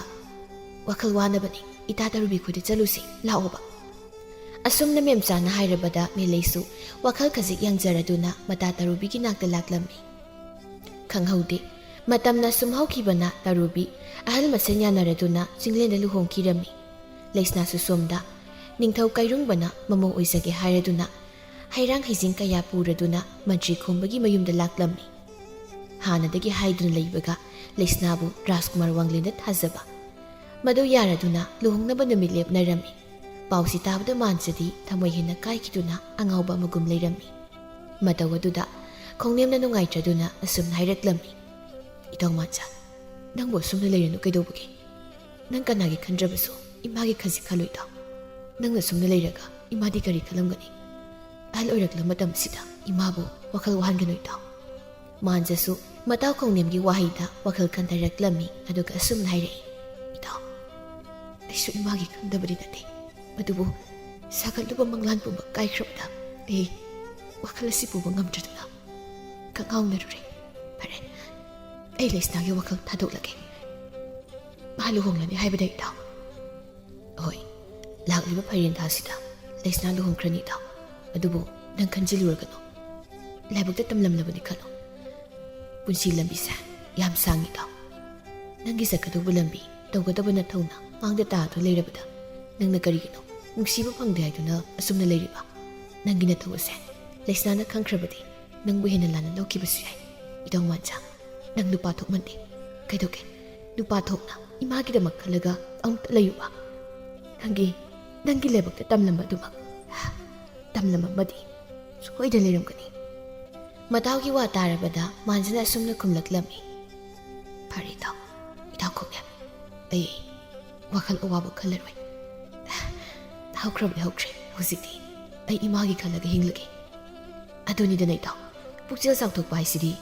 ꯋꯥꯈꯜ ꯋꯥꯅꯕꯅꯤ꯫ ꯏꯇꯥ ꯇꯔꯨꯕꯤ ꯈꯣꯏꯗ ꯆꯠꯂꯨꯁꯤ, ꯂꯥꯛꯑꯣꯕ꯫" ꯑꯁꯨꯝꯅ ꯃꯦꯝꯆꯥꯅ ꯍꯥꯏꯔꯕꯗ ꯃꯦꯂꯩꯁꯨ ꯋꯥꯈꯜ ꯈꯖꯤꯛ ꯌꯥꯡꯖꯔꯗꯨꯅ ꯃꯇꯥ ꯇꯔꯨꯕꯤꯒꯤ ꯅꯥꯛꯇ ꯂꯥꯛꯂꯝꯃꯤ꯫ ꯈꯪꯍꯧꯗꯦ, ꯃꯇꯝꯅ ꯁꯨꯝ ꯍꯧꯈꯤꯕꯅ ꯇꯔꯨꯕꯤ ꯑꯍꯜ ꯃꯁꯦꯟ ꯌꯥꯅꯔꯗꯨꯅ ꯆꯤꯡꯂꯦꯟꯗ ꯂꯨꯍꯣꯡꯈꯤꯔꯝꯃꯤ꯫ ꯂꯩꯁꯅꯥꯁꯨ ꯁꯣꯝꯗ ꯅꯤꯡꯊꯧ ꯀꯩꯔꯨꯡꯕꯅ ꯃꯃꯧ ꯑꯣꯏꯖꯒꯦ ꯍꯥꯏꯔꯗꯨꯅ ꯍꯩꯔꯥꯡ ꯍꯩꯖꯤꯡ ꯀꯌꯥ ꯄꯨꯔꯗꯨꯅ ꯃꯟꯇ꯭ꯔꯤ ꯈꯣꯝꯕꯒꯤ ꯃꯌꯨꯝꯗ ꯂꯥꯛꯂꯝꯃꯤ꯫ ꯍꯥꯟꯅꯗꯒꯤ ꯍꯥꯏꯗꯨꯅ ꯂꯩꯕꯒ ꯂꯩꯁꯅꯥꯕꯨ ꯔꯥꯖꯀꯨꯃꯥꯔ ꯋꯥꯡꯂꯦꯟꯗ ꯊꯥꯖꯕ꯫ ꯃꯗꯨ ꯌꯥꯔꯗꯨꯅ ꯂꯨꯍꯣꯡꯅꯕ ꯅꯨꯃꯤꯠ ꯂꯦꯞꯅꯔꯝꯃꯤ꯫ ꯄꯥꯎꯁꯤ ꯇꯥꯕꯗ ꯃꯥꯟꯖꯗꯤ ꯊꯃꯣꯏ ꯍꯦꯟꯅ ꯀꯥꯏꯈꯤꯗꯨꯅ ꯑꯉꯥꯎꯕ ꯑꯃꯒꯨꯝ ꯂꯩꯔꯝꯃꯤ꯫ ꯃꯇꯧ ꯑꯗꯨꯗ ꯈꯣꯡꯅꯦꯝꯅ ꯅꯨꯡꯉꯥꯏꯇ꯭ꯔꯗꯨꯅ ꯑꯁꯨꯝꯅ ꯍꯥꯏꯔꯛꯂꯝꯃꯤ, "ꯏꯇꯥꯎ ꯃꯥꯟꯖ, ꯅꯪꯕꯨ ꯑꯁꯨꯝꯅ ꯂꯩꯔꯅꯨ ꯀꯩꯗꯧꯕꯒꯦ? ꯅꯪ ꯀꯅꯥꯒꯤ ꯈꯟꯗ꯭ꯔꯕꯁꯨ ꯏꯃꯥꯒꯤ ꯈꯟꯁꯤ ꯈꯜꯂꯨ ꯏꯇꯥꯎ꯫ ꯅꯪꯅ ꯁꯨꯝꯅ ꯂꯩꯔꯒ ꯏꯃꯥꯗꯤ ꯀꯔꯤ ꯈꯜꯂꯝꯒꯅꯤ? ꯑꯍꯜ ꯑꯣꯏꯔꯛꯂꯕ ꯃꯇꯝꯁꯤꯗ ꯏꯃꯥꯕꯨ ꯋꯥꯈꯜ ꯋꯥꯍꯟꯒꯅꯨ ꯏꯇꯥꯎ꯫" ꯃꯥꯟꯖꯁꯨ ꯃꯇꯥꯎ ꯈꯣꯡꯅꯦꯝꯒꯤ ꯋꯥꯍꯩꯗ ꯋꯥꯈꯜ ꯈꯟꯊꯔꯛꯂꯝꯃꯤ꯫ ꯑꯗꯨꯒ ꯑꯁꯨꯝꯅ ꯍꯥꯏꯔꯛꯏ, "ꯏꯇꯥꯎ, ꯑꯩꯁꯨ ꯏꯃꯥꯒꯤ ꯈꯪꯗꯕꯗꯤ ꯅꯠꯇꯦ, ꯑꯗꯨꯕꯨ ꯁꯥꯒꯠꯂꯨꯕ ꯃꯪꯂꯥꯟ ꯄꯨꯝꯕ ꯀꯥꯏꯈ꯭ꯔꯕꯗ ꯑꯩ ꯋꯥꯈꯜ ꯑꯁꯤ ꯄꯨꯕ ꯉꯝꯗ꯭ꯔꯗꯨꯅ ꯀꯉꯥꯎꯅꯔꯨꯔꯦ꯫ ꯐꯔꯦ, ꯑꯩ ꯂꯩꯁꯅꯥꯒꯤ ꯋꯥꯈꯜ ꯊꯥꯗꯣꯛꯂꯒꯦ꯫" ꯃꯥ ꯂꯨꯍꯣꯡꯂꯅꯤ ꯍꯥꯏꯕꯗ ꯏꯇꯥꯎ꯫ ꯍꯣꯏ, ꯂꯥꯛꯂꯤꯕ ꯐꯥꯏꯔꯦꯟ ꯊꯥꯁꯤꯗ ꯂꯩꯁꯅꯥ ꯂꯨꯍꯣꯡꯈ꯭ꯔꯅꯤ ꯏꯇꯥꯎ꯫ ꯑꯗꯨꯕꯨ ꯅꯪ ꯈꯟꯖꯤꯜꯂꯨꯔꯒꯅꯨ꯫ ꯂꯥꯏꯕꯛꯇ ꯇꯝꯂꯝꯂꯕꯅꯤ ꯈꯜꯂꯣ꯫ ꯄꯨꯟꯁꯤ ꯂꯝꯕꯤꯁꯦ ꯌꯥꯝ ꯁꯥꯡꯉꯤ ꯏꯇꯥꯎ꯫ ꯅꯪꯒꯤ ꯆꯠꯀꯗꯧꯕ ꯂꯝꯕꯤ, ꯇꯧꯒꯗꯕ ꯅꯊꯧꯅ ꯃꯥꯡꯗ ꯇꯥꯗꯨꯅ ꯂꯩꯔꯕꯗ ꯅꯪꯅ ꯀꯔꯤꯒꯤꯅꯣ ꯅꯨꯡꯁꯤꯕ ꯐꯪꯗꯦ ꯍꯥꯏꯗꯨꯅ ꯑꯁꯨꯝꯅ ꯂꯩꯔꯤꯕ? ꯅꯪꯒꯤ ꯅꯊꯧ ꯑꯁꯦ ꯂꯩꯁꯅꯥꯅ ꯈꯪꯈ꯭ꯔꯕꯗꯤ ꯅꯪꯕꯨ ꯍꯦꯟꯅ ꯂꯥꯟꯅ ꯂꯧꯈꯤꯕꯁꯨ ꯌꯥꯏ꯫ ꯏꯇꯥꯎ ꯃꯥꯟꯖ, ꯅꯪ ꯅꯨꯄꯥ ꯊꯣꯛꯃꯟꯗꯦ꯫ ꯀꯩꯗꯧꯒꯦ? ꯅꯨꯄꯥ ꯊꯣꯛꯅ ꯏꯃꯥꯒꯤꯗꯃꯛ ꯈꯜꯂꯒ ꯑꯃꯨꯛꯇ ꯂꯩꯌꯨꯕ꯫ ꯅꯪꯒꯤ, ꯅꯪꯒꯤ ꯂꯥꯏꯕꯛꯇ ꯇꯝꯂꯝꯕ ꯑꯗꯨꯃꯛ ꯇꯝꯂꯝꯃꯝꯃꯗꯤ ꯁꯣꯏꯗꯅ ꯂꯩꯔꯝꯒꯅꯤ꯫ ꯃꯇꯥꯎꯒꯤ ꯋꯥ ꯇꯥꯔꯕꯗ ꯃꯥꯟꯖꯅ ꯑꯁꯨꯝꯅ ꯈꯨꯝꯂꯛꯂꯝꯃꯤ꯫ ꯐꯔꯦ ꯏꯇꯥꯎ, ꯏꯇꯥꯎ ꯈꯣꯡꯉꯦꯝ, ꯑꯩ ꯋꯥꯈꯜ ꯑꯋꯥꯕ ꯈꯜꯂꯔꯣꯏ꯫ ꯍꯧꯈ꯭ꯔꯕꯗꯤ ꯍꯧꯈ꯭ꯔꯦ, ꯍꯧꯖꯤꯛꯇꯤ ꯑꯩ ꯏꯃꯥꯒꯤ ꯈꯜꯂꯒ ꯍꯤꯡꯂꯒꯦ꯫ ꯑꯗꯨꯅꯤꯗꯅ ꯏꯇꯥꯎ, ꯄꯨꯛꯆꯦꯜ ꯆꯥꯎꯊꯣꯛꯄ ꯍꯥꯏꯁꯤꯗꯤ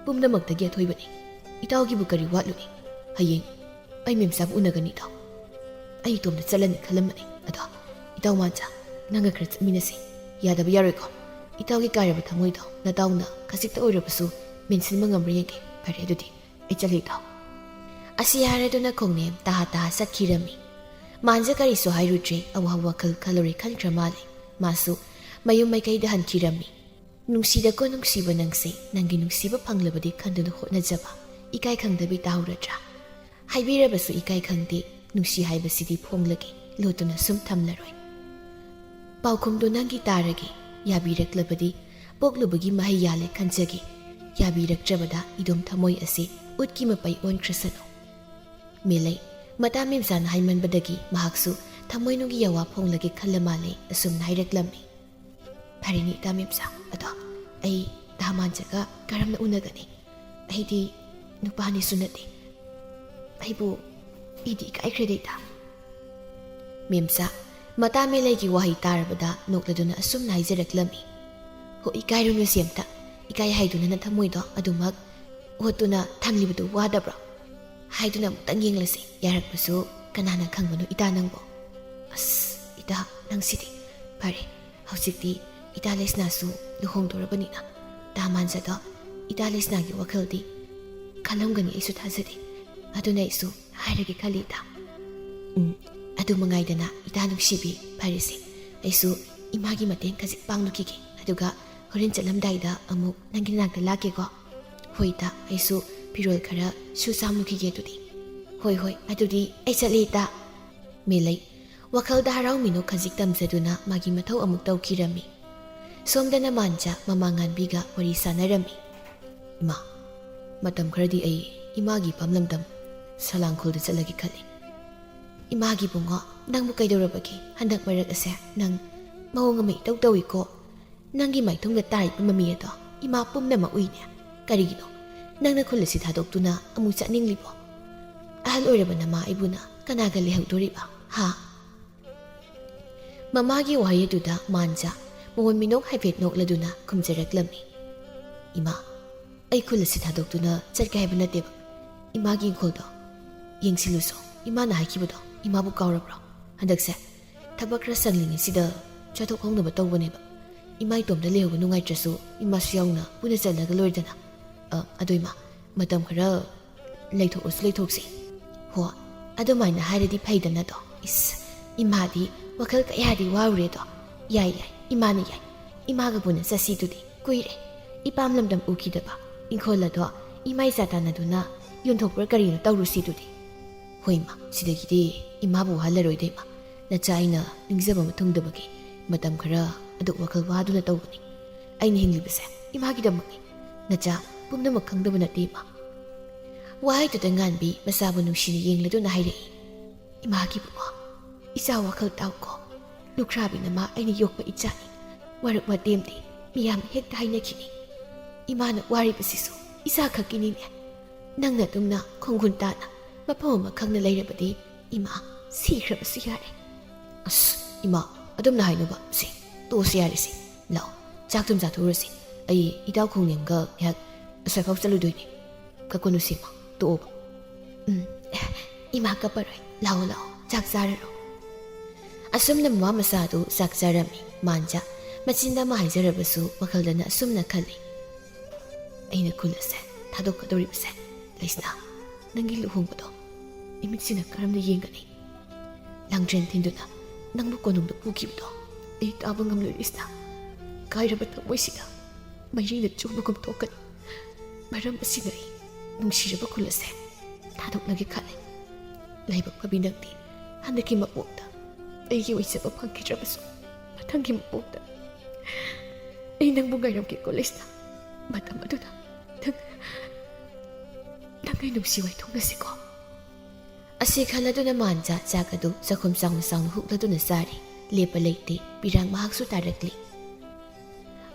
ꯄꯨꯝꯅꯃꯛꯇꯒꯤ ꯑꯊꯣꯏꯕꯅꯤ꯫ ꯏꯇꯥꯎꯒꯤꯕꯨ ꯀꯔꯤ ꯋꯥꯠꯂꯨꯅꯤ? ꯍꯌꯦꯡ ꯑꯩ ꯃꯦꯝꯆꯥꯕꯨ ꯎꯅꯒꯅꯤ ꯏꯇꯥꯎ꯫ ꯑꯩ ꯏꯇꯣꯝꯇ ꯆꯠꯂꯅꯤ ꯈꯜꯂꯝꯕꯅꯤ꯫ ꯑꯗꯣ ꯏꯇꯥꯎ ꯃꯥꯟꯖ, ꯅꯪꯒ ꯈꯔ ꯆꯠꯃꯤꯟꯅꯁꯤ꯫ ꯌꯥꯗꯕ ꯌꯥꯔꯣꯏꯀꯣ? ꯏꯇꯥꯎꯒꯤ ꯀꯥꯏꯔꯕ ꯊꯃꯣꯏꯗꯣ ꯅꯇꯥꯎꯅ ꯈꯖꯤꯛꯇ ꯑꯣꯏꯔꯕꯁꯨ ꯃꯦꯟꯁꯤꯟꯕ ꯉꯝꯕ꯭ꯔꯥ ꯌꯦꯡꯒꯦ꯫ ꯐꯔꯦ ꯑꯗꯨꯗꯤ, ꯑꯩ ꯆꯠꯂꯤ ꯏꯇꯥꯎ꯫ ꯑꯁꯤ ꯍꯥꯏꯔꯗꯨꯅ ꯈꯣꯡꯅꯦꯝ ꯇꯍꯥ ꯇꯍꯥ ꯆꯠꯈꯤꯔꯝꯃꯤ꯫ ꯃꯥꯟꯖ ꯀꯔꯤꯁꯨ ꯍꯥꯏꯔꯨꯗ꯭ꯔꯦ, ꯑꯋꯥ ꯋꯥꯈꯜ ꯈꯜꯂꯨꯔꯦ ꯈꯟꯈ꯭ꯔ ꯃꯥꯜꯂꯦ꯫ ꯃꯥꯁꯨ ꯃꯌꯨꯝ ꯃꯥꯏꯀꯩꯗ ꯍꯟꯈꯤꯔꯝꯃꯤ꯫ ꯅꯨꯡꯁꯤꯗꯀꯣ ꯅꯨꯡꯁꯤꯕ ꯅꯪꯁꯦ, ꯅꯪꯒꯤ ꯅꯨꯡꯁꯤꯕ ꯐꯪꯂꯕꯗꯤ ꯈꯟꯗꯨꯅ ꯍꯣꯠꯅꯖꯕ, ꯏꯀꯥꯏ ꯈꯪꯗꯕꯤ ꯇꯥꯍꯧꯔꯗ꯭ꯔꯥ? ꯍꯥꯏꯕꯤꯔꯕꯁꯨ ꯏꯀꯥꯏ ꯈꯪꯗꯦ, ꯅꯨꯡꯁꯤ ꯍꯥꯏꯕꯁꯤꯗꯤ ꯐꯣꯡꯂꯒꯦ, ꯂꯣꯠꯇꯨꯅ ꯁꯨꯝ ꯊꯝꯂꯔꯣꯏ꯫ ꯄꯥꯎꯈꯨꯝꯗꯣ ꯅꯪꯒꯤ ꯇꯥꯔꯒꯦ, ꯌꯥꯕꯤꯔꯛꯂꯕꯗꯤ ꯄꯣꯛꯂꯨꯕꯒꯤ ꯃꯍꯩ ꯌꯥꯜꯂꯦ ꯈꯟꯖꯒꯦ, ꯌꯥꯕꯤꯔꯛꯇ꯭ꯔꯕꯗ ꯏꯗꯣꯝ ꯊꯃꯣꯏ ꯑꯁꯤ ꯎꯠꯀꯤ ꯃꯄꯩ ꯑꯣꯟꯈ꯭ꯔꯁꯅꯨ꯫ ꯃꯦꯂꯩ, ꯃꯇꯥ ꯃꯦꯝꯆꯥꯅ ꯍꯥꯏꯃꯟꯕꯗꯒꯤ ꯃꯍꯥꯛꯁꯨ ꯊꯃꯣꯏꯅꯨꯡꯒꯤ ꯌꯥꯋꯥ ꯐꯣꯡꯂꯒꯦ ꯈꯜꯂ ꯃꯥꯜꯂꯦ, ꯑꯁꯨꯝꯅ ꯍꯥꯏꯔꯛꯂꯝꯃꯤ꯫ ꯐꯔꯦꯅꯦ ꯏꯇꯥ ꯃꯦꯝꯆꯥ, ꯑꯗꯣ ꯑꯩ ꯇꯥ ꯃꯥꯟꯖꯒ ꯀꯔꯝꯅ ꯎꯅꯒꯅꯤ? ꯑꯩꯗꯤ ꯅꯨꯄꯥꯅꯤꯁꯨ ꯅꯠꯇꯦ꯫ ꯑꯩꯕꯨ, ꯑꯩꯗꯤ ꯏꯀꯥꯏꯈ꯭ꯔꯦꯗ ꯏꯇꯥ꯫ ꯃꯦꯝꯆꯥ, ꯃꯇꯥ ꯃꯦꯂꯩꯒꯤ ꯋꯥꯍꯩ ꯇꯥꯔꯕꯗ ꯅꯣꯛꯂꯗꯨꯅ ꯑꯁꯨꯝꯅ ꯍꯥꯏꯖꯔꯛꯂꯝꯃꯤ꯫ ꯍꯣ, ꯏꯀꯥꯏꯔꯨꯅꯨꯁꯦ ꯑꯝꯇ꯫ ꯏꯀꯥꯏ ꯍꯥꯏꯗꯨꯅ ꯅꯊꯃꯣꯏꯗꯣ ꯑꯗꯨꯃꯛ ꯍꯣꯠꯇꯨꯅ ꯊꯝꯂꯤꯕꯗꯨ ꯋꯥꯗꯕ꯭ꯔꯣ? ꯍꯥꯏꯗꯨꯅ ꯑꯃꯨꯛꯇꯪ ꯌꯦꯡꯂꯁꯤ꯫ ꯌꯥꯔꯛꯄꯁꯨ ꯀꯅꯥꯅ ꯈꯪꯕꯅꯣ ꯏꯇꯥ ꯅꯪꯕꯣ? ꯑꯁ, ꯏꯇꯥ, ꯅꯪꯁꯤꯗꯤ꯫ ꯐꯔꯦ, ꯍꯧꯖꯤꯛꯇꯤ ꯏꯇꯥ ꯂꯩꯁꯅꯥꯁꯨ ꯂꯨꯍꯣꯡꯗꯣꯔꯕꯅꯤꯅ ꯇꯥ ꯃꯥꯟꯖꯗꯣ ꯏꯇꯥ ꯂꯩꯁꯅꯥꯒꯤ ꯋꯥꯈꯜꯗꯤ ꯈꯜꯂꯝꯒꯅꯤ ꯑꯩꯁꯨ ꯊꯥꯖꯗꯦ꯫ ꯑꯗꯨꯅ ꯑꯩꯁꯨ ꯍꯥꯏꯔꯒꯦ ꯈꯜꯂꯤ, ꯏꯇꯥ꯫ ꯎꯝ, ꯑꯗꯨ ꯃꯉꯥꯏꯗꯅ, ꯏꯇꯥ ꯅꯨꯡꯁꯤꯕꯤ꯫ ꯐꯔꯦꯁꯦ, ꯑꯩꯁꯨ ꯏꯃꯥꯒꯤ ꯃꯇꯦꯡ ꯈꯖꯤꯛ ꯄꯥꯡꯂꯨꯈꯤꯒꯦ, ꯑꯗꯨꯒ ꯍꯣꯔꯦꯟ ꯆꯠꯂꯝꯗꯥꯏꯗ ꯑꯃꯨꯛ ꯅꯪꯒꯤ ꯅꯥꯛꯇ ꯂꯥꯛꯀꯦꯀꯣ꯫ ꯍꯣꯏ, ꯏꯇꯥ, ꯑꯩꯁꯨ ꯐꯤꯔꯣꯜ ꯈꯔ ꯁꯨ ꯆꯥꯝꯂꯨꯈꯤꯒꯦ ꯑꯗꯨꯗꯤ꯫ ꯍꯣꯏ, ꯍꯣꯏ, ꯑꯗꯨꯗꯤ ꯑꯩ ꯆꯠꯂꯤ, ꯏꯇꯥ꯫ ꯃꯦꯂꯩ, ꯋꯥꯈꯜꯗ ꯍꯔꯥꯎ ꯃꯤꯅꯣꯛ ꯈꯖꯤꯛ ꯇꯝꯖꯗꯨꯅ ꯃꯥꯒꯤ ꯃꯊꯧ ꯑꯃꯨꯛ ꯇꯧꯈꯤꯔꯝꯃꯤ꯫ ꯁꯣꯝꯗꯅ ꯃꯥꯟꯖ ꯃꯃꯥ ꯉꯥꯟꯕꯤꯒ ꯋꯥꯔꯤ ꯁꯥꯟꯅꯔꯝꯃꯤ꯫ ꯏꯃꯥ, ꯃꯇꯝ ꯈꯔꯗꯤ ꯑꯩ ꯏꯃꯥꯒꯤ ꯏꯄꯥꯝ ꯂꯝꯗꯝ ꯁꯂꯥꯡꯈꯣꯜꯗ ꯆꯠꯂꯒꯦ ꯈꯜꯂꯤ꯫ ꯏꯃꯥꯒꯤ ꯏꯕꯨꯡꯉꯣ, ꯅꯪꯕꯨ ꯀꯩꯗꯧꯔꯕꯒꯦ? ꯍꯟꯗꯛ ꯃꯔꯛ ꯑꯁꯦ ꯅꯪ ꯃꯑꯣꯡ ꯑꯃ ꯏꯇꯧ ꯇꯧꯏꯀꯣ꯫ ꯅꯪꯒꯤ ꯃꯥꯏꯊꯣꯡꯗ ꯇꯥꯔꯤꯕ ꯃꯃꯤ ꯑꯗꯣ ꯏꯃꯥ ꯄꯨꯝꯅꯃꯛ ꯎꯏꯅꯦ꯫ ꯀꯔꯤꯒꯤꯅꯣ ꯅꯪꯅ ꯈꯨꯜ ꯑꯁꯤ ꯊꯥꯗꯣꯛꯇꯨꯅ ꯑꯃꯨꯛ ꯆꯠꯅꯤꯡꯂꯤꯕꯣ? ꯑꯍꯜ ꯑꯣꯏꯔꯕ ꯅꯃꯥ ꯑꯩꯕꯨꯅ ꯀꯅꯥꯒ ꯂꯩꯍꯧꯗꯣꯔꯤꯕ, ꯍꯥ? ꯃꯃꯥꯒꯤ ꯋꯥꯍꯩ ꯑꯗꯨꯗ ꯃꯥꯟꯖ ꯃꯑꯣꯟ ꯃꯤꯅꯣꯛ ꯍꯥꯏꯐꯦꯠ ꯅꯣꯛꯂꯗꯨꯅ ꯈꯨꯝꯖꯔꯛꯂꯝꯃꯤ꯫ ꯏꯃꯥ, ꯑꯩ ꯈꯨꯜ ꯑꯁꯤ ꯊꯥꯗꯣꯛꯇꯨꯅ ꯆꯠꯀꯦ ꯍꯥꯏꯕ ꯅꯠꯇꯦꯕ꯫ ꯏꯃꯥꯒꯤ ꯏꯪꯈꯣꯜꯗꯣ ꯌꯦꯡꯁꯤꯜꯂꯨꯁꯣ꯫ ꯏꯃꯥꯅ ꯍꯥꯏꯈꯤꯕꯗꯣ ꯏꯃꯥꯕꯨ ꯀꯥꯎꯔꯕ꯭ꯔꯣ? ꯍꯟꯗꯛꯁꯦ ꯊꯕꯛ ꯈꯔ ꯁꯪꯂꯤꯉꯩꯁꯤꯗ ꯆꯠꯊꯣꯛꯍꯧꯅꯕ ꯇꯧꯕꯅꯦꯕ꯫ ꯏꯃꯥ ꯏꯇꯣꯝꯇ ꯂꯩꯍꯧꯕ ꯅꯨꯡꯉꯥꯏꯇ꯭ꯔꯁꯨ ꯏꯃꯥꯁꯨ ꯌꯥꯎꯅ ꯄꯨꯟꯅ ꯆꯠꯂꯒ ꯂꯣꯏꯔꯦꯗꯅ꯫ ꯑ, ꯑꯗꯣ ꯏꯃꯥ, ꯃꯇꯝ ꯈꯔ ꯂꯩꯊꯣꯛꯑꯁꯨ ꯂꯩꯊꯣꯛꯁꯤ꯫ ꯍꯣ, ꯑꯗꯨꯃꯥꯏꯅ ꯍꯥꯏꯔꯗꯤ ꯐꯩꯗꯅꯗꯣ꯫ ꯏꯁ, ꯏꯃꯥꯗꯤ ꯋꯥꯈꯜ ꯀꯌꯥꯗꯤ ꯋꯥꯔꯨꯔꯦꯗꯣ꯫ ꯌꯥꯏ, ꯌꯥꯏ, ꯏꯃꯥꯅ ꯌꯥꯏ꯫ ꯏꯃꯥꯒ ꯄꯨꯟꯅ ꯆꯠꯁꯤꯗꯨꯗꯤ꯫ ꯀꯨꯏꯔꯦ ꯏꯄꯥꯝ ꯂꯝꯗꯝ ꯎꯈꯤꯗꯕ꯫ ꯏꯪꯈꯣꯜ ꯑꯗꯣ ꯏꯃꯥ ꯏꯆꯥ ꯇꯥꯟꯅꯗꯨꯅ ꯌꯣꯟꯊꯣꯛꯄ꯭ꯔꯥ ꯀꯔꯤꯅꯣ ꯇꯧꯔꯨꯁꯤꯗꯨꯗꯤ꯫ ꯍꯣꯏ ꯏꯃꯥ, ꯁꯤꯗꯒꯤꯗꯤ ꯏꯃꯥꯕꯨ ꯋꯥꯍꯜꯂꯔꯣꯏꯗ ꯏꯃꯥ꯫ ꯅꯆꯥ ꯑꯩꯅ ꯅꯤꯡꯖꯕ ꯑꯃ ꯊꯨꯡꯗꯕꯒꯤ ꯃꯇꯝ ꯈꯔ ꯑꯗꯨꯛ ꯋꯥꯈꯜ ꯋꯥꯗꯨꯅ ꯇꯧꯕꯅꯤ꯫ ꯑꯩꯅ ꯍꯤꯡꯂꯤꯕꯁꯦ ꯏꯃꯥꯒꯤꯗꯃꯛꯅꯤ꯫ ꯅꯆꯥ ꯄꯨꯝꯅꯃꯛ ꯈꯪꯗꯕ ꯅꯠꯇꯦ ꯏꯃꯥ꯫ ꯋꯥꯍꯩꯗꯨꯗ ꯉꯥꯟꯕꯤ ꯃꯆꯥꯕꯨ ꯅꯨꯡꯁꯤꯅ ꯌꯦꯡꯂꯗꯨꯅ ꯍꯥꯏꯔꯛꯏ꯫ ꯏꯃꯥꯒꯤ ꯏꯕꯨꯡꯉꯣ, ꯏꯆꯥ ꯋꯥꯈꯜ ꯇꯥꯎꯀꯣ꯫ ꯂꯨꯈ꯭ꯔꯥꯕꯤ ꯅꯃꯥ ꯑꯩꯅ ꯌꯣꯛꯄ ꯏꯆꯥꯅꯤ꯫ ꯋꯥꯔꯛ ꯋꯥꯇꯦꯝꯗꯤ ꯃꯤꯌꯥꯝꯅ ꯍꯦꯛꯇ ꯍꯥꯏꯅꯈꯤꯅꯤ꯫ ꯏꯃꯥꯅ ꯋꯥꯔꯤꯕꯁꯤꯁꯨ ꯏꯆꯥ ꯈꯛꯀꯤꯅꯤꯅꯦ꯫ ꯅꯪꯅ ꯑꯗꯨꯝꯅ ꯈꯣꯡꯒꯨꯟ ꯇꯥꯅ ꯃꯐꯝ ꯑꯃ ꯈꯪꯅ ꯂꯩꯔꯕꯗꯤ ꯏꯃꯥ ꯁꯤꯈ꯭ꯔꯕꯁꯨ ꯌꯥꯔꯦ꯫ ꯑꯁ, ꯏꯃꯥ, ꯑꯗꯨꯝꯅ ꯍꯥꯏꯅꯨꯕ꯫ ꯁꯤ, ꯇꯣꯛꯑꯁꯤ ꯌꯥꯔꯦ ꯁꯤ꯫ ꯂꯥꯛꯑꯣ, ꯆꯥꯛ ꯊꯨꯝ ꯆꯥꯊꯣꯛꯎꯔꯁꯤ꯫ ꯑꯩ ꯏꯇꯥꯎ ꯈꯣꯡꯅꯦꯝꯒ ꯉꯥꯏꯍꯥꯛ ꯑꯁ꯭ꯋꯥꯏꯐꯥꯎ ꯆꯠꯂꯨꯗꯣꯏꯅꯦ꯫ ꯀꯛꯀꯅꯨ ꯁꯤꯃ, ꯇꯣꯛꯑꯣꯕ꯫ ꯎꯝ, ꯏꯃꯥ ꯀꯞꯄꯔꯣꯏ꯫ ꯂꯥꯛꯑꯣ, ꯂꯥꯛꯑꯣ, ꯆꯥꯛ ꯆꯥꯔꯔꯣ꯫ ꯑꯁꯨꯝꯅ ꯃꯃꯥ ꯃꯆꯥꯗꯨ ꯆꯥꯛ ꯆꯥꯔꯝꯃꯤ꯫ ꯃꯥꯟꯖ ꯃꯆꯤꯟꯗ ꯑꯃ ꯍꯥꯏꯖꯔꯕꯁꯨ ꯋꯥꯈꯜꯗꯅ ꯑꯁꯨꯝꯅ ꯈꯜꯂꯤ꯫ ꯑꯩꯅ ꯈꯨꯜ ꯑꯁꯦ ꯊꯥꯗꯣꯛꯀꯗꯧꯔꯤꯕꯁꯦ, ꯂꯩꯁꯅꯥ, ꯅꯪꯒꯤ ꯂꯨꯍꯣꯡꯕꯗꯣ ꯏꯃꯤꯠꯁꯤꯅ ꯀꯔꯝꯅ ꯌꯦꯡꯒꯅꯤ? ꯂꯥꯡꯖꯦꯜ ꯊꯤꯟꯗꯨꯅ ꯅꯪꯕꯨ ꯀꯣꯅꯨꯡꯗ ꯄꯨꯈꯤꯕꯗꯣ ꯑꯩ ꯇꯥꯕ ꯉꯝꯂꯣꯏ, ꯂꯤꯁꯅꯥ꯫ ꯀꯥꯏꯔꯕ ꯊꯃꯣꯏꯁꯤꯗ ꯃꯩꯔꯤꯅ ꯆꯨꯕꯒꯨꯝ ꯊꯣꯛꯀꯅꯤ꯫ ꯃꯔꯝ ꯑꯁꯤꯅ ꯑꯩ ꯅꯨꯡꯁꯤꯔꯕ ꯈꯨꯜ ꯑꯁꯦ ꯊꯥꯗꯣꯛꯂꯒꯦ ꯈꯜꯂꯦ꯫ ꯂꯥꯏꯕꯛ ꯐꯕꯤ ꯅꯪꯗꯤ ꯍꯟꯗꯛꯀꯤ ꯃꯄꯣꯛꯇ ꯑꯩꯒꯤ ꯑꯣꯏꯖꯕ ꯐꯪꯈꯤꯗ꯭ꯔꯕꯁꯨ, ꯃꯊꯪꯒꯤ ꯃꯄꯣꯛꯇ ꯑꯩ ꯅꯪꯕꯨ ꯉꯥꯏꯔꯝꯒꯦꯀꯣ, ꯂꯤꯁꯅꯥ꯫ ꯃꯇꯝ ꯑꯗꯨꯗ ꯅꯪ, ꯅꯪ ꯑꯩ ꯅꯨꯡꯁꯤ ꯋꯥꯏꯊꯣꯛꯅꯁꯤꯀꯣ꯫ ꯑꯁꯤ ꯈꯜꯂꯗꯨꯅ ꯃꯥꯟꯖꯥ ꯆꯥꯛ ꯑꯗꯨ ꯆꯥꯛꯈꯨꯝ ꯆꯥꯎꯅ ꯆꯥꯎꯅ ꯍꯨꯛꯂꯗꯨꯅ ꯆꯥꯔꯤ꯫ ꯂꯦꯞꯄ ꯂꯩꯇꯦ, ꯄꯤꯔꯥꯡ ꯃꯍꯥꯛꯁꯨ ꯇꯥꯔꯛꯂꯤ꯫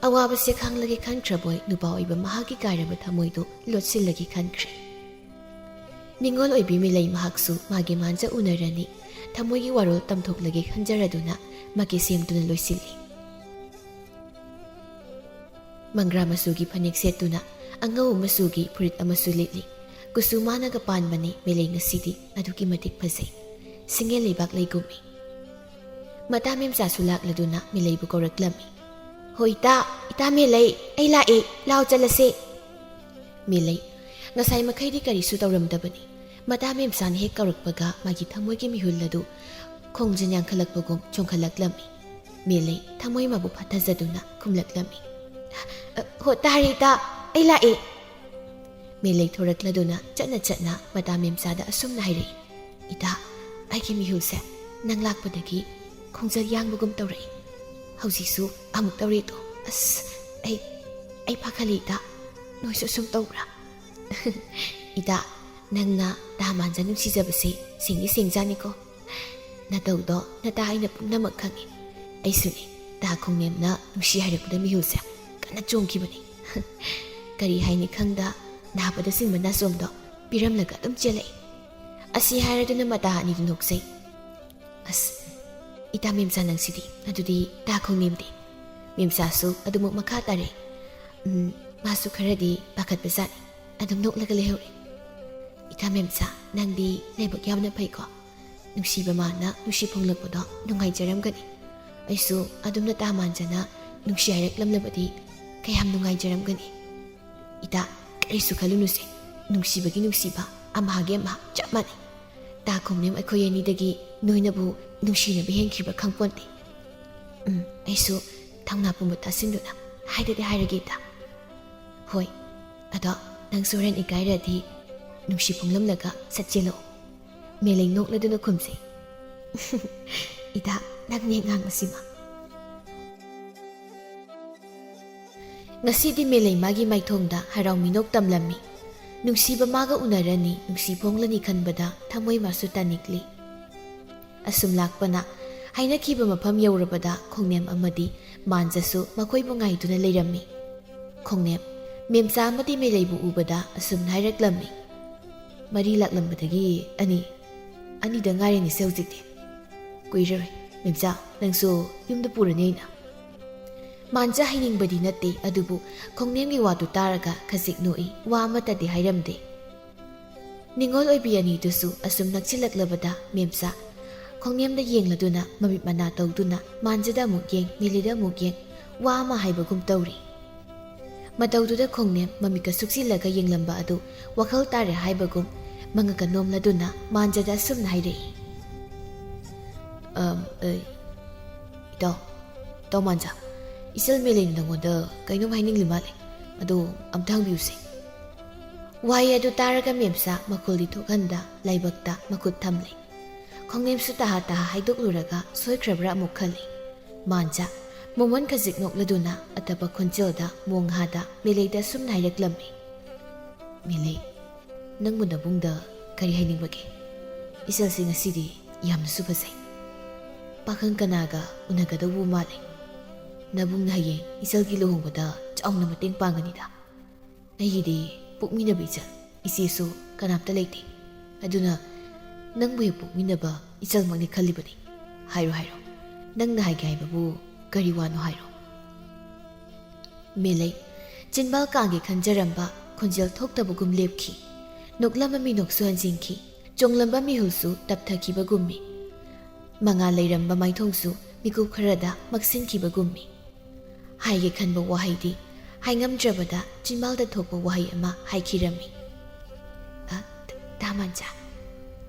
ꯑꯋꯥꯕꯁꯦ ꯈꯥꯡꯂꯒꯦ ꯈꯟꯈ꯭ꯔꯕꯣꯏ ꯅꯨꯄꯥ ꯑꯣꯏꯕ ꯃꯍꯥꯛꯀꯤ ꯀꯥꯏꯔꯕ ꯊꯃꯣꯏꯗꯨ ꯂꯣꯠꯁꯤꯜꯂꯒꯦ ꯈꯟꯈ꯭ꯔꯦ꯫ ꯅꯤꯡꯉꯣꯜ ꯑꯣꯏꯕꯤ ꯃꯤꯂꯩ ꯃꯍꯥꯛꯁꯨ ꯃꯥꯒꯤ ꯃꯥꯟꯖ ꯎꯅꯔꯅꯤ, ꯊꯃꯣꯏꯒꯤ ꯋꯥꯔꯣꯜ ꯇꯝꯊꯣꯛꯂꯒꯦ ꯈꯟꯖꯔꯗꯨꯅ ꯃꯥꯒꯤ ꯁꯦꯝꯗꯨꯅ ꯂꯣꯏꯁꯤꯜꯂꯤ꯫ ꯃꯪꯒ꯭ꯔꯥ ꯃꯆꯨꯒꯤ ꯐꯅꯦꯛ ꯁꯦꯠꯇꯨꯅ ꯑꯉꯧꯕ ꯃꯆꯨꯒꯤ ꯐꯨꯔꯤꯠ ꯑꯃꯁꯨ ꯂꯤꯠꯂꯤ꯫ ꯀꯨꯆꯨ ꯃꯥꯅꯒ ꯄꯥꯟꯕꯅꯤ ꯃꯤꯂꯩ ꯉꯁꯤꯗꯤ ꯑꯗꯨꯛꯀꯤ ꯃꯇꯤꯛ ꯐꯖꯩ꯫ ꯁꯤꯡꯉꯦꯜ ꯂꯩꯕꯥꯛ ꯂꯩꯒꯨꯝꯃꯤ꯫ ꯃꯇꯥ ꯃꯦꯝꯆꯥꯁꯨ ꯂꯥꯛꯂꯗꯨꯅ ꯃꯤꯂꯩꯕꯨ ꯀꯧꯔꯛꯂꯝꯃꯤ꯫ "ꯍꯣ ꯏꯇꯥ, ꯏꯇꯥ ꯃꯤꯂꯩ, ꯑꯩ ꯂꯥꯛꯑꯦ, ꯂꯥꯎ ꯆꯠꯂꯁꯦ꯫" ꯃꯤꯂꯩ ꯉꯁꯥꯏ ꯃꯈꯩꯗꯤ ꯀꯔꯤꯁꯨ ꯇꯧꯔꯝꯗꯕꯅꯤ꯫ ꯃꯇꯥ ꯃꯦꯝꯆꯥꯅ ꯍꯦꯛ ꯀꯧꯔꯛꯄꯒ ꯃꯥꯒꯤ ꯊꯃꯣꯏꯒꯤ ꯃꯤꯍꯨꯜ ꯑꯗꯨ ꯈꯣꯡꯖꯟ ꯌꯥꯡꯈꯠꯂꯛꯄꯒꯨꯝ ꯆꯣꯡꯈꯠꯂꯛꯂꯝꯃꯤ꯫ ꯃꯤꯂꯩ ꯊꯃꯣꯏ ꯃꯥꯕꯨ ꯐꯥꯊꯖꯗꯨꯅ ꯈꯨꯝꯂꯛꯂꯝꯃꯤ꯫ "ꯑ, ꯍꯣ, ꯇꯥꯔꯦ ꯏꯇꯥ, ꯑꯩ ꯂꯥꯛꯑꯦ꯫" ꯃꯤꯂꯩ ꯊꯣꯔꯛꯂꯗꯨꯅ ꯆꯠꯅ ꯆꯠꯅ ꯃꯇꯥ ꯃꯦꯝꯆꯥꯗ ꯑꯁꯨꯝꯅ ꯍꯥꯏꯔꯛꯏ, "ꯏꯇꯥ, ꯑꯩꯒꯤ ꯃꯤꯍꯨꯜꯁꯦ ꯅꯪ ꯂꯥꯛꯄꯗꯒꯤ ꯈꯣꯡꯖꯠ ꯌꯥꯡꯕꯒꯨꯝ ꯇꯧꯔꯛꯏ꯫ ꯍꯧꯖꯤꯛꯁꯨ ꯑꯃꯨꯛ ꯇꯧꯔꯦꯗꯣ꯫ ꯑꯁ, ꯑꯩ, ꯑꯩ ꯄꯥꯈꯠꯂꯤ ꯏꯇꯥ꯫ ꯅꯣꯏꯁꯨ ꯑꯁꯨꯝ ꯇꯧꯕ꯭ꯔꯥ?" "ꯏꯇꯥ, ꯅꯪꯅ ꯇꯥ ꯃꯥꯟꯖ ꯅꯨꯡꯁꯤꯖꯕꯁꯦ ꯁꯦꯡꯗꯤ ꯁꯦꯡꯖꯥꯅꯤꯀꯣ꯫ ꯅꯇꯧꯗꯣ ꯅꯇꯥ ꯑꯩꯅ ꯄꯨꯝꯅꯃꯛ ꯈꯪꯉꯤ꯫ ꯑꯩꯁꯨꯅꯤ, ꯇꯥ ꯈꯣꯡꯅꯦꯝꯅ ꯅꯨꯡꯁꯤ ꯍꯥꯏꯔꯛꯄꯗ ꯃꯤꯍꯨꯜꯁꯦ ꯀꯟꯅ ꯆꯣꯡꯈꯤꯕꯅꯤ꯫ ꯀꯔꯤ ꯍꯥꯏꯅꯤ ꯈꯪꯗ ꯅꯥꯕꯗ ꯆꯤꯡꯕ ꯅꯥꯆꯣꯝꯗꯣ ꯄꯤꯔꯝꯂꯒ ꯑꯗꯨꯝ ꯆꯦꯜꯂꯛꯏ꯫" ꯑꯁꯤ ꯍꯥꯏꯔꯗꯨꯅ ꯃꯇꯥ ꯑꯅꯤꯗꯨ ꯅꯣꯛꯆꯩ꯫ "ꯑꯁ, ꯏꯇꯥ ꯃꯦꯝꯆꯥ ꯅꯪꯁꯤꯗꯤ꯫ ꯑꯗꯨꯗꯤ ꯇꯥ ꯈꯣꯡꯅꯦꯝꯗꯤ?" ꯃꯦꯝꯆꯥꯁꯨ ꯑꯗꯨꯃꯛ ꯃꯈꯥ ꯇꯥꯔꯛꯏ꯫ "ꯎꯝ, ꯃꯥꯁꯨ ꯈꯔꯗꯤ ꯄꯥꯈꯠꯄꯖꯥꯠꯅꯤ꯫ ꯑꯗꯨꯝ ꯅꯣꯛꯂꯒ ꯂꯩꯍꯧꯔꯦ꯫" "ꯏꯇꯥ ꯃꯦꯝꯆꯥ, ꯅꯪꯗꯤ ꯂꯥꯏꯕꯛ ꯌꯥꯝꯅ ꯐꯩꯀꯣ꯫ ꯅꯨꯡꯁꯤꯕ ꯃꯥꯅ ꯅꯨꯡꯁꯤ ꯐꯣꯡꯂꯛꯄꯗꯣ ꯅꯨꯡꯉꯥꯏꯖꯔꯝꯒꯅꯤ꯫ ꯑꯩꯁꯨ ꯑꯗꯨꯝꯅ ꯇꯥ ꯃꯥꯟꯖꯅ ꯅꯨꯡꯁꯤ ꯍꯥꯏꯔꯛꯂꯝꯂꯕꯗꯤ ꯀꯌꯥꯝ ꯅꯨꯡꯉꯥꯏꯖꯔꯝꯒꯅꯤ꯫ ꯏꯇꯥ, ꯀꯔꯤꯁꯨ ꯈꯜꯂꯨꯅꯨꯁꯦ꯫ ꯅꯨꯡꯁꯤꯕꯒꯤ ꯅꯨꯡꯁꯤꯕ, ꯑꯃꯍꯥꯒꯤ ꯑꯃꯍꯥ ꯆꯞ ꯃꯥꯟꯅꯩ꯫ ꯇꯥ ꯈꯣꯡꯅꯦꯝ, ꯑꯩꯈꯣꯏ ꯑꯅꯤꯗꯒꯤ ꯅꯣꯏꯅꯕꯨ ꯅꯨꯡꯁꯤꯅꯕ ꯍꯦꯟꯈꯤꯕ꯭ꯔꯥ ꯈꯪꯄꯣꯟꯇꯦ꯫ ꯎꯝ, ꯑꯩꯁꯨ ꯊꯧꯅꯥ ꯄꯨꯝꯕ ꯇꯥꯁꯤꯟꯗꯨꯅ ꯍꯥꯏꯗꯗꯤ ꯍꯥꯏꯔꯒꯦ ꯏꯇꯥ꯫ ꯍꯣꯏ, ꯑꯗꯣ ꯅꯪꯁꯨ ꯍꯣꯔꯦꯟ ꯏꯀꯥꯏꯔꯗꯤ ꯅꯨꯡꯁꯤ ꯐꯣꯡꯂꯝꯂꯒ ꯁꯠ ꯆꯦꯜꯂꯛꯑꯣ꯫ ꯃꯦꯂꯩ ꯅꯣꯛꯂꯗꯨꯅ ꯈꯨꯝꯖꯩ꯫ ꯏꯇꯥ, ꯅꯪꯅꯦ ꯉꯥꯡꯕꯁꯤꯃ꯫ ꯉꯁꯤꯗꯤ ꯃꯦꯂꯩ ꯃꯥꯒꯤ ꯃꯥꯏꯊꯣꯡꯗ ꯍꯔꯥꯎ ꯃꯤꯅꯣꯛ ꯇꯝꯂꯝꯃꯤ꯫ ꯅꯨꯡꯁꯤꯕ ꯃꯥꯒ ꯎꯅꯔꯅꯤ, ꯅꯨꯡꯁꯤ ꯐꯣꯡꯂꯅꯤ ꯈꯟꯕꯗ ꯊꯃꯣꯏ ꯃꯥꯁꯨ ꯇꯥꯅꯤꯡꯂꯤ꯫ ꯑꯁꯨꯝ ꯂꯥꯛꯄꯅ ꯍꯥꯏꯅꯈꯤꯕ ꯃꯐꯝ ꯌꯧꯔꯕꯗ ꯈꯣꯡꯅꯦꯝ ꯑꯃꯗꯤ ꯃꯥꯟꯖꯁꯨ ꯃꯈꯣꯏꯕꯨ ꯉꯥꯏꯗꯨꯅ ꯂꯩꯔꯝꯃꯤ꯫ ꯈꯣꯡꯅꯦꯝ, ꯃꯦꯝꯆꯥ ꯑꯃꯗꯤ ꯃꯦꯂꯩꯕꯨ ꯎꯕꯗ ꯑꯁꯨꯝꯅ ꯍꯥꯏꯔꯛꯂꯝꯃꯤ꯫ ꯃꯔꯤ ꯂꯥꯛꯂꯝꯕꯗꯒꯤ ꯑꯅꯤ, ꯑꯅꯤꯗ ꯉꯥꯏꯔꯤꯅꯤꯁꯦ ꯍꯧꯖꯤꯛꯇꯤ꯫ ꯀꯨꯏꯔꯔꯣꯏ꯫ ꯃꯦꯝꯆꯥ, ꯅꯪꯁꯨ ꯌꯨꯝꯗ ꯄꯨꯔꯅꯤ ꯑꯩꯅ꯫ ꯃꯥꯟꯖ ꯍꯩꯅꯤꯡꯕꯗꯤ ꯅꯠꯇꯦ, ꯑꯗꯨꯕꯨ ꯈꯣꯡꯅꯦꯝꯒꯤ ꯋꯥꯗꯨ ꯇꯥꯔꯒ ꯈꯖꯤꯛ ꯅꯣꯛꯏ, ꯋꯥ ꯑꯃꯠꯇꯗꯤ ꯍꯥꯏꯔꯝꯗꯦ꯫ ꯅꯤꯡꯉꯣꯜ ꯑꯣꯏꯕꯤ ꯑꯅꯤꯗꯨꯁꯨ ꯑꯁꯨꯝ ꯅꯛꯁꯤꯜꯂꯛꯂꯕꯗ ꯃꯦꯝꯆꯥ ꯈꯣꯡꯅꯦꯝꯗ ꯌꯦꯡꯂꯗꯨꯅ ꯃꯃꯤꯠ ꯃꯅꯥ ꯇꯧꯗꯨꯅ ꯃꯥꯟꯖꯗ ꯑꯃꯨꯛ ꯌꯦꯡ, ꯃꯦꯂꯩꯗ ꯑꯃꯨꯛ ꯌꯦꯡ, ꯋꯥ ꯑꯃ ꯍꯥꯏꯕꯒꯨꯝ ꯇꯧꯔꯤ꯫ ꯃꯇꯧꯗꯨꯗ ꯈꯣꯡꯅꯦꯝ ꯃꯃꯤꯠꯀ ꯁꯨꯛꯆꯤꯜꯂꯒ ꯌꯦꯡꯂꯝꯕ ꯑꯗꯨ ꯋꯥꯈꯜ ꯇꯥꯔꯦ ꯍꯥꯏꯕꯒꯨꯝ ꯃꯉꯛꯀ ꯅꯣꯝꯂꯗꯨꯅ ꯃꯥꯟꯖꯗ ꯑꯁꯨꯝꯅ ꯍꯥꯏꯔꯛꯏ꯫ "ꯑꯝ, ꯑ, ꯏꯇꯥꯎ, ꯏꯇꯥꯎ ꯃꯥꯟꯖ, ꯏꯆꯜ ꯃꯦꯂꯩꯅ ꯅꯉꯣꯟꯗ ꯀꯩꯅꯣꯝ ꯍꯥꯏꯅꯤꯡꯂꯤ ꯃꯥꯜꯂꯦ꯫ ꯑꯗꯣ ꯑꯝꯇ ꯍꯪꯕꯤꯌꯨꯁꯦ꯫" ꯋꯥꯍꯩ ꯑꯗꯨ ꯇꯥꯔꯒ ꯃꯦꯝꯆꯥ ꯃꯈꯨꯜꯗꯤ ꯊꯣꯛꯍꯟꯗ ꯂꯥꯏꯕꯛꯇ ꯃꯈꯨꯠ ꯊꯝꯂꯦ꯫ ꯈꯣꯡꯅꯦꯝꯁꯨ ꯇꯍꯥ ꯇꯍꯥ ꯍꯥꯏꯗꯣꯛꯂꯨꯔꯒ ꯁꯣꯏꯈ꯭ꯔꯕ꯭ꯔꯥ ꯑꯃꯨꯛ ꯈꯜꯂꯤ꯫ ꯃꯥꯟꯖ ꯃꯣꯃꯣꯟ ꯈꯖꯤꯛ ꯅꯣꯛꯂꯗꯨꯅ ꯑꯇꯞꯄ ꯈꯣꯟꯖꯦꯜꯗ ꯃꯣꯡꯍꯥꯗ ꯃꯦꯂꯩꯗ ꯑꯁꯨꯝꯅ ꯍꯥꯏꯔꯛꯂꯝꯃꯤ꯫ "ꯃꯦꯂꯩ, ꯅꯪꯕꯨ ꯅꯕꯨꯡꯗ ꯀꯔꯤ ꯍꯥꯏꯅꯤꯡꯕꯒꯦ? ꯏꯆꯜꯁꯦ ꯉꯁꯤꯗꯤ ꯌꯥꯝꯅꯁꯨ ꯐꯖꯩ꯫ ꯄꯥꯈꯪ ꯀꯅꯥꯒ ꯎꯅꯒꯗꯧꯕ ꯃꯥꯜꯂꯦ꯫ ꯅꯕꯨꯡꯅ ꯍꯌꯦꯡ ꯏꯆꯜꯒꯤ ꯂꯨꯍꯣꯡꯕꯗ ꯆꯥꯎꯅ ꯃꯇꯦꯡ ꯄꯥꯡꯒꯅꯤꯗ꯫ ꯑꯩꯒꯤꯗꯤ ꯄꯣꯛꯃꯤꯟꯅꯕ ꯏꯆꯜ, ꯏꯆꯦꯁꯨ ꯀꯅꯥꯝꯇ ꯂꯩꯇꯦ꯫ ꯑꯗꯨꯅ ꯅꯪꯕꯨ ꯍꯦꯛ ꯄꯣꯛꯃꯤꯟꯅꯕ ꯏꯆꯜꯃꯛꯅꯤ ꯈꯜꯂꯤꯕꯅꯤ꯫ ꯍꯥꯏꯔꯣ, ꯍꯥꯏꯔꯣ꯫ ꯅꯪꯅ ꯍꯥꯏꯒꯦ ꯍꯥꯏꯕꯕꯨ ꯀꯔꯤ ꯋꯥꯅꯣ ꯍꯥꯏꯔꯣ꯫" ꯃꯦꯂꯩ ꯆꯤꯟꯕꯥꯜ ꯀꯥꯡꯒꯦ ꯈꯟꯖꯔꯝꯕ ꯈꯣꯟꯖꯦꯜ ꯊꯣꯛꯇꯕꯒꯨꯝ ꯂꯦꯞꯈꯤ꯫ ꯅꯣꯛꯂꯝꯕ ꯃꯤꯅꯣꯛꯁꯨ ꯍꯟꯖꯤꯟꯈꯤ꯫ ꯆꯣꯡꯂꯝꯕ ꯃꯤꯍꯨꯜꯁꯨ ꯇꯞꯊꯈꯤꯕꯒꯨꯝꯃꯤ꯫ ꯃꯉꯥꯜ ꯂꯩꯔꯝꯕ ꯃꯥꯏꯊꯣꯡꯁꯨ ꯃꯤꯀꯨꯞ ꯈꯔꯗ ꯃꯛꯁꯤꯟꯈꯤꯕꯒꯨꯝꯃꯤ꯫ ꯍꯥꯏꯒꯦ ꯈꯟꯕ ꯋꯥꯍꯩꯗꯤ ꯍꯥꯏꯉꯝꯗ꯭ꯔꯕꯗ ꯆꯤꯟꯕꯥꯜꯗ ꯊꯣꯛꯄ ꯋꯥꯍꯩ ꯑꯃ ꯍꯥꯏꯈꯤꯔꯝꯃꯤ꯫ "ꯑ, "ꯇꯥ ꯃꯥꯟꯖꯥ,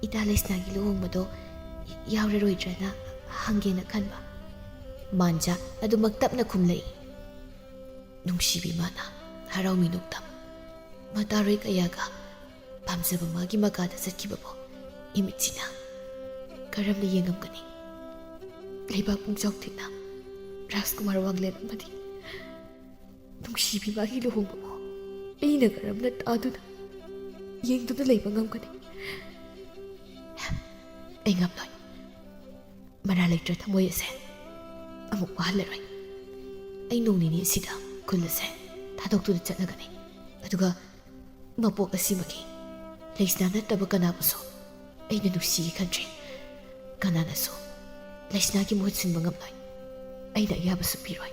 ꯏꯇꯥ ꯂꯩꯁꯅꯥꯒꯤ ꯂꯨꯍꯣꯡꯕꯗꯣ ꯌꯥꯎꯔꯔꯣꯏꯗ꯭ꯔꯅ ꯍꯪꯒꯦꯅ ꯈꯟꯕ꯫" ꯃꯥꯟꯖꯥ ꯑꯗꯨꯃꯛ ꯇꯞꯅ ꯈꯨꯝꯂꯛꯏ꯫ ꯅꯨꯡꯁꯤꯕꯤ ꯃꯥꯅ ꯍꯔꯥꯎ ꯃꯤꯅꯣꯛꯇ ꯃꯇꯥꯔꯣꯏ ꯀꯌꯥꯒ ꯄꯥꯝꯖꯕ ꯃꯥꯒꯤ ꯃꯀꯥꯗ ꯆꯠꯈꯤꯕꯕꯨ ꯏꯃꯤꯠꯁꯤꯅ ꯀꯔꯝꯅ ꯌꯦꯡꯉꯝꯒꯅꯤ? ꯂꯩꯕꯥꯛ ꯄꯨꯡꯆꯥꯎ ꯊꯤꯅ ꯔꯥꯖꯀꯨꯃꯥꯔ ꯋꯥꯡꯂꯦꯟ ꯑꯃꯗꯤ ꯅꯨꯡꯁꯤꯕꯤ ꯃꯥꯒꯤ ꯂꯨꯍꯣꯡꯕꯕꯨ ꯑꯩꯅ ꯀꯔꯝꯅ ꯇꯥꯗꯨꯅ ꯌꯦꯡꯗꯨꯅ ꯂꯩꯕ ꯉꯝꯒꯅꯤ? ꯑꯩ ꯉꯝꯂꯣꯏ꯫ ꯃꯔꯥ ꯂꯩꯇ꯭ꯔ ꯊꯃꯣꯏ ꯑꯁꯦ ꯑꯃꯨꯛ ꯋꯥꯍꯜꯂꯔꯣꯏ꯫ ꯑꯩ ꯅꯣꯡ ꯅꯤꯅꯤ ꯑꯁꯤꯗ ꯈꯨꯜ ꯑꯁꯦ ꯊꯥꯗꯣꯛꯇꯨꯅ ꯆꯠꯂꯒꯅꯤ꯫ ꯑꯗꯨꯒ ꯃꯄꯣꯛ ꯑꯁꯤꯃꯒꯤ ꯂꯩꯁꯅꯥ ꯅꯠꯇꯕ ꯀꯅꯥꯕꯨꯁꯨ ꯑꯩꯅ ꯅꯨꯡꯁꯤꯒꯦ ꯈꯟꯗ꯭ꯔꯦ꯫ ꯀꯅꯥꯅꯁꯨ ꯂꯩꯁꯅꯥꯒꯤ ꯃꯍꯨꯠ ꯁꯤꯟꯕ ꯉꯝꯂꯣꯏ꯫ ꯑꯩꯅ ꯑꯌꯥꯕꯁꯨ ꯄꯤꯔꯣꯏ꯫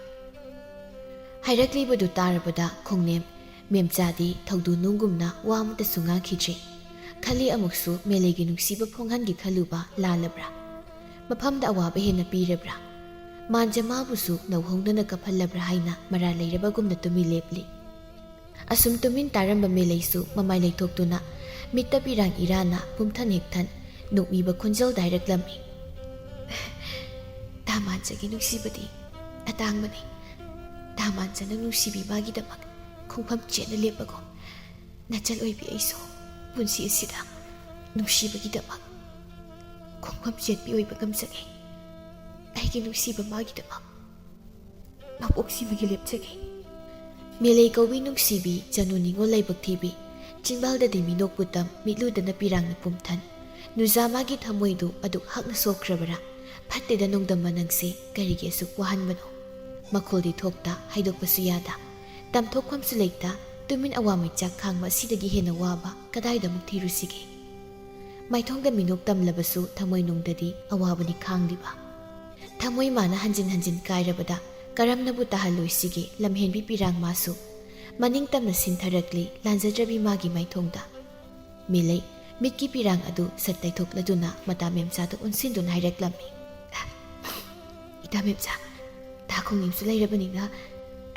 ꯍꯥꯏꯔꯛꯂꯤꯕꯗꯨ ꯇꯥꯔꯕꯗ ꯈꯣꯡꯅꯦꯝ ꯃꯦꯝꯆꯥꯗꯤ ꯊꯧꯗꯨ ꯅꯨꯡꯒꯨꯝꯅ ꯋꯥ ꯑꯃꯠꯇꯁꯨ ꯉꯥꯡꯈꯤꯗ꯭ꯔꯦ꯫ ꯈꯜꯂꯤ ꯑꯃꯨꯛꯁꯨ ꯃꯦꯂꯩꯒꯤ ꯅꯨꯡꯁꯤꯕ ꯐꯣꯡꯍꯟꯒꯦ ꯈꯜꯂꯨꯕ ꯂꯥꯜꯂꯕ꯭ꯔꯥ? ꯃꯐꯝꯗ ꯑꯋꯥꯕ ꯍꯦꯟꯅ ꯄꯤꯔꯕ꯭ꯔꯥ? ꯃꯥꯟꯖ ꯃꯥꯕꯨꯁꯨ ꯅꯧꯍꯧꯅꯅ ꯀꯞꯍꯜꯂꯕ꯭ꯔꯥ ꯍꯥꯏꯅ ꯃꯔꯥꯜ ꯂꯩꯔꯕꯒꯨꯝꯅ ꯇꯨꯃꯤꯟ ꯂꯦꯞꯂꯤ꯫ ꯑꯁꯨꯝ ꯇꯨꯃꯤꯟ ꯇꯥꯔꯝꯕ ꯃꯦꯂꯩꯁꯨ ꯃꯃꯥꯏ ꯂꯩꯊꯣꯛꯇꯨꯅ ꯃꯤꯠꯇ ꯄꯤꯔꯥꯡ ꯏꯔꯥꯅ ꯄꯨꯝꯊꯟ ꯍꯦꯛꯊꯟ ꯅꯣꯛꯃꯤꯕ ꯈꯣꯟꯖꯦꯜꯗ ꯍꯥꯏꯔꯛꯂꯝꯃꯤ꯫ "ꯇꯥ ꯃꯥꯟꯖꯒꯤ ꯅꯨꯡꯁꯤꯕꯗꯤ ꯑꯇꯥꯡꯕꯅꯤ꯫ ꯇꯥ ꯃꯥꯟꯖꯅ ꯅꯨꯡꯁꯤꯕꯤ ꯃꯥꯒꯤꯗꯃꯛ ꯈꯣꯡꯐꯝ ꯆꯦꯠꯅ ꯂꯦꯞꯄꯒꯨꯝ ꯅꯆꯜ ꯑꯣꯏꯕꯤ ꯑꯩꯁꯨ ꯄꯨꯟꯁꯤ ꯑꯁꯤꯗ ꯅꯨꯡꯁꯤꯕꯒꯤꯗꯃꯛ ꯈꯣꯡꯐꯝ ꯆꯦꯠꯄꯤ ꯑꯣꯏꯕ ꯉꯝꯖꯒꯦ꯫ ꯑꯩꯒꯤ ꯅꯨꯡꯁꯤꯕ ꯃꯥꯒꯤꯗꯃꯛ ꯃꯄꯣꯛꯁꯤꯃꯒꯤ ꯂꯦꯞꯆꯒꯦ꯫" ꯃꯦꯂꯩ ꯀꯧꯕꯤ ꯅꯨꯡꯁꯤꯕꯤ, ꯆꯅꯨ ꯅꯤꯉꯣꯜ ꯂꯥꯏꯕꯛ ꯊꯤꯕꯤ, ꯆꯤꯟꯕꯥꯜꯗꯗꯤ ꯃꯤꯅꯣꯛ ꯄꯨꯇꯝ, ꯃꯤꯠꯂꯨꯗꯅ ꯄꯤꯔꯥꯡꯅ ꯄꯨꯝꯊꯟ꯫ ꯅꯨꯖꯥ ꯃꯥꯒꯤ ꯊꯃꯣꯏꯗꯨ ꯑꯗꯨꯛ ꯍꯛꯅ ꯁꯣꯛꯈ꯭ꯔꯕꯔꯥ? ꯐꯠꯇꯦꯗ ꯅꯣꯡꯗꯝꯕ ꯅꯪꯁꯦ ꯀꯔꯤꯒꯤ ꯑꯁꯨꯛ ꯋꯥꯍꯟꯕꯅꯣ? ꯃꯈꯣꯜꯗꯤ ꯊꯣꯛꯇ, ꯍꯥꯏꯗꯣꯛꯄꯁꯨ ꯌꯥꯗ꯫ ꯇꯝꯊꯣꯛꯐꯝꯁꯨ ꯂꯩꯇ, ꯇꯨꯃꯤꯟ ꯑꯋꯥ ꯃꯩꯆꯥꯛ ꯈꯥꯡꯕ ꯑꯁꯤꯗꯒꯤ ꯍꯦꯟꯅ ꯋꯥꯕ ꯀꯗꯥꯏꯗ ꯑꯃꯨꯛ ꯊꯤꯔꯨꯁꯤꯒꯦ? ꯃꯥꯏꯊꯣꯡꯗ ꯃꯤꯅꯣꯛ ꯇꯝꯂꯕꯁꯨ ꯊꯃꯣꯏꯅꯨꯡꯗꯗꯤ ꯑꯋꯥꯕꯅꯤ ꯈꯥꯡꯂꯤꯕ꯫ ꯊꯃꯣꯏ ꯃꯥꯅ ꯍꯟꯖꯤꯟ ꯍꯟꯖꯤꯟ ꯀꯥꯏꯔꯕꯗ ꯀꯔꯝꯅꯕꯨ ꯇꯥꯍꯜꯂꯣꯏꯁꯤꯒꯦ ꯂꯝꯍꯦꯟꯕꯤ ꯄꯤꯔꯥꯡ ꯃꯥꯁꯨ? ꯃꯅꯤꯡ ꯇꯝꯅ ꯁꯤꯟꯊꯔꯛꯂꯤ ꯂꯥꯟꯖꯗ꯭ꯔꯕꯤ ꯃꯥꯒꯤ ꯃꯥꯏꯊꯣꯡꯗ꯫ ꯃꯦꯂꯩ ꯃꯤꯠꯀꯤ ꯄꯤꯔꯥꯡ ꯑꯗꯨ ꯁꯠ ꯇꯩꯊꯣꯛꯂꯗꯨꯅ ꯃꯇꯥ ꯃꯦꯝꯆꯥꯗ ꯑꯣꯟꯁꯤꯟꯗꯨꯅ ꯍꯥꯏꯔꯛꯂꯝꯃꯤ꯫ "ꯏꯇꯥ ꯃꯦꯝꯆꯥ, ꯇꯥ ꯈꯣꯡꯅꯤꯡꯁꯨ ꯂꯩꯔꯕꯅꯤꯅ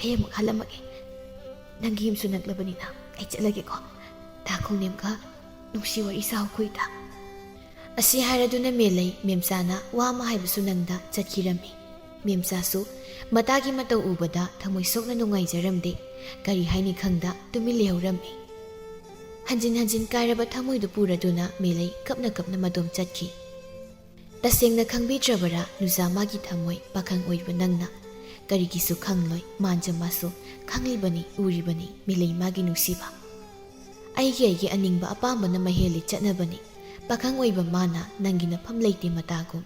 ꯑꯩ ꯑꯃꯨꯛ ꯍꯜꯂꯝꯃꯒꯦ꯫ ꯅꯪꯒꯤ ꯌꯨꯝꯁꯨ ꯅꯛꯂꯕꯅꯤꯅ ꯑꯩ ꯆꯠꯂꯒꯦꯀꯣ꯫ ꯇꯥ ꯈꯣꯡꯅꯦꯝꯒ ꯅꯨꯡꯁꯤ ꯋꯥꯔꯤ ꯁꯥꯎ ꯈꯨꯏꯗ꯫ ꯑꯁꯤ ꯍꯥꯏꯔꯗꯨꯅ ꯃꯦꯂꯩ ꯃꯦꯝꯆꯥꯅ ꯋꯥ ꯑꯃ ꯍꯥꯏꯕꯁꯨ ꯅꯪꯗ ꯆꯠꯈꯤꯔꯝꯃꯤ꯫ ꯃꯦꯝꯆꯥꯁꯨ ꯃꯇꯥꯒꯤ ꯃꯇꯧ ꯎꯕꯗ ꯊꯃꯣꯏ ꯁꯣꯛꯅ ꯅꯨꯡꯉꯥꯏꯖꯔꯝꯗꯦ꯫ ꯀꯔꯤ ꯍꯥꯏꯅꯤ ꯈꯪꯗ ꯇꯨꯃꯤꯟ ꯂꯩꯍꯧꯔꯝꯃꯤ꯫ ꯍꯟꯖꯤꯟ ꯍꯟꯖꯤꯟ ꯀꯥꯏꯔꯕ ꯊꯃꯣꯏꯗꯨ ꯄꯨꯔꯗꯨꯅ ꯃꯦꯂꯩ ꯀꯞꯅ ꯀꯞꯅ ꯃꯇꯣꯝ ꯆꯠꯈꯤ꯫ ꯇꯁꯦꯡꯅ ꯈꯪꯕꯤꯗ꯭ꯔꯕꯔꯥ ꯅꯨꯖꯥ ꯃꯥꯒꯤ ꯊꯃꯣꯏ ꯄꯥꯈꯪ ꯑꯣꯏꯕ ꯅꯪꯅ? ꯀꯔꯤꯒꯤꯁꯨ ꯈꯪꯂꯣꯏ ꯃꯥꯟꯖ ꯃꯥꯁꯨ ꯈꯪꯂꯤꯕꯅꯤ ꯎꯔꯤꯕꯅꯤ ꯃꯦꯂꯩ ꯃꯥꯒꯤ ꯅꯨꯡꯁꯤꯕ꯫ ꯑꯩꯒꯤ ꯑꯩꯒꯤ ꯑꯅꯤꯡꯕ ꯑꯄꯥꯝꯕꯅ ꯃꯍꯦꯜꯂꯤ ꯆꯠꯅꯕꯅꯤ꯫ ꯄꯥꯈꯪ ꯑꯣꯏꯕ ꯃꯥꯅ ꯅꯪꯒꯤ ꯅꯐꯝ ꯂꯩꯇꯦ ꯃꯇꯥꯒꯨꯝ꯫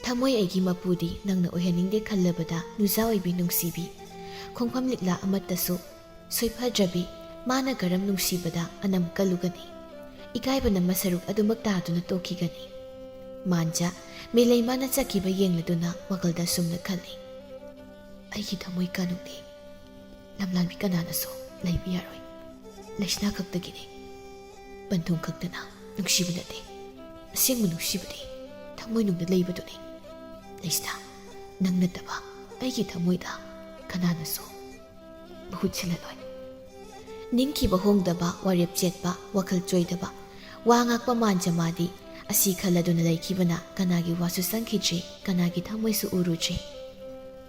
ꯊꯃꯣꯏ ꯑꯩꯒꯤ ꯃꯄꯨꯗꯤ ꯅꯪꯅ ꯑꯣꯏꯍꯟꯅꯤꯡꯗꯦ ꯈꯜꯂꯕꯗ ꯅꯨꯖꯥ ꯑꯣꯏꯕꯤ ꯅꯨꯡꯁꯤꯕꯤ꯫ ꯈꯣꯡꯐꯝ ꯂꯤꯛꯂꯥ ꯑꯃꯠꯇꯁꯨ ꯁꯣꯏꯐꯗ꯭ꯔꯕꯤ ꯃꯥꯅ ꯀꯔꯝ ꯅꯨꯡꯁꯤꯕꯗ ꯑꯅꯝ ꯀꯜꯂꯨꯒꯅꯤ꯫ ꯏꯀꯥꯏꯕꯅ ꯃꯁꯔꯨꯛ ꯑꯗꯨꯃꯛ ꯇꯥꯗꯨꯅ ꯇꯣꯛꯈꯤꯒꯅꯤ꯫ ꯃꯥꯟꯖ ꯃꯦꯂꯩ ꯃꯥꯅ ꯆꯠꯈꯤꯕ ꯌꯦꯡꯂꯗꯨꯅ ꯋꯥꯈꯜꯗ ꯑꯁꯨꯝꯅ ꯈꯜꯂꯤ꯫ ꯑꯩꯒꯤ ꯊꯃꯣꯏ ꯀꯥꯅꯨꯡꯗꯤ ꯂꯝꯂꯥꯟꯕꯤ ꯀꯅꯥꯅꯁꯨ ꯂꯩꯕ ꯌꯥꯔꯣꯏ꯫ ꯂꯩꯁꯅꯥ ꯈꯛꯇꯒꯤꯅꯤ꯫ ꯄꯟꯊꯨꯡ ꯈꯛꯇꯅ ꯅꯨꯡꯁꯤꯕ ꯅꯠꯇꯦ꯫ ꯑꯁꯦꯡꯕ ꯅꯨꯡꯁꯤꯕꯗꯤ ꯊꯃꯣꯏꯅꯨꯡꯗ ꯂꯩꯕꯗꯨꯅꯤ꯫ ꯂꯩꯁꯅꯥ, ꯅꯪ ꯅꯠꯇꯕ ꯑꯩꯒꯤ ꯊꯃꯣꯏꯗ ꯀꯅꯥꯅꯁꯨ ꯃꯍꯨꯠ ꯁꯤꯜꯂꯂꯣꯏ꯫ ꯅꯤꯡꯈꯤꯕ ꯍꯣꯡꯗꯕ, ꯋꯥꯔꯦꯞ ꯆꯦꯠꯄ, ꯋꯥꯈꯜ ꯆꯣꯏꯗꯕ, ꯋꯥ ꯉꯥꯛꯄ ꯃꯥꯟꯖ ꯃꯥꯗꯤ ꯑꯁꯤ ꯈꯜꯂꯗꯨꯅ ꯂꯩꯈꯤꯕꯅ ꯀꯅꯥꯒꯤ ꯋꯥꯁꯨ ꯁꯪꯈꯤꯗ꯭ꯔꯦ, ꯀꯅꯥꯒꯤ ꯊꯃꯣꯏꯁꯨ ꯎꯔꯨꯗ꯭ꯔꯦ꯫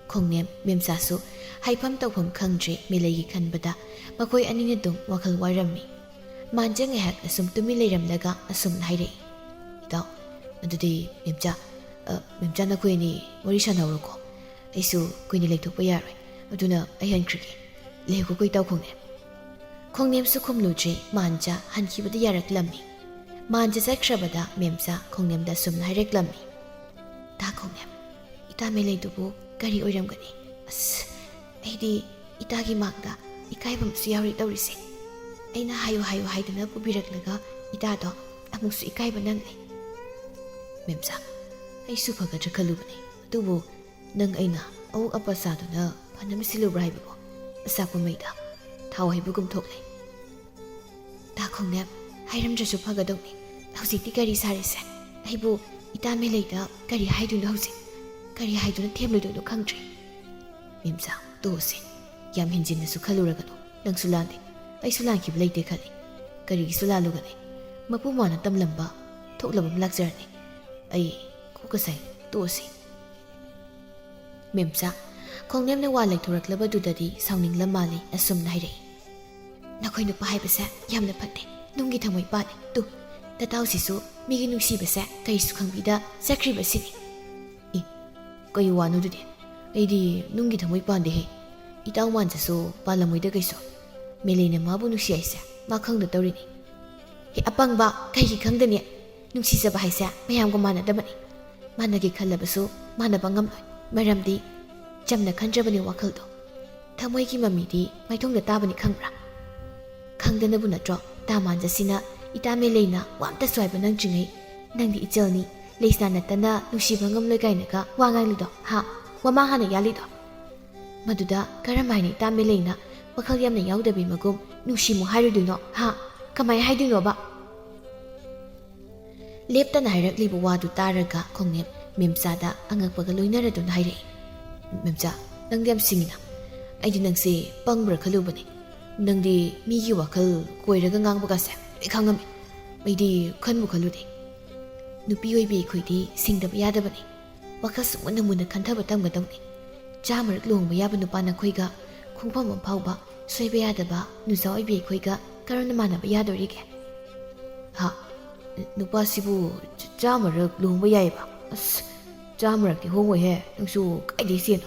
ꯈꯣꯡꯅꯦꯝ ꯃꯦꯝꯆꯥꯁꯨ ꯍꯥꯏꯐꯝ ꯇꯧꯐꯝ ꯈꯪꯗ꯭ꯔꯦ ꯃꯦꯂꯩꯒꯤ ꯈꯟꯕꯗ ꯃꯈꯣꯏ ꯑꯅꯤꯅ ꯑꯗꯨꯝ ꯋꯥꯈꯜ ꯋꯥꯔꯝꯃꯤ꯫ ꯃꯥꯟꯖ ꯉꯥꯏꯍꯥꯛ ꯑꯁꯨꯝ ꯇꯨꯃꯤꯟ ꯂꯩꯔꯝꯂꯒ ꯑꯁꯨꯝꯅ ꯍꯥꯏꯔꯛꯏ꯫ ꯏꯇꯥꯎ, ꯑꯗꯨꯗꯤ ꯃꯦꯝꯆꯥ, ꯑ, ꯃꯦꯝꯆꯥ ꯅꯈꯣꯏ ꯑꯅꯤ ꯋꯥꯔꯤ ꯁꯥꯟꯅꯍꯧꯔꯣꯀꯣ꯫ ꯑꯩꯁꯨ ꯀꯨꯏꯅ ꯂꯩꯊꯣꯛꯄ ꯌꯥꯔꯣꯏ꯫ ꯑꯗꯨꯅ ꯑꯩ ꯍꯟꯈ꯭ꯔꯒꯦ꯫ ꯂꯩꯍꯧꯈꯣꯀꯣ ꯏꯇꯥꯎ ꯈꯣꯡꯅꯦꯝ꯫ ꯈꯣꯡꯅꯦꯝꯁꯨ ꯈꯨꯝꯂꯨꯗ꯭ꯔꯦ ꯃꯥꯟꯖ ꯍꯟꯈꯤꯕꯗ ꯌꯥꯔꯛꯂꯝꯃꯤ꯫ ꯃꯥꯟꯖ ꯆꯠꯈ꯭ꯔꯕꯗ ꯃꯦꯝꯆꯥ ꯈꯣꯡꯅꯦꯝꯗ ꯑꯁꯨꯝꯅ ꯍꯥꯏꯔꯛꯂꯝꯃꯤ꯫ ꯇꯥ ꯈꯣꯡꯅꯦꯝ, ꯏꯇꯥ ꯃꯦꯂꯩꯗꯨꯕꯨ ꯀꯔꯤ ꯑꯣꯏꯔꯝꯒꯅꯤ? ꯑꯁ, ꯑꯩꯗꯤ ꯏꯇꯥꯒꯤ ꯃꯥꯡꯗ ꯏꯀꯥꯏꯕ ꯑꯃꯁꯨ ꯌꯥꯎꯔꯦ ꯇꯧꯔꯤꯁꯦ꯫ ꯑꯩꯅ ꯍꯥꯏꯌꯨ ꯍꯥꯏꯌꯨ ꯍꯥꯏꯗꯅ ꯄꯨꯕꯤꯔꯛꯂꯒ ꯏꯇꯥꯗꯣ ꯑꯃꯨꯛꯁꯨ ꯏꯀꯥꯏꯕ ꯅꯪꯂꯦ꯫ ꯃꯦꯝꯆꯥ, ꯑꯩꯁꯨ ꯐꯒꯗ꯭ꯔꯥ ꯈꯜꯂꯨꯕꯅꯦ꯫ ꯑꯗꯨꯕꯨ ꯅꯪ ꯑꯩꯅ ꯑꯋꯣꯛ ꯑꯄ ꯆꯥꯗꯨꯅ ꯐꯅꯕ ꯁꯤꯜꯂꯨꯕ꯭ꯔꯥ ꯍꯥꯏꯕꯕꯨ ꯑꯆꯥꯛꯄ ꯃꯩꯗ ꯊꯥꯎ ꯍꯩꯕꯒꯨꯝ ꯊꯣꯛꯂꯦ꯫ ꯇꯥ ꯈꯣꯡꯅꯦꯝ, ꯍꯥꯏꯔꯝꯗ꯭ꯔꯁꯨ ꯐꯒꯗꯧꯅꯤ꯫ ꯍꯧꯖꯤꯛꯇꯤ ꯀꯔꯤ ꯁꯥꯔꯤꯁꯦ? ꯑꯩꯕꯨ ꯏꯇꯥ ꯃꯦꯂꯩꯗ ꯀꯔꯤ ꯍꯥꯏꯗꯣꯏꯅꯣ ꯍꯧꯖꯤꯛ? ꯀꯔꯤ ꯍꯥꯏꯗꯨꯅ ꯊꯦꯝꯂꯣꯏꯗꯣꯏꯅꯣ ꯈꯪꯗ꯭ꯔꯦ꯫ ꯃꯦꯝꯆꯥ, ꯇꯣꯛꯑꯁꯦ꯫ ꯌꯥꯝ ꯍꯦꯟꯖꯤꯟꯅꯁꯨ ꯈꯜꯂꯨꯔꯒꯅꯨ꯫ ꯅꯪꯁꯨ ꯂꯥꯟꯗꯦ꯫ ꯑꯩꯁꯨ ꯂꯥꯟꯈꯤꯕ ꯂꯩꯇꯦ ꯈꯜꯂꯤ꯫ ꯀꯔꯤꯒꯤꯁꯨ ꯂꯥꯜꯂꯨꯒꯅꯤ? ꯃꯄꯨ ꯃꯥꯅ ꯇꯝꯂꯝꯕ ꯊꯣꯛꯂꯕ ꯑꯃ ꯂꯥꯛꯆꯔꯅꯤ꯫ ꯑꯩ ꯀꯣꯛꯀ ꯁꯥꯏ, ꯇꯣꯛꯑꯁꯤ꯫ ꯃꯦꯝꯆꯥ, ꯈꯣꯡꯅꯦꯝꯅ ꯋꯥ ꯂꯩꯊꯣꯔꯛꯂꯕꯗꯨꯗꯗꯤ ꯁꯥꯎꯅꯤꯡꯂ ꯃꯥꯜꯂꯤ, ꯑꯁꯨꯝꯅ ꯍꯥꯏꯔꯛꯏ꯫ ꯅꯈꯣꯏ ꯅꯨꯄꯥ ꯍꯥꯏꯕꯁꯦ ꯌꯥꯝꯅ ꯐꯠꯇꯦ, ꯅꯨꯡꯒꯤ ꯊꯃꯣꯏ ꯄꯥꯜꯂꯦ꯫ ꯇꯨ, ꯇꯇꯥꯎꯁꯤꯁꯨ ꯃꯤꯒꯤ ꯅꯨꯡꯁꯤꯕꯁꯦ ꯀꯔꯤꯁꯨ ꯈꯪꯕꯤꯗ ꯆꯠꯈ꯭ꯔꯤꯕꯁꯤꯅꯤ꯫ ꯏ, ꯀꯩ ꯋꯥꯅꯣꯗꯨꯗꯤ? ꯑꯩꯗꯤ ꯅꯨꯡꯒꯤ ꯊꯃꯣꯏ ꯄꯥꯟꯗꯦꯍꯦ꯫ ꯏꯇꯥꯎ ꯃꯥꯟꯖꯁꯨ ꯄꯥꯜꯂꯝꯃꯣꯏꯗ ꯀꯩꯁꯨ꯫ ꯃꯦꯂꯩꯅ ꯃꯥꯕꯨ ꯅꯨꯡꯁꯤ ꯍꯥꯏꯁꯦ ꯃꯥ ꯈꯪꯗ ꯇꯧꯔꯤꯅꯤ꯫ ꯍꯦ ꯑꯄꯪꯕ, ꯀꯩꯒꯤ ꯈꯪꯗꯅꯤ? ꯅꯨꯡꯁꯤꯖꯕ ꯍꯥꯏꯁꯦ ꯃꯌꯥꯝꯒ ꯃꯥꯟꯅꯗꯕꯅꯤ꯫ ꯃꯥꯟꯅꯒꯦ ꯈꯜꯂꯕꯁꯨ ꯃꯥꯟꯅꯕ ꯉꯝꯂꯣꯏ, ꯃꯔꯝꯗꯤ ꯆꯝꯅ ꯈꯟꯗ꯭ꯔꯕꯅꯤ ꯋꯥꯈꯜꯗꯣ꯫ ꯊꯃꯣꯏꯒꯤ ꯃꯃꯤꯗꯤ ꯃꯥꯏꯊꯣꯡꯗ ꯇꯥꯕꯅꯤ ꯈꯪꯕ꯭ꯔꯥ? ꯈꯪꯗꯅꯕꯨ ꯅꯠꯇ꯭ꯔꯣ ꯇꯥ ꯃꯥꯟꯖꯁꯤꯅ ꯏꯇꯥ ꯃꯦꯂꯩꯅ ꯋꯥ ꯑꯝꯇ ꯁ꯭ꯋꯥꯏꯕ ꯅꯪꯗ꯭ꯔꯤꯉꯩ ꯅꯪꯗꯤ ꯏꯆꯜꯅꯤ, ꯂꯩꯁꯅꯥ ꯅꯠꯇꯅ ꯅꯨꯡꯁꯤꯕ ꯉꯝꯂꯣꯏ ꯀꯥꯏꯅꯒ ꯋꯥ ꯉꯥꯡꯂꯤꯗꯣ, ꯍꯥ? ꯋꯥꯃꯥ ꯍꯥꯟꯅ ꯌꯥꯜꯂꯤꯗꯣ꯫ ꯃꯗꯨꯗ ꯀꯔꯝ ꯍꯥꯏꯅ ꯏꯇꯥ ꯃꯦꯂꯩꯅ ꯋꯥꯈꯜ ꯌꯥꯝꯅ ꯌꯥꯎꯗꯕꯤ ꯃꯒꯨꯝ ꯅꯨꯡꯁꯤꯃꯨ ꯍꯥꯏꯔꯨꯗꯣꯏꯅꯣ, ꯍꯥ? ꯀꯃꯥꯏ ꯍꯥꯏꯗꯣꯏꯅꯣꯕ? ꯂꯦꯞꯇꯅ ꯍꯥꯏꯔꯛꯂꯤꯕ ꯋꯥꯗꯨ ꯇꯥꯔꯒ ꯈꯣꯡꯅꯦꯝ ꯃꯦꯝꯆꯥꯗ ꯑꯉꯛꯄꯒ ꯂꯣꯏꯅꯔꯗꯨꯅ ꯍꯥꯏꯔꯛꯏ꯫ ꯃꯦꯝꯆꯥ, ꯅꯪꯗꯤ ꯌꯥꯝ ꯁꯤꯡꯉꯤꯅ꯫ ꯑꯩꯗꯤ ꯅꯪꯁꯦ ꯄꯪꯕ꯭ꯔꯥ ꯈꯜꯂꯨꯕꯅꯦ꯫ ꯅꯪꯗꯤ ꯃꯤꯒꯤ ꯋꯥꯈꯜ ꯀꯣꯏꯔꯒ ꯉꯥꯡꯕꯒꯁꯦ ꯂꯣꯏ ꯈꯪꯉꯝꯃꯤ꯫ ꯑꯩꯗꯤ ꯈꯟꯕꯨ ꯈꯜꯂꯨꯗꯦ꯫ ꯅꯨꯄꯤ ꯑꯣꯏꯕꯤ ꯑꯩꯈꯣꯏꯗꯤ ꯁꯤꯡꯗꯕ ꯌꯥꯗꯕꯅꯤ꯫ ꯋꯥꯈꯜꯁꯨ ꯃꯨꯟꯅ ꯃꯨꯟꯅ ꯈꯟꯊꯕ ꯇꯝꯒꯗꯧꯅꯤ꯫ ꯆꯥꯝꯃꯔꯛ ꯂꯨꯍꯣꯡꯕ ꯌꯥꯕ ꯅꯨꯄꯥ ꯅꯈꯣꯏꯒ ꯈꯣꯡꯐꯝ ꯑꯃ ꯐꯥꯎꯕ ꯁꯣꯏꯕ ꯌꯥꯗꯕ ꯅꯨꯖꯥ ꯑꯣꯏꯕꯤ ꯑꯩꯈꯣꯏꯒ ꯀꯔꯝꯅ ꯃꯥꯟꯅꯕ ꯌꯥꯗꯣꯔꯤꯒꯦ? ꯍꯥ? ꯅꯨꯄꯥꯁꯤꯕꯨ ꯆ-, ꯆꯥꯝꯃꯔꯛ ꯂꯨꯍꯣꯡꯕ ꯌꯥꯏꯌꯦꯕ? ꯑꯁ, ꯆꯥꯝꯃꯔꯛꯇꯤ ꯍꯣꯡꯉꯣꯏꯍꯦ, ꯅꯪꯁꯨ ꯀꯥꯏꯗꯩ ꯏꯆꯦꯅꯣ?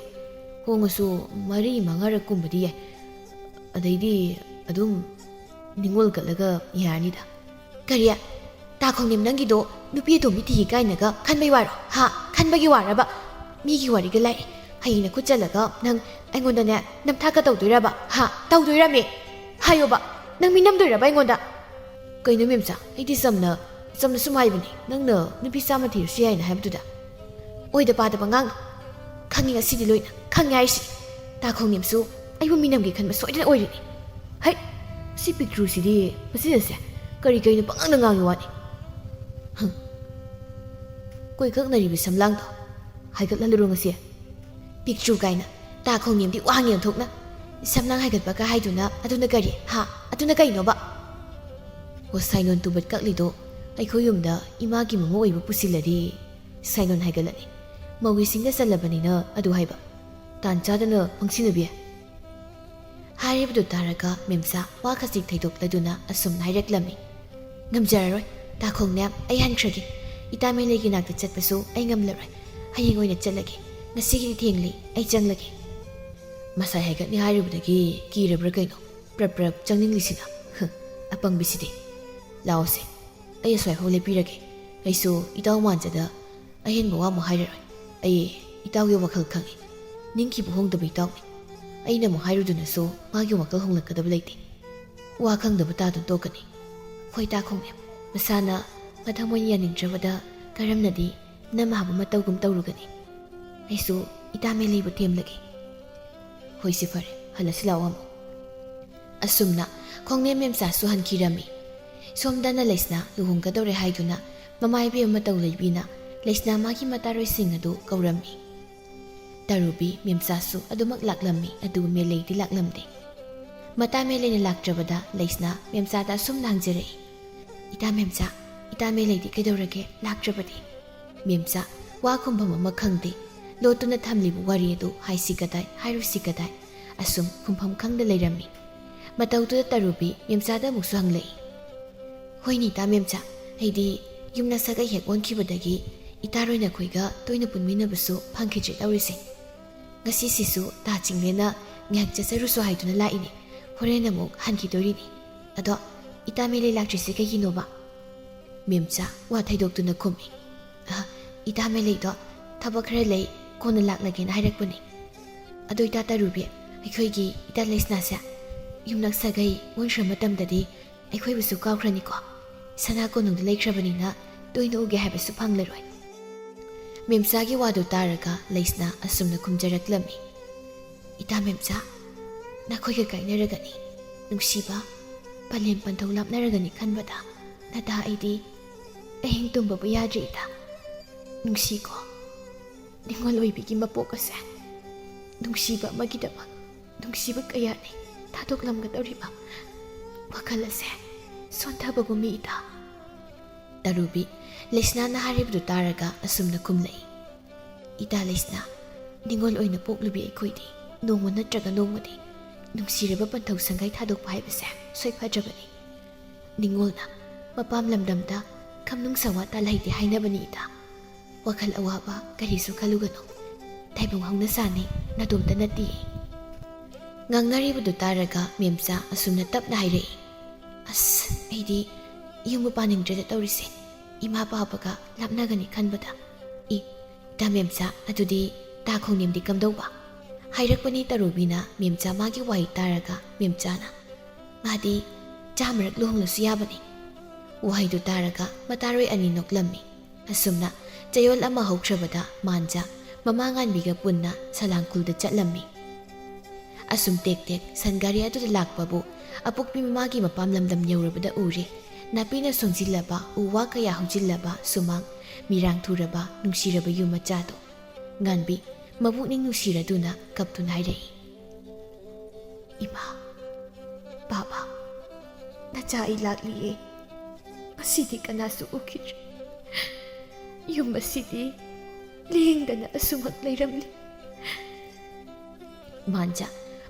ꯍꯣꯡꯉꯁꯨ ꯃꯔꯤ ꯃꯉꯥꯔꯛꯀꯨꯝꯕꯗꯤ ꯌꯥꯏ꯫ ꯑꯗꯩꯗꯤ ꯑꯗꯨꯝ ꯅꯤꯡꯉꯣꯜ ꯀꯠꯂꯒ ꯌꯥꯔꯅꯤꯗ꯫ ꯀꯔꯤ? ꯇꯥ ꯈꯣꯡꯅꯦꯝ, ꯅꯪꯒꯤꯗꯣ ꯅꯨꯄꯤ ꯑꯇꯣꯝꯕꯤ ꯊꯤꯒꯦ ꯀꯥꯏꯅꯒ ꯈꯟꯕꯩ ꯋꯥꯔꯣ? ꯍꯥ? ꯈꯟꯕꯒꯤ ꯋꯥꯔꯕ? ꯃꯤꯒꯤ ꯋꯥꯔꯤꯒ ꯂꯥꯛꯑꯦ꯫ ꯍꯌꯦꯡ ꯅꯈꯨꯠ ꯆꯜꯂꯒ ꯅꯪ ꯑꯩꯉꯣꯟꯗꯅꯦ ꯅꯝꯊꯥꯛꯀ ꯇꯧꯗꯣꯏꯔꯕ? ꯍꯥ? ꯇꯧꯗꯣꯏꯔꯃꯤ? ꯍꯥꯏꯌꯣꯕ꯫ ꯅꯪ ꯃꯤ ꯅꯝꯗꯣꯏꯔꯕ ꯑꯩꯉꯣꯟꯗ? ꯀꯩꯅꯣ ꯃꯦꯝꯆꯥ, ꯑꯩꯗꯤ ꯆꯝꯅ, ꯆꯝꯅ ꯁꯨꯝ ꯍꯥꯏꯕꯅꯤ, ꯅꯪꯅ ꯅꯨꯄꯤ ꯆꯥꯝꯃ ꯊꯤꯔꯁꯨ ꯌꯥꯏꯅ ꯍꯥꯏꯕꯗꯨꯗ꯫ ꯑꯣꯏꯗ ꯄꯥꯗꯕ ꯉꯥꯡ꯫ ꯈꯪꯉꯤ ꯉꯁꯤꯗꯤ ꯂꯣꯏꯅ, ꯈꯪꯉꯤ ꯍꯥꯏꯔꯤꯁꯤ꯫ ꯇꯥ ꯈꯣꯡꯅꯦꯝꯁꯨ ꯑꯩꯕꯨ ꯃꯤꯅꯝꯒꯦ ꯈꯟꯕ ꯁꯣꯏꯗꯅ ꯑꯣꯏꯔꯤꯅꯤ꯫ ꯍꯩ, ꯁꯤ ꯄꯤꯛꯇ꯭ꯔꯨꯁꯤꯗꯤ ꯃꯁꯤꯅꯁꯦ ꯀꯔꯤ ꯀꯩꯅꯣ ꯄꯪꯉꯥꯡꯗ ꯉꯥꯡꯉꯤ ꯋꯥꯅꯤ꯫ ꯍꯝ꯫ ꯀꯣꯏꯀꯛꯅꯔꯤꯕ ꯁꯝꯂꯥꯡꯗꯣ ꯍꯥꯏꯒꯠꯍꯜꯂꯨꯔꯣ ꯉꯁꯤ꯫ ꯄꯤꯛꯇ꯭ꯔꯨ ꯀꯥꯏꯅ꯫ ꯇꯥ ꯈꯣꯡꯅꯦꯝꯗꯤ ꯋꯥꯡꯉꯦ ꯑꯣꯟꯊꯣꯛꯅ꯫ ꯁꯝꯂꯥꯡ ꯍꯥꯏꯒꯠꯄꯒ ꯍꯥꯏꯗꯨꯅ ꯑꯗꯨꯅ ꯀꯔꯤ? ꯍꯥ? ꯑꯗꯨꯅ ꯀꯩꯅꯣꯕ? ꯑꯣ, ꯁꯥꯏꯅꯣꯟ ꯇꯨꯕꯠ ꯀꯛꯂꯤꯗꯣ ꯑꯩꯈꯣꯏ ꯌꯨꯝꯗ ꯏꯃꯥꯒꯤ ꯃꯃꯧ ꯑꯣꯏꯕ ꯄꯨꯁꯤꯜꯂꯗꯤ ꯁꯥꯏꯅꯣꯟ ꯍꯥꯏꯒꯠꯂꯅꯤ꯫ ꯃꯧꯒꯤ ꯁꯤꯡꯗ ꯆꯜꯂꯕꯅꯤꯅ ꯑꯗꯨ ꯍꯥꯏꯕ꯫ ꯇꯥꯟ ꯆꯥꯗꯅ ꯐꯪꯁꯤꯟꯅꯕꯤ꯫ ꯍꯥꯏꯔꯤꯕꯗꯨ ꯇꯥꯔꯒ ꯃꯦꯝꯆꯥ ꯋꯥ ꯈꯖꯤꯛ ꯊꯩꯗꯣꯛꯂꯗꯨꯅ ꯑꯁꯨꯝꯅ ꯍꯥꯏꯔꯛꯂꯝꯃꯤ꯫ "ꯉꯝꯖꯔꯔꯣꯏ, ꯇꯥ ꯈꯣꯡꯅꯦꯝ, ꯑꯩ ꯍꯟꯈ꯭ꯔꯒꯦ꯫ ꯏꯇꯥ ꯃꯦꯂꯩꯒꯤ ꯅꯥꯛꯇ ꯆꯠꯄꯁꯨ ꯑꯩ ꯉꯝꯂꯔꯣꯏ꯫ ꯍꯌꯦꯡ ꯑꯣꯏꯅ ꯆꯠꯂꯒꯦ꯫ ꯉꯁꯤꯒꯤꯗꯤ ꯊꯦꯡꯂꯤ, ꯑꯩ ꯆꯪꯂꯒꯦ꯫" ꯃꯁꯥꯏ ꯍꯥꯏꯒꯠꯅꯤ ꯍꯥꯏꯔꯨꯕꯗꯒꯤ ꯀꯤꯔꯕ꯭ꯔꯥ ꯀꯩꯅꯣ? ꯄ꯭ꯔꯞ ꯄ꯭ꯔꯞ ꯆꯪꯅꯤꯡꯂꯤꯁꯤꯅ꯫ ꯍ, ꯑꯄꯪꯕꯤꯁꯤꯗꯤ꯫ "ꯂꯥꯛꯑꯣꯁꯦ, ꯑꯩ ꯑꯁ꯭ꯋꯥꯏꯐꯥꯎ ꯂꯦꯞꯄꯤꯔꯒꯦ꯫ ꯑꯩꯁꯨ ꯏꯇꯥꯎ ꯃꯥꯟꯖꯗ ꯑꯍꯦꯟꯕ ꯋꯥ ꯑꯃꯨꯛ ꯍꯥꯏꯔꯔꯣꯏ꯫ ꯑꯩ ꯏꯇꯥꯎꯒꯤ ꯋꯥꯈꯜ ꯈꯪꯉꯤ꯫ ꯅꯤꯡꯈꯤꯕ ꯍꯣꯡꯗꯕ ꯏꯇꯥꯎꯅꯤ꯫ ꯑꯩꯅ ꯑꯃꯨꯛ ꯍꯥꯏꯔꯨꯗꯨꯅꯁꯨ ꯃꯥꯒꯤ ꯋꯥꯈꯜ ꯍꯣꯡꯂꯛꯀꯗꯕ ꯂꯩꯇꯦ꯫ ꯋꯥ ꯈꯪꯗꯕ ꯇꯥꯗꯨꯅ ꯇꯣꯛꯀꯅꯤ꯫" "ꯍꯣꯏ ꯇꯥ ꯈꯣꯡꯅꯦꯝ, ꯃꯁꯥꯅ ꯃꯊꯃꯣꯏꯅ ꯌꯥꯅꯤꯡꯗ꯭ꯔꯕꯗ ꯀꯔꯝꯅꯗꯤ ꯅꯝ ꯍꯥꯞꯄ ꯃꯇꯧꯒꯨꯝ ꯇꯧꯔꯨꯒꯅꯤ꯫ ꯑꯩꯁꯨ ꯏꯇꯥ ꯃꯦꯂꯩꯕꯨ ꯊꯦꯝꯂꯒꯦ꯫" "ꯍꯣꯏꯁꯦ ꯐꯔꯦ, ꯍꯜꯂꯁꯤ ꯂꯥꯛꯑꯣ ꯑꯃꯨꯛ꯫" ꯑꯁꯨꯝꯅ ꯈꯣꯡꯅꯦꯝ ꯃꯦꯝꯆꯥꯁꯨ ꯍꯟꯈꯤꯔꯝꯃꯤ꯫ ꯁꯣꯝꯗꯅ ꯂꯩꯁꯅꯥ ꯂꯨꯍꯣꯡꯒꯗꯧꯔꯦ ꯍꯥꯏꯗꯨꯅ ꯃꯃꯥ ꯏꯕꯦꯝꯃ ꯃꯇꯧ ꯂꯩꯕꯤꯅ ꯂꯩꯁꯅꯥ ꯃꯥꯒꯤ ꯃꯇꯥꯔꯣꯏꯁꯤꯡ ꯑꯗꯨ ꯀꯧꯔꯝꯃꯤ꯫ ꯇꯔꯨꯕꯤ ꯃꯦꯝꯆꯥꯁꯨ ꯑꯗꯨꯃꯛ ꯂꯥꯛꯂꯝꯃꯤ, ꯑꯗꯨꯒ ꯃꯦꯂꯩꯗꯤ ꯂꯥꯛꯂꯝꯗꯦ꯫ ꯃꯇꯥ ꯃꯦꯂꯩꯅ ꯂꯥꯛꯇ꯭ꯔꯕꯗ ꯂꯩꯁꯅꯥ ꯃꯦꯝꯆꯥꯗ ꯑꯁꯨꯝꯅ ꯍꯪꯖꯔꯛꯏ, "ꯏꯇꯥ ꯃꯦꯝꯆꯥ, ꯏꯇꯥ ꯃꯦꯂꯩꯗꯤ ꯀꯩꯗꯧꯔꯒꯦ, ꯂꯥꯛꯇ꯭ꯔꯕꯗꯤ?" ꯃꯦꯝꯆꯥ ꯋꯥ ꯈꯨꯝꯐꯝ ꯑꯃ ꯈꯪꯗꯦ꯫ ꯂꯣꯠꯇꯨꯅ ꯊꯝꯂꯤꯕ ꯋꯥꯔꯤ ꯑꯗꯨ ꯍꯥꯏꯁꯤ ꯀꯗꯥꯏ, ꯍꯥꯏꯔꯨꯁꯤ ꯀꯗꯥꯏ? ꯑꯁꯨꯝ ꯈꯨꯝꯐꯝ ꯈꯪꯗ ꯂꯩꯔꯝꯃꯤ꯫ ꯃꯇꯧꯗꯨꯗ ꯇꯔꯨꯕꯤ ꯃꯦꯝꯆꯥꯗ ꯑꯃꯨꯛꯁꯨ ꯍꯪꯂꯛꯏ, "ꯍꯣꯏꯅꯦ ꯏꯇꯥ ꯃꯦꯝꯆꯥ, ꯑꯩꯗꯤ ꯌꯨꯝ ꯅꯁꯥꯒꯩ ꯍꯦꯛ ꯑꯣꯟꯈꯤꯕꯗꯒꯤ ꯏꯇꯥꯔꯣꯏ ꯅꯈꯣꯏꯒ ꯇꯣꯏꯅ ꯄꯨꯟꯃꯤꯟꯅꯕꯁꯨ ꯐꯪꯈꯤꯗ꯭ꯔꯦ ꯇꯧꯔꯤꯁꯦ꯫ ꯉꯁꯤꯁꯤꯁꯨ ꯇꯥ ꯆꯤꯡꯂꯦꯟꯅ ꯉꯥꯏꯍꯥꯛ ꯆꯠꯆꯔꯨꯁꯣ ꯍꯥꯏꯗꯨꯅ ꯂꯥꯛꯏꯅꯦ꯫ ꯍꯣꯔꯦꯟ ꯑꯃꯨꯛ ꯍꯟꯈꯤꯗꯣꯔꯤꯅꯤ꯫ ꯑꯗꯣ ꯏꯇꯥ ꯃꯦꯂꯩ ꯂꯥꯛꯇ꯭ꯔꯤꯁꯦ ꯀꯩꯒꯤꯅꯣꯕ?" ꯃꯦꯝꯆꯥ ꯋꯥ ꯊꯩꯗꯣꯛꯇꯨꯅ ꯈꯨꯝꯃꯤ, "ꯑ, ꯏꯇꯥ ꯃꯦꯂꯩꯗꯣ ꯊꯕꯛ ꯈꯔ ꯂꯩ, ꯀꯣꯟꯅ ꯂꯥꯛꯂꯒꯦꯅ ꯍꯥꯏꯔꯛꯄꯅꯤ꯫ ꯑꯗꯣ ꯏꯇꯥ ꯇꯔꯨꯕꯤ, ꯑꯩꯈꯣꯏꯒꯤ ꯏꯇꯥ ꯂꯩꯁꯅꯥꯁꯦ ꯌꯨꯝꯅꯛ ꯁꯥꯒꯩ ꯑꯣꯟꯈ꯭ꯔ ꯃꯇꯝꯗꯗꯤ ꯑꯩꯈꯣꯏꯕꯨꯁꯨ ꯀꯥꯎꯈ꯭ꯔꯅꯤꯀꯣ꯫ ꯁꯅꯥ ꯀꯣꯅꯨꯡꯗ ꯂꯩꯈ꯭ꯔꯕꯅꯤꯅ ꯇꯣꯏꯅ ꯎꯒꯦ ꯍꯥꯏꯕꯁꯨ ꯐꯪꯂꯔꯣꯏ꯫" ꯃꯦꯝꯆꯥꯒꯤ ꯋꯥꯗꯨ ꯇꯥꯔꯒ ꯂꯩꯁꯅꯥ ꯑꯁꯨꯝꯅ ꯈꯨꯝꯖꯔꯛꯂꯝꯃꯤ, "ꯏꯇꯥ ꯃꯦꯝꯆꯥ, ꯅꯈꯣꯏꯒ ꯀꯥꯏꯅꯔꯒꯅꯤ, ꯅꯨꯡꯁꯤꯕ, ꯄꯂꯦꯝ ꯄꯟꯊꯧ ꯂꯥꯞꯅꯔꯒꯅꯤ ꯈꯟꯕꯗ ꯅꯇꯥ ꯑꯩꯗꯤ ꯑꯍꯤꯡ ꯇꯨꯝꯕꯕꯨ ꯌꯥꯗ꯭ꯔꯤ ꯏꯇꯥ꯫ ꯅꯨꯡꯁꯤꯀꯣ, ꯅꯤꯉꯣꯜ ꯑꯣꯏꯕꯤꯒꯤ ꯃꯄꯣꯛ ꯑꯁꯦ꯫ ꯅꯨꯡꯁꯤꯕ ꯑꯃꯒꯤꯗꯃꯛ ꯅꯨꯡꯁꯤꯕ ꯀꯌꯥꯅꯤ ꯊꯥꯗꯣꯛꯂꯝꯒꯗꯧꯔꯤꯕ꯫ ꯋꯥꯈꯜ ꯑꯁꯦ ꯁꯣꯟꯊꯕꯒꯨꯝꯃꯤ ꯏꯇꯥ꯫ ꯇꯔꯨꯕꯤ ꯂꯩꯁꯅꯥꯅ ꯍꯥꯏꯔꯤꯕꯗꯨ ꯇꯥꯔꯒ ꯑꯁꯨꯝꯅ ꯈꯨꯝꯂꯛꯏ, ꯏꯇꯥ ꯂꯩꯁꯅꯥ, ꯅꯤꯉꯣꯜ ꯑꯣꯏꯅ ꯄꯣꯛꯂꯨꯕꯤ ꯑꯩꯈꯣꯏꯗꯤ ꯅꯣꯡꯃ ꯅꯠꯇ꯭ꯔꯒ ꯅꯣꯡꯃꯗꯤ ꯅꯨꯡꯁꯤꯔꯕ ꯄꯟꯊꯧ ꯁꯪꯒꯥꯏ ꯊꯥꯗꯣꯛꯄ ꯍꯥꯏꯕꯁꯦ ꯁꯣꯏꯐꯗ꯭ꯔꯕꯅꯤ꯫ ꯅꯤꯉꯣꯜꯅ ꯃꯄꯥꯝ ꯂꯝꯗꯝꯗ ꯈꯝꯅꯨꯡ ꯁꯋꯥ ꯇꯥꯜꯍꯩꯗꯦ ꯍꯥꯏꯅꯕꯅꯤ ꯏꯇꯥ꯫ ꯋꯥꯈꯜ ꯑꯋꯥꯕ ꯀꯔꯤꯁꯨ ꯈꯜꯂꯨꯒꯅꯨ꯫ ꯇꯥꯏꯕꯪ ꯍꯧꯅ ꯁꯥꯅꯤ, ꯅꯥꯗꯣꯝꯇ ꯅꯠꯇꯦ꯫ ꯉꯥꯡꯅꯔꯤꯕꯗꯨ ꯇꯥꯔꯒ ꯃꯦꯝꯆꯥ ꯑꯁꯨꯝꯅ ꯇꯞꯅ ꯍꯥꯏꯔꯛꯏ, ꯑꯁ, ꯑꯩꯗꯤ ꯌꯨꯝꯕꯨ ꯄꯥꯅꯤꯡꯗ꯭ꯔꯦꯗ ꯇꯧꯔꯤꯁꯦ꯫ ꯏꯃꯥ ꯄꯥꯕꯒ ꯂꯥꯞꯅꯒꯅꯤ ꯈꯟꯕꯗ꯫ ꯏ, ꯏꯇꯥ ꯃꯦꯝꯆꯥ, ꯑꯗꯨꯗꯤ ꯇꯥ ꯈꯣꯡꯅꯤꯝꯗꯤ ꯀꯝꯗꯧꯕ? ꯍꯥꯏꯔꯛꯄꯅꯤ ꯇꯔꯨꯕꯤꯅ ꯃꯦꯝꯆꯥ ꯃꯥꯒꯤ ꯋꯥꯍꯩ ꯇꯥꯔꯒ ꯃꯦꯝꯆꯥꯅ, ꯃꯥꯗꯤ ꯆꯥꯃꯔꯛ ꯂꯨꯍꯣꯡꯂꯁꯨ ꯌꯥꯕꯅꯤ꯫ ꯋꯥꯍꯩꯗꯨ ꯇꯥꯔꯒ ꯃꯇꯥꯔꯣꯏ ꯑꯅꯤ ꯅꯣꯛꯂꯝꯃꯤ꯫ ꯑꯁꯨꯝꯅ ꯆꯌꯣꯜ ꯑꯃ ꯍꯧꯈ꯭ꯔꯕꯗ ꯃꯥꯟꯖ ꯃꯃꯥ ꯉꯥꯟꯕꯤꯒ ꯄꯨꯟꯅ ꯁꯂꯥꯡꯈꯨꯜꯗ ꯆꯠꯂꯝꯃꯤ꯫ ꯑꯁꯨꯝ ꯇꯦꯛ ꯇꯦꯛ ꯁꯟ ꯒꯥꯔꯤ ꯑꯗꯨꯗ ꯂꯥꯛꯄꯕꯨ ꯑꯄꯣꯛꯄꯤ ꯃꯃꯥꯒꯤ ꯃꯄꯥꯝ ꯂꯝꯗꯝ ꯌꯧꯔꯕꯗ ꯎꯔꯦ꯫ ꯅꯥꯄꯤꯅ ꯁꯣꯡꯖꯤꯜꯂꯕ, ꯎ ꯋꯥ ꯀꯌꯥ ꯍꯧꯖꯤꯜꯂꯕ ꯁꯨꯃꯥꯡ, ꯃꯤꯔꯥꯡ ꯊꯨꯔꯕ ꯅꯨꯡꯁꯤꯔꯕ ꯌꯨꯝ ꯃꯆꯥꯗꯣ꯫ ꯉꯥꯟꯕꯤ ꯃꯕꯨꯛꯅꯤꯡ ꯅꯨꯡꯁꯤꯔꯗꯨꯅ ꯀꯞꯇꯨꯅ ꯍꯥꯏꯔꯛꯏ, ꯏꯃꯥ, ꯕꯥꯕꯥ, ꯅꯆꯥ ꯑꯩ ꯂꯥꯛꯂꯤꯌꯦ꯫ ꯃꯁꯤꯗꯤ ꯀꯅꯥꯁꯨ ꯎꯈꯤꯗ꯭ꯔꯤ꯫ ꯌꯨꯝ ꯑꯁꯤꯗꯤ ꯂꯦꯡꯗꯅ ꯑꯁꯨꯃꯛ ꯂꯩꯔꯝꯂꯤ꯫ ꯃꯥꯟꯖ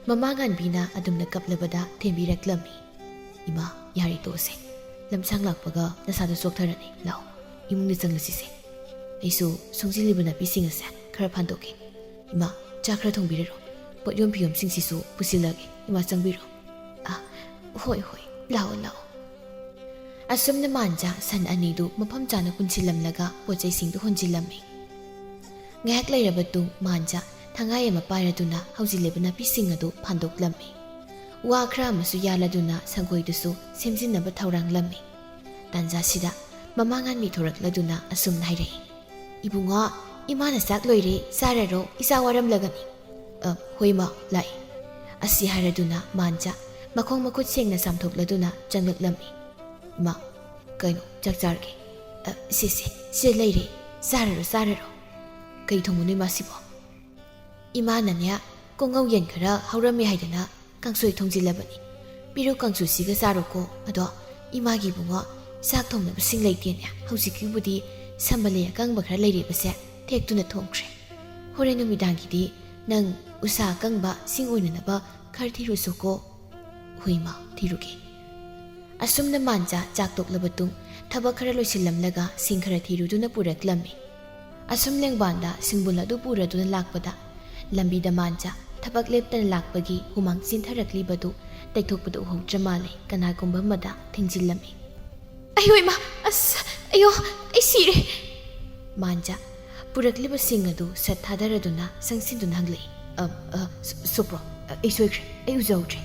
ꯃꯃꯥ ꯉꯥꯟꯕꯤꯅ ꯑꯗꯨꯝꯅ ꯀꯞꯂꯕꯗ ꯊꯦꯝꯕꯤꯔꯛꯂꯝꯃꯤ꯫ ꯏꯃꯥ, ꯌꯥꯔꯦ, ꯇꯣꯛꯑꯁꯦ꯫ ꯂꯝꯁꯥꯡ ꯂꯥꯛꯄꯒ ꯅꯁꯥꯗꯣ ꯆꯣꯛꯊꯔꯅꯤ꯫ ꯂꯥꯛꯑꯣ, ꯏꯃꯨꯡꯗ ꯆꯪꯂꯁꯤꯁꯦ꯫ ꯑꯩꯁꯨ ꯁꯣꯡꯖꯤꯜꯂꯤꯕ ꯅꯥꯄꯤꯁꯤꯡ ꯑꯁꯦ ꯈꯔ ꯐꯥꯟꯗꯣꯛꯀꯦ꯫ ꯏꯃꯥ, ꯆꯥ ꯈꯔ ꯊꯣꯡꯕꯤꯔꯔꯣ꯫ ꯄꯣꯠꯌꯣꯝ ꯐꯤꯌꯣꯝꯁꯤꯡꯁꯤꯁꯨ ꯄꯨꯁꯤꯜꯂꯒꯦ꯫ ꯏꯃꯥ, ꯆꯪꯕꯤꯔꯣ꯫ ꯑ, ꯍꯣꯏ, ꯍꯣꯏ, ꯂꯥꯛꯑꯣ, ꯂꯥꯛꯑꯣ꯫ ꯑꯁꯨꯝꯅ ꯃꯥꯟꯖ ꯁꯟ ꯑꯅꯤꯗꯨ ꯃꯐꯝ ꯆꯥꯅ ꯄꯨꯟꯁꯤꯜꯂꯝꯂꯒ ꯄꯣꯠ ꯆꯩꯁꯤꯡꯗꯨ ꯍꯣꯟꯖꯤꯜꯂꯝꯃꯤ꯫ ꯉꯥꯏꯍꯥꯛ ꯂꯩꯔꯕ ꯇꯨꯡ ꯃꯥꯟꯖ ꯊꯉꯥꯏ ꯑꯃ ꯄꯥꯏꯔꯗꯨꯅ ꯍꯧꯖꯤꯜꯂꯤꯕ ꯅꯥꯄꯤꯁꯤꯡ ꯑꯗꯨ ꯐꯥꯟꯗꯣꯛꯂꯝꯃꯤ꯫ ꯋꯥ ꯈꯔ ꯑꯃꯁꯨ ꯌꯥꯜꯂꯗꯨꯅ ꯁꯪꯒꯣꯏꯗꯨꯁꯨ ꯁꯦꯝꯖꯤꯟꯅꯕ ꯊꯧꯔꯥꯡꯂꯝꯃꯤ꯫ ꯇꯥꯟꯖꯥꯁꯤꯗ ꯃꯃꯥ ꯉꯥꯟꯕꯤ ꯊꯣꯔꯛꯂꯗꯨꯅ ꯑꯁꯨꯝꯅ ꯍꯥꯏꯔꯛꯏ, ꯏꯕꯨꯡꯉꯣ, ꯏꯃꯥꯅ ꯆꯥꯛ ꯂꯣꯏꯔꯦ, ꯆꯥꯔꯔꯣ, ꯏꯆꯥ ꯋꯥꯔꯝꯂꯒꯅꯤ꯫ "ꯑ, ꯍꯣꯏ ꯃꯥ, ꯂꯥꯛꯑꯦ"꯫ ꯑꯁꯤ ꯍꯥꯏꯔꯗꯨꯅ ꯃꯥꯟꯖ ꯃꯈꯣꯡ ꯃꯈꯨꯠ ꯁꯦꯡꯅ ꯆꯥꯝꯊꯣꯛꯂꯗꯨꯅ ꯆꯪꯂꯛꯂꯝꯃꯤ꯫ "ꯏꯃꯥ, ꯀꯩꯅꯣ, ꯆꯥꯛ ꯆꯥꯔꯒꯦ"꯫ "ꯑ, ꯁꯦ, ꯁꯦ, ꯁꯤꯗ ꯂꯩꯔꯦ, ꯆꯥꯔꯔꯣ, ꯆꯥꯔꯔꯣ"꯫ "ꯀꯩ ꯊꯣꯡꯕꯅꯣ ꯏꯃꯥꯁꯤꯕꯣ?" "ꯏꯃꯥꯅꯅꯦ, ꯀꯣꯉꯧ ꯌꯦꯟ ꯈꯔ ꯍꯧꯔꯝꯃꯦ ꯍꯥꯏꯗꯅ ꯀꯥꯡꯁꯣꯏ ꯊꯣꯡꯖꯤꯜꯂꯕꯅꯤ꯫ ꯄꯦꯔꯨꯛ ꯀꯥꯡꯁꯨꯁꯤꯒ ꯆꯥꯔꯣꯀꯣ꯫ ꯑꯗꯣ "ꯏꯃꯥꯒꯤ ꯏꯕꯨꯡꯉꯣ, ꯆꯥꯛ ꯊꯣꯡꯅꯕ ꯁꯤꯡ ꯂꯩꯇꯦꯅꯦ꯫ ꯍꯧꯖꯤꯛꯀꯤꯕꯨꯗꯤ ꯁꯝꯕꯜꯂꯩ ꯑꯀꯪꯕ ꯈꯔ ꯂꯩꯔꯤꯕꯁꯦ ꯇꯦꯛꯇꯨꯅ ꯊꯣꯡꯈ꯭ꯔꯦ꯫ ꯍꯣꯔꯦꯟ ꯅꯨꯃꯤꯗꯥꯡꯒꯤꯗꯤ ꯅꯪ ꯎꯁꯥ ꯑꯀꯪꯕ ꯁꯤꯡ ꯑꯣꯏꯅꯅꯕ ꯈꯔ ꯊꯤꯔꯨꯁꯨꯀꯣ꯫" "ꯍꯣꯏ ꯃꯥ, ꯊꯤꯔꯨꯒꯦ꯫" ꯑꯁꯨꯝꯅ ꯃꯥꯟꯖꯥ ꯆꯥꯛ ꯇꯣꯛꯂꯕ ꯇꯨꯡ ꯊꯕꯛ ꯈꯔ ꯂꯣꯏꯁꯤꯜꯂꯝꯂꯒ ꯁꯤꯡ ꯈꯔ ꯊꯤꯔꯨꯗꯨꯅ ꯄꯨꯔꯛꯂꯝꯃꯤ꯫ ꯑꯁꯨꯝ ꯂꯦꯡꯕꯥꯟꯗ ꯁꯤꯡꯕꯨꯜ ꯑꯗꯨ ꯄꯨꯔꯗꯨꯅ ꯂꯥꯛꯄꯗ, ꯂꯝꯕꯤꯗ ꯃꯥꯟꯖꯥ ꯊꯕꯛ ꯂꯦꯞꯇꯅ ꯂꯥꯛꯄꯒꯤ ꯍꯨꯃꯥꯡ ꯆꯦꯟꯊꯔꯛꯂꯤꯕꯗꯨ ꯇꯩꯊꯣꯛꯄꯗ ꯎꯍꯧꯗ꯭ꯔ ꯃꯥꯜꯂꯦ꯫ ꯀꯅꯥꯒꯨꯝꯕ ꯑꯃꯗ ꯊꯦꯡꯖꯤꯜꯂꯝꯃꯤ꯫ "ꯑꯌꯣ ꯏꯃꯥ, ꯑꯁ, ꯑꯌꯣ, ꯑꯩ ꯁꯤꯔꯦ!" ꯃꯥꯟꯖꯥ ꯄꯨꯔꯛꯂꯤꯕ ꯁꯤꯡ ꯑꯗꯨ ꯁꯠ ꯊꯥꯗꯔꯗꯨꯅ ꯁꯪꯁꯤꯟꯗꯨꯅ ꯍꯪꯂꯛꯏ꯫ "ꯑ, ꯑ, ꯁꯣ-, ꯁꯣꯄ꯭ꯔꯣ, ꯑ, ꯑꯩ ꯁꯣꯏꯈ꯭ꯔꯦ, ꯑꯩ ꯎꯖꯍꯧꯗ꯭ꯔꯦ꯫"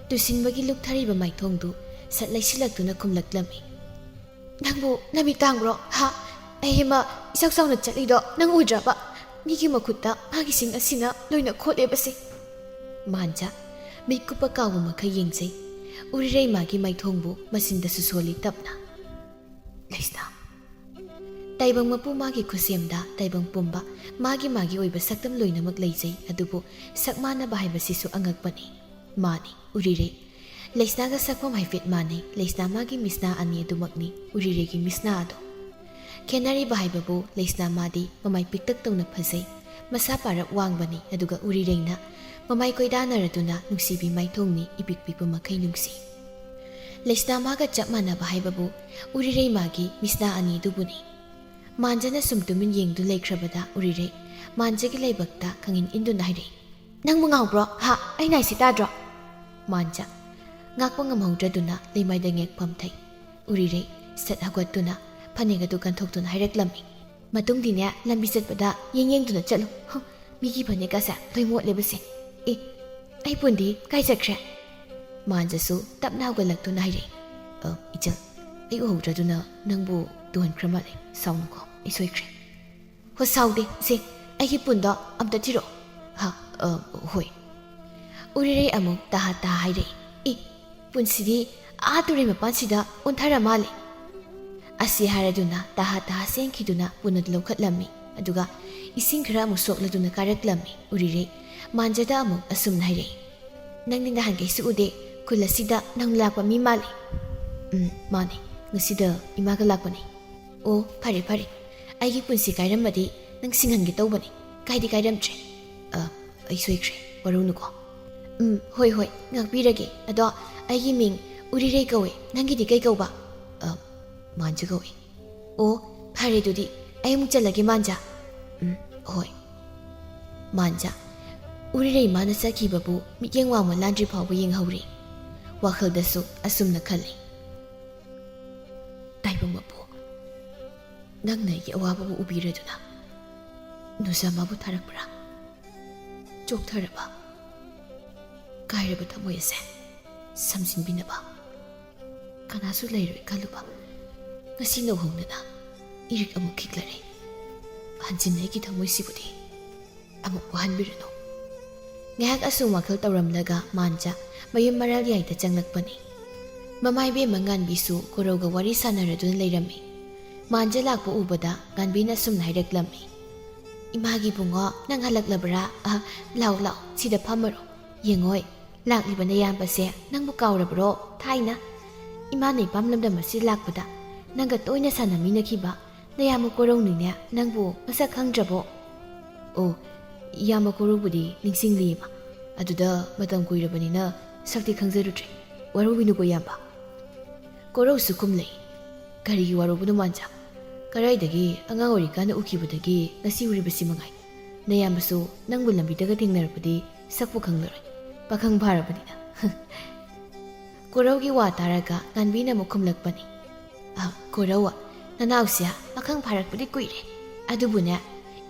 ꯇꯨꯁꯤꯟꯕꯒꯤ ꯂꯨꯛꯊꯔꯤꯕ ꯃꯥꯏꯊꯣꯡꯗꯨ ꯁꯠ ꯂꯩꯁꯤꯜꯂꯛꯇꯨꯅ ꯈꯨꯝꯂꯛꯂꯝꯃꯤ꯫ "ꯅꯪꯕꯨ ꯅꯃꯤꯠ ꯇꯥꯡꯕ꯭ꯔꯣ? ꯍꯥ? ꯑꯩ ꯑꯃ ꯏꯆꯥꯎ ꯆꯥꯎꯅ ꯆꯠꯂꯤꯗꯣ ꯅꯪ ꯎꯗ꯭ꯔꯕ? ꯃꯤꯒꯤ ꯃꯈꯨꯠꯇ ꯃꯥꯒꯤ ꯁꯤꯡ ꯑꯁꯤꯅ ꯂꯣꯏꯅ ꯈꯣꯠꯂꯦꯕꯁꯦ꯫" ꯃꯥꯟꯖꯥ ꯃꯤꯠ ꯀꯨꯞꯄ ꯀꯥꯎꯕ ꯃꯈꯩ ꯌꯦꯡꯖꯩ꯫ ꯎꯔꯤꯔꯩ ꯃꯥꯒꯤ ꯃꯥꯏꯊꯣꯡꯕꯨ ꯃꯆꯤꯟꯗꯁꯨ ꯁꯣꯜꯂꯤ ꯇꯞꯅ꯫ "ꯂꯩꯁꯅꯥ꯫" ꯇꯥꯏꯕꯪ ꯃꯄꯨ ꯃꯥꯒꯤ ꯈꯨꯠꯁꯦꯝꯗ ꯇꯥꯏꯕꯪ ꯄꯨꯝꯕ ꯃꯥꯒꯤ ꯃꯥꯒꯤ ꯑꯣꯏꯕ ꯁꯛꯇꯝ ꯂꯣꯏꯅꯃꯛ ꯂꯩꯖꯩ, ꯑꯗꯨꯕꯨ ꯁꯛ ꯃꯥꯟꯅꯕ ꯍꯥꯏꯕꯁꯤꯁꯨ ꯑꯉꯛꯄꯅꯤ꯫ ꯃꯥꯅꯤ, ꯎꯔꯤꯔꯩ꯫ ꯂꯩꯁꯅꯥꯒ ꯁꯛꯐꯝ ꯍꯥꯏꯐꯦꯠ ꯃꯥꯟꯅꯩ꯫ ꯂꯩꯁꯅꯥ ꯃꯥꯒꯤ ꯃꯤꯁꯅꯥ ꯑꯅꯤ ꯑꯗꯨꯃꯛꯅꯤ ꯎꯔꯤꯔꯩꯒꯤ ꯃꯤꯁꯅꯥ ꯑꯗꯣ꯫ ꯈꯦꯠꯅꯔꯤꯕ ꯍꯥꯏꯕꯕꯨ, ꯂꯩꯁꯅꯥ ꯃꯥꯗꯤ ꯃꯃꯥꯏ ꯄꯤꯛꯇꯛ ꯇꯧꯅ ꯐꯖꯩ, ꯃꯁꯥ ꯄꯥꯔꯞ ꯋꯥꯡꯕꯅꯤ, ꯑꯗꯨꯒ ꯎꯔꯤꯔꯩꯅ ꯃꯃꯥꯏ ꯀꯣꯏꯗꯥꯅꯔꯗꯨꯅ ꯅꯨꯡꯁꯤꯕꯤ ꯃꯥꯏꯊꯣꯡꯅꯤ, ꯏꯄꯤꯛ ꯄꯤꯛꯄ ꯃꯈꯩ ꯅꯨꯡꯁꯤ꯫ ꯂꯩꯁꯅꯥ ꯃꯥꯒ ꯆꯞ ꯃꯥꯟꯅꯕ ꯍꯥꯏꯕꯕꯨ ꯎꯔꯤꯔꯩ ꯃꯥꯒꯤ ꯃꯤꯁꯅꯥ ꯑꯅꯤꯗꯨꯕꯨꯅꯤ꯫ ꯃꯥꯟꯖꯅ ꯁꯨꯝ ꯇꯨꯃꯤꯟ ꯌꯦꯡꯗꯨ ꯂꯩꯈ꯭ꯔꯕꯗ ꯎꯔꯤꯔꯩ ꯃꯥꯟꯖꯒꯤ ꯂꯥꯏꯕꯛꯇ ꯈꯪꯏꯟ ꯏꯟꯗꯨꯅ ꯍꯥꯏꯔꯛꯏ, "ꯅꯪꯕꯨ ꯉꯥꯎꯕ꯭ꯔꯣ? ꯍꯥ? ꯑꯩꯅ ꯍꯥꯏꯁꯤ ꯇꯥꯗ꯭ꯔꯣ?" ꯃꯥꯟꯖ ꯉꯥꯛꯄ ꯉꯝꯍꯧꯗ꯭ꯔꯗꯨꯅ ꯂꯩꯃꯥꯏꯗ ꯉꯦꯛ ꯐꯝꯊꯩ꯫ ꯎꯔꯤꯔꯩ ꯁꯠ ꯍꯧꯒꯠꯇꯨꯅ ꯐꯅꯦꯛ ꯑꯗꯨ ꯀꯟꯊꯣꯛꯇꯨꯅ ꯍꯥꯏꯔꯛꯂꯝꯃꯤ, "ꯃꯇꯨꯡꯗꯤꯅꯦ, ꯂꯝꯕꯤ ꯆꯠꯄꯗ ꯌꯦꯡ ꯌꯦꯡꯗꯨꯅ ꯆꯠꯂꯨ꯫ ꯍꯨꯝ, ꯃꯤꯒꯤ ꯐꯅꯦꯛꯀꯁꯦ ꯂꯣꯏ ꯃꯣꯠꯂꯦꯕꯁꯦ꯫ ꯑꯦ, ꯑꯩ ꯄꯨꯟꯗꯤ ꯀꯥꯏ ꯆꯠꯈ꯭ꯔꯦ?" ꯃꯥꯟꯖꯁꯨ ꯇꯞꯅ ꯍꯧꯒꯠꯂꯛꯇꯨꯅ ꯍꯥꯏꯔꯛꯏ, "ꯑ, ꯏꯆꯜ, ꯑꯩ ꯎꯍꯧꯗ꯭ꯔꯗꯨꯅ ꯅꯪꯕꯨ ꯇꯨꯍꯟꯈ꯭ꯔ ꯃꯥꯜꯂꯦ꯫ ꯁꯥꯎꯅꯨꯀꯣ, ꯑꯩ ꯁꯣꯏꯈ꯭ꯔꯦ꯫" "ꯍꯣ, ꯁꯥꯎꯗꯦ, ꯏꯆꯦ꯫ ꯑꯩꯒꯤ ꯄꯨꯟꯗꯣ ꯑꯝꯇ ꯊꯤꯔꯛꯑꯣ꯫" "ꯍꯥ? ꯑ, ꯍꯣꯏ꯫" ꯎꯔꯤꯔꯩ ꯑꯃꯨꯛ ꯇꯍꯥ ꯇꯍꯥ ꯍꯥꯏꯔꯛꯏ, "ꯑꯦ, ꯄꯨꯟꯁꯤꯗꯤ ꯑꯥ ꯇꯨꯔꯦꯜ ꯃꯄꯥꯟꯁꯤꯗ ꯑꯣꯟꯊꯔ ꯃꯥꯜꯂꯦ꯫" ꯑꯁꯤ ꯍꯥꯏꯔꯗꯨꯅ ꯇꯍꯥ ꯇꯍꯥ ꯆꯦꯟꯈꯤꯗꯨꯅ ꯄꯨꯟ ꯑꯗꯨ ꯂꯧꯈꯠꯂꯝꯃꯤ꯫ ꯑꯗꯨꯒ ꯏꯁꯤꯡ ꯈꯔ ꯑꯃꯨꯛ ꯁꯣꯛꯂꯗꯨꯅ ꯀꯥꯔꯛꯂꯝꯃꯤ꯫ ꯎꯔꯤꯔꯩ ꯃꯥꯟꯖꯗ ꯑꯃꯨꯛ ꯑꯁꯨꯝꯅ ꯍꯥꯏꯔꯛꯏ, "ꯅꯪꯗꯤ ꯅꯍꯥꯟꯈꯩꯁꯨ ꯎꯗꯦ, ꯈꯨꯜ ꯑꯁꯤꯗ ꯅꯧꯅ ꯂꯥꯛꯄ ꯃꯤ ꯃꯥꯜꯂꯤ꯫" ꯎꯝ, ꯃꯥꯅꯦ꯫ ꯉꯁꯤꯗ ꯏꯃꯥꯒ ꯂꯥꯛꯄꯅꯦ꯫ ꯑꯣ, ꯐꯔꯦ, ꯐꯔꯦ꯫ ꯑꯩꯒꯤ ꯄꯨꯟꯁꯤ ꯀꯥꯏꯔꯝꯃꯗꯤ ꯅꯪ ꯁꯤꯡꯍꯟꯒꯦ ꯇꯧꯕꯅꯦ꯫ ꯀꯥꯏꯗꯤ ꯀꯥꯏꯔꯝꯗ꯭ꯔꯦ꯫ ꯑ, ꯑꯩ ꯁꯣꯏꯈ꯭ꯔꯦ꯫ ꯋꯥꯔꯧꯅꯨꯀꯣ꯫ ꯎꯝ, ꯍꯣꯏ, ꯍꯣꯏ, ꯉꯥꯛꯄꯤꯔꯒꯦ꯫ ꯑꯗꯣ ꯑꯩꯒꯤ ꯃꯤꯡ ꯎꯔꯤꯔꯩ ꯀꯧꯋꯦ꯫ ꯅꯪꯒꯤꯗꯤ ꯀꯩ ꯀꯧꯕ? ꯑ, ꯃꯥꯟꯖꯨ ꯀꯧꯋꯦ꯫ ꯑꯣ, ꯐꯔꯦ ꯑꯗꯨꯗꯤ꯫ ꯑꯩ ꯑꯃꯨꯛ ꯆꯠꯂꯒꯦ, ꯃꯥꯟꯖꯥ꯫ ꯎꯝ, ꯍꯣꯏ꯫ ꯃꯥꯟꯖꯥ ꯎꯔꯤꯔꯩ ꯃꯥꯅ ꯆꯠꯈꯤꯕꯕꯨ ꯃꯤꯠꯌꯦꯡ ꯋꯥꯡꯃ ꯂꯥꯟꯗ꯭ꯔꯤ ꯐꯥꯎꯕ ꯌꯦꯡꯍꯧꯔꯤ꯫ ꯋꯥꯈꯜꯗꯁꯨ ꯑꯁꯨꯝꯅ ꯈꯜꯂꯤ꯫ ꯇꯥꯏꯕꯪ ꯃꯄꯨ, ꯅꯪꯅ ꯑꯩꯒꯤ ꯑꯋꯥꯕꯕꯨ ꯎꯕꯤꯔꯗꯨꯅ ꯅꯨꯖꯥꯃꯥꯕꯨ ꯊꯥꯔꯛꯄ꯭ꯔꯥ? ꯆꯣꯛꯊꯔꯕ, ꯀꯥꯏꯔꯕ ꯊꯃꯣꯏ ꯑꯁꯦ ꯁꯝꯖꯤꯟꯕꯤꯅꯕ ꯀꯅꯥꯁꯨ ꯂꯩꯔꯣꯏ ꯈꯜꯂꯨꯕ, ꯉꯁꯤ ꯅꯧꯍꯧꯅꯅ ꯏꯔꯤꯛ ꯑꯃꯨꯛ ꯈꯤꯛꯂꯔꯦ꯫ ꯍꯟꯖꯤꯟ ꯑꯩꯒꯤ ꯊꯃꯣꯏꯁꯤꯕꯨꯗꯤ ꯑꯃꯨꯛ ꯋꯥꯍꯟꯕꯤꯔꯅꯨ꯫ ꯉꯥꯏꯍꯥꯛ ꯑꯁꯨꯝ ꯋꯥꯈꯜ ꯇꯧꯔꯝꯂꯒ ꯃꯥꯟꯖꯥ ꯃꯌꯨꯝ ꯃꯔꯥꯜ ꯌꯥꯏꯗ ꯆꯪꯂꯛꯄꯅꯤ꯫ ꯃꯃꯥ ꯏꯕꯦꯝꯃ ꯉꯥꯟꯕꯤꯁꯨ ꯀꯣꯔꯧꯒ ꯋꯥꯔꯤ ꯁꯥꯟꯅꯔꯗꯨꯅ ꯂꯩꯔꯝꯃꯤ꯫ ꯃꯥꯟꯖꯥ ꯂꯥꯛꯄ ꯎꯕꯗ ꯉꯥꯟꯕꯤꯅ ꯑꯁꯨꯝꯅ ꯍꯥꯏꯔꯛꯂꯝꯃꯤ, "ꯏꯃꯥꯒꯤ ꯏꯕꯨꯡꯉꯣ, ꯅꯪ ꯍꯜꯂꯛꯂꯕ꯭ꯔꯥ? ꯑ, ꯂꯥꯎ, ꯂꯥꯎ, ꯁꯤꯗ ꯐꯝꯃꯔꯣ꯫ ꯌꯦꯡꯉꯣꯏ, ꯂꯥꯛꯂꯤꯕ ꯅꯌꯥꯝꯕꯁꯦ ꯅꯪꯕꯨ ꯀꯥꯎꯔꯕ꯭ꯔꯣ? ꯊꯥꯏꯅ ꯏꯃꯥꯅ ꯏꯄꯥꯝ ꯂꯝꯗꯝ ꯑꯁꯤ ꯂꯥꯛꯄꯗ ꯅꯪꯒ ꯇꯣꯏꯅ ꯁꯥꯟꯅꯃꯤꯟꯅꯈꯤꯕ ꯅꯌꯥꯝꯕ ꯀꯣꯔꯧꯅꯤꯅꯦ ꯅꯪꯕꯨ ꯃꯁꯛ ꯈꯪꯗ꯭ꯔꯕꯣ?" "ꯑꯣ, ꯏꯌꯥꯝꯕ ꯀꯣꯔꯧꯕꯨꯗꯤ ꯅꯤꯡꯁꯤꯡꯂꯤ, ꯏꯃꯥ꯫ ꯑꯗꯨꯗ ꯃꯇꯝ ꯀꯨꯏꯔꯕꯅꯤꯅ ꯁꯛꯇꯤ ꯈꯪꯖꯔꯨꯗ꯭ꯔꯦ꯫ ꯋꯥꯔꯧꯕꯤꯅꯨꯀꯣ, ꯏꯌꯥꯝꯕ꯫" ꯀꯣꯔꯧꯁꯨ ꯈꯨꯝꯂꯩ꯫ "ꯀꯔꯤꯒꯤ ꯋꯥꯔꯧꯕꯅꯣ, ꯃꯥꯟꯖꯥ? ꯀꯗꯥꯏꯗꯒꯤ ꯑꯉꯥꯡ ꯑꯣꯏꯔꯤꯀꯥꯟꯗ ꯎꯈꯤꯕꯗꯒꯤ ꯉꯁꯤ ꯎꯔꯤꯕꯁꯤ ꯃꯉꯥꯏ꯫ ꯅꯌꯥꯝꯕꯁꯨ ꯅꯪꯕꯨ ꯂꯝꯕꯤꯗꯒ ꯊꯦꯡꯅꯔꯕꯗꯤ ꯁꯛꯄꯨ ꯈꯪꯂꯔꯣꯏ, ꯄꯥꯈꯪ ꯐꯥꯔꯕꯅꯤꯅ꯫" ꯀꯣꯔꯧꯒꯤ ꯋꯥ ꯇꯥꯔꯒ ꯉꯥꯟꯕꯤꯅ ꯑꯃꯨꯛ ꯈꯨꯝꯂꯛꯄꯅꯤ꯫ "ꯑ, ꯀꯣꯔꯧ, ꯅꯅꯥꯎꯁꯦ ꯄꯥꯈꯪ ꯐꯥꯔꯛꯄꯗꯤ ꯀꯨꯏꯔꯦ꯫ ꯑꯗꯨꯕꯨꯅꯦ,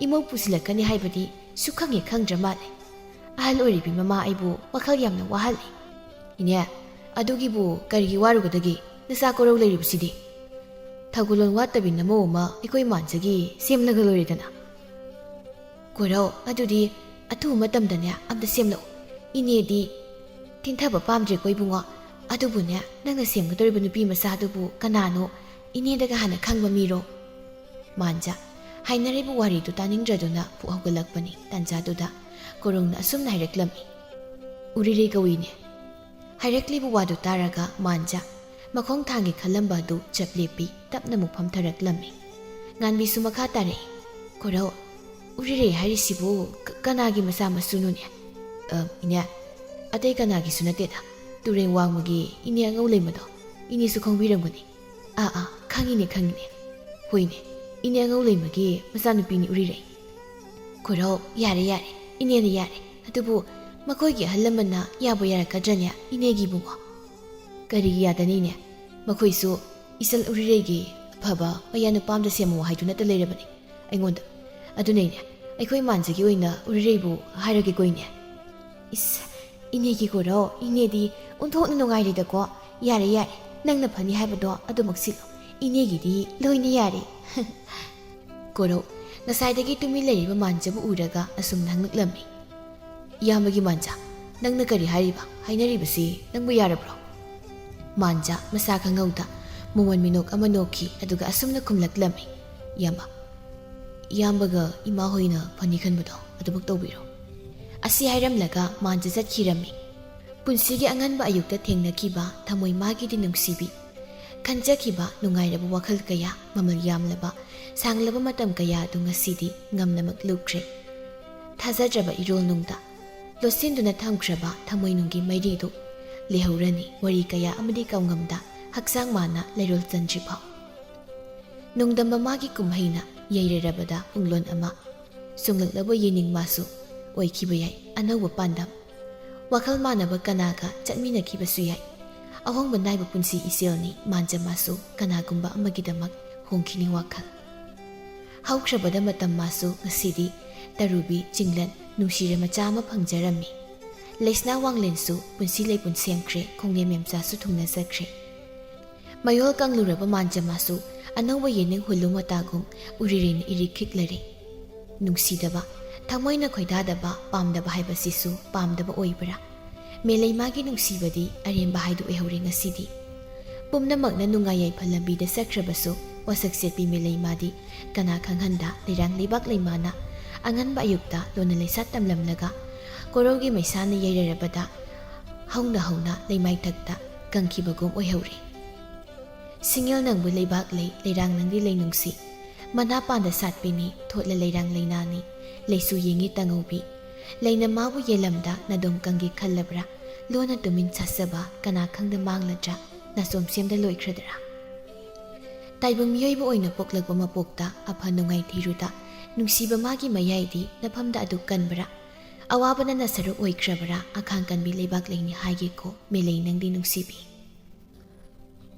ꯏꯃꯧ ꯄꯨꯁꯤꯜꯂꯛꯀꯅꯤ ꯍꯥꯏꯕꯗꯤ ꯁꯨꯈꯪ ꯍꯦꯛ ꯈꯪꯗ꯭ꯔ ꯃꯥꯜꯂꯦ꯫ ꯑꯍꯜ ꯑꯣꯏꯔꯤꯕꯤ ꯃꯃꯥ ꯑꯩꯕꯨ ꯋꯥꯈꯜ ꯌꯥꯝꯅ ꯋꯥꯍꯜꯂꯤ꯫" "ꯏꯅꯦ, ꯑꯗꯨꯒꯤꯕꯨ ꯀꯔꯤꯒꯤ ꯋꯥꯔꯨꯒꯗꯒꯦ? ꯅꯆꯥ ꯀꯣꯔꯧ ꯂꯩꯔꯤꯕꯁꯤꯗꯤ꯫ ꯊꯧꯒꯜꯂꯣꯟ ꯋꯥꯠꯇꯕꯤ ꯅꯃꯧ ꯑꯃ ꯑꯩꯈꯣꯏ ꯃꯥꯟꯖꯥꯒꯤ ꯁꯦꯝꯂꯒ ꯂꯣꯏꯔꯦꯗꯅ꯫" "ꯀꯣꯔꯧ, ꯑꯗꯨꯗꯤ ꯑꯊꯨꯕ ꯃꯇꯝꯗꯅꯦ ꯑꯝꯇ ꯁꯦꯝꯂꯛꯎ꯫ ꯏꯅꯦꯗꯤ ꯊꯤꯟꯊꯕ ꯄꯥꯝꯗ꯭ꯔꯦꯀꯣ ꯏꯕꯨꯡꯉꯣ꯫ ꯑꯗꯨꯕꯨꯅꯦ, ꯅꯪꯅ ꯁꯦꯝꯒꯗꯧꯔꯤꯕ ꯅꯨꯄꯤ ꯃꯆꯥꯗꯨꯕꯨ ꯀꯅꯥꯅꯣ? ꯏꯅꯦꯗꯒ ꯍꯥꯟꯅ ꯈꯪꯕ ꯃꯤꯔꯣ?" ꯃꯥꯟꯖꯥ ꯍꯥꯏꯅꯔꯤꯕ ꯋꯥꯔꯤꯗꯨ ꯇꯥꯅꯤꯡꯗ꯭ꯔꯗꯨꯅ ꯐꯨꯛ ꯍꯧꯒꯠꯂꯛꯄꯅꯤ꯫ ꯇꯥꯟꯖꯥꯗꯨꯗ ꯀꯣꯔꯧꯅ ꯑꯁꯨꯝꯅ ꯍꯥꯏꯔꯛꯂꯝꯃꯤ, "ꯎꯔꯤꯔꯩ ꯀꯧꯏꯅꯦ꯫" ꯍꯥꯏꯔꯛꯂꯤꯕ ꯋꯥꯗꯨ ꯇꯥꯔꯒ ꯃꯥꯟꯖꯥ ꯃꯈꯣꯡ ꯊꯥꯡꯒꯦ ꯈꯜꯂꯝꯕ ꯑꯗꯨ ꯆꯞ ꯂꯦꯞꯄꯤ, ꯇꯞꯅ ꯑꯃꯨꯛ ꯐꯝꯊꯔꯛꯂꯝꯃꯤ꯫ ꯉꯥꯟꯕꯤꯁꯨ ꯃꯈꯥ ꯇꯥꯔꯛꯏ, "ꯀꯣꯔꯧ, ꯎꯔꯤꯔꯩ ꯍꯥꯏꯔꯤꯁꯤꯕꯨ ꯀ-, ꯀꯅꯥꯒꯤ ꯃꯆꯥ ꯃꯁꯨꯅꯣꯅꯦ?" "ꯑ, ꯏꯅꯦ, ꯑꯇꯩ ꯀꯅꯥꯒꯤꯁꯨ ꯅꯠꯇꯦꯗ, ꯇꯨꯔꯦꯟ ꯋꯥꯡꯃꯒꯤ ꯏꯅꯦ ꯑꯉꯧ ꯂꯩꯃꯗꯣ, ꯏꯅꯦꯁꯨ ꯈꯪꯕꯤꯔꯝꯒꯅꯤ꯫" "ꯑꯥ, ꯑꯥ, ꯈꯪꯉꯤꯅꯦ, ꯈꯪꯉꯤꯅꯦ꯫ ꯍꯣꯏꯅꯦ, ꯏꯅꯦ ꯑꯉꯧ ꯂꯩꯃꯒꯤ ꯃꯆꯥꯅꯨꯄꯤꯅꯤ ꯎꯔꯤꯔꯩ꯫" "ꯀꯣꯔꯧ, ꯌꯥꯔꯦ, ꯌꯥꯔꯦ, ꯏꯅꯦꯅ ꯌꯥꯔꯦ꯫ ꯑꯗꯨꯕꯨ ꯃꯈꯣꯏꯒꯤ ꯑꯍꯜ ꯂꯃꯟꯅ ꯌꯥꯕꯨ ꯌꯥꯔꯛꯀꯗ꯭ꯔꯅꯦ, ꯏꯅꯦꯒꯤ ꯏꯕꯨꯡꯉꯣ?" "ꯀꯔꯤꯒꯤ ꯌꯥꯗꯅꯤꯅꯦ? ꯃꯈꯣꯏꯁꯨ ꯏꯆꯜ ꯎꯔꯤꯔꯩꯒꯤ ꯑꯐꯕ ꯃꯌꯥ ꯅꯨꯄꯥ ꯑꯝꯗ ꯁꯦꯝꯃꯨ ꯍꯥꯏꯗꯨꯅꯇ ꯂꯩꯔꯕꯅꯤ ꯑꯩꯉꯣꯟꯗ꯫ ꯑꯗꯨꯅ ꯏꯅꯦ, ꯑꯩꯈꯣꯏ ꯃꯥꯟꯖꯒꯤ ꯑꯣꯏꯅ ꯎꯔꯤꯔꯩꯕꯨ ꯍꯥꯏꯔꯒꯦꯀꯣ ꯏꯅꯦ꯫" "ꯏꯁ, ꯏꯅꯦꯒꯤ ꯀꯣꯔꯧ, ꯏꯅꯦꯗꯤ ꯑꯣꯟꯊꯣꯛꯅ ꯅꯨꯡꯉꯥꯏꯔꯦꯗꯀꯣ꯫ ꯌꯥꯔꯦ, ꯌꯥꯔꯦ, ꯅꯪꯅ ꯐꯅꯤ ꯍꯥꯏꯕꯗꯣ ꯑꯗꯨꯃꯛ ꯁꯤꯜꯂꯣ꯫ ꯏꯅꯦꯒꯤꯗꯤ ꯂꯣꯏꯅ ꯌꯥꯔꯦ꯫" ꯀꯣꯔꯧ, ꯉꯁꯥꯏꯗꯒꯤ ꯇꯨꯃꯤꯟ ꯂꯩꯔꯤꯕ ꯃꯥꯟꯖꯕꯨ ꯎꯔꯒ ꯑꯁꯨꯝꯅ ꯍꯪꯂꯛꯂꯝꯃꯤ꯫ "ꯏꯌꯥꯝꯕꯒꯤ ꯃꯥꯟꯖ, ꯅꯪꯅ ꯀꯔꯤ ꯍꯥꯏꯔꯤꯕ? ꯍꯥꯏꯅꯔꯤꯕꯁꯤ ꯅꯪꯕꯨ ꯌꯥꯔꯕ꯭ꯔꯣ?" ꯃꯥꯟꯖ ꯃꯁꯥ ꯈꯪꯍꯧꯗ ꯃꯣꯃꯣꯟ ꯃꯤꯅꯣꯛ ꯑꯃ ꯅꯣꯛꯈꯤ, ꯑꯗꯨꯒ ꯑꯁꯨꯝꯅ ꯈꯨꯝꯂꯛꯂꯝꯃꯤ, "ꯏꯌꯥꯝꯕ, ꯏꯌꯥꯝꯕꯒ ꯏꯃꯥ ꯍꯣꯏꯅ ꯐꯅꯤ ꯈꯟꯕꯗꯣ ꯑꯗꯨꯃꯛ ꯇꯧꯕꯤꯔꯣ꯫" ꯑꯁꯤ ꯍꯥꯏꯔꯝꯂꯒ ꯃꯥꯟꯖ ꯆꯠꯈꯤꯔꯝꯃꯤ꯫ ꯄꯨꯟꯁꯤꯒꯤ ꯑꯉꯟꯕ ꯑꯌꯨꯛꯇ ꯊꯦꯡꯅꯈꯤꯕ ꯊꯃꯣꯏ ꯃꯥꯒꯤꯗꯤ ꯅꯨꯡꯁꯤꯕꯤ, ꯈꯟꯖꯈꯤꯕ ꯅꯨꯡꯉꯥꯏꯔꯕ ꯋꯥꯈꯜ ꯀꯌꯥ, ꯃꯃꯜ ꯌꯥꯝꯂꯕ, ꯁꯥꯡꯂꯕ ꯃꯇꯝ ꯀꯌꯥ ꯑꯗꯨ ꯉꯁꯤꯗꯤ ꯉꯝꯅꯃꯛ ꯂꯨꯞꯈ꯭ꯔꯦ꯫ ꯊꯥꯖꯗ꯭ꯔꯕ ꯏꯔꯣꯜ ꯅꯨꯡꯗ ꯂꯣꯠꯁꯤꯟꯗꯨꯅ ꯊꯝꯈ꯭ꯔꯕ ꯊꯃꯣꯏꯅꯨꯡꯒꯤ ꯃꯩꯔꯤꯗꯨ ꯂꯩꯍꯧꯔꯅꯤ, ꯋꯥꯔꯤ ꯀꯌꯥ ꯑꯃꯗꯤ ꯀꯥꯎꯉꯝꯗ ꯍꯛꯆꯥꯡ ꯃꯥꯅ ꯂꯩꯔꯣꯜ ꯆꯟꯗ꯭ꯔꯤꯐꯥꯎ꯫ ꯅꯣꯡꯗꯝꯕ ꯃꯥꯒꯤ ꯀꯨꯝꯍꯩꯅ ꯌꯩꯔꯔꯕꯗ ꯄꯨꯡꯂꯣꯟ ꯑꯃ꯫ ꯆꯣꯡꯂꯛꯂꯕ ꯌꯦꯅꯤꯡ ꯃꯥꯁꯨ ꯑꯣꯏꯈꯤꯕ ꯌꯥꯏ ꯑꯅꯧꯕ ꯄꯥꯟꯗꯝ꯫ ꯋꯥꯈꯜ ꯃꯥꯟꯅꯕ ꯀꯅꯥꯒ ꯆꯠꯃꯤꯟꯅꯈꯤꯕꯁꯨ ꯌꯥꯏ꯫ ꯑꯍꯣꯡꯕ ꯅꯥꯏꯕ ꯄꯨꯟꯁꯤ ꯏꯆꯦꯜꯅꯤ ꯃꯥꯟꯖ ꯃꯥꯁꯨ ꯀꯅꯥꯒꯨꯝꯕ ꯑꯃꯒꯤꯗꯃꯛ ꯍꯣꯡꯈꯤꯅꯤ ꯋꯥꯈꯜ꯫ ꯍꯧꯈ꯭ꯔꯕꯗ ꯃꯇꯝ ꯃꯥꯁꯨ ꯉꯁꯤꯗꯤ ꯇꯔꯨꯕꯤ ꯆꯤꯡꯂꯟ ꯅꯨꯡꯁꯤꯔꯦ ꯃꯆꯥ ꯑꯃ ꯐꯪꯖꯔꯝꯃꯤ꯫ ꯂꯩꯁꯅꯥ ꯋꯥꯡꯂꯦꯟꯁꯨ ꯄꯨꯟꯁꯤ ꯂꯩꯄꯨꯟ ꯁꯦꯝꯈ꯭ꯔꯦ, ꯈꯣꯡꯅꯦꯝ ꯃꯦꯝꯆꯥꯁꯨ ꯊꯨꯡꯅꯖꯈ꯭ꯔꯦ꯫ ꯃꯌꯣꯜ ꯀꯪꯂꯨꯔꯕ ꯃꯥꯟꯖ ꯃꯥꯁꯨ ꯑꯅꯧꯕ ꯌꯦꯅꯤꯡ ꯍꯨꯜꯂꯨ ꯃꯇꯥꯒꯨꯝ ꯎꯔꯤꯔꯩꯅ ꯏꯔꯤꯛ ꯈꯤꯛꯂꯔꯦ꯫ ꯅꯨꯡꯁꯤꯗꯕ, ꯊꯃꯣꯏꯅ ꯈꯣꯏꯗꯥꯗꯕ, ꯄꯥꯝꯗꯕ ꯍꯥꯏꯕꯁꯤꯁꯨ ꯄꯥꯝꯗꯕ ꯑꯣꯏꯕ꯭ꯔꯥ? ꯃꯦꯂꯩꯃꯥꯒꯤ ꯅꯨꯡꯁꯤꯕꯗꯤ ꯑꯔꯦꯝꯕ ꯍꯥꯏꯗꯨ ꯑꯣꯏꯍꯧꯔꯦ ꯉꯁꯤꯗꯤ꯫ ꯄꯨꯝꯅꯃꯛꯅ ꯅꯨꯡꯉꯥꯏ ꯌꯥꯏꯐ ꯂꯝꯕꯤꯗ ꯆꯠꯈ꯭ꯔꯕꯁꯨ ꯋꯥꯁꯛ ꯆꯦꯠꯄꯤ ꯃꯦꯂꯩꯃꯥꯗꯤ ꯀꯅꯥ ꯈꯪꯍꯟꯗ ꯂꯩꯔꯥꯡ ꯂꯩꯕꯥꯛ ꯂꯩꯃꯥꯅ ꯑꯉꯟꯕ ꯑꯌꯨꯛꯇ ꯂꯣꯟꯅ ꯂꯩꯁꯥ ꯇꯝꯂꯝꯂꯒ ꯀꯣꯔꯧꯒꯤ ꯃꯩꯁꯥꯅ ꯌꯩꯔꯔꯕꯗ ꯍꯧꯅ ꯍꯧꯅ ꯂꯩꯃꯥꯏꯊꯛꯇ ꯀꯪꯈꯤꯕꯒꯨꯝ ꯑꯣꯏꯍꯧꯔꯦ꯫ ꯁꯤꯡꯉꯦꯜ ꯅꯪꯕꯨ ꯂꯩꯕꯥꯛ ꯂꯩ, ꯂꯩꯔꯥꯡ ꯅꯪꯗꯤ ꯂꯩꯅꯨꯡꯁꯤ꯫ ꯃꯅꯥ ꯄꯥꯟꯗ ꯁꯥꯠꯄꯤꯅꯤ, ꯊꯣꯠꯂ ꯂꯩꯔꯥꯡ ꯂꯩꯅꯥꯅꯤ꯫ ꯂꯩꯁꯨ ꯌꯦꯡꯉꯤ ꯇꯪꯍꯧꯕꯤ꯫ ꯂꯩꯅ ꯃꯥꯕꯨ ꯌꯦꯜꯂꯝꯗ ꯅꯥꯗꯣꯝ ꯀꯪꯒꯦ ꯈꯜꯂꯕ꯭ꯔꯥ? ꯂꯣꯟꯅ ꯇꯨꯃꯤꯟ ꯁꯥꯠꯆꯕ ꯀꯅꯥ ꯈꯪꯗ ꯃꯥꯡꯂꯗ꯭ꯔꯥ? ꯅꯥꯆꯣꯝ ꯁꯦꯝꯗ ꯂꯣꯏꯈ꯭ꯔꯗ꯭ꯔꯥ? ꯇꯥꯏꯕꯪ ꯃꯤꯑꯣꯏꯕ ꯑꯣꯏꯅ ꯄꯣꯛꯂꯛꯄ ꯃꯄꯣꯛꯇ ꯑꯐ ꯅꯨꯡꯉꯥꯏ ꯊꯤꯔꯨꯗ, ꯅꯨꯡꯁꯤꯕ ꯃꯥꯒꯤ ꯃꯌꯥꯏꯗꯤ ꯅꯐꯝꯗ ꯑꯗꯨꯛ ꯀꯟꯕ꯭ꯔꯥ? ꯑꯋꯥꯕꯅ ꯅꯁꯔꯨꯛ ꯑꯣꯏꯈ꯭ꯔꯕ꯭ꯔꯥ? ꯑꯈꯥꯡ ꯀꯟꯕꯤ ꯂꯩꯕꯥꯛ ꯂꯩꯅꯤ ꯍꯥꯏꯒꯦꯀꯣ, ꯃꯦꯂꯩ ꯅꯪꯗꯤ ꯅꯨꯡꯁꯤꯕꯤ꯫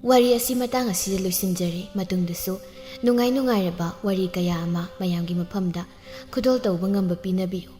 ꯋꯥꯔꯤ ꯑꯁꯤ ꯃꯇꯥꯡ ꯑꯁꯤꯗ ꯂꯣꯏꯁꯤꯟꯖꯔꯦ꯫ ꯃꯇꯨꯡꯗꯁꯨ ꯅꯨꯡꯉꯥꯏ ꯅꯨꯡꯉꯥꯏꯔꯕ ꯋꯥꯔꯤ ꯀꯌꯥ ꯑꯃ ꯃꯌꯥꯝꯒꯤ ꯃꯐꯝꯗ ꯈꯨꯗꯣꯜ ꯇꯧꯕ ꯉꯝꯕ ꯄꯤꯅꯕꯤꯌꯨ꯫